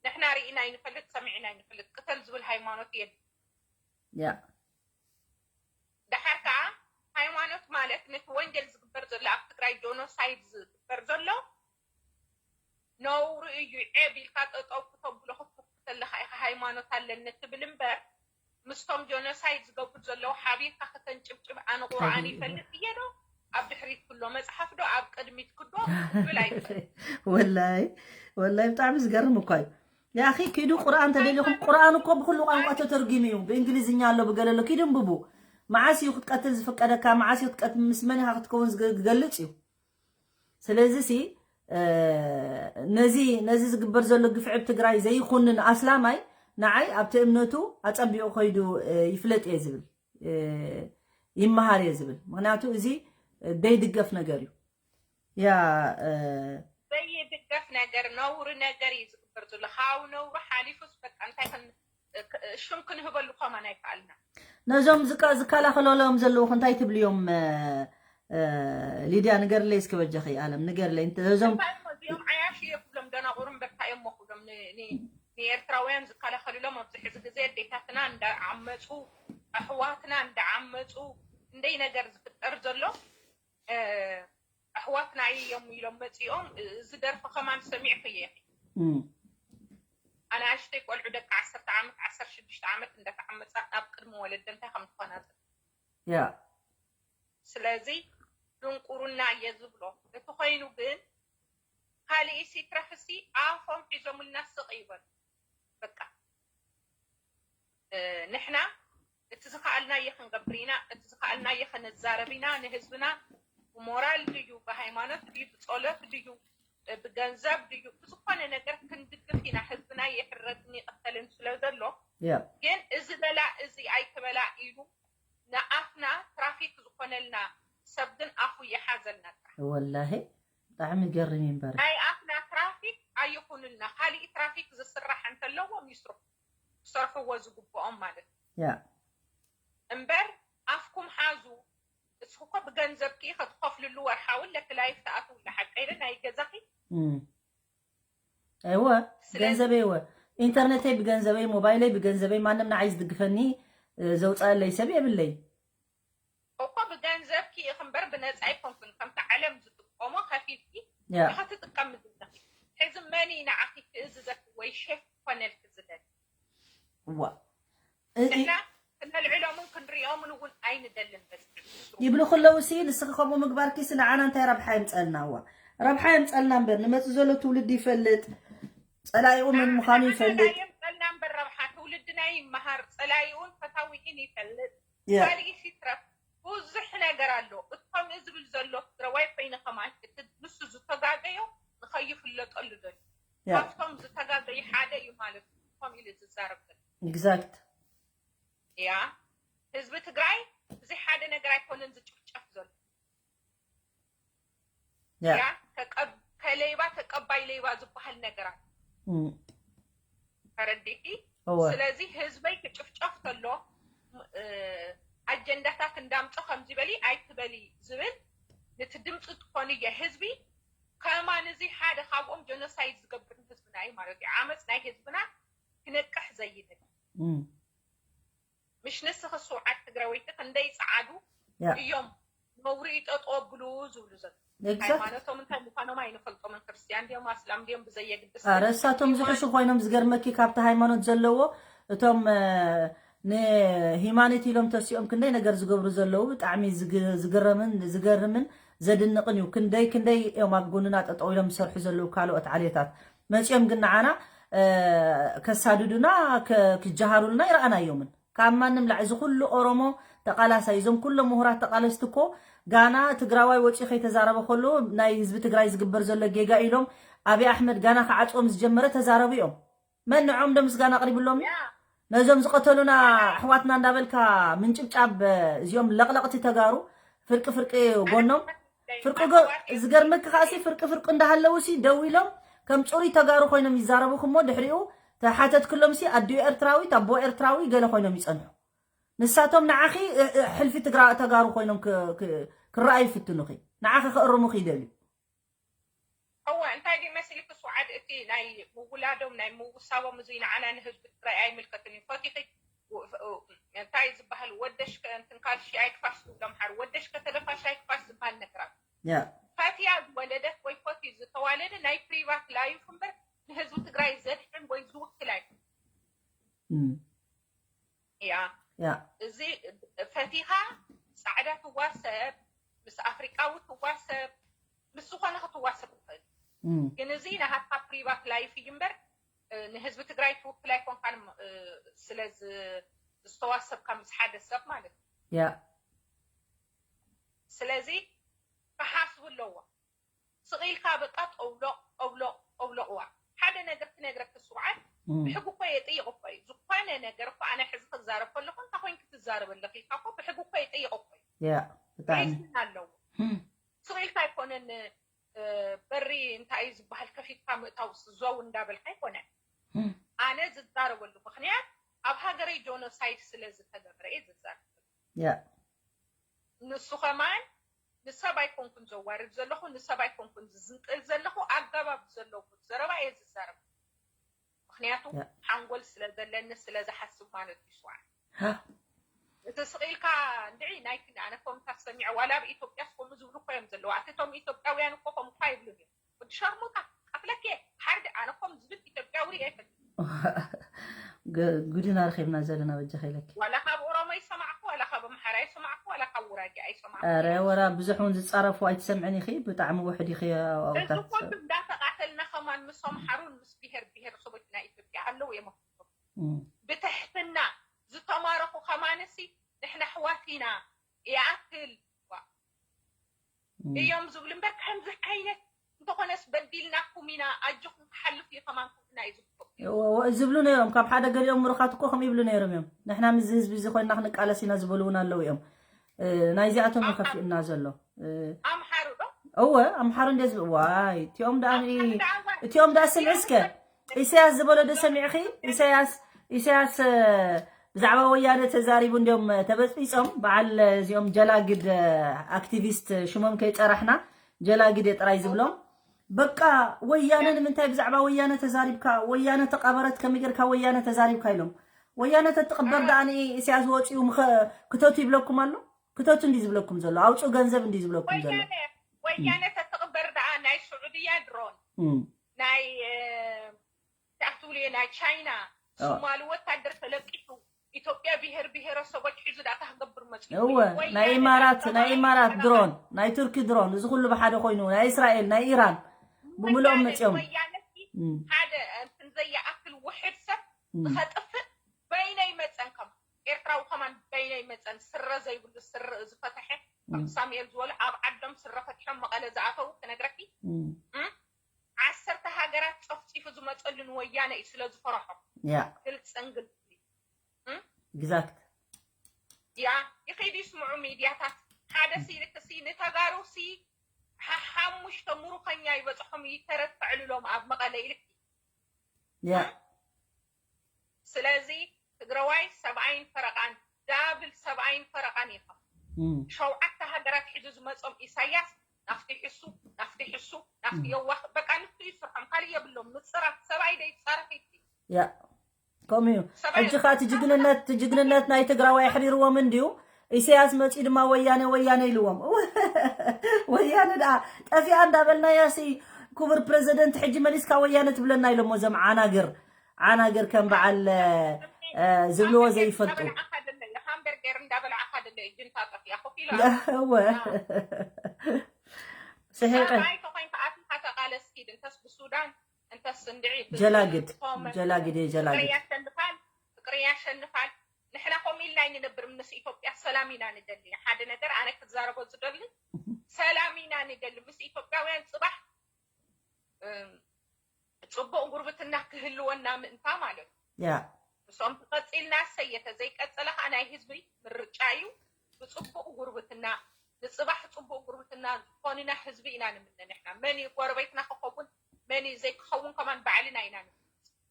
ንሕና ርኢና ይንፈልጥ ሰሚዕና ይንፈልጥ ቅተል ዝብል ሃይማኖት የለን። ያ ደሓር ከዓ ሃይማኖት ማለት ነቲ ወንጀል ዝግበር ዘሎ ኣብ ትግራይ ጆኖሳይድ ዝግበር ዘሎ ነውሩ እዩ። ዔብ ኢልካ ጠጠው ክተብሎ ክትፍኩ ከለካ ኢካ ሃይማኖት ኣለኒ ትብል እምበር ምስቶም ጆኖሳይድ ዝገብሩ ዘለዉ ሓቢርካ ከተንጭብጭብ ኣነ ቁርኣን ይፈልጥ እየ ዶ ኣብ ድሕሪት ክሎ መፅሓፍ ዶ ኣብ ቅድሚት ክዶ ትብል ኣይትኽእል። ወላይ ወላይ ብጣዕሚ ዝገርም እኳ እዩ። ያኺ ኪዱ ቁርኣን ተደሊኹም ቁርኣን እኮ ብኩሉ ቋንቋ ተተርጉሙ እዩ። ብእንግሊዝኛ ኣሎ ብገለ ኣሎ ኪዱ እንብቡ። መዓስ እዩ ክትቀትል ዝፍቀደካ መዓስ እዩ ክትቀትል ምስ መን ኢኻ ክትከውን ዝገ- ዝገልፅ እዩ። ስለዚ ሲ ነዚ ነዚ ዝግበር ዘሎ ግፍዒ ኣብ ትግራይ ዘይኹንን ኣስላማይ ንዓይ ኣብቲ እምነቱ ኣፀቢቑ ከይዱ ይፍለጥ እየ ዝብል ይመሃር እየ ዝብል። ምክንያቱ እዚ ደይድገፍ ነገር እዩ። ያ ዘይድገፍ ነገር ነውሪ ነገር እዩ ዝግበር ዘሎ። ካብ ነውሪ ሓሊፉስ በቃ እንታይ ሽም ክንህበሉ ከማን ኣይከኣልና። ነዞም ዝከላኸለሎም ዘለዉ እንታይ ትብልዮም? ሊድያ ንገርለይ እስኪ በጃኺ ኣለም ንገርለይ ነዞም እዚኦም ዓያሽ እየ ክብሎም ደናቑር እምበር እንታይ እዮም ክብሎም ንኤርትራውያን ዝከላኸልሎም ኣብዚ ሕዚ ግዜ ኣዴታትና እንዳዓመፁ ኣሕዋትና እንዳዓመፁ እንደይ ነገር ዝፍጠር ዘሎ ኣሕዋትና እዮም ኢሎም መፂኦም እዚ ደርፊ ከማን ሰሚዕክዮ ኢኺ ኣናእሽተይ ቆልዑ ደቂ ዓሰርተ ዓመት ዓሰርተ ሽዱሽተ ዓመት እንዳተዓመፃ ናብ ቅድሚ ወለደ እንታይ ከም ትኾናፅል ያ ስለዚ ድንቁርና እየ ዝብሎ እቲ ኮይኑ ግን ካልእ ሲትረፍሲ ኣፎም ሒዞምልና ስቕ ይበሉ በቃ ንሕና እቲ ዝኸኣልናዮ ክንገብር ኢና እቲ ዝኸኣልናዮ ክንዛረብ ኢና ንህዝብና ብሞራል ድዩ ብሃይማኖት ድዩ ብፀሎት ድዩ ብገንዘብ ድዩ ብዝኾነ ነገር ክንድግፍ ኢና ህዝብና ይሕረድን ይቕተልን ስለ ዘሎ ግን እዚ በላ እዚ ኣይትበላ ኢሉ ንኣፍና ትራፊክ ዝኾነልና ሰብ ግን ኣፉ ይሓዘልና ጥራሕ ወላሂ ብጣዕሚ ይገርም እዩ እምበር ናይ ኣፍና ትራፊክ ኣይኹንልና ካሊእ ትራፊክ ዝስራሕ እንተለዎም ይስርሑ ክሰርሕዎ ዝግብኦም ማለት እዩ ያ እምበር ኣፍኩም ሓዙ እስኪ እኮ ብገንዘብኪ ከትኸፍልሉ ወርሓዊ ለኪ ላይፍ ትኣትውላ ሓቀይ ዶ ናይ ገዛኺ እወ ገንዘበይ እወ ኢንተርኔተይ ብገንዘበይ ሞባይለይ ብገንዘበይ ማንም ንዓይ ዝድግፈኒ ዘውፀአለይ ሰብ የብለይ እኮ ብገንዘብኪ ኢኺ እምበር ብነፃ ኣይኮንክን ከምቲ ዓለም ዝጥቀሞ ከፊልኪ ያ ኢኺ ትጥቀሚ ዘለኺ ሕዚ መን እዩ ንዓኺ ክእዝዘኪ ወይ ሼፍ ክኾነልኪ ዝደሊ እዋ ንሕና ክነልዕሎምን ክንሪኦምን እውን ኣይንደልን በዚ ይብሉ ከለዉ ሲ ንስኺ ከምኡ ምግባርኪ ሲ ንዓና እንታይ ረብሓ የምፀልና እዋ ረብሓ የምፀልና እምበር ንመፅእ ዘሎ ትውልዲ ይፈልጥ ፀላኢኡ መን ምዃኑ ይፈልጥ የምፀልና እምበር ረብሓ ትውልድና ይመሃር ፀላኢኡን ፈታዊኡን ይፈልጥ ያ ካልእ ይትረፍ ብዙሕ ነገር ኣሎ። እቶም ዝብል ዘሎ ትግራዋይ ኮይነ ከማን እቲ ንሱ ዝተጋገዮ ንኸይፍለጠሉ ደልዩ። ያ ካብቶም ዝተጋገዩ ሓደ እዩ ማለት እዩ። ከምኡ ኢሉ ዝዛረብ ዘሎ። exact ያ ህዝቢ ትግራይ እዚ ሓደ ነገር ኣይኮነን ዝጭፍጨፍ ዘሎ። ያ ያ ተቀብ- ከሌባ ተቀባይ ሌባ ዝበሃል ነገር ኣሎ። እም፣ ተረዲእኪ? እወ ስለዚ ህዝበይ ክጭፍጨፍ ከሎ እ፣ ኣጀንዳታት እንዳምፀ ከምዚ በሊ ኣይትበሊ ዝብል ንቲ ድምፂ ትኾንየ ህዝቢ ከማን እዚ ሓደ ካብኦም ጀኖሳይድ ዝገብር ህዝብና እዩ ማለት እዩ። ዓመፅ ናይ ህዝብና ክነቅሕ ዘይብል እም፣ ምሽ ንስኺ ስውዓት ትግራወይቲ ክንደይ ፀዓዱ ያ እዮም ነውሪ ይጠጦ ብሉ ዝብሉ ዘሎ exact ሃይማኖቶም እንታይ ምዃኖም ኣይንፈልጦምን ክርስትያን ድዮም ኣስላም ድዮም ብዘየግድስ ኧረ እሳቶም ዝሕሹ ኮይኖም ዝገርመኪ ካብቲ ሃይማኖት ዘለዎ እቶም እ፣ ንሂማኒቲ ኢሎም ተሲኦም ክንደይ ነገር ዝገብሩ ዘለዉ ብጣዕሚ ዝግ- ዝግረምን ዝገርምን ዘድንቕን እዩ። ክንደይ ክንደይ እዮም ኣብ ጎንና ጠጠው ኢሎም ዝሰርሑ ዘለዉ ካልኦት ዓሌታት መፂኦም ግን ንዓና እ፣ ከሳድዱና ከ- ክጀሃሩልና ይረኣናዮምን ካብ ማንም ላዕ እዚ ኩሉ ኦሮሞ ተቃላሳይ እዞም ኩሎም ምሁራት ተቃለስቲ እኮ ጋና ትግራዋይ ወፂኡ ከይተዛረበ ከሎ ናይ ህዝቢ ትግራይ ዝግበር ዘሎ ጌጋ ኢሎም ኣብይ ኣሕመድ ጋና ክዓፅዎም ዝጀመረ ተዛረቡ እዮም። መን ንዖም ዶ ምስጋና ኣቕሪብሎም እዩ? ያ ነዞም ዝቐተሉና ኣሕዋትና እንዳበልካ ምንጭብጫብ እዚኦም ለቕለቕቲ ተጋሩ ፍርቂ ፍርቂ ጎኖም ፍርቂ ጎ- ዝገርመኪ ከዓሲ ፍርቂ ፍርቂ እንዳሃለዉ ሲ ደው ኢሎም ከም ፅሩይ ተጋሩ ኮይኖም ይዛረቡክ እሞ ድሕሪኡ ተሓተትክሎም ሲ ኣዲኡ ኤርትራዊት ኣቦ ኤርትራዊ ገለ ኮይኖም ይፀንሑ። ንሳቶም ንዓኺ እ- እ- ሕልፊ ትግራ ተጋሩ ኮይኖም ክ- ክ- ክረኣዩ ይፍትኑኺ። ንዓኺ ክእርሙኺ ይደልዩ። እወ እንታይ ድዩ መሲልኪ ስውዓድ እቲ ናይ ምውላዶም ናይ ምውሳቦም እዚ ንዓና ንህዝቢ ትግራይ ኣይምልከትን እዩ ፈቲኺ እንታይ ዝበሃል ወደሽ እንትን ካልሺ ኣይክፋሽ ዝብሎም ሓር ወደሽ ከተለፋሽ ኣይክፋሽ ዝበሃል ነገር ኣሎ ያ ፈትያ ዝወለደት ወይ ፈትዩ ዝተዋለደ ናይ ፕሪቫት ላይፍ እምበር ንህዝቢ ትግራይ ዘድሕን ወይ ዝውክል ኣይኮን እም፣ ያ ያ እዚ ፈቲኻ ፃዕዳ ትዋሰብ ምስ ኣፍሪቃዊ ትዋሰብ ምስ ዝኾነ ክትዋሰብ ትኽእል እም፣ ግን እዚ ናሃትካ ፕሪቫት ላይፍ እዩ እምበር እ፣ ንህዝቢ ትግራይ ትውክል ኣይኮንካን እ፣ ስለ ዝ- ዝተዋሰብካ ምስ ሓደ ሰብ ማለት እዩ ያ ስለዚ ክሓስቡ ኣለዎ ስቕ ኢልካ በቃ ጠውሎቕ ጠውሎቕ ጠውሎቕዋ ሓደ ነገር ክነግረክ ስውዓት እም፣ ብሕጊ እኮ የጥይቕ እኮ እዩ ዝኾነ ነገር እኮ ኣነ ሕዚ ክዛረብ ከለኹ እንታይ ኮይንኪ ትዛረብ ኣለኺ ኢልካ እኮ ብሕጊ እኮ የጥይቕ እኮ እዩ ያ ብጣዕሚ ሪዝን ኣለዎ እም፣ ስቕ ኢልካ ኣይኮነን እ፣ በሪ እንታይ እዩ ዝበሃል ከፊትካ ምእታው ዘው እንዳበልካ ኣይኮነን እም፣ ኣነ ዝዛረበሉ ምኽንያት ኣብ ሃገረይ ጆኖሳይድ ስለ ዝተገብረ እየ ዝዛረብ ያ ንሱ ከማን ንሰብ ኣይኮንኩን ዘዋርድ ዘለኹ ንሰብ ኣይኮንኩን ዝዝንጥል ዘለኹ ኣገባብ ዘለዎ ዘረባ እየ ዝዛረብ ምኽንያቱ ያ። ሓንጎል ስለ ዘለኒ ስለ ዝሓስብ ማለት እዩ ስዋዕ ሃ፣ እቲ ስቕ ኢልካ እንድዒ ናይ ክኒ ኣነ ኮምታት ሰሚዐ ዋላ ኣብ ኢትዮጵያ ስኮምኡ ዝብሉ እኮ እዮም ዘለዉ ኣቲ እቶም ኢትዮጵያውያን እኮ ከምኳ ይብሉን እዮም ወዲ ሸርሙጣ ቀትለክ እየ ሓርዲ ኣነ ኮም ዝብል ኢትዮጵያዊ ርኢ ኣይፈልጥ ግ- ጉድና ረኺብና ዘለና በጃ ከይለኪ ዋላ ካብ ኦሮሞ ይሰማዕኩ ዋላ ካብ ኣምሓራ ይሰማዕኩ ዋላ ካብ ውራጌ ኣይሰማዕኩ ኧረ ወላ ብዙሕ እውን ዝፃረፉ ኣይትሰምዕን ኢኺ ብጣዕሚ ውሕድ ኢኺ እዚ ኣውታት ኩሉ እንዳተቃተልና ከማን ምስ ኣምሓሩን ምስ ብሄር ብሄረሰቦች ናይ ኢትዮጵያ ኣለዉ እዮም እም፣ ብትሕትና ዝተማረኹ ከማንሲ ንሕና ኣሕዋት ኢና ይኣክል ዋ እም። እዮም ዝብሉ እምበር ከምዚ ዓይነት እንተኾነስ በዲልናኩም ኢና ኣጆኹም ክሓልፍ እዩ ከማን ኩልና እዩ ዝፍቶ እወ፣ እወ፣ ዝብሉ ነይሮም ካብ ሓደ ገሊኦም ምሩኻት እኮ ከምኡ ይብሉ ነይሮም እዮም ንሕና ምስዚ ህዝቢ እዚ ኮይንና ክንቃለስ ኢና ዝበሉ እውን ኣለዉ እዮም እ፣ ናይዚኣቶም እዩ ከፊኡና ዘሎ እ፣ ኣምሓሩ ዶ እወ ኣምሓሩ እንደ ዝብ ዋይ እቲኦም ደኣ ኣምሓሩ ደኣ ዋይ እቲኦም ደኣ ስምዒ እስከ ኢሳያስ ዝበሎ ዶ ሰሚዕኺ ኢሳያስ ኢሳያስ እ፣ ብዛዕባ ወያነ ተዛሪቡ እንዲኦም እ፣ ተበፅቢፆም በዓል እ፣ እዚኦም ጀላግድ እ፣ ኣክቲቪስት እ፣ ሽሞም ከይፀራሕና ጀላግድ እየ ጥራይ ዝብሎም በቃ ወያነ ንምንታይ ብዛዕባ ወያነ ተዛሪብካ ወያነ ተቐበረት ከመይ ጌርካ ወያነ ተዛሪብካ ኢሎም ወያነ ተትቕበር ደኣ ንኢሳያስ ወፂኡ ምኸ ክተቱ ይብለኩም ኣሎ ክተቱ እንዲ ዝብለኩም ዘሎ ኣውፁ ገንዘብ እንዲ ዝብለኩም ዘሎ ወያነ ወያነ ተትቕበር ደኣ ናይ ስዑድያ ድሮን እም፣ ናይ እ፣ እንታይ ትብልዮ ናይ ቻይና አ። ሶማሊ ወታደር ተለቂሑ ኢትዮጵያ ብሄር ብሄረሰቦች ሒዙ ዳኣ ክገብር መፅኡ እወ ናይ ኢማራት ናይ ኢማራት ድሮን ናይ ቱርኪ ድሮን እዚ ኩሉ ብሓደ ኮይኑ ናይ እስራኤል ናይ ኢራን ብምልኦም መፅኦም ወያነቲ እም፣ ሓደ እንትን ዘይኣክል ውሕድ ሰብ እም። ዝኸጥፍእ በይነይ መፀን ከም ኤርትራዊ ከማን በይነይ መፀን ስረ ዘይብሉ ስረ ዝፈተ ከም ሳሙኤል ዝበሉ ኣብ ዓዶም ስረ ፈትሖም መቐለ ዝኣተዉ ክነግረኪ። ዓሰርተ ሃገራት ጸፍጺፉ ዝመጸሉ ንወያነ እዩ ስለ ዝፈርሖ። ያ ግልጽን ግልጽ ግዛት ያ ይኸይዱ ይስምዑ ሚድያታት ሓደ ሲልክሲ ንተጋሩ ሲ ሓሙሽተ ሙሩኸኛ ይበጽሖም ይተረት ተዕልሎም ኣብ መቐለ ኢልክ ያ ስለዚ ትግራዋይ ሰብኣይን ፈረቓን ዳብል ሰብኣይን ፈረቓን ኢኻ ሸውዓተ ሃገራት ሒዙ ዝመጾም ኢሳያስ ናፍቲ ሕሱ ናፍቲ ሕሱ ናፍቲ የዋህ በቃ ንሱ ይስርሖም ካልእ የብሎም ምጽራፍ ሰብኣይ ዶ ይጻረፍ ኢልኪ ያ ከምኡ እዩ ሕጂ ከዓ እቲ ጅግንነት እቲ ጅግንነት ናይ ትግራዋይ ኣሕሪርዎም እንድዩ ኢሳያስ መፂኡ ድማ ወያነ ወያነ ኢልዎም ወያነ ደኣ ጠፊኣ እንዳበልናያ ሲ ክቡር ፕሬዚደንት ሕጂ መሊስካ ወያነ ትብለና ኢሎሞ እዞም ዓናግር ዓናግር ከም በዓል ዝብልዎ ዘይፈልጡ ሃምበርገር እንዳበልዓኻ ደለ እጅንታ ጠፊኣ ኮፍ ኢላ እወ ስሒቀ ሰብኣይ ተኮይንካ ኣትኻ ተቃለስ ኪድ እንተስ ብሱዳን እንተስ እንድዒ ጀላግድ ጀላግድ እየ ጀላግድ ያሸንፋል ፍቅሪ ያሸንፋል ንሕና ከምኡ ኢልና ኣይንነብር ምስ ኢትዮጵያ ሰላም ኢና ንደሊ ሓደ ነገር ኣነ ክዛረቦ ዝደሊ ሰላም ኢና ንደሊ ምስ ኢትዮጵያውያን ፅባሕ ፅቡቅ ጉርብትና ክህልወና ምእንታ ማለት እዩ ያ እሶም ተቀፂልና ሰየተ ዘይቀፀለ ከዓ ናይ ህዝቢ ምርጫ እዩ ብፅቡቅ ጉርብትና ንፅባሕ ፅቡቅ ጉርብትና ዝኾንና ህዝቢ ኢና ንምነ ንሕና መን እዩ ጎረቤትና ክኸውን መን እዩ ዘይክኸውን ከማን ባዕልና ኢና ንምነ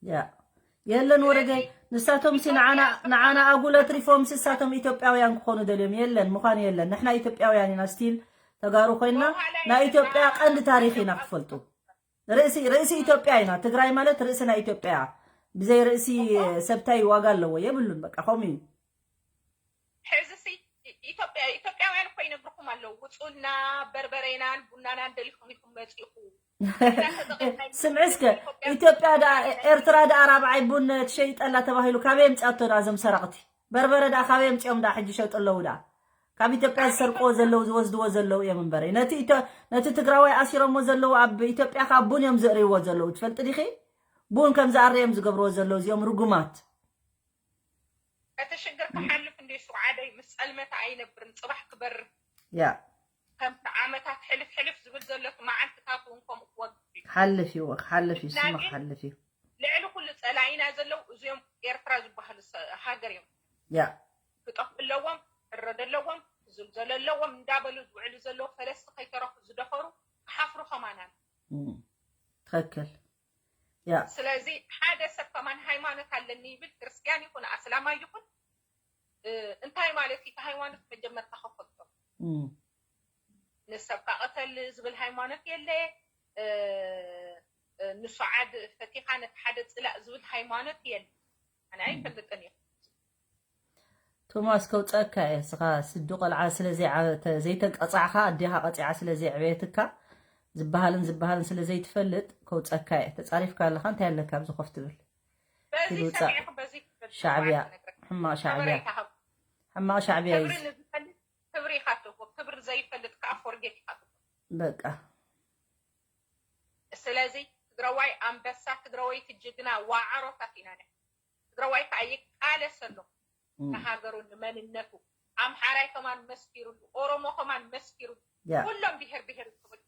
ያ የለን ወረገ ንሳቶም ሲ ንዓና ንዓና ኣጉለ ትሪፎም ሲ ንሳቶም ኢትዮጵያውያን ክኾኑ ደልዮም የለን ምዃን የለን ንሕና ኢትዮጵያውያን ኢና ስቲል ተጋሩ ኮይና ናይ ኢትዮጵያ ቀንዲ ታሪክ ኢና ክፈልጡ ርእሲ ርእሲ ኢትዮጵያ ኢና ትግራይ ማለት ርእሲ ናይ ኢትዮጵያ ብዘይ ርእሲ ሰብታይ ዋጋ ኣለዎ የብሉን በቃ ከምኡ እዩ ሕዚ ሲ ኢትዮጵያ ኢትዮጵያውያን እኮ ይነግርኩም ኣለዉ ውፁልና በርበሬናን ቡናናን ደሊኹም ኢኹም መፂኹ ስምዒ እስከ ኢትዮጵያ ደኣ ኤርትራ ደኣ ራብዓይ ቡን ትሸይጠላ ተባሂሉ ካበይ ኣምፅኣቶ ደኣ እዞም ሰረቕቲ በርበረ ደኣ ካበይ ኣምፅኦም ደኣ ሕጂ ሸጡ ኣለዉ ደኣ ካብ ኢትዮጵያ ዝሰርቅዎ ዘለዉ ዝወስድዎ ዘለዉ እዮም እምበረ ነቲ ኢትዮ- ነቲ ትግራዋይ ኣሲሮሞ ዘለዉ ኣብ ኢትዮጵያ ካብ ቡን እዮም ዘእርይዎ ዘለዉ ትፈልጢ ዲኺ ቡን ከም ዝኣረዮም ዝገብርዎ ዘለዉ እዚኦም ርጉማት እቲ ሽግር ክሓልፍ እንዲ ሱዓደይ ምስ ፀልመተ ኣይነብርን ፅባሕ ክበርህ ያ ከምቲ ዓመታት ሕልፍ ሕልፍ ዝብል ዘሎ እቲ መዓልትታት እውን ከምኡ ክወግድ እዩ ክሓልፍ እዩ ክሓልፍ እዩ ስማ ክሓልፍ እዩ ልዕሊ ኩሉ ፀላኢና ዘለዉ እዚኦም ኤርትራ ዝበሃሉ ሰ- ሃገር እዮም ያ ክጠፍ ኣለዎም ሕረድ ኣለዎም ዝልዘለ ኣለዎም እንዳበሉ ዝውዕሉ ዘለዉ ፈለስቲ ከይተረፉ ዝደፈሩ ክሓፍሩ ከማናን እም፣ ትኽክል ያ ስለዚ ሓደ ሰብ ከማን ሃይማኖት ኣለኒ ይብል ክርስትያን ይኹን ኣስላማይ ይኹን እ፣ እንታይ ማለት እዩ እቲ ሃይማኖት መጀመርታ ከፈልጦ እም፣ ንሰብካ ቅተል ዝብል ሃይማኖት የለ እ፣ እ፣ ንሱዓድ ፈቲኻ ነቲ ሓደ ፅላእ ዝብል ሃይማኖት የለ ኣነ ኣይፈልጥን እየ ቶማስ ከውፀእካ እየ እስኻ ስዱ ቆልዓ ስለ ዘይዓበተ ዘይተንቀፃዕኻ ኣዴኻ ቀፂዓ ስለ ዘየዕበየትካ ዝበሃልን ዝበሃልን ስለ ዘይትፈልጥ ከውፀእካ እየ ተፃሪፍካ ኣለኻ እንታይ ኣለካ ኣብዚ ኮፍ ትብል በዚ ኪድ ውፃእ ሰሚዕክ በዚ ክብል ሻዕብያ ክነግረካ ሕማቕ ሻዕብያ ሓበሬታ ሃብ ሕማቕ ሻዕብያ እዩ ክብሪ ንዝፈልጥ ክብሪ ኢኻ ትህቦ ክብሪ ዘይፈልጥ ከዓ ፎርጌት ኢኻ ትህቦ በቃ ስለዚ ትግራዋይ ኣንበሳ ትግራወይቲ ጅግና ዋዓሮታት ኢና ንሕና ትግራዋይ ከዓ ይቃለስ ኣሎ ንሃገሩ ንመንነቱ ኣምሓራይ ከማን መስኪሩሉ ኦሮሞ ከማን መስኪሩሉ ያ ኩሎም ብሄር ብሄር ዝብል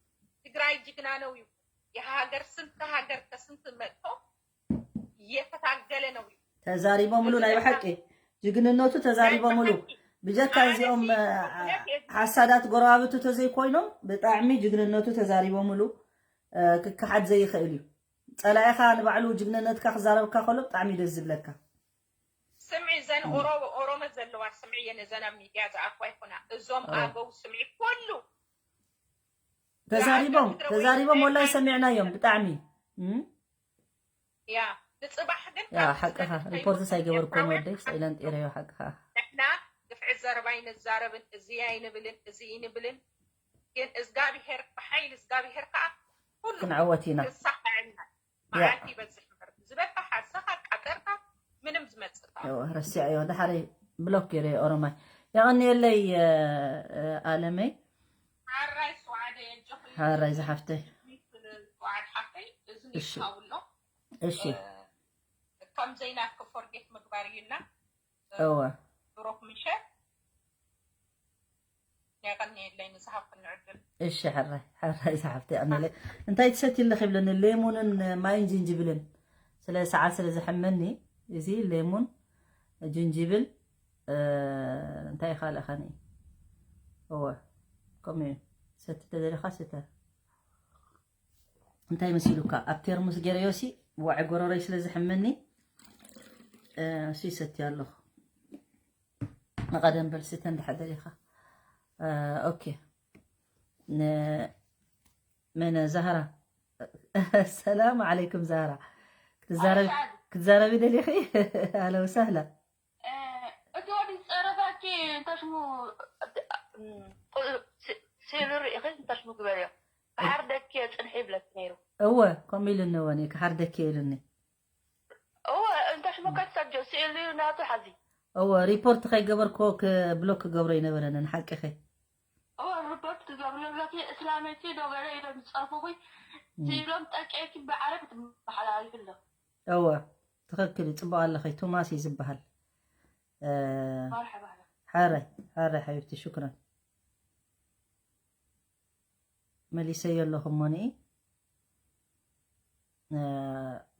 ትግራይ ጅግና ነው ይብሉ የሀገር ስንት ሀገር ከስንት መጥቶ እየተታገለ ነው ይብሉ ተዛሪቦምሉ ናይ ብሓቂ ጅግንነቱ ተዛሪቦምሉ ብጀካ እዚኦም እ፣ ሓሳዳት ጎረባብቱ ተዘይኮይኖም ብጣዕሚ ጅግንነቱ ተዛሪቦምሉ እ፣ ክከሓድ ዘይኽእል እዩ ፀላኢኻ ንባዕሉ ጅግንነትካ ክዛረብካ ከሎ ብጣዕሚ እዩ ደስ ዝብለካ ስምዒ ዘን ኦሮ- ኦሮሞ ዘለዋ ስምዒ የን ዘን ኣብ ሚድያ ዝኣትዋ ይኮና እዞም ኦሮ- ኣገው ስምዒ ኩሉ ተዛሪቦም ተዛሪቦም ወላይ ሰሚዕናዮም ብጣዕሚ እም? ያ ንፅባሕ ግን ያ ሓቅኻ ሪፖርትስ ኣይገበርኩን ወደይ ሳይለንት ኤረዮ ሓቅኻ ንሕና ግፍዒ ዘረባ ኣይንዛረብን እዚ ኣይንብልን እዚ ይንብልን ግን እዝጋብሄር ብሓይሊ እዝጋብሄር ከዓ ኩሉ ክንዕወት ኢና ክሳኸዐልና መዓልቲ ይበዝሕ እምበር ዝበልካ ሓሰኻ ቃጠርካ ምንም ዝመፅእ እወ ረሲዐዮ ድሓረይ ብሎክ ገይረ ኦሮማይ የቐንየለይ እ፣ እ፣ ኣለመይ ሓራይ ሰዓደ የጆኺ ሓራይ ዝሓፍተይ ሰዓድ ሓፍተይ እዚ እሺ። ኔትካ ውሎ እሺ ከም ዘይናትክ ፎርጌት ምግባር እዩና እወ ብሩክ ምሸት የቐንየለይ ንዝሃብኩኒ ዕድል። እሺ ሕራይ ሕራይ ዝሓፍተ ኣነለ እንታይ ትሰቲ ኣለኺ ይብለኒ፣ ሌሙንን ማይን ጅንጅብልን ስለ ሰዓል ስለ ዘሐመኒ፣ እዚ ሌሙን፣ ጅንጅብል፣ እንታይ ካልእ ኸኒ? እወ፣ ከምኡ እዩ። ሰቲ ተደሊኻ ስተ። እንታይ መሲሉካ? ኣብ ቴርሙስ ገይረዮሲ፣ ዋዒ ጎረረይ ስለ ዝሕመኒ፣ እሱ ይሰትዮ ኣለኹ። ንቐደም በል ስተ እንድሕር ደሊኻ። ኦኬ። መነ ዛህራ? ሰላም ዓለይኩም ዛህራ። ክትዛረቢ ደሊኺ? ኣህለ ወሳህላ። እቲ ወዲ ዝፀረፋኪ እንታሽሙ ሴሉ ርኢኺ እንታሽሙ ግበርዮ። ክሓርደኪ እየ ፅንሒ ይብለኪ ነይሩ። እወ፣ ከምኡ ኢሉኒ። እወ፣ እኔ ክሓርደኪ እየ ኢሉኒ። እወ፣ እንታሽሙ ከትሰጆ ስእሉ ናቱ ሓዚ። እወ፣ ሪፖርት ከይገበርክዎ ክ-፣ ብሎክ ክገብሮ ይነበረንን፣ ሓቅኺ። እወ፣ ሪፖርት ክገብርለኪ እስላመይቲ ዶ ገለ ኢሎም ዝፀርፉኺ ስኢሎም ጠቂዕኪ ብዓረብ ትመሓላልፊ ኣሎ። እወ፣ ትኽክል እዩ። ፅቡቕ ኣለኺ። ቶማስ እዩ ዝበሃል። እ፣ መርሐባ። ሓራይ፣ ሓራይ ሓቢብቲ፣ ሽክራን። መሊሰዮ ኣለኹ እሞ ንኢ፣ እ፣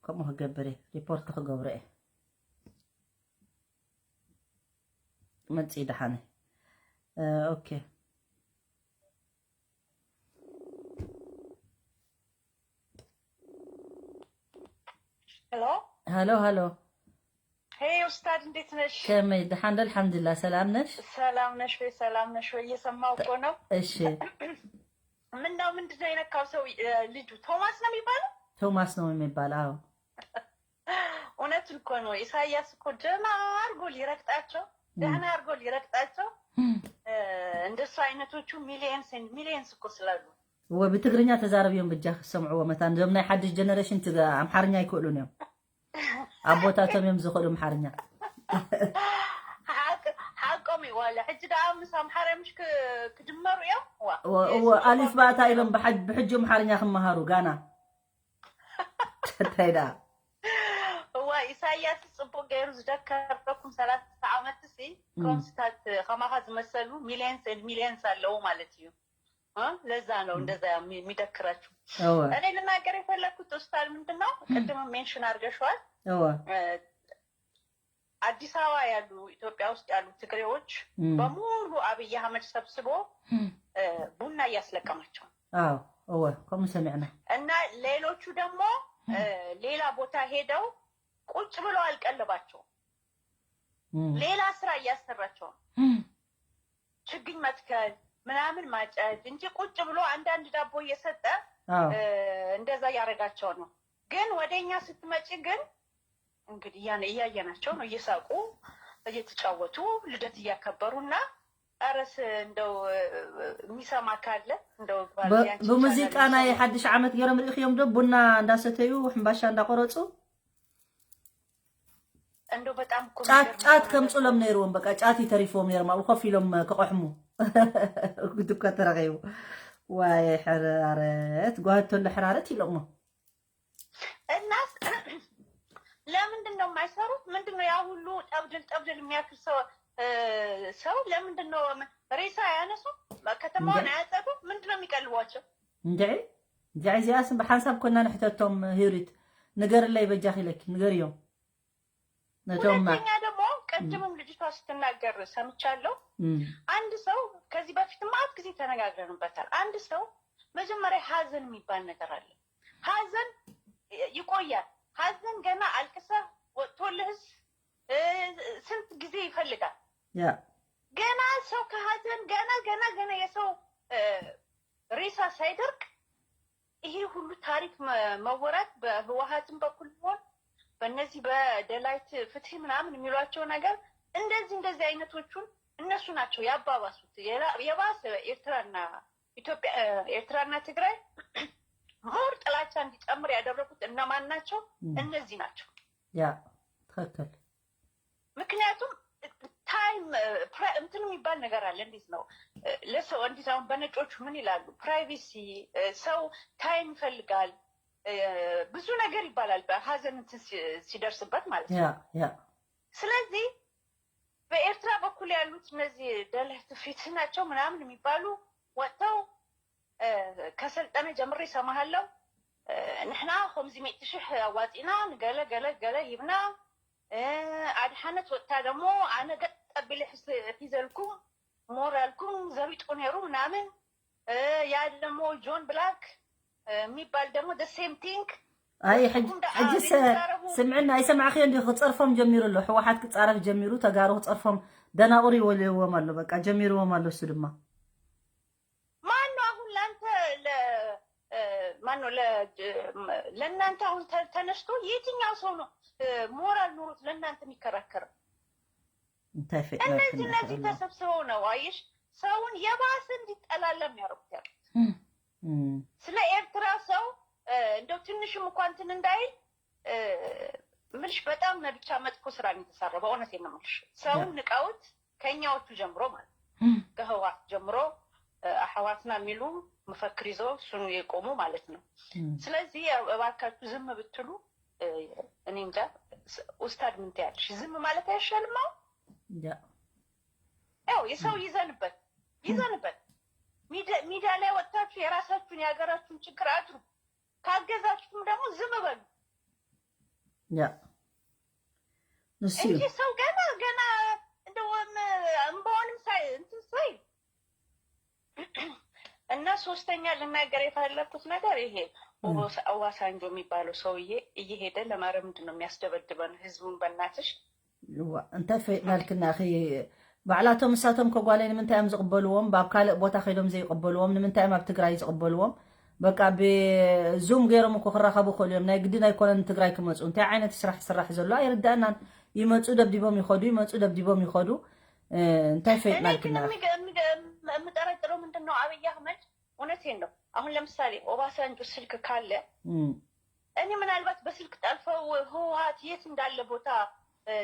ከምኡ ክገብር እየ፣ ሪፖርት ክገብሮ እየ። መፂ ደሓነ። እ፣ ኦኬ። ሄሎ። ሃሎ፣ ሃሎ። ሄይ ኡስታድ፣ እንዴት ነሽ? ከመይ፣ ደሓን ዶ? ኣልሓምዱሊላህ። ሰላም ነሽ? ሰላም ነሽ ወይ? ሰላም ነሽ ወይ? እየሰማሁ እኮ ነው። እሺ። ምን ነው፣ ምንድን ነው የነካው ሰው? እ፣ ልጁ ቶማስ ነው የሚባለው? ቶማስ ነው የሚባል? አዎ። እውነቱን እኮ ነው። ኢሳያስ እኮ ደህና አድርጎ ሊረግጣቸው፣ ደህና አድርጎ ሊረግጣቸው። እ፣ እንደሱ አይነቶቹ ሚሊየንስ ኤንድ ሚሊየንስ እኮ ስላሉ። እወ፣ ብትግርኛ ተዛረብዮም ብጃ ክሰምዕዎ መታን። እዞም ናይ ሓድሽ ጀነሬሽን ትግ-፣ ኣምሓርኛ ኣይክእሉን እዮም። ኣቦታቶም እዮም ዝኽእሉ ኣምሓርኛ። ሓቅ-፣ ሓቆም እዩ ዋለ። ሕጂ ደኣ ምስ ኣምሓራይ ምሽ ክ-፣ ክድመሩ እዮም። ዋ። እወ፣ እወ፣ ኣሊፍ ባእታ ኢሎም ብሓ-፣ ብሕጂ ኣምሓርኛ ክመሃሩ ጋና። እንታይ ደኣ? እዋ፣ ኢሳያስ ጽቡቅ ገይሩ ዝደከረኩም ሰላሳ ዓመት ሲ፣ ኮምስታት ከማኻ ዝመሰሉ ሚሊየንስ ኤንድ ሚሊየንስ ኣለዉ ማለት እዩ። እ? ለዛ ነው እንደዛ የሚ-፣ የሚደክራችሁ። እወ፣ እኔ ልናገር የፈለግኩት ኡስታድ ምንድን ነው፣ ቅድም ሜንሽን አድርገሽዋል። እወ፣ እ፣ አዲስ አበባ ያሉ፣ ኢትዮጵያ ውስጥ ያሉ ትግሬዎች እም። በሙሉ አብይ አህመድ ሰብስቦ፣ እ፣ ቡና እያስለቀማቸው ነው። አዎ፣ እወ፣ ከምኡ ሰሚዕና። እና ሌሎቹ ደግሞ፣ እ፣ ሌላ ቦታ ሄደው ቁጭ ብለው አልቀለባቸውም። እም፣ ሌላ ስራ እያሰራቸው ነው። ችግኝ መትከል ምናምን ማጨድ እንጂ ቁጭ ብሎ አንዳንድ ዳቦ እየሰጠ፣ አዎ፣ እ፣ እንደዛ እያደረጋቸው ነው። ግን ወደኛ ስትመጪ ግን እንግዲህ እያን-፣ እያየናቸው ነው፣ እየሳቁ እየተጫወቱ ልደት እያከበሩ እና፣ ኧረ ስ-፣ እንደው፣ እ፣ የሚሰማ ካለ እንደው ብ-፣ ያንቺ ብሙዚቃ ቻናል ናይ የሚሰማ ሓድሽ ዓመት ገይሮም ርኢኽዮም ዶ? ቡና እንዳሰተዩ፣ ሕምባሻ እንዳቆረፁ፣ እንደው በጣም እኮ ጫት፣ የሚገርም ጫት እኮ ከምፁሎም ነይርዎም። በቃ ጫት ይተሪፍዎም ነይሮም፣ ኣብኡ ኮፍ ኢሎም ክቆሕሙ። ጉድ እኮ ተረኺቡ። ዋይ ሕራረት፣ ጓህቶ እንዶ ሕራረት ኢሎሞ። እና ለምንድን ነው የማይሰሩት? ምንድን ነው ያ ሁሉ ጠብድል ጠብድል የሚያክል ሰው፣ እ፣ ሰው ለምንድን ነው ሬሳ ያነሱ? ከተማዋን እንዴ? አያጸዱ? ምንድን ነው የሚቀልቧቸው? እንድዒ፣ እንድዒ እዚኣስ ብሓንሳብ ኮና ንሕተቶም። ሂሩት፣ ንገርለይ በጃኺ ኢለኪ፣ ንገርዮም። ነቶም ማ-፣ ሁለተኛ ደግሞ ቅድምም ልጅቷ ስትናገር ሰምቻለሁ። እም፣ አንድ ሰው ከዚህ በፊት ማአት ጊዜ ተነጋግረንበታል። አንድ ሰው መጀመሪያ ሀዘን የሚባል ነገር አለ። ሀዘን ይቆያል። ሀዘን ገና አልቅሰህ ወጥቶልህስ፣ እ፣ ስንት ጊዜ ይፈልጋል። ያ፣ ገና ሰው ከሀዘን ገና፣ ገና፣ ገና የሰው፣ እ፣ ሬሳ ሳይደርቅ ይሄ ሁሉ ታሪክ መ-፣ መወራት በህወሀትም በኩል ቢሆን በእነዚህ በደላይት ፍትህ ምናምን የሚሏቸው ነገር እንደዚህ፣ እንደዚህ አይነቶቹን እነሱ ናቸው ያባባሱት። የላ-፣ የባሰ ኤርትራና ኢትዮጵያ፣ እ፣ ኤርትራና ትግራይ ሞር ጥላቻ እንዲጨምር ያደረጉት እነማን ናቸው? እም። እነዚህ ናቸው። ያ፣ ትኽክል። ምክንያቱም ታይም፣ እ፣ ፕራ-፣ እንትን የሚባል ነገር አለ። እንዴት ነው፣ እ፣ ለሰው እንዴት አሁን በነጮቹ ምን ይላሉ? ፕራይቬሲ፣ እ፣ ሰው ታይም ይፈልጋል። እ፣ ብዙ ነገር ይባላል በሀዘን እንትን ሲ-፣ ሲደርስበት ማለት ነው። ያ፣ ያ። ስለዚህ በኤርትራ በኩል ያሉት እነዚህ ደለህት ፊት ናቸው ምናምን የሚባሉ ወጥተው ከሰልጠነ ጀምሬ ሰማሃለው ንሕና ከምዚ ሚእቲ ሽሕ ኣዋፂና ንገለ ገለ ገለ ሂብና ኣድሓነት ወጥታ ደግሞ ኣነ ገጥ ኣቢለ ሒዘልኩም ሞራልኩም ዘቢጡ ነይሩ ምናምን ያ ደግሞ ጆን ብላክ የሚባል ደግሞ the same thing ኣይ ሕጂ ሕጂ ስምዕና ኣይሰማዕክዮ እንዲ ክፀርፎም ጀሚሩ ኣሎ። ህወሓት ክፃረፍ ጀሚሩ፣ ተጋሩ ክፀርፎም ደናቑር ይወልዎም ኣሎ። በቃ ጀሚርዎም ኣሎ። እሱ ድማ ማነው አሁን ለአንተ ማነው ለእናንተ አሁን ተነስቶ የትኛው ሰው ነው ሞራል ኑሮት ለእናንተ የሚከራከረው? እንታይ ፈጥና እነዚህ እነዚህ ተሰብስበው ነው አየሽ፣ ሰውን የባሰ እንዲጠላላ የሚያደርጉት ያሉት። ስለ ኤርትራ ሰው እንደው ትንሽም እኳ እንትን እንዳይል ምልሽ በጣም ነብቻ መጥፎ ስራ ነው የተሰራው። በእውነቴን ነው የምልሽ። ሰውን ንቀውት ከኛዎቹ ጀምሮ ማለት ከህዋት ጀምሮ አሐዋትና የሚሉ መፈክር ይዘው እሱን የቆሙ ማለት ነው። ስለዚህ እባካችሁ ዝም ብትሉ እኔ እንጃ። ኡስታድ ምን ትያለሽ? ዝም ማለት አይሻልም? አሁን ያው የሰው ይዘንበት ይዘንበት ሚዲያ ላይ ወጥታችሁ የራሳችሁን የሀገራችሁን ችግር አድሩ። ካገዛችሁም ደግሞ ዝም በሉ። ያ እሱ እንጂ ሰው ገና ገና እንደውም እንባውንም ሳይ እንትን ሳይ እና ሶስተኛ ልናገር የፈለኩት ነገር ይሄ ኦባሳንጆ የሚባለው ሰውዬ እየሄደ ለማረ ምንድን ነው የሚያስደበድበን ህዝቡን? በእናትሽ እንተ ፈይጥናልክና ኺ ባዕላቶም እሳቶም ከጓለይ ንምንታይ እዮም ዝቕበልዎም? ብኣብ ካልእ ቦታ ከይዶም ዘይቕበልዎም? ንምንታይ እዮም ኣብ ትግራይ ዝቕበልዎም? በቃ ብዙም ገይሮም እኮ ክራኸቡ ክእሉ እዮም። ናይ ግድን ኣይኮነን ትግራይ ክመፁ። እንታይ ዓይነት ስራሕ ስራሕ ዘሎ ኣይርዳእናን። ይመፁ ደብዲቦም ይኸዱ፣ ይመፁ ደብዲቦም ይኸዱ። እንታይ ፈይጥናልክና? የምጠረጥረው ምንድን ነው አብይ አህመድ እውነቴን ነው። አሁን ለምሳሌ ኦባሳንጆ ስልክ ካለ እኔ ምናልባት በስልክ ጠልፈው ህወሓት የት እንዳለ ቦታ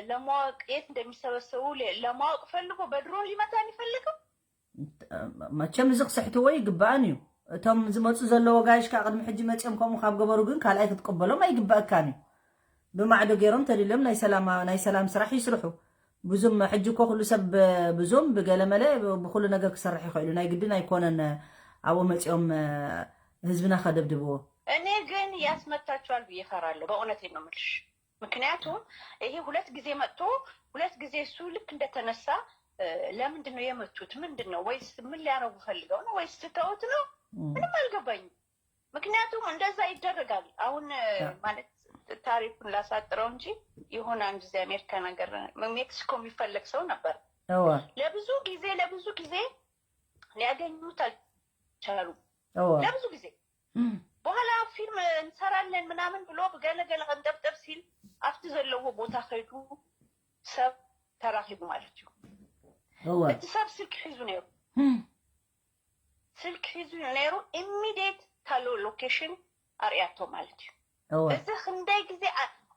ለማወቅ የት እንደሚሰበሰቡ ለማወቅ ፈልጎ በድሮን ሊመታ የሚፈልገው መቸም እዚ ክስሕትዎ ይግባኣን እዩ። እቶም ዝመፁ ዘለዎ ጋይሽ ከዓ ቅድሚ ሕጂ መፂኦም ከምኡ ካብ ገበሩ ግን ካልኣይ ክትቅበሎም ኣይግባእካን እዩ። ብማዕዶ ገይሮም ተሊሎም ናይ ሰላም ናይ ሰላም ስራሕ ይስርሑ። ብዙም ሕጂ እኮ ኩሉ ሰብ ብዙም ብገለመለ ብኩሉ ነገር ክሰርሕ ይኽእሉ ናይ ግድን ኣይኮነን። ኣብኡ መፂኦም ህዝብና ከደብድብዎ እኔ ግን ያስመታችኋል ብዬ እፈራለሁ። በእውነቴ ነው የምልሽ። ምክንያቱም ይሄ ሁለት ጊዜ መጥቶ ሁለት ጊዜ እሱ ልክ እንደተነሳ ለምንድን ነው የመቱት? ምንድን ነው ወይስ ምን ሊያረጉ ፈልገው ነው ወይስ ትተውት ነው? ምንም አልገባኝም። ምክንያቱም እንደዛ ይደረጋል። አሁን ማለት ታሪኩን ላሳጥረው እንጂ የሆነ አንድ ጊዜ አሜሪካ ነገር ሜክሲኮ የሚፈለግ ሰው ነበር። ለብዙ ጊዜ ለብዙ ጊዜ ሊያገኙት አልቻሉም። ለብዙ ጊዜ በኋላ ፊልም እንሰራለን ምናምን ብሎ ገለገለ ቀንጠብጠብ ሲል ኣብቲ ዘለዎ ቦታ ከይዱ ሰብ ተራኺቡ ማለት እዩ። እቲ ሰብ ስልክ ሒዙ ነይሩ። ስልክ ሒዙ ነይሩ። ኢሚዲየት ካሎ ሎኬሽን ኣርእያቶ ማለት እዩ። እዚ ክንደይ ግዜ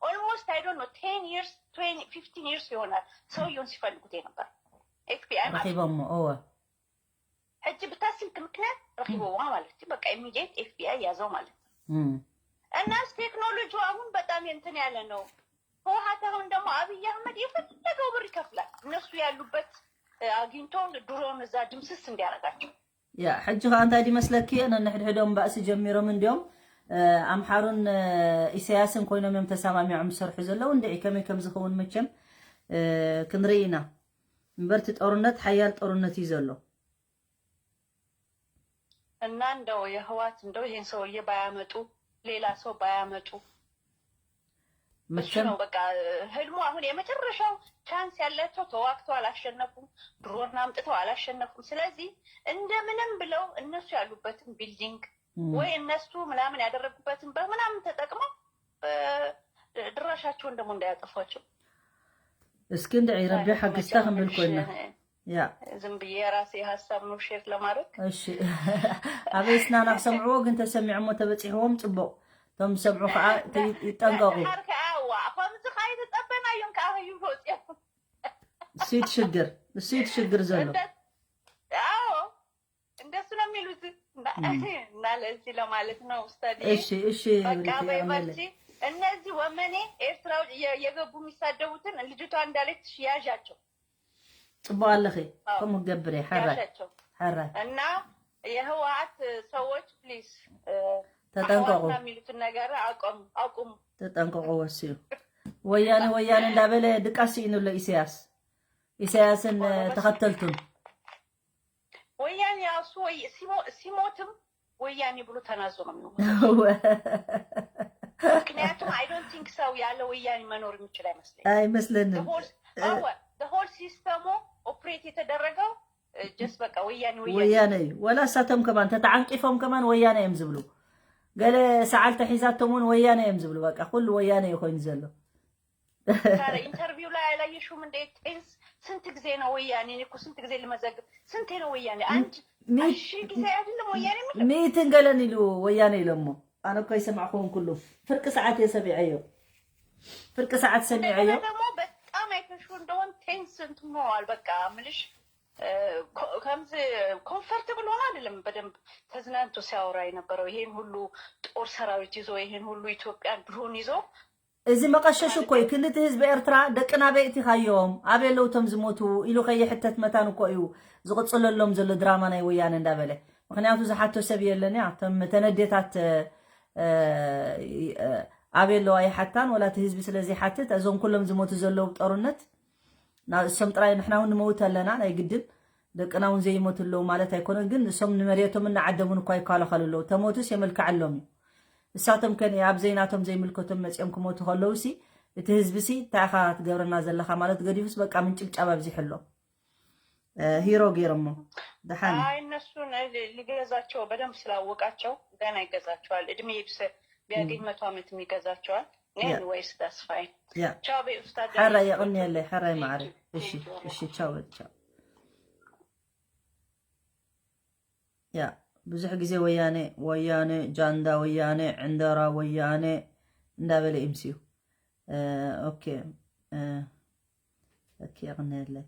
almost I don't know ten years fifteen years ይሆናል ሰውየውን ሲፈልጉት የነበር ኤፍቢኣይ ማለት እዩ። ረኺቦሞ እወ ሕጂ ብታ ስልክ ምክንያት ረኺቦዋ ማለት እዩ። በቃ ኢሚዲየት ኤፍቢኣይ ያዘው ማለት ነው። እና ቴክኖሎጂ አሁን በጣም እንትን ያለ ነው። ህወሓት አሁን ደግሞ አብይ አህመድ የፈለገው ብር ይከፍላል እነሱ ያሉበት አግኝቶ ድሮን እዛ ድምስስ እንዲያረጋቸው። ያ ሕጂ ከዓ እንታይ ድመስለኪ ነንሕድሕዶም ባእሲ ጀሚሮም እንዲዮም ኣምሓሩን ኢሳያስን ኮይኖም እዮም ተሰማሚዖም ዝሰርሑ ዘለዉ እንድዒ ከመይ ከም ዝኸውን መቸም ክንርኢ ኢና። እምበር እቲ ጦርነት ሓያል ጦርነት እዩ ዘሎ። እና እንደው የህዋት እንደው ይሄን ሰውዬ ባያመጡ ሌላ ሰው ባያመጡ እሱ መቸም ነው በቃ ህልሙ። አሁን የመጨረሻው ቻንስ ያላቸው ተዋግተው አላሸነፉም፣ ድሮን አምጥተው አላሸነፉም። ስለዚህ እንደምንም ብለው እነሱ ያሉበትን ቢልዲንግ ወይ እነሱ ምናምን ያደረጉበትን በምናምን ተጠቅመው ድራሻቸውን ደግሞ እንዳያጠፏቸው እስኪ እንድዒ ረቢ ሓግዝካ ክንብል ኮይና ያ ዝም ብዬ የራሴ ሀሳብ ነው ሼር ለማድረግ። እሺ ኣበይ ስናና ክሰምዕዎ ግን ተሰሚዖሞ ተበፂሕዎም ፅቡቕ። እቶም ዝሰምዑ ከዓ ይጠንቀቁ። ድሓር ከዓ ዋ ከምዚ ከዓ የተፀበናዮም ከዓ ከይወፅኦም እሱ ይትሽግር እሱ ይትሽግር ዘሎ አዎ እንደሱ ነው የሚሉት። እና ለዚህ ለማለት ነው ኡስታድ። እሺ እሺ በቃ በይበርቺ። እነዚህ ወመኔ ኤርትራ የገቡ የሚሳደቡትን ልጅቷ እንዳለች ያዣቸው ጽቡቅ ኣለኺ። ከምኡ ክገብር እየ። ሕራይ ያሻቸው። ሕራይ። እና የህወሓት ሰዎች ፕሊዝ ተጠንቀቁ። የሚሉትን ነገር አቁሙ፣ አቁሙ። ተጠንቀቁ። ወስዩ ወያኔ ወያኔ እንዳበለ ድቃስ ስኢኑ ኣሎ ኢሳያስ። ኢሳያስን ተኸተልቱን። ወያኔ ያው እሱ ወይ- ሲሞ- ሲሞትም ወያኔ ብሎ ተናዞ ነው የሚሞት። ምክንያቱም I don't think ሰው ያለ ወያኔ መኖር የሚችል አይመስለኝም። አይመስለንም። ሆል ሲስተሙ ኦፕሬት የተደረገው ጀስት በቃ ወያኔ ወያኔ ወያነ እዩ። ወላ እሳቶም ከማን ተተዓንቂፎም ከማን ወያነ እዮም ዝብሉ። ገለ ሰዓል ተሒዛቶም እውን ወያነ እዮም ዝብሉ። በቃ ኩሉ ወያነ እዩ ኮይኑ ዘሎ። ኢንተርቪው ላይ አላየሽውም እንዴ? ቴንስ ስንት ጊዜ ነው ወያኔ? እኔ እኮ ስንት ጊዜ ልመዘግብ፣ ስንቴ ነው ወያኔ? አንድ ሚት- ሺህ ጊዜ አይደለም ወያኔ የሚለው። ሚእትን ገለን ኢሉ ወያነ ኢሎሞ። ኣነ እኮ ይሰማዕኹም ኩሉ ፍርቂ ሰዓት እየ ሰሚዐዮ። ፍርቂ ሰዓት ሰሚዐዮ። እንደገና ደግሞ በጣም አይተሽው እንደሆን ቴንስ እንትን ሆነዋል። በቃ ምልሽ ከምዚ ኮምፈርተብል ሆነ አይደለም በደንብ ተዝናንቶ ሲያወራ የነበረው ይሄን ሁሉ ጦር ሰራዊት ይዞ ይሄን ሁሉ ኢትዮጵያን ድሮን ይዞ እዚ መቐሸሽ እኮ እዩ። ክንድቲ ህዝቢ ኤርትራ ደቅና በይእቲኻዮም ኣበይ ኣለዉ እቶም ዝሞቱ ኢሉ ከይሕተት መታን እኮ እዩ ዝቕፅለሎም ዘሎ ድራማ ናይ ወያነ እንዳበለ። ምክንያቱ ዝሓቶ ሰብ የለን እያ። እቶም ተነዴታት እ፣ እ፣ ኣበይ ኣለዋ ይሓታን ወላ እቲ ህዝቢ ስለ ዘይሓትት እዞም ኩሎም ዝሞቱ ዘለዉ ጦርነት ና- እሶም ጥራይ ንሕና እውን ንመውት ኣለና ናይ ግድን ደቅና እውን ዘይሞቱ ኣለዉ ማለት ኣይኮነን። ግን እሶም ንመሬቶምን ንዓደሙን እኳ ይከላኸሉ ኣለዉ። ተሞቱስ የመልክዐሎም እዩ። እሳቶም ከ ኣብ ዘይናቶም ዘይምልከቶም መፂኦም ክሞቱ ከለዉ ሲ እቲ ህዝቢ ሲ እንታይ ኢኻ ትገብረና ዘለኻ ማለት ገዲፉስ በቃ ምንጭብጫብ ኣብዚሑ ኣሎ። እ፣ ሂሮ ገይሮሞ ደሓን አይ እነሱን ሊ- ሊገዛቸው በደንብ ስላወቃቸው ገና ይገዛቸዋል። እድሜ ይብስ ቢያገኝ መቶ ዓመት የሚገዛቸዋል። ያ። Anyways that's fine። ያ ቻው ቤ ኡስታዝ ሓራይ ዳዊት። የቕንየለይ ሓራይ ማዕረ። Thank you. እሺ እሺ ቻው በል ቻው። ያ ብዙሕ ግዜ ወያነ ወያነ ጃንዳ ወያነ ዕንደራ ወያነ እንዳበለ ይምስዩ። እ፣ ኦኬ እ፣ ኦኬ የቕንየለይ።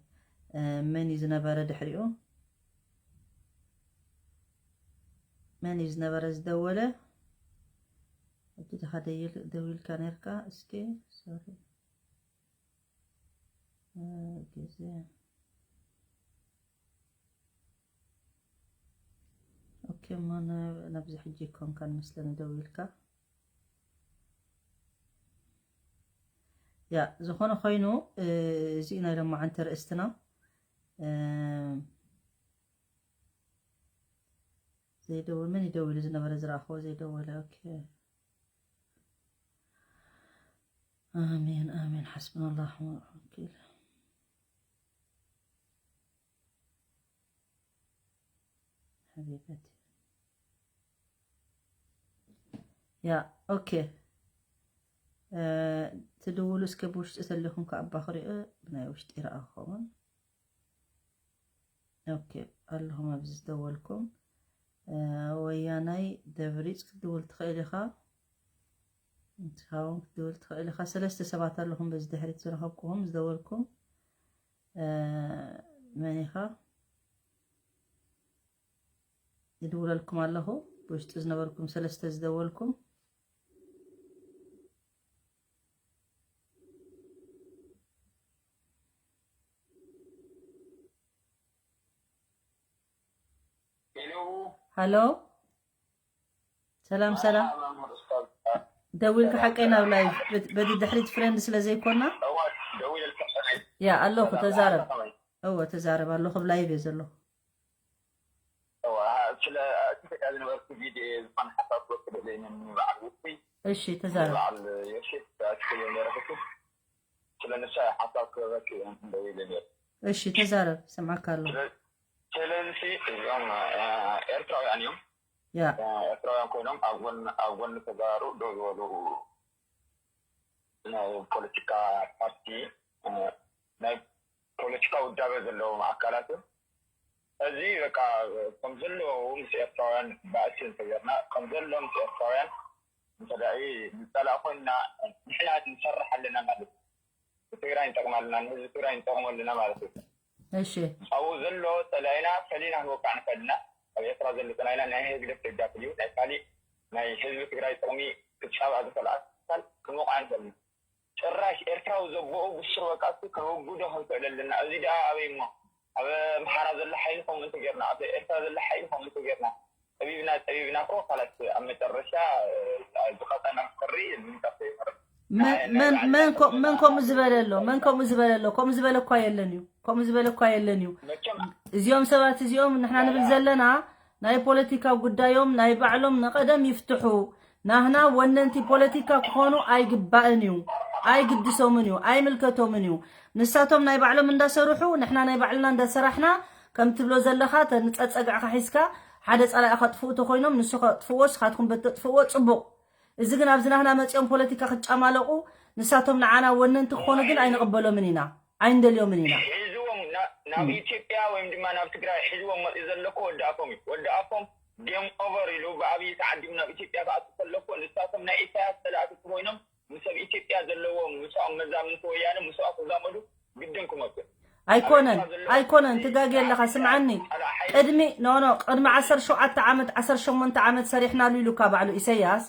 እ፣ መን እዩ ዝነበረ ድሕሪኡ? መን እዩ ዝነበረ ዝደወለ? ሕጂ ድኻ ደይል- ደዊልካ ነርካ? እስኪ ሶሪ እ፣ ግዜ ኦኬ እሞ ነ- ናብዚ ሕጂ ኮንካ ንመስለኒ ደዊልካ። ያ ዝኾነ ኮይኑ እ፣ እዚ ናይ ሎማዓንቲ ርእስትና እ፣ ዘይደውል መን ይደውል ዝነበረ ዝረኣኽዎ ዘይደወለ ኦኬ ኣሜን ኣሜን ሓስብና ላሁ ወኪል ሓቢበቲ ያ ኦኬ ትድውሉ እስከ ብውሽጢ ተሊኹም ከኣባ ክሪኦ ብናይ ውሽጢ ይረኣ ክኸውን ኦኬ ኣለኹም ኣብዚ ዝደወልኩም ወያናይ ደብሪፅ ክትድውል ትኽእል ኢኻ እንትኸውን ክትድውል ትኽእል ኢኻ ሰለስተ ሰባት ኣለኹም በዚ ድሕሪት ዝረኸብኩኹም ዝደወልኩም መን ኢኻ ይድውለልኩም ኣለኹ ብውሽጢ ዝነበርኩም ሰለስተ ዝደወልኩም ሃሎ ሰላም ሰላም ደዊልካ ሓቀይ ናብ ላይቭ በቲ ድሕሪት ፍሬንድ ስለ ዘይኮና ያ ኣለኹ ተዛረብ እወ ተዛረብ ኣለኹ ኣብ ላይቭ እየ ዘለኹ ስለ ኢትዮጵያ ዝነበርኩ ቪድዮ ዝኾነ ሓሳብ ክወስድ ደለይኒ ንበዓል ውስቲ እሺ ተዛረብ በዓል ዮሴፍ ኣትክዮ ነረክቱ ስለ ንሳ ሓሳብ ክበበክ እንደይለ ነር እሺ ተዛረብ ሰምዓካ ኣለኹ ስለዚ እዚኦም ኤርትራውያን እዮም ያ ኤርትራውያን ኮይኖም ኣብ ጎን ኣብ ጎን ተጋሩ ደው ዝበሉ ናይ ፖለቲካ ፓርቲ ናይ ፖለቲካ ውዳበ ዘለዎም ኣካላት እዮም። እዚ በቃ ከም ዘለዎ ምስ ኤርትራውያን ባእሲ እንተገርና ከም ዘሎ ምስ ኤርትራውያን እንተዳኢ ንፀላእ ኮይንና ንሕና ንሰርሕ ኣለና ማለት እዩ። ንትግራይ ንጠቅም ኣለና ንህዝቢ ትግራይ ንጠቅሙ ኣለና ማለት እዩ። እሺ ኣብኡ ዘሎ ፀላኢና ፈሊና ክንወቃዕ ንኽእል ኢና። ኣብ ኤርትራ ዘሎ ፀላኢና ናይ ህግደፍ ደጋፊ ድዩ ናይ ካሊእ ናይ ህዝቢ ትግራይ ጥቕሚ ክፃባእ ዝኽእል ኣካል ክንወቃዕ ንኽእል ኢና። ጭራሽ ኤርትራዊ ዘቦኡ ብስሩ በቃ እሱ ከነውግዶ ክንክእል ኣለና። እዚ ደኣ ኣበይ እሞ ኣብ ኣምሓራ ዘሎ ሓይሊ ከምኡ እንተጌርና፣ ኣብ ኤርትራ ዘሎ ሓይሊ ከምኡ እንተጌርና፣ ጸቢብና ጸቢብና እኮ ካላት ኣብ መጨረሻ ዝቐጠና ክሪ ምንቀፍ ይፈርም። መን ከምኡ ዝበለ ኣሎ? መን ከምኡ ዝበለ ኣሎ? ከምኡ ዝበለ እኳ የለን እዩ። ከምኡ ዝበለ እኳ የለን እዩ። እዚኦም ሰባት እዚኦም ንሕና ንብል ዘለና ናይ ፖለቲካ ጉዳዮም ናይ ባዕሎም ንቐደም ይፍትሑ። ናህና ወነንቲ ፖለቲካ ክኾኑ ኣይግባእን እዩ። ኣይግድሶምን እዩ። ኣይምልከቶምን እዩ። ንሳቶም ናይ ባዕሎም እንዳሰርሑ ንሕና ናይ ባዕልና እንዳሰራሕና ከም ትብሎ ዘለኻ ንጸጸግዕኻ ሒዝካ ሓደ ጸላኢ ከጥፍኡ ተኮይኖም ንሱ ከጥፍዎ ስኻትኩም በተጥፍዎ ጽቡቕ። እዚ ግን ኣብዚ ናህና መጺኦም ፖለቲካ ክጫማለቑ ንሳቶም ንዓና ወነንቲ ክኾኑ ግን ኣይንቕበሎምን ኢና። ኣይንደልዮምን ኢና። ናብ ኢትዮጵያ ወይም ድማ ናብ ትግራይ ሒዝዎም መፂኡ ዘሎ እኮ ወዲ ኣፎም እዩ። ወዲ ኣፎም game over ኢሉ ብኣብይ ተዓዲሙ ናብ ኢትዮጵያ ክኣቱ ከሎ እኮ ንሳቶም ናይ ኢሳያስ ፀላእቲ ኮይኖም ምስ ኣብ ኢትዮጵያ ዘለዎም ምስኦም መዛምንቲ ወያነ ምስኦም ክዛመዱ ግድን ክመፁ ኣይኮነን ኣይኮነን ትጋጌ ኣለኻ ስምዓኒ ቅድሚ ኖ ኖ ቅድሚ ዓሰርተ ሸውዓተ ዓመት ዓሰርተ ሸሞንተ ዓመት ሰሪሕናሉ ኢሉካ ባዕሉ ኢሰያስ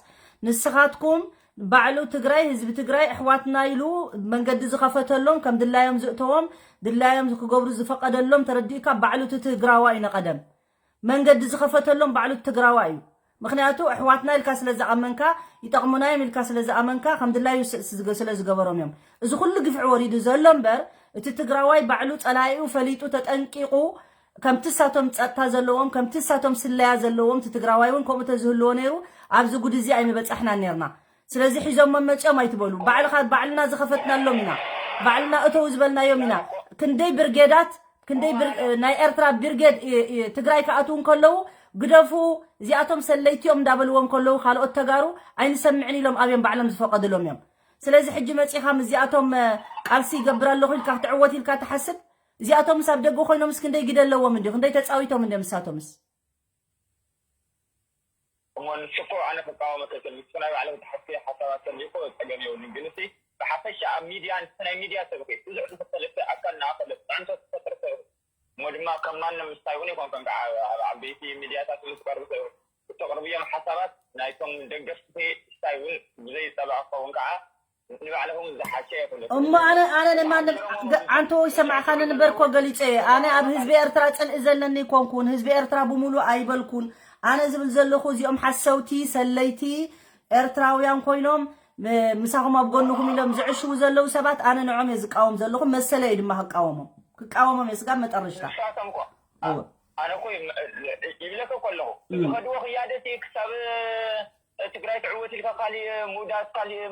ንስኻትኩም ባዕሉ ትግራይ ህዝቢ ትግራይ ኣሕዋትና ኢሉ መንገዲ ዝኸፈተሎም ከም ድላዮም ዝእተዎም ድላዮም ክገብሩ ዝፈቀደሎም ተረዲእካ ባዕሉ እቲ ትግራዋ እዩ ነቐደም መንገዲ ዝኸፈተሎም ባዕሉ ትግራዋ እዩ ምኽንያቱ ኣሕዋትና ኢልካ ስለ ዝኣመንካ ይጠቕሙና እዮም ኢልካ ስለ ዝኣመንካ ከም ድላዩ ስለ ዝገበሮም እዮም እዚ ኩሉ ግፍዒ ወሪዱ ዘሎ እምበር እቲ ትግራዋይ ባዕሉ ፀላኢኡ ፈሊጡ ተጠንቂቑ ከምቲ ሳቶም ፀጥታ ዘለዎም ከምቲ ሳቶም ስለያ ዘለዎም እቲ ትግራዋይ እውን ከምኡ ተዝህልዎ ነይሩ ኣብዚ ጉድ እዚ ኣይምበፃሕናን ነርና ስለዚ ሒዞም መመፅኦም ኣይትበሉ ባዕልኻ ባዕልና ዝኸፈትናሎም ኢና ባዕልና እተው ዝበልናዮም ኢና ክንደይ ብርጌዳት ክንደይ ናይ ኤርትራ ብርጌድ ትግራይ ክኣትዉ እንከለዉ ግደፉ እዚኣቶም ሰለይቲኦም እንዳበልዎም ከለዉ ካልኦት ተጋሩ ኣይንሰምዕን ኢሎም ኣብዮም ባዕሎም ዝፈቀድሎም እዮም ስለዚ ሕጂ መፂኻ ምስዚኣቶም ቃልሲ ይገብር ኣለኹ ኢልካ ክትዕወት ኢልካ ትሓስብ እዚኣቶም ምስ ኣብ ደገ ኮይኖምስ ክንደይ ግደ ኣለዎም እንዲ ክንደይ ተፃዊቶም እንዲ ምሳቶምስ እሞ ንሱ እኮ ኣነ ክቃወመ ከይክእል ንሱ ናይ ባዕለይ ዝሓፍዮ ሓሳባት ተልዩ እኮ ፀገም የብሉን ግን እቲ ብሓፈሻ ኣብ ሚድያ ንሱ ናይ ሚድያ ሰብ ኺ ብዙሕ ዝኽተለሰ ኣካል ንኣኸለ ፅዕንቶ ዝፈጥር ሰብ እሞ ድማ ከም ማንም ምስታይ እውን ይኮንከን ከዓ ኣብ ዓበይቲ ሚድያታት ምስ ቀርብ ሰብ እተቕርብዮም ሓሳባት ናይቶም ደገፍቲ እንታይ እውን ብዘይፀባእ ክኸውን ከዓ ንባዕልኹም ዝሓሸ የኹን እሞ ኣነ ኣነ ንማንም ዓንተዎ ይሰማዕኻኒ ንበር እኮ ገሊፀ እየ ኣነ ኣብ ህዝቢ ኤርትራ ፅልኢ ዘለኒ ይኮንኩን ህዝቢ ኤርትራ ብምሉእ ኣይበልኩን ኣነ ዝብል ዘለኹ እዚኦም ሓሰውቲ ሰለይቲ ኤርትራውያን ኮይኖም ምሳኹም ኣብ ጎንኹም ኢሎም ዝዕሽዉ ዘለዉ ሰባት ኣነ ንዖም እየ ዝቃወም ዘለኹ መሰለ እዩ ድማ ክቃወሞም ክቃወሞም እየ ስጋብ መጠረሽታ ንሳቶም እኮ ኣነ እኮ ይብለከ ከለኹ ዝኸድዎ ክያደት ክሳብ ትግራይ ትዕወት ኢልካ ካሊእ ምውዳት ካሊእ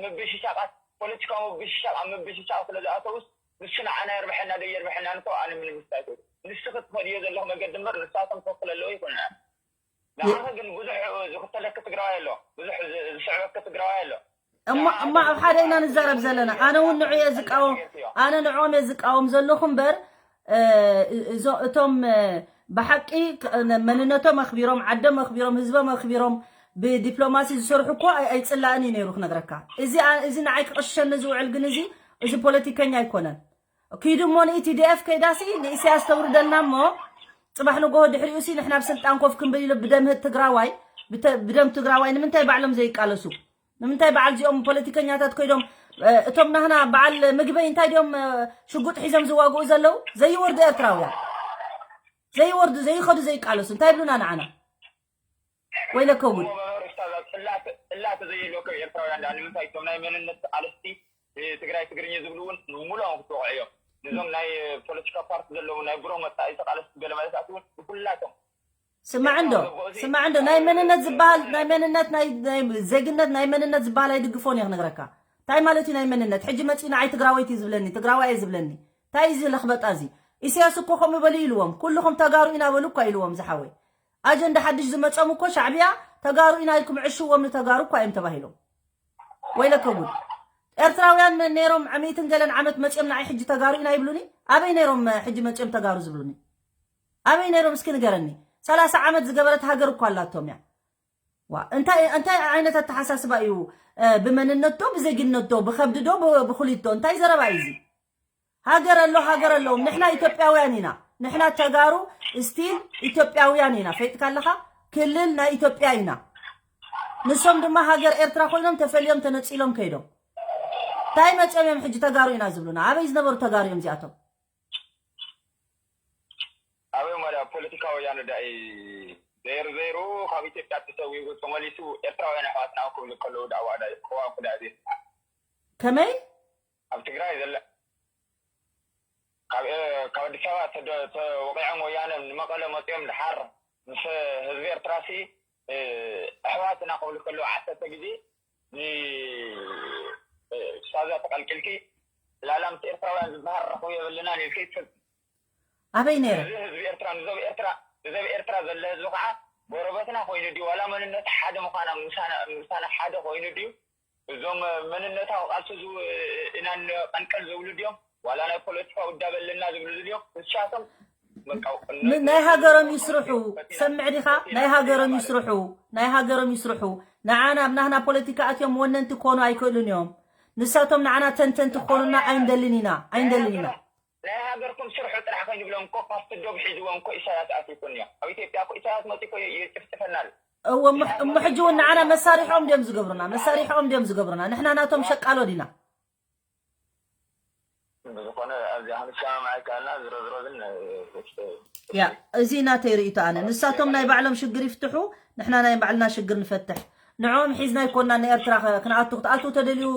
ምብሽሻቃት ፖለቲካዊ ምብሽሻቅ ኣብ ምብሽሻቅ ስለ ዝኣተውስ ንሱ ንዓና የርብሐና ዶ የርብሐና ንኮ ኣነ ምንም ስታይኮ ንሱ ክትኸድዮ ዘለኹ መገዲ እምበር ንሳቶም ክወክል ኣለዎ ይኮንና ንዓኸ ግን ብዙሕ ዝኽተለክ ትግራዋይ ኣሎ ብዙሕ ዝስዕበክ ትግራዋይ ኣሎ እሞ እሞ ኣብ ሓደ ኢና ንዛረብ ዘለና ኣነ እውን ንዑ እየ ዝቃወም ኣነ ንዕኦም እየ ዝቃወም ዘለኹ እምበር እዞ እቶም ብሓቂ መንነቶም ኣኽቢሮም ዓዶም ኣኽቢሮም ህዝቦም ኣኽቢሮም ብዲፕሎማሲ ዝሰርሑ እኮ ኣይፅላእን እዩ ነይሩ ክነግረካ እዚ እዚ ንዓይ ክቕሸኒ ዝውዕል ግን እዚ እዚ ፖለቲከኛ ኣይኮነን ኪዱ እሞ ንኢቲዲኤፍ ከይዳሲ ንኢሳያስ ተውርደልና እሞ ፅባሕ ንጎሆ ድሕሪኡ ሲ ንሕና ብስልጣን ኮፍ ክንብል ኢሉ ብደምህት ትግራዋይ ብደም ትግራዋይ ንምንታይ ባዕሎም ዘይቃለሱ ንምንታይ በዓል እዚኦም ፖለቲከኛታት ኮይዶም እቶም ናህና በዓል ምግበይ እንታይ ድዮም ሽጉጥ ሒዞም ዝዋግኡ ዘለዉ ዘይወርዱ ኤርትራውያን ዘይወርዱ ዘይኸዱ ዘይቃለሱ እንታይ ብሉና ንዓና ወይለከ እውን ጽላት ዘየልወከ ኤርትራውያን ዳ ንምንታይ እቶም ናይ መንነት ተቃለስቲ ትግራይ ትግርኛ ዝብሉ እውን ሙሉኦም ክትወቅዑ እዮም ነዞም ናይ ፖለቲካ ፓርቲ ዘለዉ ናይ ብሮ መፃኢ ተቃለስቲ ገለ ማለት እውን ብኩላቶም ስማዕ እንዶ ስማዕ እንዶ ናይ መንነት ዝበሃል ናይ መንነት ናይ ዜግነት ናይ መንነት ዝበሃል ኣይድግፎን እየ ክነግረካ እንታይ ማለት እዩ ናይ መንነት ሕጂ መፂኡ ንዓይ ትግራወይቲ ዝብለኒ ትግራዋይ ዝብለኒ እንታይ እዚ ለኽበጣ እዚ ኢሳያስ እኮ ከምኡ በሉ ኢልዎም ኩልኹም ተጋሩ ኢና በሉ እኳ ኢልዎም ዝሓወይ ኣጀንዳ ሓድሽ ዝመፆም እኮ ሻዕብያ ተጋሩ ኢና ኢልኩም ዕሽዎም ንተጋሩ እኳ እዮም ተባሂሎም ወይለከ ጉድ ኤርትራውያን ነይሮም ሚእትን ገለን ዓመት መፂኦም ንዓይ ሕጂ ተጋሩ ኢና ይብሉኒ ኣበይ ነይሮም ሕጂ መፂኦም ተጋሩ ዝብሉኒ ኣበይ ነይሮም እስኪ ንገረኒ ሰላሳ ዓመት ዝገበረት ሃገር እኳ ኣላቶም እያ እንታይ እንታይ ዓይነት ኣተሓሳስባ እዩ ብመንነት ዶ ብዜግነት ዶ ብከብዲ ዶ ብኩሊት ዶ እንታይ ዘረባ እዩ እዚ ሃገር ኣሎ ሃገር ኣለዎም ንሕና ኢትዮጵያውያን ኢና ንሕና ተጋሩ still ኢትዮጵያውያን ኢና ፈይጥካ ኣለኻ ክልል ናይ ኢትዮጵያ ኢና ንሶም ድማ ሃገር ኤርትራ ኮይኖም ተፈልዮም ተነፂሎም ከይዶም እንታይ መፅኦም እዮም ሕጂ ተጋሩ ኢና ዝብሉና ኣበይ ዝነበሩ ተጋሩ እዮም እዚኣቶም ፖለቲካ ወያነ ዳኢ ዘይሩ ዘይሩ ካብ ኢትዮጵያ ተሰዊቡ ተመሊሱ ኤርትራውያን ኣሕዋትና ክብሉ ከለዉ ዳኣ ዋዕዳ ቅዋም ክዳእ ዘይስማዕ ከመይ ኣብ ትግራይ ዘለ ካብ እ- ካብ ኣዲስ ኣበባ ተደ- ተወቂዖም ወያነ ንመቐለ መፂኦም ድሓር ምስ ህዝቢ ኤርትራሲ እ፣ ኣሕዋትና ክብሉ ከለዉ ዓሰርተ ግዜ ን- እ፣ ሳዛ ተቐልቂልኪ ላላ ምስ ኤርትራውያን ዝበሃል ረኽቡ የብልናን ኢልኪ ትፈልጢ ኣበይ ነይረ እዚ ህዝቢ ኤርትራ ንዞብ ኤርትራ ንዘብ ኤርትራ ዘሎ ህዝቢ ከዓ ጎረበትና ኮይኑ ድዩ ዋላ መንነቱ ሓደ ምዃና ምሳና ምሳና ሓደ ኮይኑ ድዩ እዞም መንነታዊ ቃልሲ ዝው- ኢና ንቐንቀል ዝብሉ ድዮም ዋላ ናይ ፖለቲካ ውዳበ ኣለና ዝብሉ ድዮም ንሳቶም በቃ እነሱ ን- ናይ ሃገሮም ዝብሉ ይስርሑ ፖለቲካ ሰምዕ ዲኻ ፖለቲካ ናይ ሃገሮም ማለት ይስርሑ ናይ ሃገሮም ይስርሑ ንዓና ኣብ ናህና ፖለቲካ ኣትዮም ወነንቲ ክኾኑ ኣይክእሉን እዮም ንሳቶም ንዓና ተንተንቲ ክኾኑና ኣይንደልን ኢና ኣይንደልን ኢና ናይ ሃገርኩም ስርሑ ጥራሕ ከይንብሎም እኮ ፓስፖርት ሒዝዎም እኮ ኢሳያስ ኣትይኩም እዮም ኣብ ኢትዮጵያ እኮ ኢሳያስ መፂ እኮ ይጭፍጭፈና ኣሎ እወ እሞ እሞ ሕጂ እውን ንዓና መሳሪሖም ድዮም ዝገብሩና መሳሪሖም ድዮም ዝገብሩና ንሕና ናቶም ሸቃሎ ዲና ብዝኾነ ኣብዚኣ ክንሰማማዕ ኣይከኣልና ዝሮ ዝሮ ግን ያ እዚ ናተይ ርእይቶ ኣነ ንሳቶም ናይ ባዕሎም ሽግር ይፍትሑ ንሕና ናይ ባዕልና ሽግር ንፈትሕ ንዕኦም ሒዝና ይኮና ንኤርትራ ከ- ክንኣቱ ክትኣቱ ተደልዩ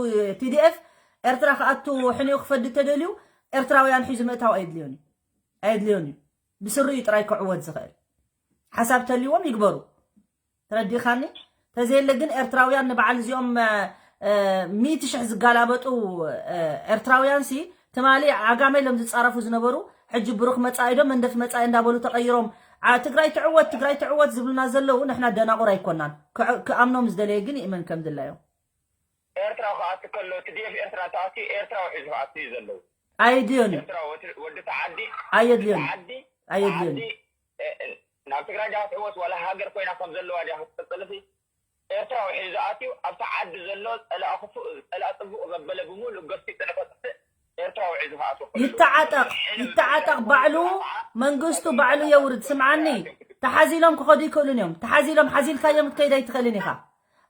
ቲዲኤፍ ኤርትራ ክኣቱ ሕኒኡ ክፈዲ ተደልዩ ኤርትራውያን ሒዙ ምእታው ኣየድልዮን እዩ ኣየድልዮን እዩ ብስሪኡ ጥራይ ክዕወት ዝኽእል ሓሳብ ተልዎም ይግበሩ ተረዲኻኒ ተዘየለ ግን ኤርትራውያን ንበዓል እዚኦም ሚእቲ ሽሕ ዝጋላበጡ ኤርትራውያን ሲ ትማሊ ዓጋመ ኢሎም ዝፃረፉ ዝነበሩ ሕጂ ብሩክ መፃኢ ዶ መንደፍ መፃኢ እንዳበሉ ተቀይሮም ትግራይ ትዕወት ትግራይ ትዕወት ዝብሉና ዘለዉ ንሕና ደናቁር ኣይኮናን ክኣምኖም ዝደለየ ግን ይእመን ከም ድላዮም ኤርትራ ክኣቱ ከሎ ትዲኤፍ ኤርትራ ተኣትዩ ኤርትራዊ ሒዙ ክኣቱ እዩ ዘለዉ ኣይድዮን እዩ ኤርትራ ወዲ ተዓዲ ኣየድልዮን እዩ ተዓዲ ኣየድልዮን እዩ ናብ ትግራይ ዲያ ክትዕወት ዋላ ሃገር ኮይና ከም ዘለዋ ዲያ ክትቅፅል ሲ ኤርትራዊ ሒዙ ኣትዩ ኣብቲ ዓዲ ዘሎ ፀላእ ክፉእ ፀላእ ፅቡቕ ዘበለ ብምሉእ ገፊ ጠለፈጥፍእ ኤርትራዊ ሒዙ ክኣትዎ ከሎ ይተዓጠቕ ይተዓጠቕ ባዕሉ መንግስቱ ባዕሉ የውርድ ስምዓኒ ተሓዚሎም ክኸዱ ይክእሉን እዮም ተሓዚሎም ሓዚልካዮም ክትከይድ ኣይትኽእልን ኢኻ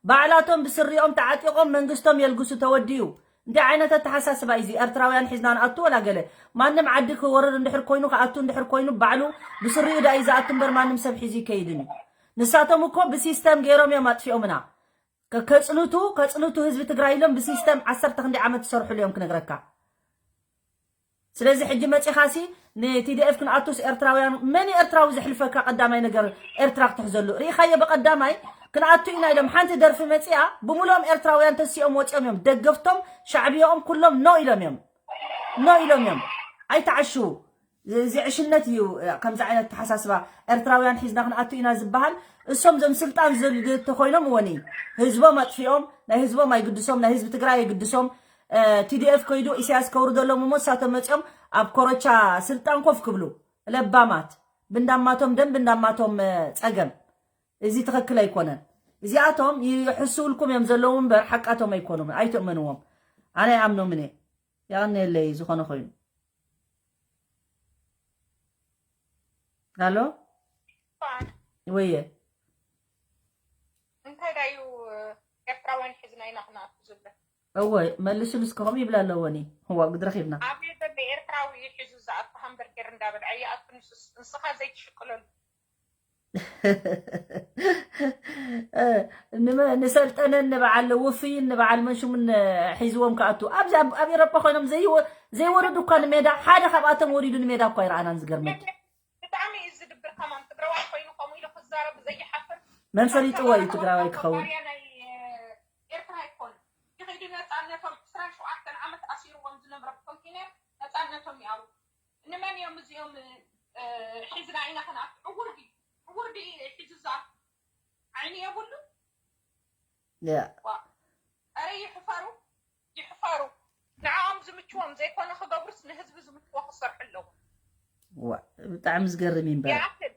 ባዕላቶም ብስሪኦም ተዓጢቖም መንግስቶም የልግሱ ተወዲኡ እንታይ ዓይነት ኣተሓሳስባ እዩ እዚ ኤርትራውያን ሒዝና ንኣቱ ወላ ገለ ማንም ዓዲ ክወርር እንድሕር ኮይኑ ክኣቱ እንድሕር ኮይኑ ባዕሉ ብስሪኡ ዳ እዩ ዝኣቱ እምበር ማንም ሰብ ሒዙ ይከይድን እዩ ንሳቶም እኮ ብሲስተም ገይሮም እዮም ኣጥፊኦምና ከ- ከጽንቱ ከጽንቱ ህዝቢ ትግራይ ኢሎም ብሲስተም ዓሰርተ ክንደይ ዓመት ዝሰርሕሉ እዮም ክነግረካ ስለዚ ሕጂ መፂኻሲ ንቲዲኤፍ ክንኣቱስ ኤርትራውያን መን ኤርትራዊ ዘሕልፈካ ቀዳማይ ነገር ኤርትራ ክትሕዘሉ ርኢኻዮ ብቀዳማይ ክንኣቱ ኢና ኢሎም ሓንቲ ደርፊ መፂኣ ብምሎም ኤርትራውያን ተሲኦም ወፂኦም እዮም ደገፍቶም ሻዕብያኦም ኩሎም ኖ ኢሎም እዮም ኖ ኢሎም እዮም ኣይተዓሽዉ እዚ ዕሽነት እዩ ከምዚ ዓይነት ተሓሳስባ ኤርትራውያን ሒዝና ክንኣቱ ኢና ዝበሃል እሶም ዞም ስልጣን ዝደልዩ ተኮይኖም እወኒ ህዝቦም ኣጥፊኦም ናይ ህዝቦም ኣይግድሶም ናይ ህዝቢ ትግራይ ኣይግድሶም ቲዲኤፍ ከይዱ ኢሳያስ ከውርደሎም እሞ እሳቶም መፂኦም ኣብ ኮረቻ ስልጣን ኮፍ ክብሉ ለባማት ብንዳማቶም ደም ብንዳማቶም ፀገም እዚ ትኽክል ኣይኮነን እዚኣቶም ይሕስውልኩም እዮም ዘለዉ እምበር ሓቃቶም ኣይኮኑም ኣይትእመንዎም ኣነ ኣይኣምኖምን እየ የቐንየለይ ዝኾነ ኮይኑ ኣሎ ወየ እንታይ ዳዩ ኤርትራውያን ሒዝና ኢና ክነኣቱ ዝብለ እወ መልስሉ እስከ ከምኡ ይብላ ኣለዎ ኒ ህዋ ግድረክ ይብና ኣበይ ዘሎ ኤርትራዊ ሒዙ ዝኣቱ ሃምበርጌር እንዳበልዐ ይኣቱ ንስስ- ንስኻ ዘይትሽቅለሉ ንሰልጠነን ንበዓል ውፍይን ንበዓል መንሹምን ሒዝዎም ክኣቱ ኣብዚ ኣብ ኤሮጳ ኮይኖም ዘይወርዱ እኳ ንሜዳ ሓደ ካብኣቶም ወሪዱ ንሜዳ እኳ ይረኣናን ዝገርመኪ ብጣዕሚ እዩ ዝድብር ከማን ትግራዋይ ኮይኑ ከምኡ ኢሉ ክዛረብ ዘይሓፍር መን ፈሊጥዎ እዩ ትግራዋይ ክኸውን ኤርትራ ይኮኑ ይኸይዱ ነፃነቶም ዕስራን ሸውዓተን ዓመት ኣሲርዎም ዝነብረ ኮንቲነር ነፃነቶም ይኣው ንመን እዮም እዚኦም ሒዝና ኢና ክንኣት ዕውር ድዩ ዕውር ድዩ ሒዙ ዝኣት ዓይኒ የብሉ ያ ዋ ኧረ ይሕፈሩ ይሕፈሩ ንዕኦም ዝምችዎም ዘይኮነ ክገብሩስ ንህዝቢ ዝምችዎ ክሰርሑ ኣለዎም ዋ ብጣዕሚ ዝገርም እዩ እምበር ይኣክል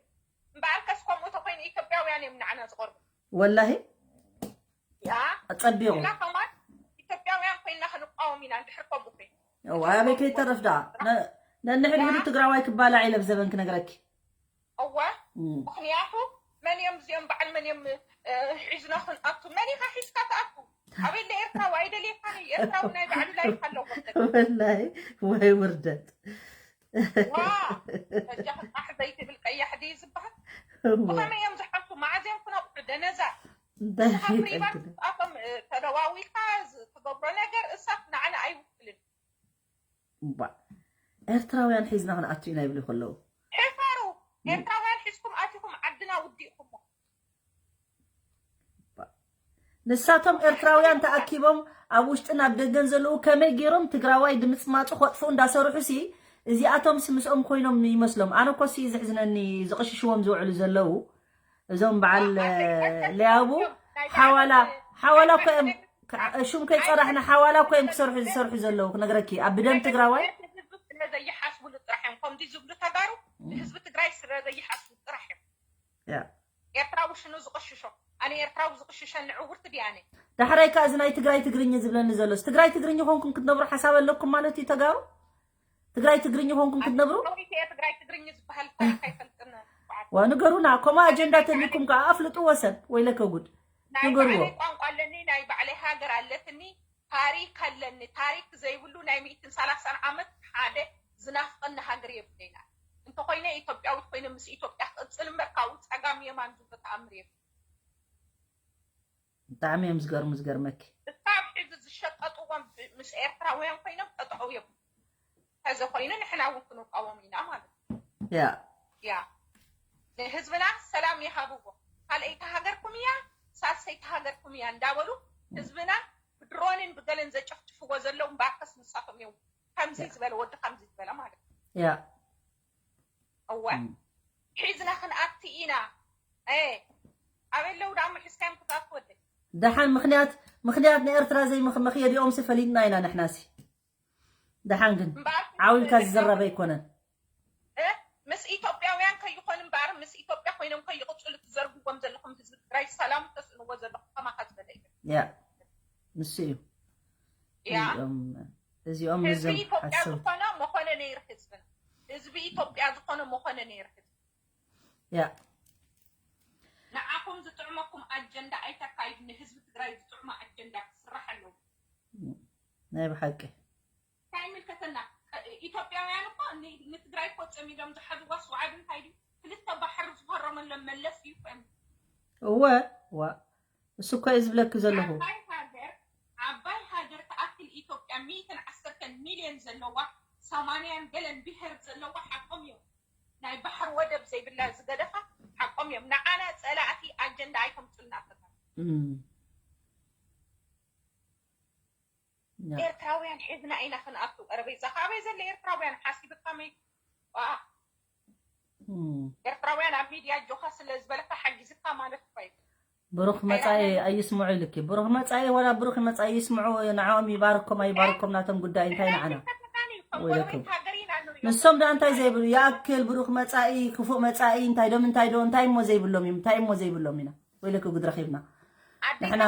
እምበኣርከስ ከምኡ ተኮይኑ ኢትዮጵያውያን እዮም ንዓና ዝቐርቡ ወላሂ ያ ጸቢቑ ንሕና ከማን ኢትዮጵያውያን ኮይና ክንቃወም ኢና እንድሕር ከምኡ ኮይኑ እዋ ኣበይ ከይተረፍ ደኣ ነንሕድሕዱ ትግራዋይ ክባላዕ ኢለ ብዘበን ክነግረኪ እወ ምክንያቱ መን እዮም እዚኦም በዓል መን እዮም ሒዝና ክንኣቱ መን ኢካ ሒዝካ ትኣቱ ኣበይ ለ ኤርትራዊ ኣይደልየካን እዩ ኤርትራዊ ናይ ባዕሉ ላይፍ ኣለዎ ወላይ ወይ ውርደት ዋ በጃ ቃሕ ዘይትብል ቀያሕ ድዩ ዝበሃል? ብኸመይ እዮም ዝሓሱ? መዓዝ እዮም ክነቕሑ? ደነዛ እንታይ ንካ ፍሪባር ይጠልክና? ኣቶም ተደዋዊልካ ትገብሮ ነገር እሳት ንዓና ኣይውክልን። እባ ኤርትራውያን ሒዝና ክንኣቱ ኢና ይብሉ ከለዉ ሕፈሩ። ኤርትራውያን ሒዝኩም ኣቲኹም ዓድና ውዲእኩሞ። ንሳቶም ኤርትራውያን ተኣኪቦም ኣብ ውሽጥን ኣብ ደገን ዘለዉ ከመይ ገይሮም ትግራዋይ ድምፅማፁ ከጥፍኡ እንዳሰርሑ ሲ እዚኣቶም ሲ ምስኦም ኮይኖም ይመስሎም። ኣነ እኮ ሲ ዝሕዝነኒ ዝቕሽሽዎም ዝውዕሉ ዘለዉ እዞም በዓል ለያቡ ሓዋላ ሓዋላ እኮ እዮም። ሽም ከይፀራሕና ሓዋላ እኮ እዮም ክሰርሑ ዝሰርሑ ዘለዉ ክነግረኪ ኣብ ብደም ትግራዋይ ስለዘይሓስቡሉ ጥራሕ እዮም ከምዚ ዝብሉ ተጋሩ። ንህዝቢ ትግራይ ስለዘይሓስቡ ጥራሕ እዮም። ኤርትራዊ ሽኑ ዝቕሽሾ ኣነ ኤርትራዊ ዝቕሽሸኒ ዕውርቲ ድያነ? ዳሕራይ ከኣ እዚ ናይ ትግራይ ትግርኝ ዝብለኒ ዘሎስ ትግራይ ትግርኝ ኮንኩም ክትነብሩ ሓሳብ ኣለኩም ማለት እዩ ተጋሩ? ትግራይ ትግርኝ ኮንኩም ክትነብሩ? ሰበይቲ እየ ትግራይ ትግርኝ ዝበሃል ታሪክ ኣይፈልጥን። ዋ ንገሩና ከምኡ ኣጀንዳ ተሊኩም ከኣ ኣፍልጥዎ ሰብ ወይለከ ጉድ ናይ ንገርዎ። ባዕለይ ቋንቋ ኣለኒ ናይ ባዕለይ ሃገር ኣለትኒ ታሪክ ኣለኒ ታሪክ ዘይብሉ ናይ ሚእትን ሰላሳን ዓመት ሓደ ዝናፍቐኒ ሃገር የብለይና እንተኮይነ ኢትዮጵያዊት ኮይነ ምስ ኢትዮጵያ ክቕፅል እምበር ካብኡ ፀጋም የማን ዝብሎ ተኣምር የብለይና ብጣዕሚ እዮም ዝገርሙ ዝገርመኪ ክሳብ ሕዚ ዝሸቀጥዎም ምስ ኤርትራውያን ኮይኖም ጠጠው የብሉ ተዘኮይኑ ንሕና እውን ክንቃወም ኢና ማለት እዩ ያ ያ ንህዝብና ሰላም ይሃብዎ ካልኣይቲ ሃገርኩም እያ ሳልሰይቲ ሃገርኩም እያ እንዳበሉ ህዝብና ብድሮንን ብገለን ዘጨፍጭፍዎ ዘለዉ እምበኣርከስ ንሳቶም እዮም ከምዚ ዝበለ ወዲ ከምዚ ዝበለ ማለት እዩ ያ እወ ሒዝና ክንኣቲ ኢና ኣበይ ኣለዉ ደኣ ሒዝካዮም ክትኣቱ ወደይ ደሓን ምክንያት ምክንያት ንኤርትራ ዘይምክየዲኦምሲ ፈሊጥና ኢና ንሕናሲ ደሓን ግን ዓው ኢልካ ዝዝረብ ኣይኮነን ምስ ኢትዮጵያውያን ከይኾን እምበኣር ምስ ኢትዮጵያ ኮይኖም ከይቕፅሉ ትዘርግዎም ዘለኹም ህዝቢ ትግራይ ሰላሙ ተስእንዎ ዘለኹም ከማኻ ዝበለ እዩ ያ ንሱ እዩ ያ እዚኦም እዚኦም ህዝቢ ነዞም ኢትዮጵያ ሓሰውቲ ዝኾነ መኾነ ነይሩ ህዝብና ህዝቢ ኢትዮጵያ ዝኾነ መኾነ ነይሩ ህዝቢ ያ ንዓኹም ዝጥዕመኩም ኣጀንዳ ኣይተካይዱ ንህዝቢ ትግራይ ዝጥዕሞ ኣጀንዳ ክስራሕ ኣለዎ ናይ ብሓቂ እንታይ ይምልከተና ኢትዮጵያውያን እኮ ን- ንትግራይ እኮ ፀሚዶም ዝሓዝዋ ስውዓድ እንታይ ድዩ ክልተ ባሕሪ ዝፈረመሎም መለስ እዩ እኮ እዮም እወ ዋ እሱ እኮ እዩ ዝብለኪ ዘለኹ ዓባይ ሃገር ዓባይ ሃገር ትኣክል ኢትዮጵያ ሚእትን ዓሰርተን ሚልዮን ዘለዋ ሰማንያን ገለን ብሄር ዘለዋ ሓቆም እዮም ናይ ባሕሪ ወደብ ዘይብላ ዝገደፋ ሓቆም እዮም ንዓና ፀላእቲ ኣጀንዳ ኣይተምፁልና ተጋሩ እም። ያ። ኤርትራውያን ሒዝና ኢና ክንኣቱ ቀረበይ እዛ ካበይ ዘለ ኤርትራውያን ሓሲብካ መይ ዋ እም። ኤርትራውያን ኣብ ሚድያ ኣጆኻ ስለ ዝበለካ ሓጊዝካ ማለት እኳ እዩ ብሩኽ መጻኢ ኣይስምዑ ኢልኪ። ብሩኽ መጻኢ ወላ ብሩኽ መጻኢ ይስምዑ ንዕኦም ይባርኮም ኣይባርኮም ናቶም ጉዳይ እንታይ ንዓና። ወይለኩም። ንሶም ደኣ እንታይ ዘይብሉ ይኣክል ብሩኽ መጻኢ ክፉእ መጻኢ እንታይ ዶ ምንታይ ዶ እንታይ እሞ ዘይብሎም እዮም እንታይ እሞ ዘይብሎም ኢና። ወይለኪ ጉድ ረኺብና። ንሕና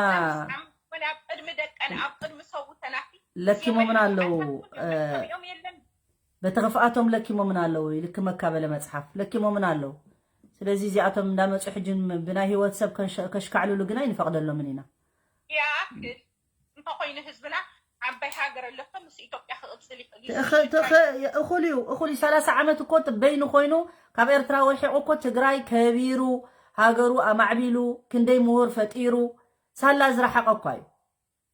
ኣብ ቅድሚ ደቀን ኣብ ቅድሚ ሰውተናፊ ለኪሞምና ኣለዉ። በቲ ክፍኣቶም ለኪሞምና ኣለዉ ኢልኪ መካ በለ መጽሓፍ ለኪሞምና ኣለዉ። ስለዚ እዚኣቶም እንዳመጹ ሕጂ ብናይ ህይወት ሰብ ከሽካዕልሉ ግን ኣይንፈቕደሎምን ኢና። ይኣክል እንተኾይኑ ህዝብና ዓባይ ሃገር ኣለቶ ምስ ኢትዮጵያ ክቕጽል ይኽእል እዩ። እኹል እዩ እኹል እዩ። ሰላሳ ዓመት እኮ በይኑ ኮይኑ ካብ ኤርትራ ወሒቑ እኮ ትግራይ ከቢሩ ሃገሩ ኣማዕቢሉ ክንደይ ምሁር ፈጢሩ ሳላ ዝረሓቐ እኳ እዩ።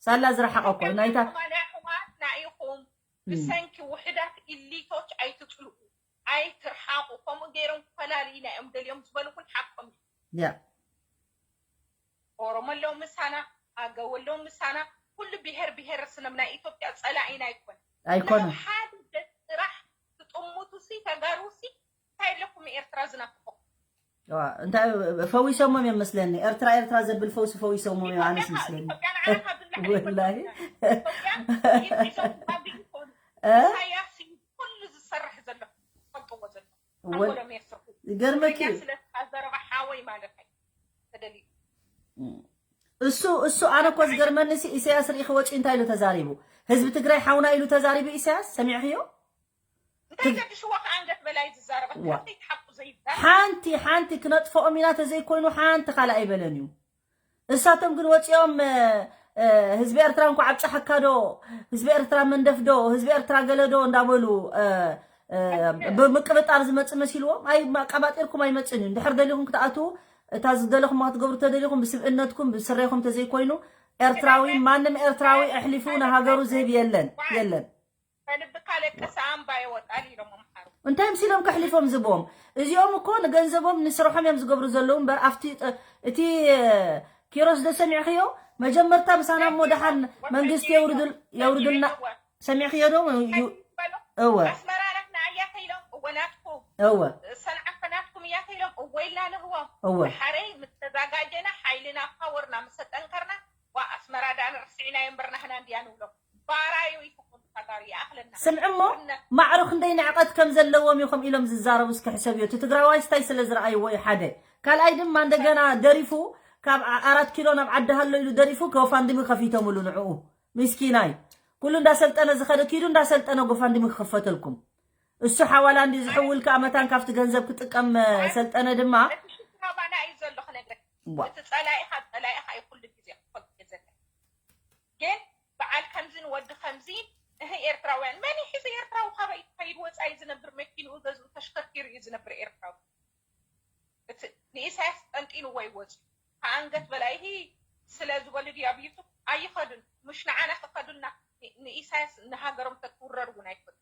ሳላ ዝረሓቐ እኮ እዩ ናይታ ኣሕዋትና ኢኹም ብሰንኪ ውሕዳት ኢሊቶች ኣይትፅልኡ ኣይትርሓቑ ከምኡ ገይሮም ክፈላልዩና እዮም ደልዮም ዝበሉ እውን ሓቆም እዩ ያ ኦሮሞ ኣለዉ ምሳና ኣገው ኣለዉ ምሳና ኩሉ ብሄር ብሄረስኖም ናይ ኢትዮጵያ ፀላኢና ኣይኮነ ኣይኮነ ሓደ ጥራሕ ትጥሙቱ ሲ ተጋሩ ሲ እንታይ ኣለኩም ኤርትራ ዝናፍቆ እንታይ ፈዊሶሞም እዮም መስለኒ ኤርትራ ኤርትራ ዘብል ፈውሲ ፈዊሶሞም እዮም ኣነስ መስለኒ ወላሂ ይገርመኪ እሱ እሱ ኣነ እኮ ዝገርመኒ ሲ ኢሳያስ ርኢ ክወፂ እንታይ ኢሉ ተዛሪቡ ህዝቢ ትግራይ ሓውና ኢሉ ተዛሪቡ ኢሳያስ ሰሚዕክዮ ሓንቲ ሓንቲ ክነጥፈኦም ኢና ተዘይኮይኑ ሓንቲ ካልእ ኣይበለን እዩ እሳቶም ግን ወፂኦም ህዝቢ ኤርትራ እንኳ ኣብ ፀሓካ ዶ ህዝቢ ኤርትራ መንደፍ ዶ ህዝቢ ኤርትራ ገለ ዶ እንዳበሉ እ፣ ብምቅብጣር ዝመጽእ መሲልዎም ኣይ ኣቀባጢርኩም ኣይመጽእን እዩ። እንድሕር ደሊኹም ክትኣትዉ፣ እታ ዝደለኹም ክትገብሩ ተደሊኹም፣ ብስብእነትኩም ብስሬኹም ተዘይኮይኑ፣ ኤርትራዊ፣ ማንም ኤርትራዊ ኣሕሊፉ ንሃገሩ ዝህብ የለን። የለን። ከልብካ ለቀሰ ኣምባ ይወጣል ኢሎም ኣምሓሩ። እንታይ ምሲሎም ከሕሊፎም ዝብዎም? እዚኦም እኮ ንገንዘቦም ንስርሖም እዮም ዝገብሩ ዘለዉ እምበር ኣብቲ ጥ- እቲ እ፣ ኪሮስ ዶ ሰሚዕኽዮ? መጀመርታ ምሳና እሞ ደሓን መንግስቲ የውርዱል- የውርዱልና ሰሚዕኽዮ ዶ? ዩ- እወ ኣስመራ ናትና እያ ተይሎም እወ ናትኩም እወ ሰንዓፈ ናትኩም እያ ተይሎም እወ ኢልና ንህቦም እወ ሓረይ ምስ ተዛጋጀና ሓይልና ፓወርና ምስ ተጠንከርና ዋ ኣስመራ ዳኣ ንርሲዕናዮ እምበር ናህና እንድያ ንብሎም ባራዩ ይፍኩም ተጋሩ ይኣኽለና ስምዕሞ ማዕሮ ክንደይ ንዕቐት ከም ዘለዎም ኢኹም ኢሎም ዝዛረቡ እስኪ ሕሰብዮ። እቲ ትግራዋይ ስታይ ስለ ዝረኣይዎ እዩ ሓደ። ካልኣይ ድማ እንደገና ደሪፉ ካብ ዓ- ኣራት ኪሎ ናብ ዓዲ ሃሎ ኢሉ ደሪፉ ጎፋንድሚ ከፊቶምሉ ንዕኡ ምስኪናይ ኩሉ እንዳሰልጠነ ዝኸደ ኪዱ እንዳሰልጠነ ጎፋንድሚ ክኸፈተልኩም። እሱ ሓዋላ እንዲ ዝሕውል ከዓ መታን ካብቲ ገንዘብ ክጥቀም ሰልጠነ ድማ እቲ ሽትራባና እዩ ዘሎ ክነግረክ ዋ እቲ ፀላኢኻ ፀላኢኻ እዩ ኩሉ ግዜ ክፈልጥ ዘለ ግን በዓል ከምዚ ንወዲ ከምዚ እህ ኤርትራውያን መን ይሕዚ ኤርትራዊ ካበይ ከይድ ወፃኢ ዝነብር መኪንኡ ገዝኡ ተሽከርኪሩ እዩ ዝነብር ኤርትራዊ እቲ ንኢሳያስ ጠንጢንዎ ይወፁ ከኣንገት በላይሂ ስለ ዝበሉ ድዩ ኣብ ዩቱብ ኣይኸዱን ምሽ ንዓና ክኸዱና ን- ንኢሳያስ ንሃገሮም ተትውረር እውን ኣይፈዱ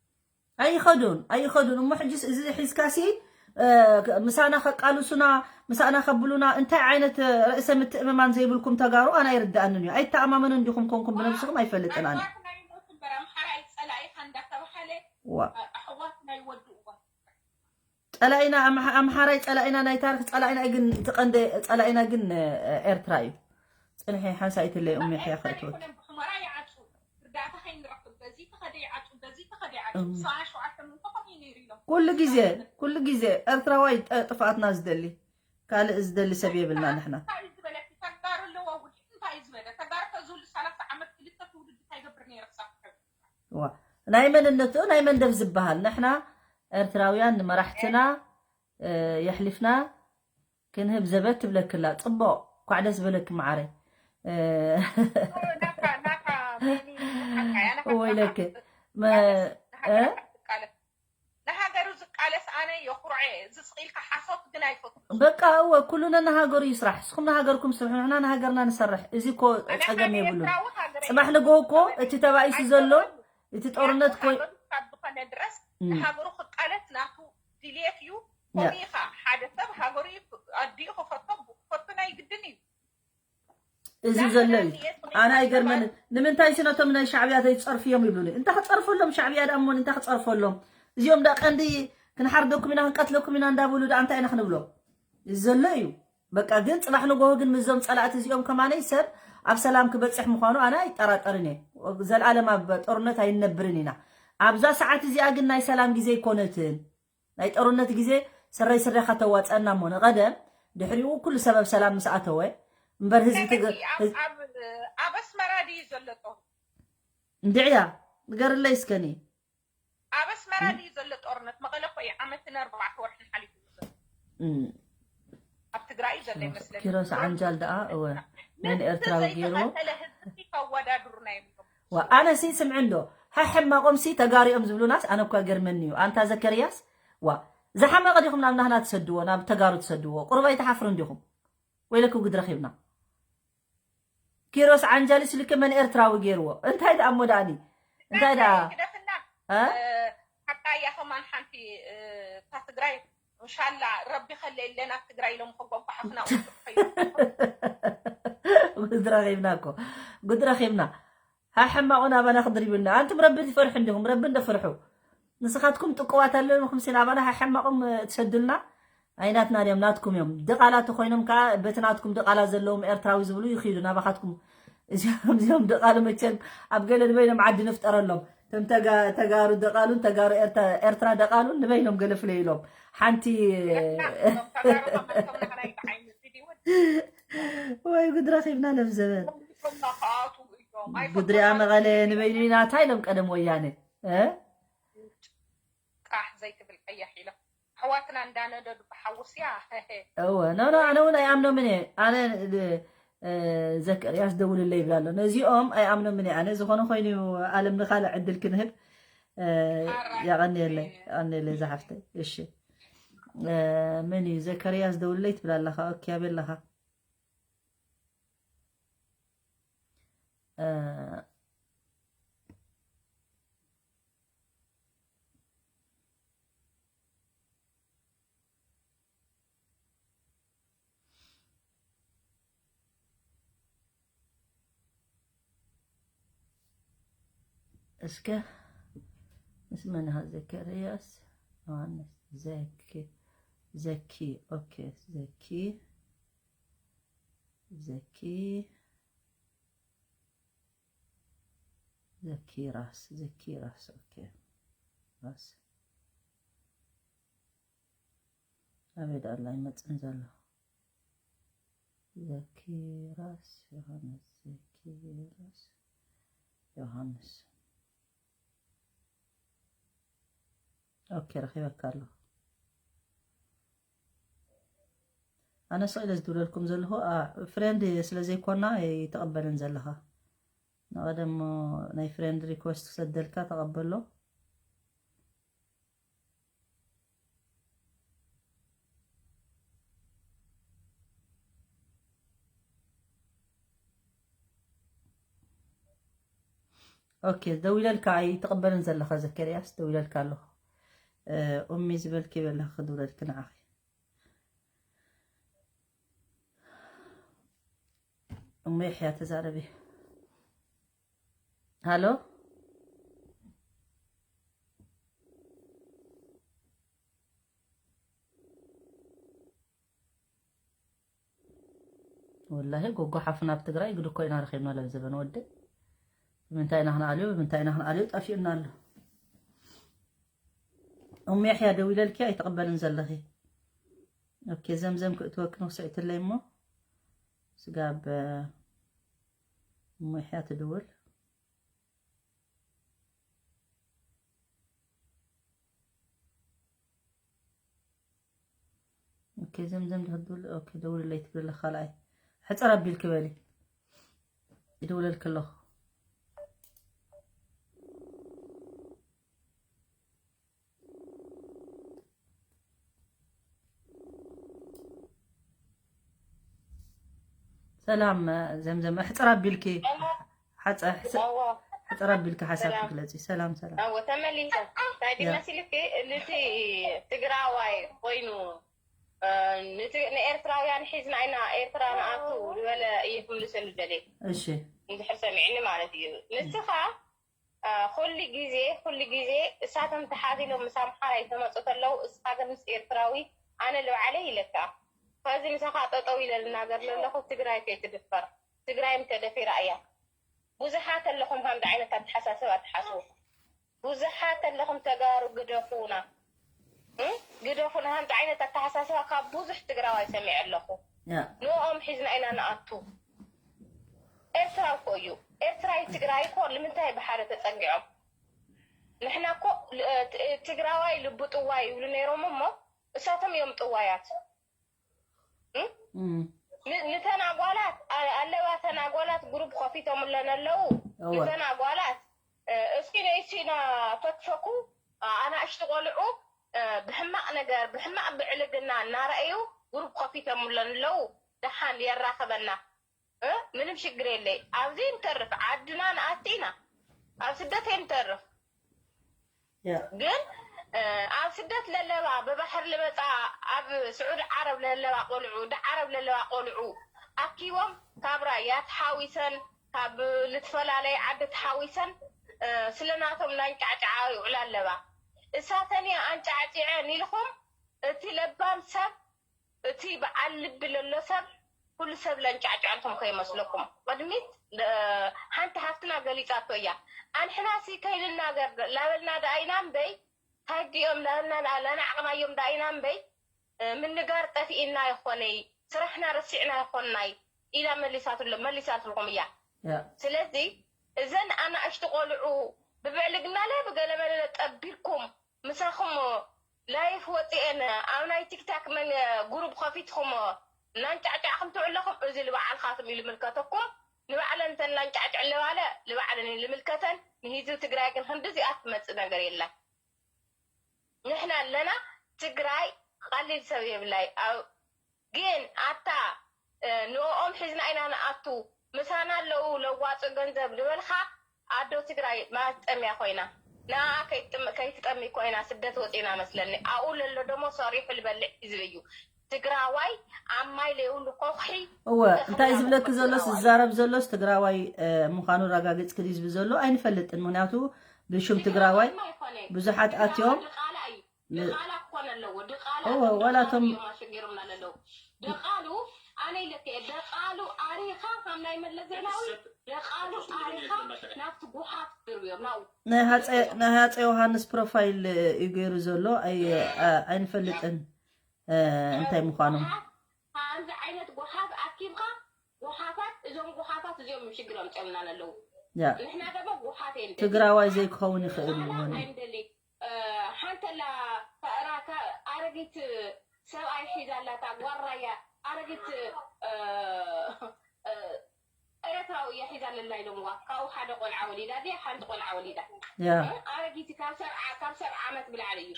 ኣይኸዱን ኣይኸዱን እሞ ሕጅስ እዚ ሒዝካሲ እ፣ ምሳና ከቃልሱና ምሳና ከብሉና እንታይ ዓይነት ርእሰ ምትእምማን ዘይብልኩም ተጋሩ ኣነ ኣይርድኣንን እዩ። ኣይተኣማመኑን ዲኹም ኮንኩም ብነብስኹም ኣይፈልጥን ኣነ ኣሕዋትና ይሞቱ እምበር ኣምሓራይ ፀላኢኻ እንዳተባሃለ ዋ ኣሕዋትና ይወድእዋ ጸላኢና ኣምሓ- ኣምሓራይ ጸላኢና ናይ ታሪኽ ጸላኢና እዩ። ግን እቲ ቀንደ ጸላኢና ግን እ፣ ኤርትራ እዩ። ጽንሒ ሓንሳኢትለይ ኡም የሕያ ከእትወት ኣይኮነን ብሑመራ ይዓፁ እርዳታ ከይንረክብ በዚ ተኸደ ይዓፁ በዚ ተኸደ ይዓፁ እም። ሰብዓ ሸውዓተ ምእንቲ ከምኡ እዩ ነይሩ ኢሎም ኩሉ ግዜ ኩሉ ግዜ ኤርትራዋይ ጠ- ጥፍኣትና ዝደሊ ካልእ ዝደሊ ሰብ የብልና ንሕና። እንታይ እዩ ዝበለኪ ተጋሩ ኣለዎ ውድቂ እንታይ እዩ ዝበለ ተጋሩ ከዝብሉ ሰላሳ ዓመት ክልተ ትውልዲ እንታይ ይገብር ነይረ ክሳብ ሕዚ? ዋ ናይ መንነቱ ናይ መንደፍ ዝበሃል ንሕና ኤርትራውያን ንመራሕትና እ፣ የሕሊፍና ክንህብ ዘበት ትብለክላ ጽቡቕ ኳዕ ደስ በለኪ መዓረይ እ፣ ናታ ናታ ቤኒ ሓቃ እያ ናታ ወይለኪ መ- እ? ትቃለስ ንሃገሩ ዝቃለስ ኣነ የኹርዐ ዝስቕ ኢልካ ሓሶት ግን ኣይፈቱ በቃ እወ ኩሉ ነናሃገሩ ይስራሕ። እስኹም ንሃገርኩም ስርሑ ንሕና ንሃገርና ንሰርሕ። እዚ እኮ ጸገም የብሉን። ጽባሕ ንግሆ እኮ እቲ ተባኢሱ ዘሎ እቲ ጦርነት ኮይ ካብ ዝኾነ ድረስ እም። ንሃገሩ ክቃለስ ናቱ ድልየት እዩ። ያ። ኮሚኻ ሓደ ሰብ ሃገሩ እዩ ኣዲኡ ክፈቶ ክፈቱ ናይ ግድን እዩ። እዚ ዘሎ እዩ። ኣነ ኣይገርመን ንምንታይ ስነቶም ናይ ሻዕብያ ዘይትጸርፍዮም ይብሉኒ። እንታይ ክጸርፈሎም ሻዕብያ ደኣ እሞ እንታይ ክጸርፈሎም? እዚኦም ደኣ ቀንዲ ክንሓርደኩም ኢና ክንቀትለኩም ኢና እንዳበሉ ደኣ እንታይ ኢና ክንብሎም? እዚ ዘሎ እዩ። በቃ ግን ጽባሕ ንጎሆ ግን ምዞም ጸላእቲ እዚኦም ከማነይ ሰብ ኣብ ሰላም ክበጽሕ ምዃኑ ኣነ ኣይጠራጠርን እየ። ዘልኣለም ኣብ ጦርነት ኣይንነብርን ኢና። ኣብዛ ሰዓት እዚኣ ግን ናይ ሰላም ግዜ ኣይኮነትን። ናይ ጦርነት ግዜ ስረይ ስረኻ ተዋጸና እሞ ንቐደም ድሕሪኡ ኩሉ ሰበብ ሰላም ምስ ኣተወ እምበር ህዝቢ ትግ- ነገቲ ኣብ- ህዝ- ኣብ- ኣብ ኣስመራ ድዩ ዘሎ ጦር እንድዕያ ንገርለይ እስከኒ ኣብ ኣስመራ ድዩ ዘሎ ጦርነት መቐለ እኮ እዩ ዓመትን ኣርባዕተ ወርሕን ሓሊፉ ዘሎ እም፣ ኣብ ትግራይ እዩ ዘሎ ይመስለኒ ኪሮስ ዓንጃል ደኣ እወ መን ኤርትራዊ ገይርዎ ዘይተቐተለ ህዝቢ ከወዳድሩ ናይ ዋ ኣነ ሲ ስምዒ እንዶ ሕማቆም ሲ ተጋሪኦም ዝብሉናስ ኣነ እኳ ገርመኒ እዩ ኣንታ ዘከርያስ ዋ ዝሓመቐ ዲኹም ናብ ናህና ትሰድዎ ናብ ተጋሩ ትሰድዎ ቁሩብ ኣይትሓፍሩ እንዲኹም ወይለኪ ጉድ ረኺብና ኪሮስ ዓንጃሊስ ልክ መን ኤርትራዊ ገይርዎ እንታይ ደኣ እሞ ደኣኒ እንታይ ደኣ ግደፍና እ? ሓቃ እያ ከማን ሓንቲ እታ ትግራይ እንሻላ ረቢ ከለየለን ኣብ ትግራይ ኢሎም ከጓጓሓፍና ጉድ ረኺብና እኮ ጉድ ረኺብና ሓሕማቑ ናባና ክድሪብልና ኣንቱም ረቢ ትፈርሑ እንዲኹም ረቢ እንዶ ፍርሑ ንስኻትኩም ጥቁዋት ኣለኹም ሲ ናባና ሓሕማቑም ትሰዱልና ኣይናትና ድዮም ናትኩም እዮም ድቓላ ተኾይኖም ከዓ በቲ ናትኩም ድቓላ ዘለዎም ኤርትራዊ ዝብሉ ይኽዱ ናባኻትኩም እዚኦም እዚኦም ድቓሉ መቸም ኣብ ገለ ንበይኖም ዓዲ ንፍጠረሎም እቶም ተጋ- ተጋሩ ደቓሉን ተጋሩ ኤርትራ- ኤርትራ ደቓሉን ንበይኖም ገለ ፍለይሎም ሓንቲ ወይ ጉድ ረኺብና ነብዘበን ጉድሪኣ መቐለ ንበይኑ ኢና እንታይ ኢሎም ቀደም ወያነ እ? ቃሕ ዘይትብል ቀያሕ ኢሎም ኣሕዋትና እንዳነደዱ ብሓውስያ እወ ኖ ኖ ኣነ እውን ኣይኣምኖምን እየ ኣነ እ፣ ዘከርያስ ደውልለይ ይብላ ኣሎ ነዚኦም ኣይኣምኖምን እየ ኣነ ዝኾነ ኮይኑ እዩ ኣለም ንካልእ ዕድል ክንህብ የቐንየለይ፣ የቐንየለይ ዝሓፍተይ። እሺ፣ መን እዩ? ዘከርያስ ደውልለይ ትብል ኣለኻ። ኦኬ፣ ኣበይ ኣለኻ? እስከ ምስ መን ኢኻ? ዘከርያስ ዮሃንስ፣ ዘኪ፣ ዘኪ፣ ኦኬ፣ ዘኪ፣ ዘኪ፣ ዘኪ ራስ፣ ዘኪ ራስ፣ ኦኬ፣ ራስ። ኣበይ ደኣ ኣሎ ኣይመጽእን ዘሎ? ዘኪራስ ዮሃንስ፣ ዘኪራስ ዮሃንስ። ኦኬ፣ ረኺበካ ኣለኹ። ኣነ ስቕ ኢለ ዝድውለልኩም ዘለኹ፣ አ፣ ፍሬንድ ስለ ዘይኮና ኣይትቕበልን ዘለኻ። ንቐደም እሞ ናይ ፍሬንድ ሪኩዌስት ክሰደልካ ተቐበሎ። ኦኬ፣ ደዊለልካ ኣይትቕበልን ዘለኻ ዘከርያስ፣ ደዊለልካ ኣለኹ። እ፣ ኡሚ ዝበልኪ በለኺ ክድውለልኪ ንዓኺ። እሞ የሕያ ተዛረቢ። ሃሎ፣ ወላሂ ጎጎ ሓፍና ኣብ ትግራይ ግዲ እኮ ኢና ረኺብና ለብ ዘበን ወዲ። ብምንታይ ኢና ክንኣልዮ፣ ብምንታይ ኢና ክንኣልዮ ጠፊኡና ኣሎ። እሙ ያሕያ ደዊለልኪ ኣይትቕበልን ዘለኺ። ኦኬ፣ ዘምዘም ክእትወኪ ንኽስዕትለይ እሞ ስጋብ እሙ ያሕያ ትድውል። ኦኬ፣ ዘምዘም ትድውል። ኦኬ፣ ደውልለይ ትብል ኣለኻ ካልኣይ። ሕጽር ኣቢልኪ በሊ። ይደውለልኪ ኣለኹ። ሰላም ዘምዘም፣ ሕጽር ኣቢልኪ። ሓጸ-፣ ሕጽ-፣ ኣዎ። ሕጽር ኣቢልኪ ሓሳብ ሰላም። ትግለጺ። ሰላም፣ ሰላም። ኣዎ፣ ተመሊሰ። እንታይ ድዩ ያ። መሲልኪ? ልቲ ትግራዋይ ኮይኑ፣ እ፣ ንቲ-፣ ንኤርትራውያን ሒዝና ኢና ኤርትራ ንኣቱ ዝበለ እየ ክምልሰሉ ደልየ። እሺ። እንድሕር ሰሚዕኒ ማለት እዩ። ንስኻ፣ እ፣ ኩሉ ግዜ፣ ኩሉ ግዜ እሳቶም ተሓዚሎም ምስ ኣምሓራይ ተመጹ ተለዉ፣ እስኻ ግን ምስ ኤርትራዊ ኣነ ልባዕለይ ኢለካ። ከዚ ምሳኻ ጠጠው ኢለ ልናገር ለለኹ ትግራይ ከይትድፈር፣ ትግራይም ተደፊራ እያ። ብዙሓት ኣለኹም ከምዚ ዓይነት ኣተሓሳስባ ትሓስቡ። ብዙሓት ኣለኹም ተጋሩ ግደፉና። እ? ግደፉና። ከምዚ ዓይነት ኣተሓሳስባ ካብ ብዙሕ ትግራዋይ ሰሚዐ ኣለኹ። ያ። ንኦም ሒዝና ኢና ንኣቱ። ኤርትራ እኮ እዩ። ኤርትራይ ትግራይ እኮ ንምንታይ ብሓደ ተጸጊዖም? ንሕና እኮ ል-፣ እ፣ ት-፣ ትግራዋይ ልቡ ጥዋይ ይብሉ ነይሮም እሞ እሳቶም እዮም ጥዋያት። እ? እም። ን-፣ ንተን ኣጓላት፣ ኣ-፣ ኣለዋ ተን ኣጓላት ግሩፕ ከፊቶምለን ኣለዉ። እወ። ንተን ኣጓላት፣ እ፣ እስኪ ንእስቲ ኢና ፈክፈኩ፣ ኣ-፣ ኣናእሽቲ ቆልዑ፣ እ፣ ብሕማቕ ነገር፣ ብሕማቕ ብዕልግና እናረኣዩ ግሩፕ ከፊቶምለን ኣለዉ። ደሓን የራኽበና። እ? ምንም ሽግር የለይ። ኣብዚ ንተርፍ፣ ዓድና ንኣቲ ኢና። ኣብ ስደት ኣይንተርፍ። ያ። ግን፣ እ፣ ኣብ ስደት ለለዋ፣ ብባሕር ልመጻ፣ ኣብ ስዑዲ ዓረብ ለለዋ ቆልዑ፣ ዳ ዓረብ ለለዋ ቆልዑ ኣኪቦም ካብ ራያ ተሓዊሰን፣ ካብ ልትፈላለየ ዓዲ ተሓዊሰን፣ እ፣ ስለ ናቶም ናንጫዕጫዓ ይውዕላ ኣለዋ። እሳተን እየ ኣንጫዕጪዐን ኢልኹም፣ እቲ ለባም ሰብ እቲ በዓል ልቢ ለሎ ሰብ፣ ኩሉ ሰብ ለንጫዕጫዕልኩም ከይመስለኩም። ቅድሚት፣ እ፣ ሓንቲ ሃፍትና ገሊጻቶ እያ። ኣንሕናሲ ከይንናገር ላበልና ደኣ ኢና እምበይ፣ ታዲኦም ላበልና ደኣ ላናዕቕናዮም ደኣ ኢና እምበይ፣ እ፣ ምንጋር ጠፊእና ይኾነይ፣ ስራሕና ረሲዕና ይኾንናይ ኢላ መሊሳትሎ-፣ መሊሳትልኩም እያ። ያ። ስለዚ እዘን ኣናእሽቱ ቆልዑ ብብዕልግናለ ብገለመለ ጠቢልኩም ምሳኹም ላይፍ ወፂኤን ኣብ ናይ ቲክታክ መን ጉሩብ ከፊትኹም እናንጫዕጫዕኹም ትውዕለኹም፣ እዚ ንባዕልኻትም እዩ ልምልከተኩም። ንባዕለን ተን ላንጫዕጭዕ ኣለባለ ንባዕለን እዩ ልምልከተን። ንህዝቢ ትግራይ ግን ክንድዚኣ ትመፅእ ነገር የለን። ንሕና ኣለና። ትግራይ ቀሊል ሰብ የብላይ። ኣብ ግን ኣታ ንኦም ሒዝና ኢና ንኣቱ። ምሳና ኣለዉ ለዋፅ ገንዘብ ዝበልካ ኣዶ ትግራይ ማስጠምያ ኮይና ንኣ ከይትጠሚ ኮይና ስደት ወፂና መስለኒ። ኣብኡ ለሎ ደሞ ሰሪሑ ልበልዕ ህዝቢ እዩ። ትግራዋይ ኣብ ማይ ለይብሉ ኮኽሒ እወ እንታይ ዝብለኪ ዘሎስ ዝዛረብ ዘሎስ ትግራዋይ ምዃኑ ረጋግፅኪ ዝህዝቢ ዘሎ ኣይንፈልጥን። ምክንያቱ ብሽም ትግራዋይ ብዙሓት ኣትዮም ድቃላ እዩ። ድቃላ ክኾን ኣለዎ። ድቃላ እወ ዋላቶም ሽግርና ለለው ደቃሉ ኣነ ኢለከ ደቃሉ ኣሪኻ ከም ናይ መለስ ዜናዊ ደቃሉ ኣሪኻ ናብቲ ጉሓፍ ድርብዮም ናው ናይ ሃፀ ዮሃንስ ፕሮፋይል እዩ ገይሩ ዘሎ። ኣይንፈልጥን እንታይ ምዃኖም። ከምዚ ዓይነት ጎሓፍ ኣኪብካ ጎሓፋት እዞም ጎሓፋት እዚኦም ሽግር ኣምፅኦምና ኣለዉ። ንሕና ደሞ ጎሓፍ የለ ትግራዋይ ዘይክኸውን ይኽእል እዩ። ኣይንደሊ ሓንተላ ኣራካ ኣረጊት ሰብኣይ ሒዛ ኣላታ ጓራያ ኣረጊት ኤረትራዊ እያ ሒዛ ኣለላ ኢሎምዋ። ካብኡ ሓደ ቆልዓ ወሊዳ ድያ ሓንቲ ቆልዓ ወሊዳ። ኣረጊት ካብ ሰብዓ ዓመት ብላዕሊ እዩ።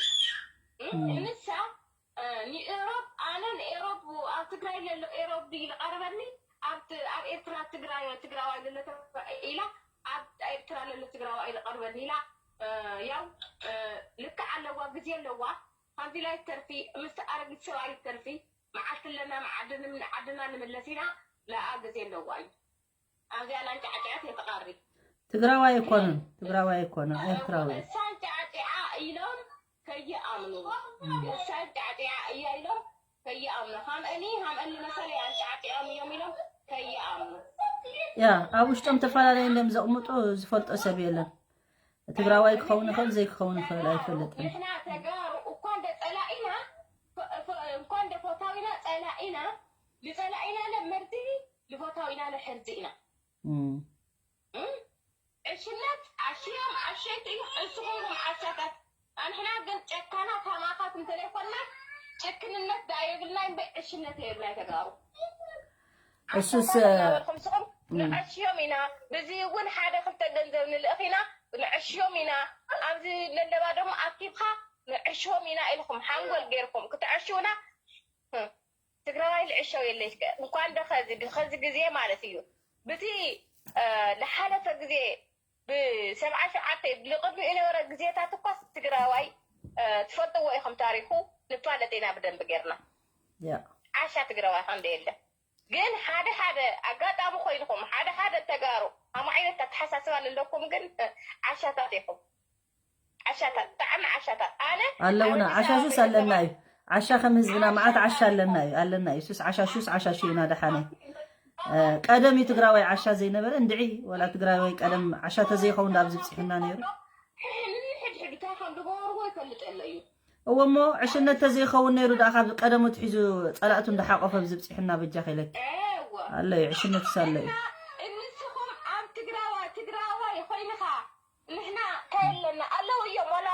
ንሳ ንኤሮብ ኣነ ንኤሮብ ኣብ ትግራይ ለሎ ኤሮብ ድዩ ዝቐርበኒ ኣብ ኤርትራ ትግራይ ትግራዋይ ለሎ ኢላ ኣብ ኤርትራ ለሎ ትግራዋይ ዝቐርበኒ ኢላ። ያው ልክዕ ኣለዋ ግዜ ኣለዋ። ሓንቲ ላይ ተርፊ ምስ ኣረጊት ሰብኣይ ተርፊ መዓልቲ ኣለና መዓድን ዓድና ንምለስ ኢና። ለኣ ግዜ ኣለዋ እዩ ኣብዚኣ ላንጫዕጫዕት የተቃሪ ትግራዋይ ኣይኮነን ትግራዋይ ኣይኮነን ኤርትራዊ እዩ። እሳን ጫዕጫዓ ኢሎም ከይኣምኑ እሳን ጫዕጫዓ እያ ኢሎም ከይኣምኑ ሃምእኒ ሃምእኒ መሰለ ኣንጫዕጫዖም እዮም ኢሎም ከይኣምኑ ያ ኣብ ውሽጦም ተፈላለዩ እንደም ዘቕምጡ ዝፈልጦ ሰብ የለን። ትግራዋይ ክኸውን ይኽእል ዘይክኸውን ይኽእል ኣይፈልጥን። ንሕና ተጋሩ እኳ እንደ ጸላኢና እኳ እንደ ፈታዊና ጸላኢና ንጸላኢና ለመርዚ ንፈታዊና ለሕርዚ ኢና። ዕሽነት ዓሽዮም ዓሸይቲ እዩ እስኹም ዓሻታት ኣንሕና ግን ጨካናት ሃማኻት እንተለይኮና ጭክንነት ዳ የብልናይ እምበይ ዕሽነት የብልናይ ተጋሩ። እሱስ ኹምስኹም ንዕሽዮም ኢና። ብዚ እውን ሓደ ክልተ ገንዘብ ንልእኽ ኢና ንዕሽዮም ኢና። ኣብዚ ለለባ ደሞ ኣኪብካ ንዕሽዮም ኢና ኢልኩም ሓንጎል ገይርኩም ክትዕሽውና ትግራዋይ ልዕሸው የለሽ እንኳን ደኸዚ ድኸዚ ግዜ ማለት እዩ። ብቲ ልሓለፈ ግዜ ብሰብዓ ሸዓተ ልቅድሚኡ ነበረ ግዜታት እኳ ትግራዋይ ትፈልጥዎ ኢኹም ታሪኩ ንፋለጥ ኢና ብደንብ ጌርና። ዓሻ ትግራዋይ ከ እንደ የለ ግን ሓደ ሓደ ኣጋጣሚ ኮይንኹም ሓደ ሓደ ተጋሩ ኣም ዓይነት ኣተሓሳስባ ለለኩም ግን ዓሻታት ኢኹም። ዓሻታት ብጣዕሚ ዓሻታት ኣነ ኣለውና ዓሻ ሱስ ኣለና እዩ። ዓሻ ከም ህዝብና መዓት ዓሻ ኣለና እዩ ኣለና እዩ ሱስ ዓሻ ሹስ ዓሻ ሽዩና ደሓነ ቀደም እዩ ትግራዋይ ዓሻ ዘይነበረ እንድዒ ወላ ትግራዋይ ቀደም ዓሻ ተዘይኸውን ዳብ ዝብፅሕና ነይሩ። ሕድሕድ እንታይ ከም ዝገበርዎ ይፈልጥ የለ እዩ። እወ እሞ ዕሽነት ተዘይኸውን ነይሩ ደኣ ካብ ቀደሙ ትሒዙ ፀላእቱ እንዳሓቆፈ ብዝብፅሕና በጃ ከይለኪ ኣሎ እዩ ዕሽነት ሳሎ እዩ። ንስኹም ኣብ ትግራዋ ትግራዋይ ኮይንኻ ንሕና እንታይ ኣለና ኣለዉ እዮም ዋላ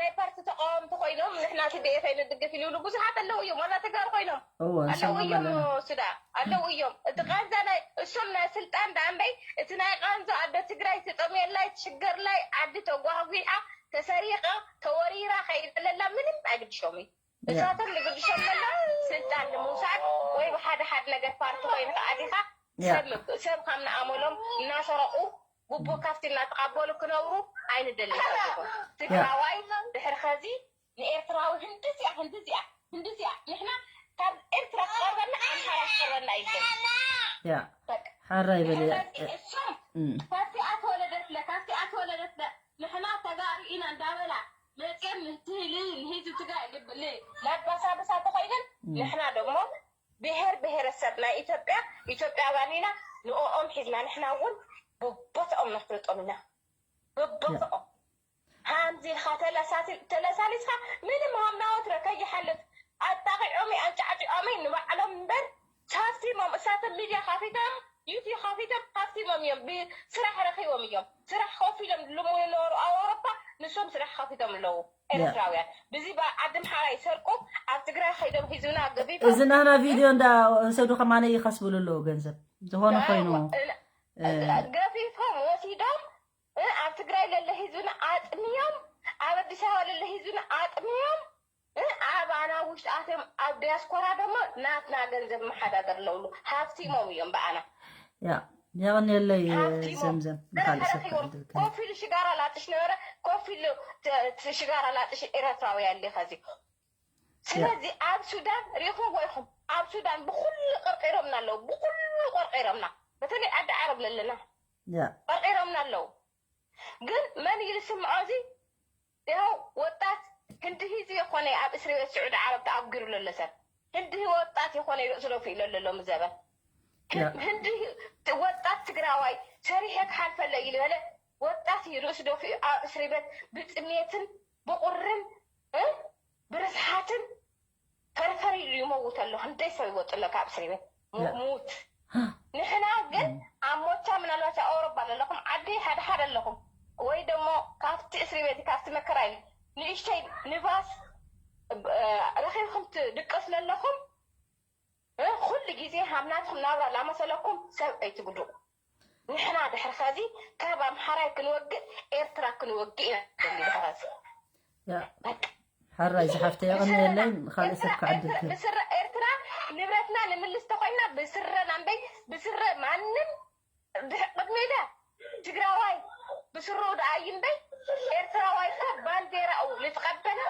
ናይ ፓርቲ ተቃወምቲ ኮይኖም ንሕና ትደኤ ከይንድግፍ ይልብሉ ብዙሓት ኣለዉ እዮም ዋላ ተጋሩ ኮይኖም እወ ኣለዉ ንሰምዖም እዮም ኣለና። ስዳ ኣለዉ እዮም እቲ ቃንዛ ናይ እሶም ናይ ስልጣን ደኣ እምበይ እቲ ናይ ቃንዛ ኣደ ትግራይ ትጠምየላይ ትሽገርላይ ዓዲ ተጓህጒሓ ተሰሪቓ ተወሪራ ከይደለላ ምንም ኣይግድሾም እዩ። እሳቶም ዝግድሾም ዘሎ ስልጣን ንምውሳድ ወይ ብሓደ ሓደ ነገር ፓርቲ ኮይንካ ኣቲኻ ያ። ሰብ ምብ- ሰብ ካብ ንኣመሎም እናሰረቑ ጉቦ ካብቲ እናተቐበሉ ክነብሩ ኣይንደልን። ትግራዋይ ድሕሪ ኸዚ ንኤርትራዊ ህንድዚኣ ህንድዚኣ ህንድዚኣ ንሕና ካብ ኤርትራ ክቐርበና ኣምሓራ ክቐርበና ይደል ያ ሓራይ በል ያ። እሶም ካብቲኣ ተወለደትለ ካብቲኣ ተወለደትለ ንሕና ተጋሩ ኢና እንዳበላ መፅኦም ንትህሊ ንህዝቢ ትግራይ ለባሳብሳ ተኮይነን ንሕና ደግሞ ብሄር ብሄረሰብ ናይ ኢትዮጵያ ኢትዮጵያውያን ኢና ንኦኦም ሒዝና ንሕና እውን ብቦትኦም ነፍልጦም ኢና ብቦትኦም ሃምዚ ኢልካ ተለሳሊስካ ምንም ሃምናወት ረከ ይሓልፍ ኣጣቂዖም ኣንጫዕጭዖም ንባዕሎም እምበር ሃፍቲሞም እሳቶም ሚድያ ካፊቶም ዩቲብ ካፊቶም ሃፍቲሞም እዮም ስራሕ ረኪቦም እዮም ስራሕ ኮፍ ኢሎም ዝልምኑ ነበሩ ኣብ ኣውሮፓ ንሶም ስራሕ ካፊቶም ኣለዉ ኤርትራውያን ብዚ ዓዲ ምሓራ ይሰርቁ ኣብ ትግራይ ከይዶም ሂዝብና ገፊፎም እዚ ናህና ቪድዮ እንዳ ወሰዱ ከማነ ይኸስብሉ ኣለዉ ገንዘብ ዝኾነ ኮይኑ ገፊፎም ወሲዶም ኣብ ትግራይ ለለ ህዝብና ኣጥምዮም፣ ኣብ ኣዲስ ኣበባ ለለ ህዝብና ኣጥምዮም፣ ኣባና ውሽጢ ኣትዮም ኣብ ዲያስፖራ ደሞ ናትና ገንዘብ መሓዳደር ለውሉ ሃፍቲሞም እዮም ብኣና። ያ የቐንየለይ ዘምዘም ንካልእ ሰብ ኮፍ ኢሉ ሽጋራ ላጥሽ ነበረ። ኮፍ ኢሉ ሽጋራ ላጥሽ ኤረትራዊ ኣለ ኸዚ። ስለዚ ኣብ ሱዳን ሪኹም ወይኹም ኣብ ሱዳን ብኩሉ ቀርቂሮምና ኣለዉ። ብኩሉ ቀርቂሮምና፣ በተለይ ዓዲ ዓረብ ለለና ቀርቂሮምና ኣለዉ። ግን መን እዩ ዝስምዖ እዚ? ያው ወጣት ህንዲ ሂዚ የኾነ ኣብ እስሪ ቤት ስዑዲ ዓረብ ተኣጉሩ ለለ ሰብ ህንዲ ወጣት የኾነ ርእሱ ደፊኡ ለለሎ ምዘበን ህንዲ ወጣት ትግራዋይ ሰሪሐ ክሓልፈለ እዩ ዝበለ ወጣት እዩ ርእሱ ደፊኡ ኣብ እስሪ ቤት ብጥሜትን ብቁርን ብርስሓትን ፈርፈር ኢሉ ይመውት ኣሎ። ክንደይ ሰብ ይወጡ ኣሎ ካብ እስሪ ቤት ሙት። ንሕና ግን ኣብ ሞቻ ምናልባት ኣብ ኣውሮፓ ዘለኹም ዓዲ ሓደ ሓደ ኣለኹም ወይ ደሞ ካብቲ እስሪ ቤት ካብቲ መከራ ኢሉ ንእሽተይ ንፋስ ረኺብኩም ትድቀስ ለለኹም ኩሉ ግዜ ሃብናትኩም ናብራ ላመሰለኩም ሰብ ኣይትጉድኡ። ንሕና ድሕሪ ኸዚ ካብ ኣምሓራይ ክንወግእ ኤርትራ ክንወግእ ኢና ደሊ ድሕሪ ኸዚ ሕራይ ዝሓፍተ የቐንየለይ ካልእ ሰብ ክዕድል ብስረ ኤርትራ ንብረትና ንምልስ ተኮይና ብስረና እምበይ ብስረ ማንም ድሕ ቅድሚ ኢለ ትግራዋይ ብስሩ ደኣ እዩ እምበይ ኤርትራዋይ እኮ ባንዴራኡ ዝተቐበለ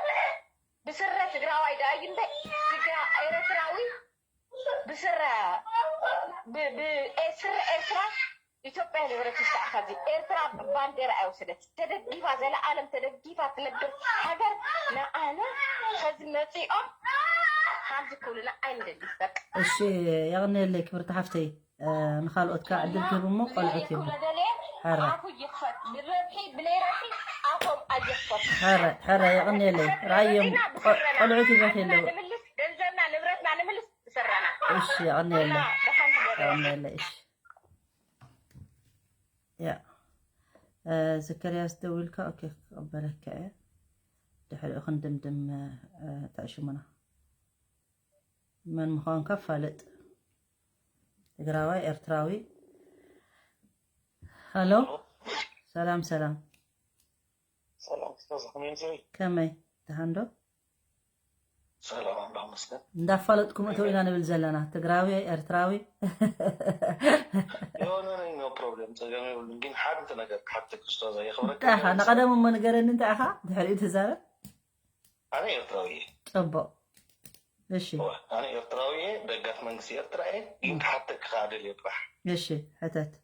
ብስረ ትግራዋይ ደኣ እዩ እምበይ ስጋ ኤርትራዊ ብስረ ብስረ ኤርትራ ኢትዮጵያ ንብረት ይስዓኻ እዚ ኤርትራ ባንዴራ ኣይወሰደት ተደጊፋ ዘለኣለም ተደጊፋ ትነብር ሃገር ንኣና ኸዚ መፂኦም ሃምዚ ክብሉና ኣይንደሊ በቃ እሺ የቕንየለይ ክብርቲ ሓፍተይ ንኻልኦት ከዓ ዕድል ክህብ እሞ ቆልዑት ይቡ ኣፉ ይኽፈት ብረብሒ ብለይ ረብሒ ኣፎም ኣይኽፈት ሕረ የቕንየለይ ራእዮም ቆልዑት ይበት የለው ገንዘብና ንብረትና ንምልስ ዝሰራና እሺ የቕንየለይ የቕንየለይ እሺ ያ ዘከርያስ ደዊልካ ኦኬ ክቕበለካ እየ ድሕሪኡ ክንድምድም ተዕሽሙና መን ምዃንካ ፋለጥ ትግራዋይ ኤርትራዊ ሃሎ ሰላም ሰላም ሰላም ኡስታዝ ከመይ ከመይ ደሓን ዶ ሰላም ኣምላኽ መስገን እንዳፋለጥኩም እተው ኢና ንብል ዘለና ትግራዊ ኤርትራዊ የሆነ ነኝ ነው ፕሮብሌም ጸገም የብሉም ግን ሓደ ነገር ክሓተክ ኡስታዝ የኽብረካ እንታይ ኢኻ ንቐደም እሞ ንገረኒ እንታይ ኢኻ ድሕሪኡ ትዛረብ ኣነ ኤርትራዊ እየ ጽቡቕ እሺ ኣነ ኤርትራዊ እየ ደጋፍ መንግስቲ ኤርትራ እየ ግን ክሓተክ ከዓ ደልየ ጥራሕ እሺ ሕተት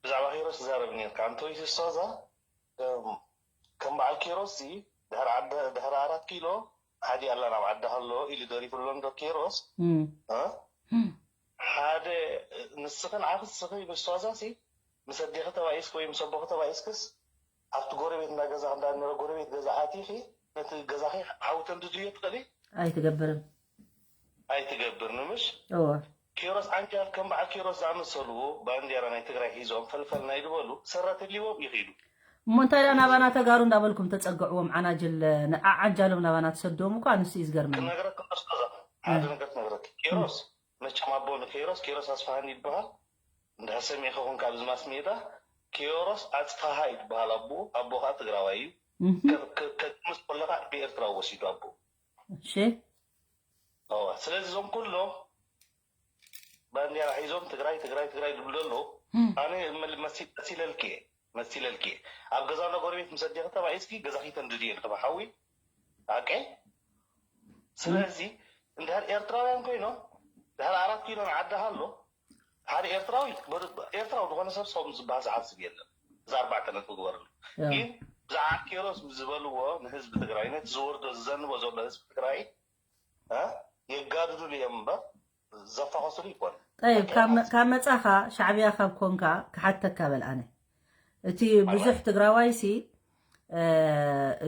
ብዛዕባ ኪሮስ ትዛረብ ነርካ ኣንቶይ ሶዛ ከም በዓል ኪሮስ ድሕሪ ኣራት ኪሎ ሓዲ ኣላ ናብ ዓዲ ሃሎ ኢሉ ደሪፉ ኣሎ እንዶ ኪሮስ ሓደ ንስኽን ዓኽስኺ ምስ ሶዛ ሲ ምስ ኣዴኺ ተባኢስኪ ወይ ምስ ኣቦኺ ተባኢስክስ ኣብቲ ጎረቤት እንዳ ገዛ እንዳነበረ ጎረቤት ገዛ ኣቲኺ ነቲ ገዛኺ ሓዊ ተንድድዮ ትኽእሊ ኣይትገብርን ኣይትገብር ንምሽ እወ ኪሮስ ዓንጃል ከም በዓል ኪሮስ ዝኣመሰሉ ባንዴራ ናይ ትግራይ ሒዞም ፈልፈል ናይ ዝበሉ ሰረት ህልዎም ይኺዱ እሞ እንታይ ደኣ ናባና ተጋሩ እንዳበልኩም ተጸግዕዎም ዓናጅል ንዓዓንጃሎም ናባና ትሰድዎም እኳ ንሱ እዩ ዝገርመኒ ክነግረክ ኡስታዛ ሓደ ነገር ክነግረክ ኪሮስ መቸም ኣቦ ንኪሮስ ኪሮስ ኣስፋሃኒ ይበሃል እንድሕር ሰሚዕኺ ኹን ካብዚ ማስ ሜዳ ኪሮስ ኣጽፋሃ ይበሃል ኣቦ ኣቦ ከዓ ትግራዋይ እዩ ከጥምስ ከለካ ብኤርትራ ወሲዱ ኣቦ እሺ ስለዚ እዞም ኩሎም ባንዴራ ሒዞም ትግራይ ትግራይ ትግራይ ዝብሉ ዘለዉ ኣነ መሲለልኪ እየ መሲለልኪ እየ ኣብ ገዛ እንዳ ጎረቤት ምስ ኣዴኺ ተባኢስኪ ገዛኺ ተንድድዮ ኢልኪ ብሓዊ ኣቀ ስለዚ እንድሕር ኤርትራውያን ኮይኖም ድሕሪ ኣራት ኪሎ ንዓዲ ሃሎ ሓደ ኤርትራዊ ኤርትራዊ ዝኾነ ሰብ ሰም ዝበሃል ዝሓስብ የለን እዚ ኣርባዕተ ነጥቢ ግበርሉ ግን ብዛዕባ ኬሮስ ዝበልዎ ንህዝቢ ትግራይ ነቲ ዝወርዶ ዝዘንቦ ዘሎ ህዝቢ ትግራይ የጋድዱሉ እዮም እምበር ዘፋኸሱሉ ይኮን ጠይብ ካብ መጻኻ ሻዕብያ ካብ ኮንካ ክሓተካ በል ኣነ እቲ ብዙሕ ትግራዋይ ሲ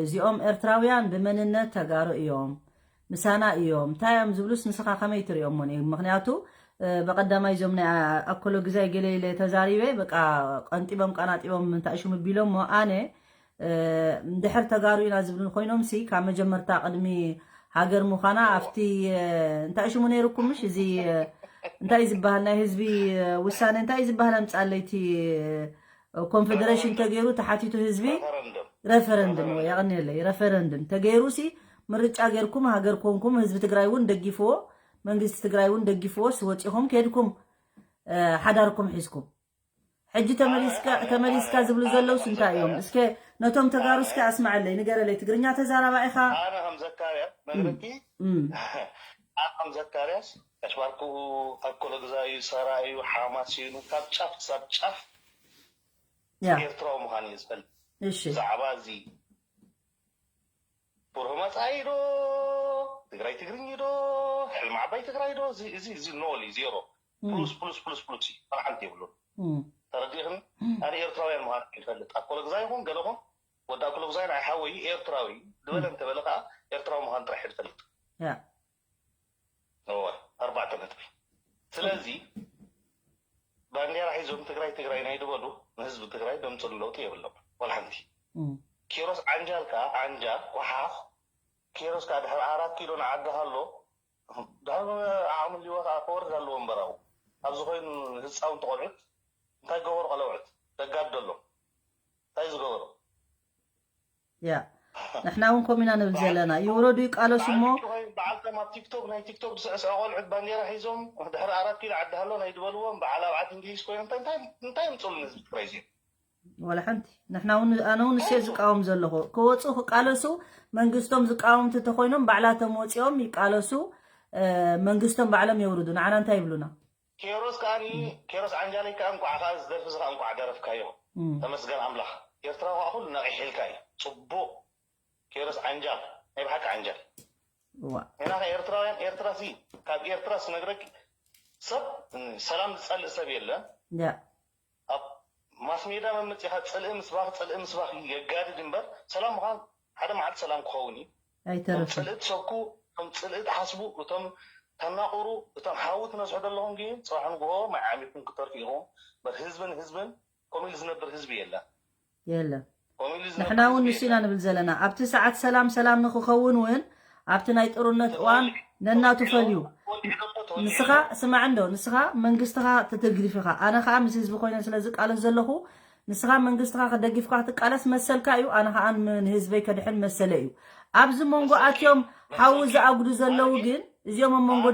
እዚኦም ኤርትራውያን ብመንነት ተጋሩ እዮም ምሳና እዮም እንታይ እዮም ዝብሉስ ንስኻ ከመይ ትሪኦሞ ምክንያቱ በቀዳማይ እዞም ናይ ኣኮሎ ግዛይ ገለ ኢለ ተዛሪበ በቃ ቀንጢቦም ቀናጢቦም እንታይ ሽሙ ቢሎሞ ኣነ እንድሕር ተጋሩ ኢና ዝብሉ ኮይኖም ሲ ካብ መጀመርታ ቅድሚ ሃገር ምዃና ኣብቲ እንታይ ሽሙ ነይርኩም ምሽ እዚ እንታይ እዩ ዝበሃል ናይ ህዝቢ ውሳነ እንታይ እዩ ዝበሃል ኣምፃለይቲ ኮንፌደሬሽን ተገይሩ ተሓቲቱ ህዝቢ ረፈረንድም ወይ ያቕንየለይ ረፈረንድም ተገይሩ ሲ ምርጫ ገይርኩም ሃገር ኮንኩም ህዝቢ ትግራይ እውን ደጊፍዎ መንግስቲ ትግራይ እውን ደጊፍዎ ስወፂኹም ከድኩም ሓዳርኩም ሒዝኩም ሕጂ ተመሊስካ ዝብሉ ዘለውስ እንታይ እዮም? እስከ ነቶም ተጋሩ እስከ ኣስማዐለይ፣ ንገረለይ። ትግርኛ ተዛራባ ኢኻ? ኣነ ከም ዘካርያስ መግለጺ ኣነ ከም ዘካርያስ ኣሽባርክኡ ኣኮሎ ግዛዩ ሰራዩ ሓማሲኑ ካብ ጫፍ ክሳብ ጫፍ ያ ኤርትራዊ ምዃን እዩ ዝፈልጥ። እሺ። ብዛዕባ እዚ ብርሆ መጻኢ ዶ ትግራይ ትግርኝ ዶ ሕልሚ ዓባይ ትግራይ ዶ እዚ እዚ እዚ ኖል እዩ ዜሮ ፕሉስ ፕሉስ ፕሉስ ፕሉስ እዩ። ዋላ ሓንቲ የብሉን። ተረዲእኽን ኣነ ኤርትራውያን ምዃን ይፈልጥ ኣኮሎ ግዛ ይኹን ገለኹን ወዲ ኣኮሎ ግዛይ ንዓይ ሓወይ ኤርትራዊ ዝበለ እንተበለ ከዓ ኤርትራዊ ምዃን ጥራሕ ይፈልጥ። እወ ኣርባዕተ ነጥቢ። ስለዚ ባንዴራ ሒዞም ትግራይ ትግራይ ናይ ዝበሉ ንህዝቢ ትግራይ ደምፅሉ ለውጢ የብሎም ዋላ ሓንቲ። ኪሮስ ዓንጃል ከዓ ዓንጃል ጓሓፍ ኪሮስ ከዓ ድሕሪ ኣራት ኪሎ ንዓዲ ሃሎ ድሕሪ ዓቕሚ ሊወ ከዓ ክወርድ ኣለዎ እምበራው ኣብዚ ኮይኑ ህፃውንቲ ቆልዑት እንታይ ገበሩ ቀለውዕት ደጋድ ደሎ እንታይ ዝገበሩ ያ ንሕና እውን ከምኡ ኢና ንብል ዘለና ይውረዱ ይቃለሱ እሞ በዓልቶም ኣብ ቲክቶክ ናይ ቲክቶክ ዝስዕስዐ ቆልዑት ባንዴራ ሒዞም ድሕሪ ኣራት ኪሎ ዓዲ ሃሎ ናይ ዝበልዎም በዓል ኣብዓት እንግሊዝ ኮይኖም እንታይ ምፅሉ ንህዝቢ ትግራይ እዚኦም ወላ ሓንቲ ንሕና እውን ኣነ እውን እሰ ዝቃወም ዘለኹ ክወፁ ክቃለሱ መንግስቶም ዝቃወምቲ ተኮይኖም ባዕላቶም ወፂኦም ይቃለሱ መንግስቶም ባዕሎም የውርዱ ንዓና እንታይ ይብሉና ኬሮስ ከዓኒ ኬሮስ ዓንጃለይ ከዓ እንኳዕ ከዓ ዝደርፊ እዚ ከዓ እንኳዕ ደረፍካዮ ተመስገን ኣምላኽ ኤርትራ ከዓ ኩሉ ነቂሕልካ እዩ ፅቡቅ ኬሮስ ዓንጃል ናይ ብሓቂ ዓንጃል ኢና ከ ኤርትራውያን ኤርትራ ሲ ካብ ኤርትራ ስነግረኪ ሰብ ሰላም ዝፀልእ ሰብ የለን ኣብ ማስ ሜዳ መመፂኻ ፅልኢ ምስባኽ ፅልኢ ምስባኽ የጋድድ እምበር ሰላም ምዃን ሓደ መዓልቲ ሰላም ክኸውን እዩ ኣይተረፍን ፅልኢ ትሰብኩ እቶም ፅልኢ ትሓስቡ እቶም ተናቑሩ እቶም ሓዊ ትነስሑ ዘለኹም ግን ፅባሕ ንግሆ ማይ ዓሚኹም ክትተርፉ ኢኹም በር ህዝብን ህዝብን ከምኡ ኢሉ ዝነብር ህዝቢ የለን የለን ንሕና እውን ንሱ ኢና ንብል ዘለና ኣብቲ ሰዓት ሰላም ሰላም ንክኸውን እውን ኣብቲ ናይ ጥሩነት እዋን ነናቱ ፈልዩ ንስኻ ስማዕ እንዶ ንስኻ መንግስትኻ ትትግድፍ ኢኻ ኣነ ከዓ ምስ ህዝቢ ኮይነ ስለ ዝቃለስ ዘለኹ ንስኻ መንግስትኻ ከደጊፍካ ክትቃለስ መሰልካ እዩ ኣነ ከዓ ንህዝበይ ከድሕን መሰለ እዩ ኣብዚ መንጎ ኣትዮም ሓዊ ዝኣጉዱ ዘለዉ ግን እዚኦም ኣብ መንጎ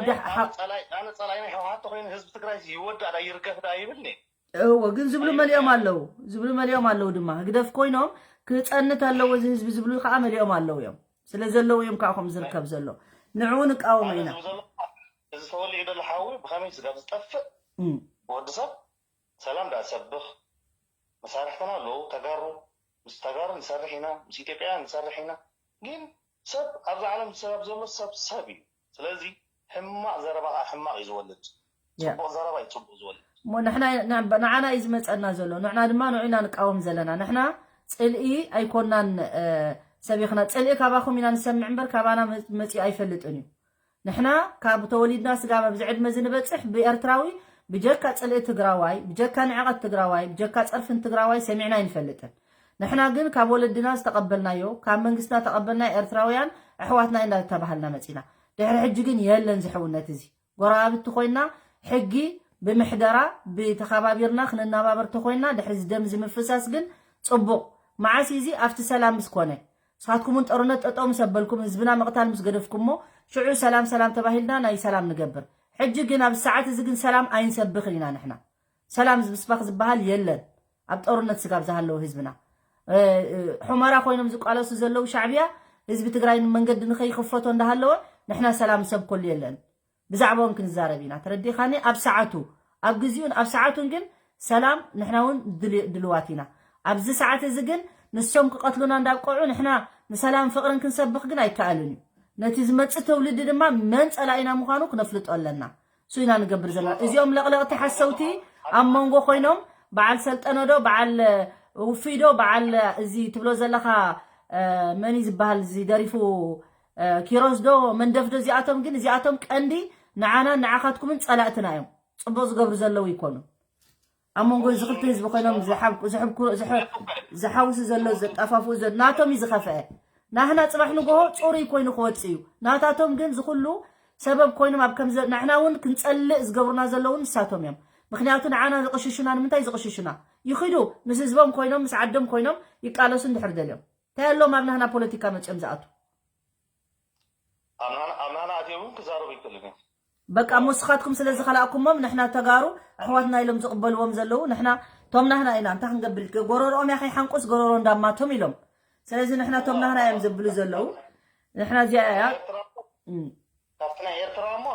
ኣነ ጸላይ ናይ ህወሓት ተኮይኑ ህዝቢ ትግራይ ይወዳእ ዳ ይርገፍ ዳ ይብል እወ ግን ዝብሉ መሊኦም ኣለዉ ዝብሉ መሊኦም ኣለዉ ድማ ህግደፍ ኮይኖም ክፀንት ኣለዎ እዚ ህዝቢ ዝብሉ ከዓ መሊኦም ኣለዉ እዮም ስለ ዘለዉ እዮም ከዓ ከም ዝርከብ ዘሎ ንዕኡ ንቃወሞ ኢና እዚ ተወሊዑ ዘሎ ሓዊ ብከመይ ስጋብ ዝጠፍእ ወዲ ሰብ ሰላም ዳ ሰብኽ መሳርሕትና ኣለዉ ተጋሩ ምስ ተጋሩ ንሰርሕ ኢና ምስ ኢትዮጵያውያን ንሰርሕ ኢና ግን ሰብ ኣብዚ ዓለም ዝሰብ ዘሎ ሰብ ሰብ እዩ ስለዚ ሕማቕ ዘረባ ከዓ ሕማቕ እዩ ዝወልድ ፅቡቕ ዘረባ እዩ ፅቡቕ ዝወልድ እሞ ንሕና ንዓና እዩ ዝመፀና ዘሎ ንዕና ድማ ንዑ ኢና ንቃወም ዘለና ንሕና ፅልኢ ኣይኮናን ሰቢኽና ፅልኢ ካባኹም ኢና ንሰምዕ እምበር ካባና መፂኡ ኣይፈልጥን እዩ ንሕና ካብ ተወሊድና ስጋብ ኣብዚ ዕድመ እዚ ንበፅሕ ብኤርትራዊ ብጀካ ፅልኢ ትግራዋይ ብጀካ ንዕቐት ትግራዋይ ብጀካ ፀርፊ ንትግራዋይ ሰሚዕና ኣይንፈልጥን ንሕና ግን ካብ ወለድና ዝተቐበልናዮ ካብ መንግስትና ተቐበልናዮ ኤርትራውያን ኣሕዋትና ኢና እንዳተባሃልና መፂና ድሕሪ ሕጂ ግን የለን ዝሕውነት እዚ ጎረባብቲ ኮይና ሕጊ ብምሕደራ ብተኸባቢርና ክንናባበር ተኮይና ድሕሪ ዝደም ዝምፍሳስ ግን ፅቡቕ መዓስ እዚ ኣብቲ ሰላም ምስ ኮነ ንስኻትኩም እውን ጦርነት ጠጠው ምስ ኣበልኩም ህዝብና ምቕታል ምስ ገደፍኩሞ ሽዑ ሰላም ሰላም ተባሂልና ናይ ሰላም ንገብር ሕጂ ግን ኣብ ሰዓት እዚ ግን ሰላም ኣይንሰብኽን ኢና ንሕና ሰላም ምስባኽ ዝበሃል የለን ኣብ ጦርነት ስጋብ ዝሃለዉ ህዝብና ሑመራ ኮይኖም ዝቃለሱ ዘለዉ ሻዕብያ ህዝቢ ትግራይ መንገዲ ንኸይኽፈቶ እንዳሃለወ ንሕና ሰላም ንሰብከሉ የለን ብዛዕባኦም ክንዛረብ ኢና ተረዲኻኒ ኣብ ሰዓቱ ኣብ ግዜኡን ኣብ ሰዓቱን ግን ሰላም ንሕና እውን ድልዋት ኢና ኣብዚ ሰዓት እዚ ግን ንሶም ክቐትሉና እንዳብቀዑ ንሕና ንሰላም ፍቕርን ክንሰብኽ ግን ኣይከኣልን እዩ ነቲ ዝመፅእ ተውልዲ ድማ መን ፀላኢና ምዃኑ ክነፍልጦ ኣለና እሱ ኢና ንገብር ዘለና እዚኦም ለቕለቕቲ ሓሰውቲ ኣብ መንጎ ኮይኖም በዓል ሰልጠነዶ በዓል ውፊዶ በዓል እዚ ትብሎ ዘለኻ መን ዝበሃል እዚ ደሪፉ ኪሮስ ዶ መንደፍ ዶ እዚኣቶም ግን እዚኣቶም ቀንዲ ንዓና ንዓኻትኩምን ፀላእትና እዮም ፅቡቅ ዝገብሩ ዘለዉ ይኮኑ ኣብ መንጎ እዚ ክልተ ህዝቢ ኮይኖም ዝሓውሱ ዘሎ ዘጣፋፍኡ ናቶም እዩ ዝኸፍአ ናህና ፅባሕ ንጎሆ ፅሩይ ኮይኑ ክወፅእ እዩ ናታቶም ግን ዝኩሉ ሰበብ ኮይኖም ኣብ ከምዘ ንሕና እውን ክንጸልእ ዝገብሩና ዘለውን ንሳቶም እዮም። ምክንያቱ ንዓና ዝቕሽሹና ንምንታይ ዝቕሽሹና? ይኺዱ፣ ምስ ህዝቦም ኮይኖም፣ ምስ ዓዶም ኮይኖም ይቃለሱ እንድሕር ደልዮም። እንታይ ኣለዎም ኣብ ናህና ፖለቲካ መጺኦም ዝኣቱ? ኣብ ናህና ኣብ ናህና ኣትዮም እውን ክዛረቡ ይክእልን እዮም። በቃ እሞ ንስኻትኩም ስለ ዝኸላእኩሞም ንሕና ተጋሩ ኣሕዋትና ኢሎም ዝቕበልዎም ዘለዉ ንሕና ቶም ናህና ኢና እንታይ ክንገብር ጎረሮኦም ያኸይ ሓንቁስ ጎረሮ እንዳማቶም ኢሎም። ስለዚ ንሕና ቶም ናህና እዮም ዝብሉ ዘለዉ። ንሕና እዚኣ እያ ኤርትራ ካብቲ ናይ ኤርትራ እሞ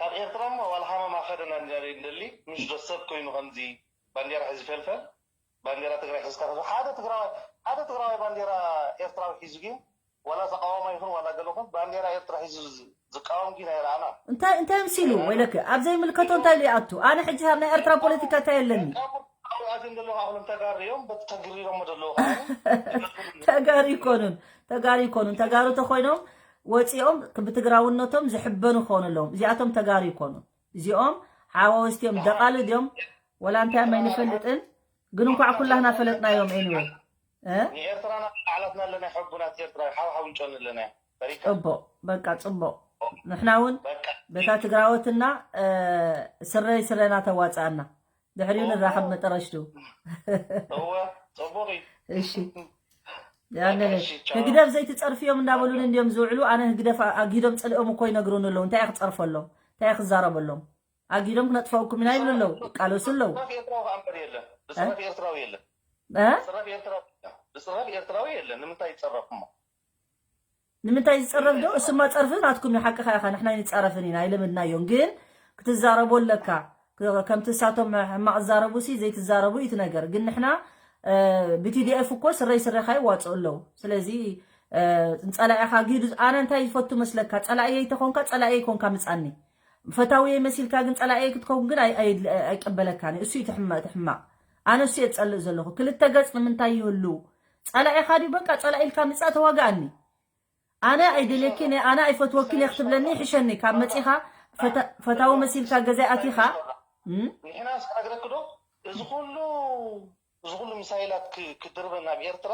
ካብ ኤርትራ እሞ ዋላ ሃመማ ከደና እንደሊ ምሽ ዶ ሰብ ኮይኑ ከምዚ ባንዴራ ሕዚ ፈልፈል ባንዴራ ትግራይ ሕዝካ ተዞ ሓደ ትግራዋይ ሓደ ትግራዋይ ባንዴራ ኤርትራዊ ሒዙ ግን ዋላ ተቃዋማ ይኹን ዋላ ገለኹን ባንዴራ ኤርትራ ሒዙ ዝ- ዝቃወም ግን ኣይረኣና። እንታይ እንታይ ምስ ኢሉ ወይለክ ኣብ ዘይምልከቶ እንታይ ኢሉ ይኣቱ? ኣነ ሕጂ ኣብ ናይ ኤርትራ ፖለቲካ እንታይ ኣለኒ? ኣውኣትን ዘለኹ ኣኹሎም ተጋሪ እዮም በቲ ተግሪሮሞ ዘለኹ ተጋሩ ይኮኑን ተጋሩ ይኮኑን ተጋሩ ተኮይኖም ወፂኦም ብትግራውነቶም ዝሕበኑ ክኾኑ ኣለዎም። እዚኣቶም ተጋሩ ይኮኑን። እዚኦም ሓዋወስቲ እዮም፣ ደቓሉ ድዮም ወላ እንታይ እዮም ኣይንፈልጥን። ግን እንኳዕ ኩላህና ፈለጥናዮም። Anyway እ? ንኤርትራና ባዕላትና ኣለና ሕቡናት ኤርትራዊ ሓውሓው እንጨኑ ኣለና በሪካ ፅቡቕ በቃ ፅቡቕ። ንሕና እውን በቃ በታ ትግራወትና እ፣ ስረይ ስረና ተዋፅኣና ድሕሪኡ ንራኸብ መጠረሽቱ። እወ ፅቡቕ እዩ እሺ ያነ በቃ፣ እሺ፣ ቻው። ህግደፍ ዘይትፀርፍዮም እንዳበሉን እንዲዮም ዝውዕሉ። ኣነ ህግደፍ ኣጊዶም ፀሊኦም እኮ ይነግሩን ኣለዉ። እንታይ ክፀርፈሎም እንታይ ክዛረበሎም? ኣጊዶም ክነጥፈውኩም ኢና ይብሉ ኣለዉ፣ ይቃለሱ ኣለዉ። ብፅረፍ ኤርትራዊ ከኣ እምበር የለን ብፅረፍ ኤርትራዊ የለን እ? ብፅረፍ ኤርትራዊ የለን። ብፅረፍ ኤርትራዊ የለን ንምንታይ ይፀረፍ እሞ ንምንታይ ዝፀረፍ ዶ? እሱማ ፀርፊ ናትኩም እዩ። ሓቅኻ ኢኻ፣ ንሕና ይንፃረፍን ኢና ኣይለመድናዮን። ግን ክትዛረቦ ኣለካ። ከምቲ እሳቶም ሕማቕ ዝዛረቡ ሲ ዘይትዛረቡ እዩ እቲ ነገር። ግን ንሕና እ፣ ብቲዲኤፍ እኮ ስረይ ስረኻ ይዋፅኡ ኣለዉ። ስለዚ እ፣ ንፀላኢኻ ጊዱ ኣነ እንታይ ይፈቱ መስለካ? ፀላእየይ ተኾንካ ፀላእየይ ኮንካ ምፃኒ። ፈታውየይ መሲልካ ግን ፀላእየይ ክትከውን ግን ኣይ- ኣይ- ኣይቀበለካን እዩ። እሱ እዩ እቲ ሕማ- እቲ ሕማቕ። ኣነ እሱ እየ ዝፀልእ ዘለኹ። ክልተ ገፅ ንምንታይ ይህሉ? ፀላኢኻ ድዩ? በቃ ፀላኢ ኢልካ ምፃእ ተዋጋኣኒ። ኣነ ኣይደልየኪን እየ፣ ኣነ ኣይፈትወኪን እየ ክትብለኒ ይሕሸኒ። ካብ መፂኻ ፈታ- ፈታዊ መሲልካ ገዛይ ኣቲኻ እም? ንሕና ስነግረክ ዶ እዚ ኩሉ እዚ ኩሉ ሚሳይላት ክ- ክድርበ ናብ ኤርትራ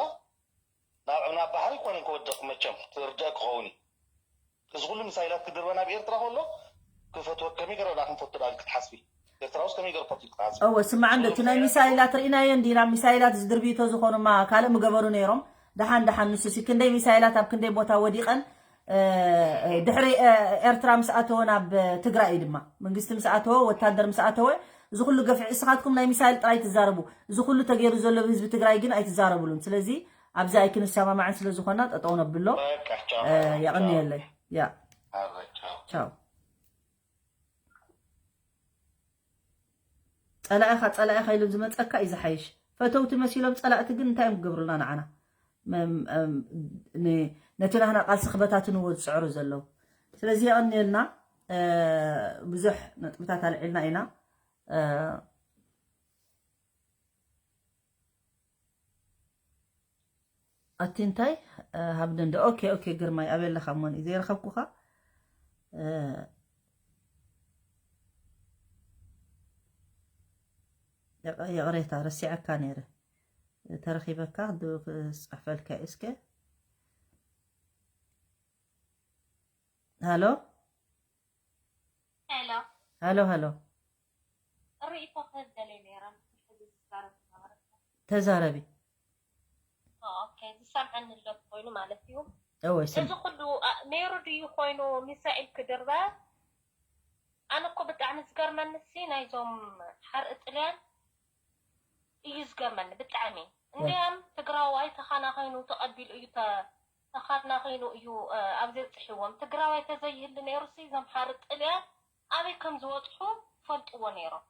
ናብ ናብ ባሕሪ ይኮነን ክወድቕ መቸም ትርድአ ክኸውን እዩ። እዚ ኩሉ ሚሳይላት ክድርበ ናብ ኤርትራ ከሎ ክፈትወ ከመይ ገረ ዳ ክንፈቱ ዳ ክትሓስቢ ኤርትራ ውስጥ ከመይ ገረ ፈቱ ክትሓስቢ እወ ስማዕ እንዶ እቲ ናይ ሚሳይላት ርኢናዮ እንዲና። ሚሳይላት ዝድርብዩ ተዝኾኑማ ካልእ ምገበሩ ነይሮም። ደሓን ደሓን ንሱ ሲ ክንደይ ሚሳይላት ኣብ ክንደይ ቦታ ወዲቐን እ፣ ድሕሪ እ፣ ኤርትራ ምስ ኣተወ ናብ ትግራይ እዩ ድማ መንግስቲ ምስ ኣተወ ወታደር ምስ ኣተወ እዚ ኩሉ ገፍዒ እስኻትኩም ናይ ሚሳይል ጥራይ ትዛረቡ። እዚ ኩሉ ተገይሩ ዘሎ ብህዝቢ ትግራይ ግን ኣይትዛረብሉን። ስለዚ ኣብዚ ኣይክንሰማማዕን ስለ ዝኾና ጠጠው ነብሎ። በቃ ቻው እ፣ የቐንየለይ ያ ኣረ ቻው ቻው። ፀላኢኻ ፀላኢኻ ኢሉ ዝመፀካ እዩ ዝሓይሽ። ፈተውቲ መሲሎም ፀላእቲ ግን እንታይ እዮም ክገብሩልና ንዓና? መም- እም፣ ን- ነቲ ናህና ቃልሲ ክበታትንዎ ዝፅዕሩ ዘለዉ። ስለዚ የቐንየልና። እ፣ ብዙሕ ነጥብታት ኣልዒልና ኢና። እ፣ ኣቲ እንታይ እ፣ ሃብኒ እንደ ኦኬ ኦኬ ግርማይ ኣበይ ኣለኻ እሞ ንኢ ዘይረኸብኩኻ እ፣ ይቕ- ይቕሬታ ረሲዐካ ነይረ ተረኺበካ ድ- ክፅሕፈልካ እየ እስከ ሃሎ ሄሎ ሃሎ ሃሎ ርእይቶ ክህብ ደልየ ነይረ። ሕዚ ዝዛረብ ዝነበረ ተዛረቢ ኦኬ ዝሰምዐኒ ኣሎ ኮይኑ ማለት እዩ። እወ ስም እዚ ኩሉ አ፣ ነይሩ ድዩ ኮይኑ ሚሳኤል ክድርበ? ኣነ እኮ ብጣዕሚ ዝገርመኒ ሲ ናይዞም ሓርኢ ጥልያን እዩ ዝገርመኒ ብጣዕሚ። እንዲያም ትግራዋይ ተኻናኺኑ ተቐቢሉ እዩ ተ- ተኻናኺኑ እዩ እ፣ ኣብ ዘብፅሕዎም። ትግራዋይ ተዘይህሊ ነይሩ ሲ እዞም ሓርኢ ጥልያን ኣበይ ከም ዝወፅሑ ፈልጥዎ ነይሮም።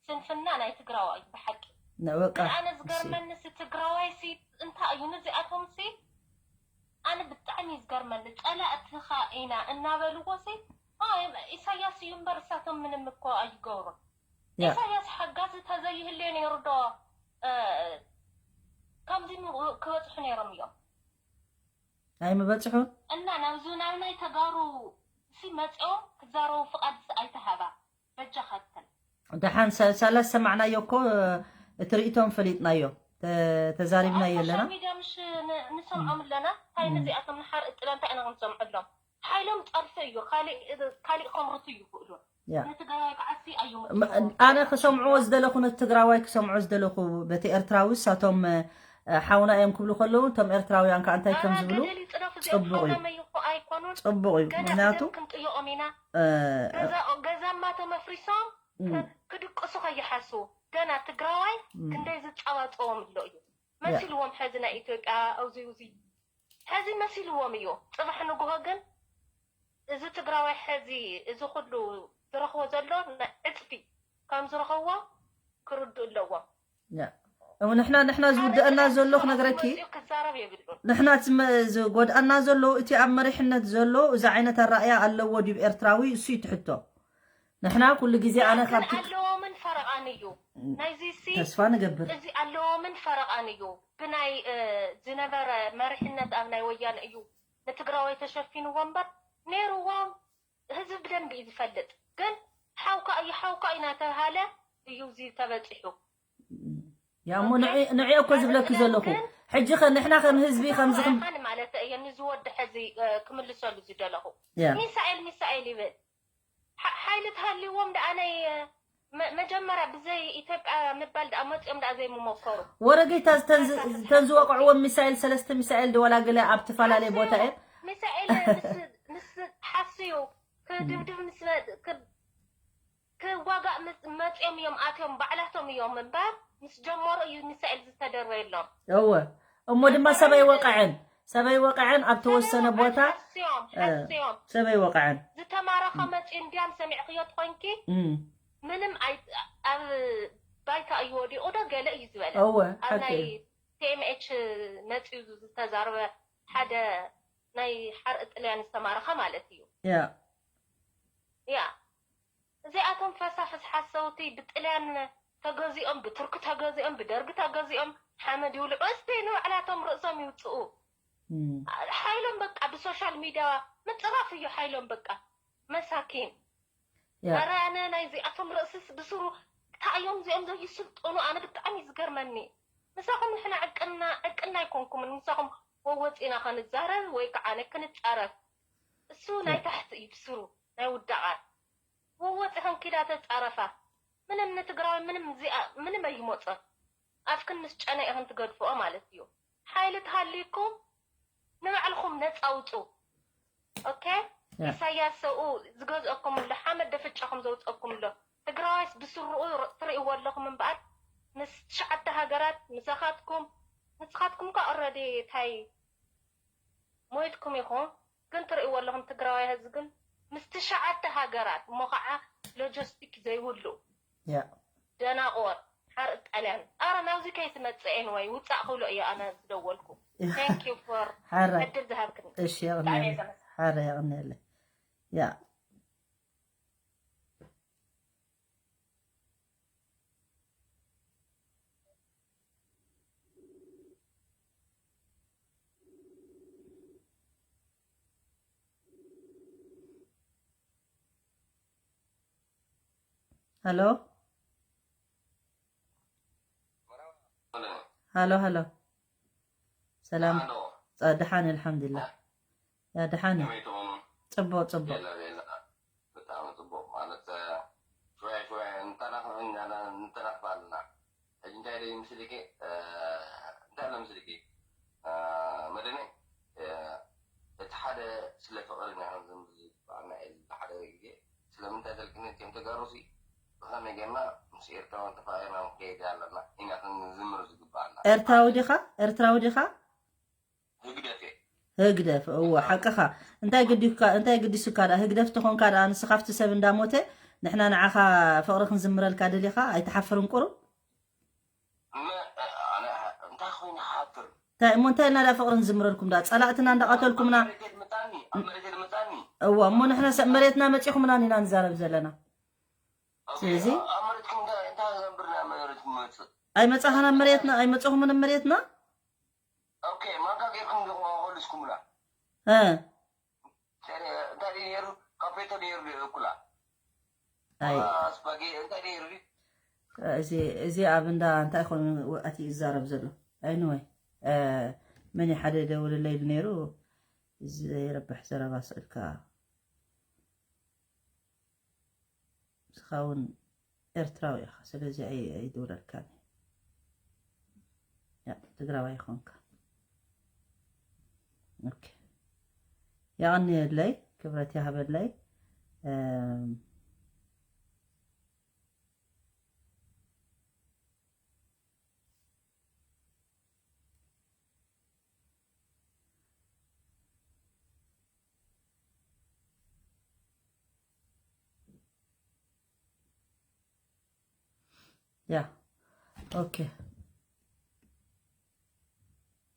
ስንፍና ናይ ትግራዋይ እዩ ብሓቂ። ንበቃ ኣነ ዝገርመኒ ሲ ትግራዋይ ሲ እንታይ እዩ ንዚኣቶም ሲ ኣነ ብጣዕሚ እዩ ዝገርመኒ። ፀላእትኻ ኢና እናበልዎ ሲ ኣይ፣ ኢሳያስ እዩ እምበር እሳቶም ምንም እኮ ኣይገብሩን። ያ ኢሳያስ ሓጋዚ ተዘይህልዮ ነይሩ ዶ እ፣ ከምዚ ም- ክበፅሑ ነይሮም እዮም። ኣይምበፅሑን እና ናብዚ ናብ ናይ ተጋሩ ሲ መፂኦም ክዛረቡ ፍቓድ ሲ ኣይተሃባ በጃኻትክን ደሓን ሰ- ሰላስ ሰማዕናዮ እኮ እቲ ርእቶም ፈሊጥናዮ ተ- ተዛሪብናዮ ኣለና ሚድያ ምሽ ን- ንሰምዖም ኣለና እንታይ ነዚኣቶም ንሓር እጥላ እንታይ ኢና ክንሰምዐሎም ሓይሎም ጸርፊ እዩ። ካሊእ፣ ካሊእ ከምርቱ ይኽእሉ። ያ። ንትግራዋይ ከዓሲ ኣዩ ኣነ ክሰምዕዎ ዝደለኹ፣ ነቲ ትግራዋይ ክሰምዖ ዝደለኹ፣ በቲ ኤርትራዊ ሳቶም ሓውና እዮም ክብሉ ከለዉ፣ እቶም ኤርትራውያን ከዓ እንታይ ከም ዝብሉ ገደል ይፅደፉ እዚኦም ጽቡቕ እዩ። ሓውና መይኹ ኣይኮኑን። ጽቡቕ እዩ። ገና ምክንያቱ ብደም ክንጥይቖም ኢና። እ፣ ገዛ- ገዛማ ተመፍሪሶም እም፣ ክድቅሱ ከይሓስቡ ገና ትግራዋይ እም፣ ክንደይ ዝፃባፀዎም ኣሎ እዩ መሲልዎም። ሕዚ ናይ ኢትዮጵያ ኣብዚ እዚ ሕዚ መሲልዎም እዩ። ፅባሕ ንግሆ ግን እዚ ትግራዋይ ሕዚ እዚ ኩሉ ዝረኽቦ ዘሎ ዕፅፊ ከም ዝረኸብዎ ክርድኡ ኣለዎም። ያ። እሞ ንሕና ንሕና ዝውድአና ዘሎ ክነግረኪ መፂኡ ክዛረብ የብሉን። ንሕና እቲ መ- ዝጎድኣና ዘሎ እቲ ኣብ መሪሕነት ዘሎ እዚ ዓይነት ኣረኣያ ኣለዎ ድዩ ኤርትራዊ እሱ ይትሕቶ። ንሕና ኩሉ ግዜ ኣነ ግን ካብቲ ኣለዎምን ፈረቓን እዩ ናይዚ ሲ ተስፋ ንገብር። እዚ ኣለዎምን ፈረቓን እዩ። ብናይ እ፣ ዝነበረ መሪሕነት ኣብ ናይ ወያነ እዩ ንትግራዋይ ተሸፊንዎ እምበር ነይርዎም። ህዝቢ ብደንቢ እዩ ዝፈልጥ። ግን ሓውካ እዩ ሓውካ እዩ እናተባሃለ እዩ እዚ ተበፂሑ። ያ እሞ ንዕ- ንዕዮ እኮ ዝብለኪ ዘለኹ ሕጂ ኸ ንሕና ከም ህዝቢ ከምዚ ከም ሓን ማለት እየ ንዝወዲ ሕዚ እ፣ ክምልሰሉ ዝደለኹ ያ ሚሳኤል ሚሳኤል ይብል ሓ- ሓይሊ ተሃልይዎም ደኣ ናይ እ፣ መ- መጀመርያ ብዘይ ኢትዮጵያ ምባል ደኣ መፂኦም ደኣ ዘይምሞከሩ ወረጌታ ዝተን- ዝተን ዝወቅዕዎም ሚሳኤል ሰለስተ ሚሳኤል ድወላ ገለ ኣብ ትፈላለየ ቦታ እየ ሚሳኤል ምስ- ምስ ሓስዩ ክድብድብ ምስ መ- ክ- ክዋጋእ ምስ- መፂኦም እዮም ኣትዮም ባዕላቶም እዮም እምበር ምስ ጀመሩ እዩ ሚሳኤል ዝተደርበየሎም። እወ እሞ ድማ ሰበይ ወቃዐን ሰበይ ወቃዐን ኣብ ተወሰነ ቦታ ሓስዮም እ፣ ሓስዮም ሰበይ ወቃዐን ዝተማረኸ መፂኡ እንዲያም ሰሚዕክዮ ትኾንኪ እም፣ ምንም ኣይ- ኣብ ባይታ እዩ ወዲቑ ዶ ገለ እዩ ዝበለ እወ ኣብ ሓቂ ናይ እዩ። ቲኤምኤች መፂኡ ዝተዛረበ ሓደ ናይ ሓርኢ ጥልያን ዝተማረኸ ማለት እዩ። ያ ያ እዚኣቶም ፈሳፍስ ሓሰውቲ ብጥልያን ተገዚኦም ብቱርኪ ተገዚኦም ብደርጊ ተገዚኦም ሓመድ ይብልዑ። እስቲ ንባዕላቶም ርእሶም ይውፅኡ። እም፣ ሓይሎም በቃ ብሶሻል ሚድያ ምፅራፍ እዩ ሓይሎም በቃ መሳኪን። ያ ኧረ ኣነ ናይዚኣቶም ርእስስ ብስሩ እንታይ እዮም እዚኦም ዘይስልጥኑ? ኣነ ብጣዕሚ እዩ ዝገርመኒ። ምሳኹም ንሕና ዕቅና ዕቅና ኣይኮንኩምን ምሳኹም ወወፂና ከንዛረብ ወይ ከዓ ክንፃረፍ እሱ ናይ ታሕቲ እዩ ብስሩ ናይ ውዳቓት ወወፂ ከንኪዳ ተፃረፋ ምንም ንትግራዊ ምንም እዚኣ ምንም ኣይመፆን ኣፍክን ምስ ጨነ ኢኽን ትገድፍኦ ማለት እዩ ሓይሊ ተሃልይኩም ንባዕልኹም ነፃ ውፁ ኦኬ ያ። ኢሳያስ ሰብኡ ዝገዝኦኩም ኣሎ ሓመድ ደፍጫኹም ዘውፀኩም ኣሎ ትግራዋይስ ብስርኡ ትርእይዎ ኣለኹም እምበኣር ምስ ትሽዓተ ሃገራት ምሳኻትኩም ንስኻትኩም ካ ኦረዲ እንታይ ሞይትኩም ኢኹም ግን ትርእይዎ ኣለኹም ትግራዋይ ህዝቢ ግን ምስ ትሽዓተ ሃገራት እሞ ከዓ ሎጂስቲክ ዘይብሉ ያ ደናቆር ሓርኢ ጣልያን ኣረ ናብዚ ከይትመፅእ ኤንወይ ውፃእ ክብሎ እየ ኣነ ዝደወልኩ thank you for ሓረ ዕድል ዝሃብክኒ እሺ የቕንየለ ሓረ የቕንየለ ያ ሃሎ ሃሎ ሃሎ ሰላም ደሓን ኣልሓምዱሊላህ ያ ደሓን እዩ ከመይ ትኾኑ? ፅቡቅ ፅቡቅ የለ የለ ብጣዕሚ ፅቡቅ ማለት ሽወያ ሽወያ እንተናኽፍ እንተናኽፍ ኣለና ሕጂ እንታይ ደ ምስልኪ እንታይ ኣሎ ምስልኪ መደነ እቲ ሓደ ስለ ፍቅሪ ኢና ዝምዝባና ሓደ ግዜ ስለምንታይ ተልክኒ እቲኦም ተጋሩሲ ብኸመይ ጌርና ምስ ኤርትራውያን ተፋቂርና ንከይድ ኣለና ኢና ክንዝምር ዝግባኣና ኤርትራዊ ዲኻ ኤርትራዊ ዲኻ ህግደፍ እየ ህግደፍ እወ ሓቅኻ እንታይ ግዲካ እንታይ ግዲሱካ ደኣ ህግደፍ ተኾንካ ደኣ ንስኻ ኣብቲ ሰብ እንዳሞተ ንሕና ንዓኻ ፍቕሪ ክንዝምረልካ ደሊኻ ኣይትሓፍርን ቁሩብ እመ ኣነ እንታይ ኮይኑ ሓፍር እንታይ እሞ እንታይ ኢልና ደኣ ፍቕሪ ንዝምረልኩም ደኣ ጸላእትና እንዳቐተልኩምና መሬት ምጻኒ ኣብ መሬት ምጻኒ እወ እሞ ንሕና ሰብ መሬትና መጺኹምና ኢና ንዛረብ ዘለና ስለዚ ኣብ መሬትኩም እንታይ እንታይ ዘንብርና መሬት ምመጽእ ኣይመጻኻና መሬትና ኣይመጻኹምን መሬትና ኦኬ ማንካ ጌርኩም ዲኹም ኣኾልስኩምላ እ እንታይ ነይሩ ካፌቶ ነይሩ እኩላ ኣይ ስፓጌ እንታይ ነይሩ እዚ እዚ ኣብ እንዳ እንታይ ኮይኑ ኣቲ ይዛረብ ዘሎ ኣይንወይ መን ሓደ ደውልለይ ኢሉ ነይሩ ዘይረብሕ ዘረባ ስእልካ። ንስኻ እውን ኤርትራዊ ኢኻ፣ ስለዚ ኣይ- ኣይድውለልካን። ያ ትግራዋይ ይኾንካ። ኦኬ፣ የቐንየለይ፣ ክብረት ይሃበለይ። እም፣ ያ ኦኬ።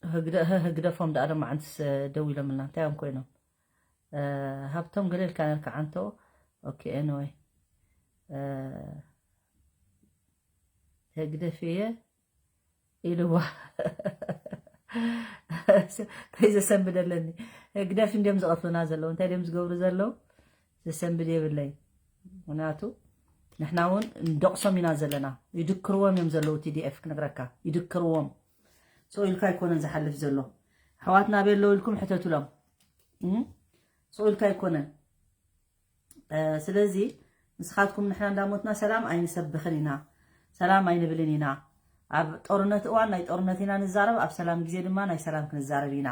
ህግደ- ህ- ህግደፎም ደኣ ደማ ዓንትስ ደው ኢሎምልና፣ እንታይ እዮም ኮይኖም? እ፣ ሃብቶም ገለ ኢልካ ነርካ ዓንቶ። ኦኬ፣ ኤኒወይ። እ፣ ህግደፍ እየ ኢልዋ። እንታይ ዘሰንብድ ኣለኒ? ህግደፍ እንዲዮም ዝቐትሉና ዘለዉ። እንታይ ድዮም ዝገብሩ ዘለዉ? ዘሰንብድ የብለይ። ምክንያቱ ንሕና እውን ንደቕሶም ኢና ዘለና። ይድክርዎም እዮም ዘለዉ። ቲ ዲ ኤፍ ክነግረካ፣ ይድክርዎም። ሰው ኢልካ ኣይኮነን ዝሓልፍ ዘሎ። ኣሕዋትና ኣበይ ኣለዉ ኢልኩም ሕተቱሎም። እም? ሰው ኢልካ ኣይኮነን። እ፣ ስለዚ ንስኻትኩም ንሕና እንዳሞትና ሰላም ኣይንሰብኽን ኢና፣ ሰላም ኣይንብልን ኢና። ኣብ ጦርነት እዋን ናይ ጦርነት ኢና ንዛረብ፣ ኣብ ሰላም ግዜ ድማ ናይ ሰላም ክንዛረብ ኢና።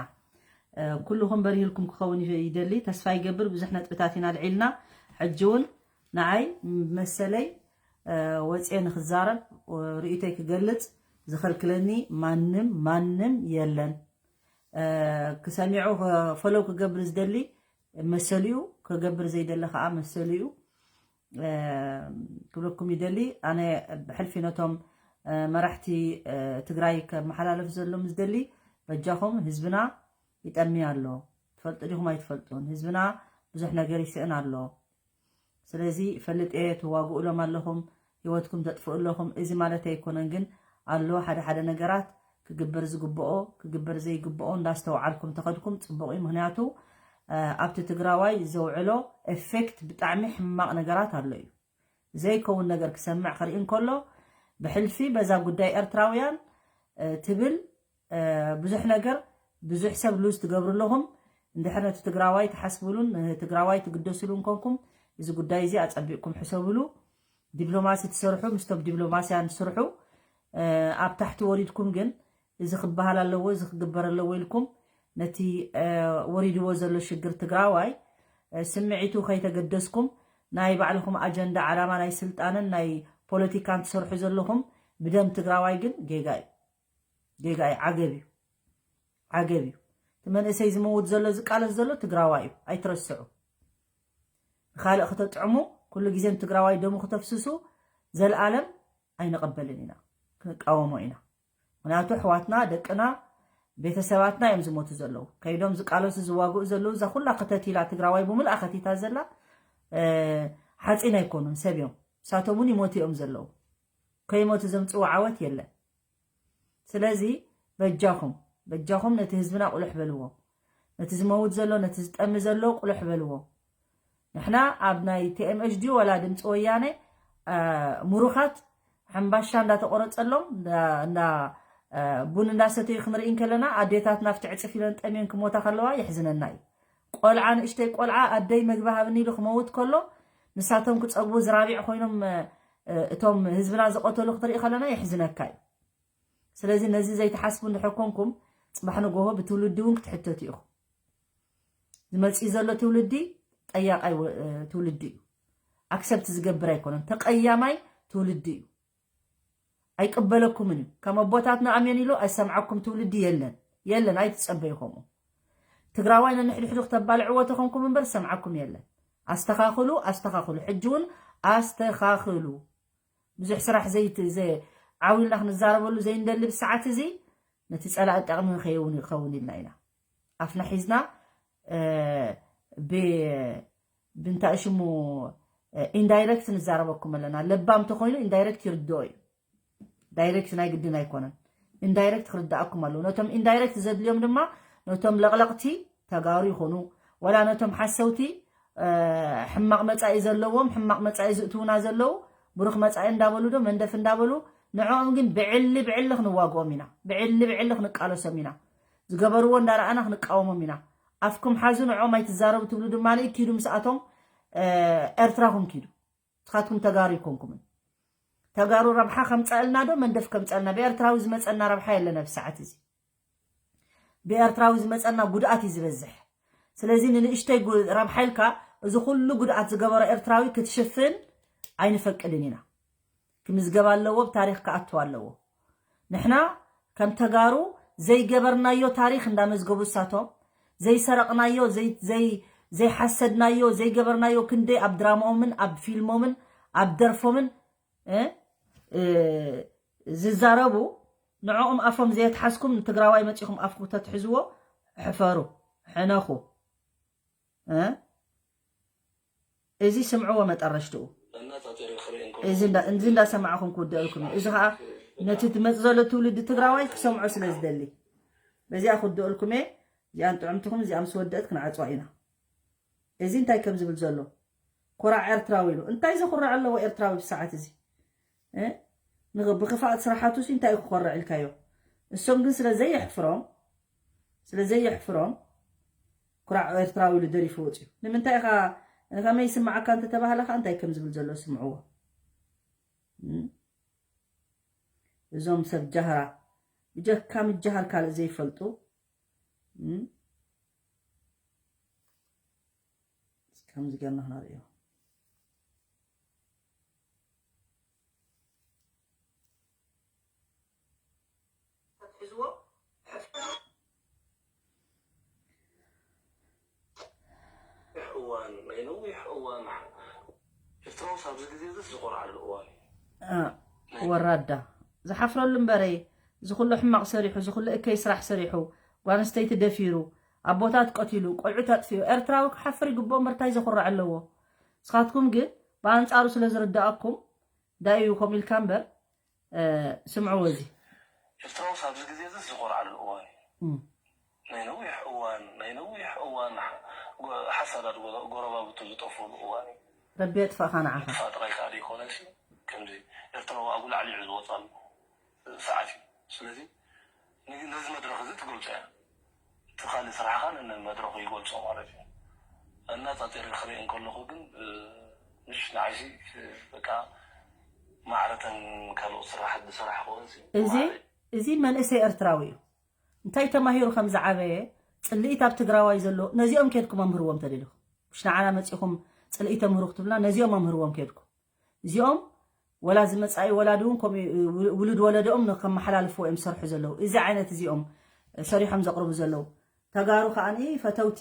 እ፣ ኩልኹም በሪህልኩም ክኸውን ይፍ- ይደሊ፣ ተስፋ ይገብር። ብዙሕ ነጥብታት ኢና ኣልዒልና። ሕጂ እውን ንዓይ መሰለይ፣ እ፣ ወፅየ ንክዛረብ፣ እ፣ ርእይቶይ ክገልፅ ዝኸልክለኒ ማንም ማንም የለን። እ፣ ክሰሚዑ ኸ- ፈለው ክገብር ዝደሊ መሰሉ እዩ፣ ክገብር ዘይደሊ ከዓ መሰሉ እዩ። እ፣ ክብለኩም ይደሊ። ኣነ ብሕልፊ ነቶም፣ እ፣ መራሕቲ፣ እ፣ ትግራይ ከመሓላለፍ ዘሎ ምስ ደሊ፣ በጃኹም ህዝብና ይጠሚ ኣሎ። ትፈልጡ ዲኹም ኣይትፈልጡን? ህዝብና ብዙሕ ነገር ይስእን ኣሎ። ስለዚ ፈልጥ እየ፣ ትዋግኡሎም ኣለኹም፣ ህይወትኩም ተጥፍኡ ኣለኹም። እዚ ማለት ኣይኮነን፣ ግን ኣሎ ሓደ ሓደ ነገራት ክግበር ዝግብኦ፣ ክግበር ዘይግብኦ እንዳስተውዓልኩም ተኸድኩም ጽቡቕ እዩ። ምክንያቱ፣ እ፣ ኣብቲ ትግራዋይ ዘውዕሎ ኤፌክት ብጣዕሚ ሕማቕ ነገራት ኣሎ እዩ። ዘይከውን ነገር ክሰምዕ ክርኢ እንከሎ፣ ብሕልፊ በዛ ጉዳይ ኤርትራውያን፣ እ፣ ትብል፣ እ፣ ብዙሕ ነገር፣ ብዙሕ ሰብ ሉዝ ትገብሩ ኣለኹም። እንድሕር ነቲ ትግራዋይ ትሓስብሉን ንትግራዋይ ትግደስሉን ኮንኩም፣ እዚ ጉዳይ እዚ ኣጸቢቕኩም ሕሰብሉ። ዲፕሎማሲ ትሰርሑ፣ ምስቶም ዲፕሎማስያን ትስርሑ። እ፣ ኣብ ታሕቲ ወሪድኩም ግን፣ እዚ ክበሃል ኣለዎ፣ እዚ ክግበር ኣለዎ ኢልኩም፣ ነቲ፣ እ፣ ወሪድዎ ዘሎ ሽግር ትግራዋይ፣ እ፣ ስምዒቱ ከይተገደስኩም፣ ናይ ባዕልኹም ኣጀንዳ፣ ዓላማ ናይ ስልጣንን ናይ ፖለቲካን ትሰርሑ ዘለኹም፣ ብደም ትግራዋይ ግን ጌጋ እዩ። ጌጋ እዩ። ዓገብ እዩ። ዓገብ እዩ። እቲ መንእሰይ ዝመውት ዘሎ፣ ዝቃለስ ዘሎ ትግራዋይ እዩ። ኣይትረስዑ። ንኻልእ ክተጥዕሙ፣ ኩሉ ግዜ ንትግራዋይ ደሙ ክተፍስሱ፣ ዘልኣለም ኣይንቐበልን ኢና። ክንቃወሞ ኢና። ምክንያቱ ኣሕዋትና፣ ደቅና፣ ቤተሰባትና እዮም ዝሞቱ ዘለዉ። ከይዶም ዝቃለሱ፣ ዝዋግኡ ዘለዉ፣ እዛ ኩላ ከተቲላ፣ ትግራዋይ ብምልኣ ከቲታ ዘላ፣ እ፣ ሓፂን ኣይኮኑን፣ ሰብ እዮም። ንሳቶም እውን ይሞቱ እዮም ዘለዉ። ከይሞቱ ዘምፅዎ ዓወት የለን። ስለዚ በጃኹም፣ በጃኹም ነቲ ህዝብና ቁልሕ በልዎ። ነቲ ዝመውት ዘሎ፣ ነቲ ዝጠሚ ዘሎ ቁልሕ በልዎ። ንሕና ኣብ ናይ ቲ ኤም ኤች ድዩ ወላ ድምፂ ወያነ፣ አ፣ ምሩኻት ሕምባሻ እንዳተቆረፀሎም፣ እንዳ፣ እንዳ፣ አ፣ ቡን እንዳሰተዩ ክንርኢ እንከለና፣ ኣዴታትና ኣብቲ ዕፅፍ ኢለን ጠምየን ክሞታ ከለዋ የሕዝነና እዩ። ቆልዓ፣ ንእሽተይ ቆልዓ፣ ኣደይ መግቢ ሃብኒ ኢሉ ክመውት ከሎ፣ ንሳቶም ክፀግቡ ዝራቢዕ ኮይኖም፣ እ፣ እቶም ህዝብና ዝቐተሉ ክትርኢ ከለና የሕዝነካ እዩ። ስለዚ ነዚ ዘይትሓስቡ እንድሕር ኮንኩም፣ ፅባሕ ንጎሆ ብትውልዲ እውን ክትሕተቱ ኢኹም። ዝመፅእ ዘሎ ትውልዲ ጠያቃይ ወ-፣ እ፣ ትውልዲ እዩ። ኣክሰፕት ዝገብር ኣይኮነን። ተቀያማይ ትውልዲ እዩ። ኣይቅበለኩምን እዩ። ከም ኣቦታትና ኣሜን ኢሉ ኣይሰምዓኩም ትውልዲ የለን። የለን፣ ኣይትጸበዩ ከምኡ። ትግራዋይ ነንሕድሕዱ ክተባልዕዎ ተኾንኩም እምበር ዝሰምዓኩም የለን። ኣስተኻኽሉ፣ ኣስተኻኽሉ። ሕጂ እውን ኣስተኻኽሉ። ብዙሕ ስራሕ ዘይት-፣ ዘ-፣ ዓው ኢልና ክንዛረበሉ ዘይንደሊ ብሰዓት እዚ ነቲ ጸላኢ ጠቕሚ ንኸይውን ይኸውን ኢልና ኢና። ኣፍና ሒዝና፣ እ፣ ብ-፣ ብእንታይ ሽሙ፣ እ፣ ኢንዳይረክት ንዛረበኩም ኣለና። ለባም ተኾይኑ ኢንዳይረክት ይርድኦ እዩ። ዳይሬክት ናይ ግድን ኣይኮነን። ኢንዳይሬክት ክርድኣኩም ኣለዎ። ነቶም ኢንዳይሬክት ዘድልዮም ድማ ነቶም ለቕለቕቲ ተጋሩ ይኹኑ፣ ወላ ነቶም ሓሰውቲ፣ እ፣ ሕማቕ መጻኢ ዘለዎም፣ ሕማቕ መጻኢ ዝእትዉና ዘለዉ፣ ብሩኽ መጻኢ እንዳበሉ ዶ መንደፍ እንዳበሉ፣ ንዕኦም ግን ብዕሊ ብዕሊ ክንዋግኦም ኢና። ብዕሊ ብዕሊ ክንቃለሶም ኢና። ዝገበርዎ እንዳረኣና ክንቃወሞም ኢና። ኣፍኩም ሓዙ፣ ንዖም ኣይትዛረቡ ትብሉ ድማ ኪዱ ምስኣቶም ኤርትራኹም ኪዱ። ንስኻትኩም ተጋሩ ይኮንኩምን። ተጋሩ ረብሓ ከምፀእልና ዶ መንደፍ ከምፀእልና? ብኤርትራዊ ዝመፀና ረብሓ የለን። ኣብ ሰዓት እዚ ብኤርትራዊ ዝመፀና ጉድኣት እዩ ዝበዝሕ። ስለዚ ንንእሽተይ ረብሓ ኢልካ እዚ ኩሉ ጉድኣት ዝገበሮ ኤርትራዊ ክትሽፍን ኣይንፈቅድን ኢና። ክምዝገብ ኣለዎ፣ ብታሪኽ ክኣትው ኣለዎ። ንሕና ከም ተጋሩ ዘይገበርናዮ ታሪኽ እንዳመዝገቡ እሳቶም፣ ዘይሰረቕናዮ፣ ዘይሓሰድናዮ፣ ዘይገበርናዮ ክንደይ ኣብ ድራማኦምን ኣብ ፊልሞምን ኣብ ደርፎምን ዝዛረቡ፣ ንዕኦም ኣፎም ዘየትሓዝኩም ንትግራዋይ መፂኹም ኣፍኩ ተትሕዝዎ፣ ሕፈሩ፣ ሕነኹ። እዚ ስምዕዎ መጠረሽትኡ። እዚ እንዳሰማዕኹም ክውደእልኩም እዩ። እዚ ከዓ ነቲ ትመፅ ዘሎ ትውልዲ ትግራዋይ ክሰምዖ ስለ ዝደሊ በዚኣ ክውደእልኩም እየ። እዚኣን ጥዕምትኹም እዚኣ ምስ ወደእት ክንዓፅዋ ኢና። እዚ እንታይ ከም ዝብል ዘሎ ኮራዕ ኤርትራዊ ኢሉ እንታይ ዘኹርዕ ኣለዎ ኤርትራዊ ብሰዓት እዚ? ብክፋእት ስራሓቱ ሲ እንታይ ክኾርዕ ኢልካዮ? እሶም ግን ስለ ዘየሕፍሮም ስለ ዘየሕፍሮም ኩራዕ ኤርትራዊ ኢሉ ደሪፉ ወፅዩ። ንምንታይ ኢኻ ከመይ ይስምዓካ እንተተባህለ ከዓ እንታይ ከም ዝብል ዘሎ ስምዕዎ። እዞም ሰብ ጃህራ ብጀካ ምጃሃር ካልእ ዘይፈልጡ ከምዚ ገርና ክነርእዮ። ወራዳ ዝሓፍረሉ እምበረይ ዝኩሉ ሕማቕ ሰሪሑ ዝኩሉ እከይ ስራሕ ሰሪሑ ጓንስተይቲ ደፊሩ ኣቦታት ቀቲሉ ቆልዑት ኣጥፊኡ ኤርትራዊ ክሓፍር ይግብኦ እምበር እንታይ ዘኹርዕ ኣለዎ? ንስኻትኩም ግን ብኣንጻሩ ስለ ዝርድኣኩም ዳዩ ከምኡ ኢልካ እምበር ስምዕዎ እዚ ኤርትራውስ ኣብዚ ግዜ እዚ ዝኾርዓሉ እዋን እዩ። ናይ ነዊሕ እዋን ናይ ነዊሕ እዋን ሓሳዳት ጎረባብቱ ዝጠፍሉ እዋን እዩ። ረቢ የጥፋእካ ንዓኻ። ጥፋእ ጥራይ ከዓ ዘይኮነ ከምዚ ኤርትራዊ ኣብ ላዕሊዑ ዝወፃሉ ሰዓት እዩ። ስለዚ ነዚ መድረክ እዚ ትገልፆ እያ። እቲ ካልእ ስራሕኻ ንመድረኹ ይገልጾ ማለት እዩ። ኣነጻጺረ ክርኢ እንከለኹ ግን ምሽ ንዓይሲ በቃ ማዕረተን ካልኦት ስራሓት ዝሰራሕኽወን እዚ እዚ መንእሰይ ኤርትራዊ እዩ። እንታይ ተማሂሩ ከም ዝዓበየ ጽልኢት ኣብ ትግራዋይ ዘሎ ነዚኦም ኬድኩም ኣምህርዎም ተደሊኹም። ምሽ ንዓና መጺኹም ጽልኢ ተምህሩ ክትብልና ነዚኦም ኣምህርዎም ኬድኩም። እዚኦም ወላ ዝመጻኢ ወላዲ እውን ከምኡ ውሉድ ወለዶኦም ንከመሓላልፍዎ እዮም ዝሰርሑ ዘለዉ። እዚ ዓይነት እዚኦም ሰሪሖም ዘቕርቡ ዘለዉ ተጋሩ ከዓኒ ፈተውቲ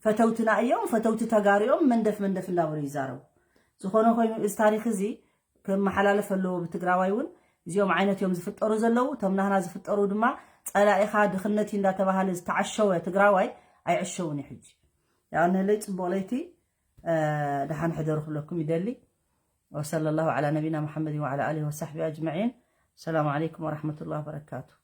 ፈተውትና እዮም፣ ፈተውቲ ተጋሩ እዮም፣ መንደፍ መንደፍ እንዳበሉ ይዛረቡ። ዝኾነ ኮይኑ እዚ ታሪኽ እዚ ክመሓላለፍ ኣለዎ ብትግራዋይ እውን። እዚኦም ዓይነት እዮም ዝፍጠሩ ዘለዉ። እቶም ናህና ዝፍጠሩ ድማ ጸላኢኻ ድኽነት እዩ እንዳተባሃለ ዝተዓሸወ ትግራዋይ ኣይዕሸውን እዩ ሕጂ። ያው ነለይ ጽቡቕ ለይቲ ደሓን ሕደሩ ክብለኩም ይደሊ። وصلى الله على نبينا محمد وعلى آله وصحبه أجمعين. السلام عليكم ورحمة الله وبركاته.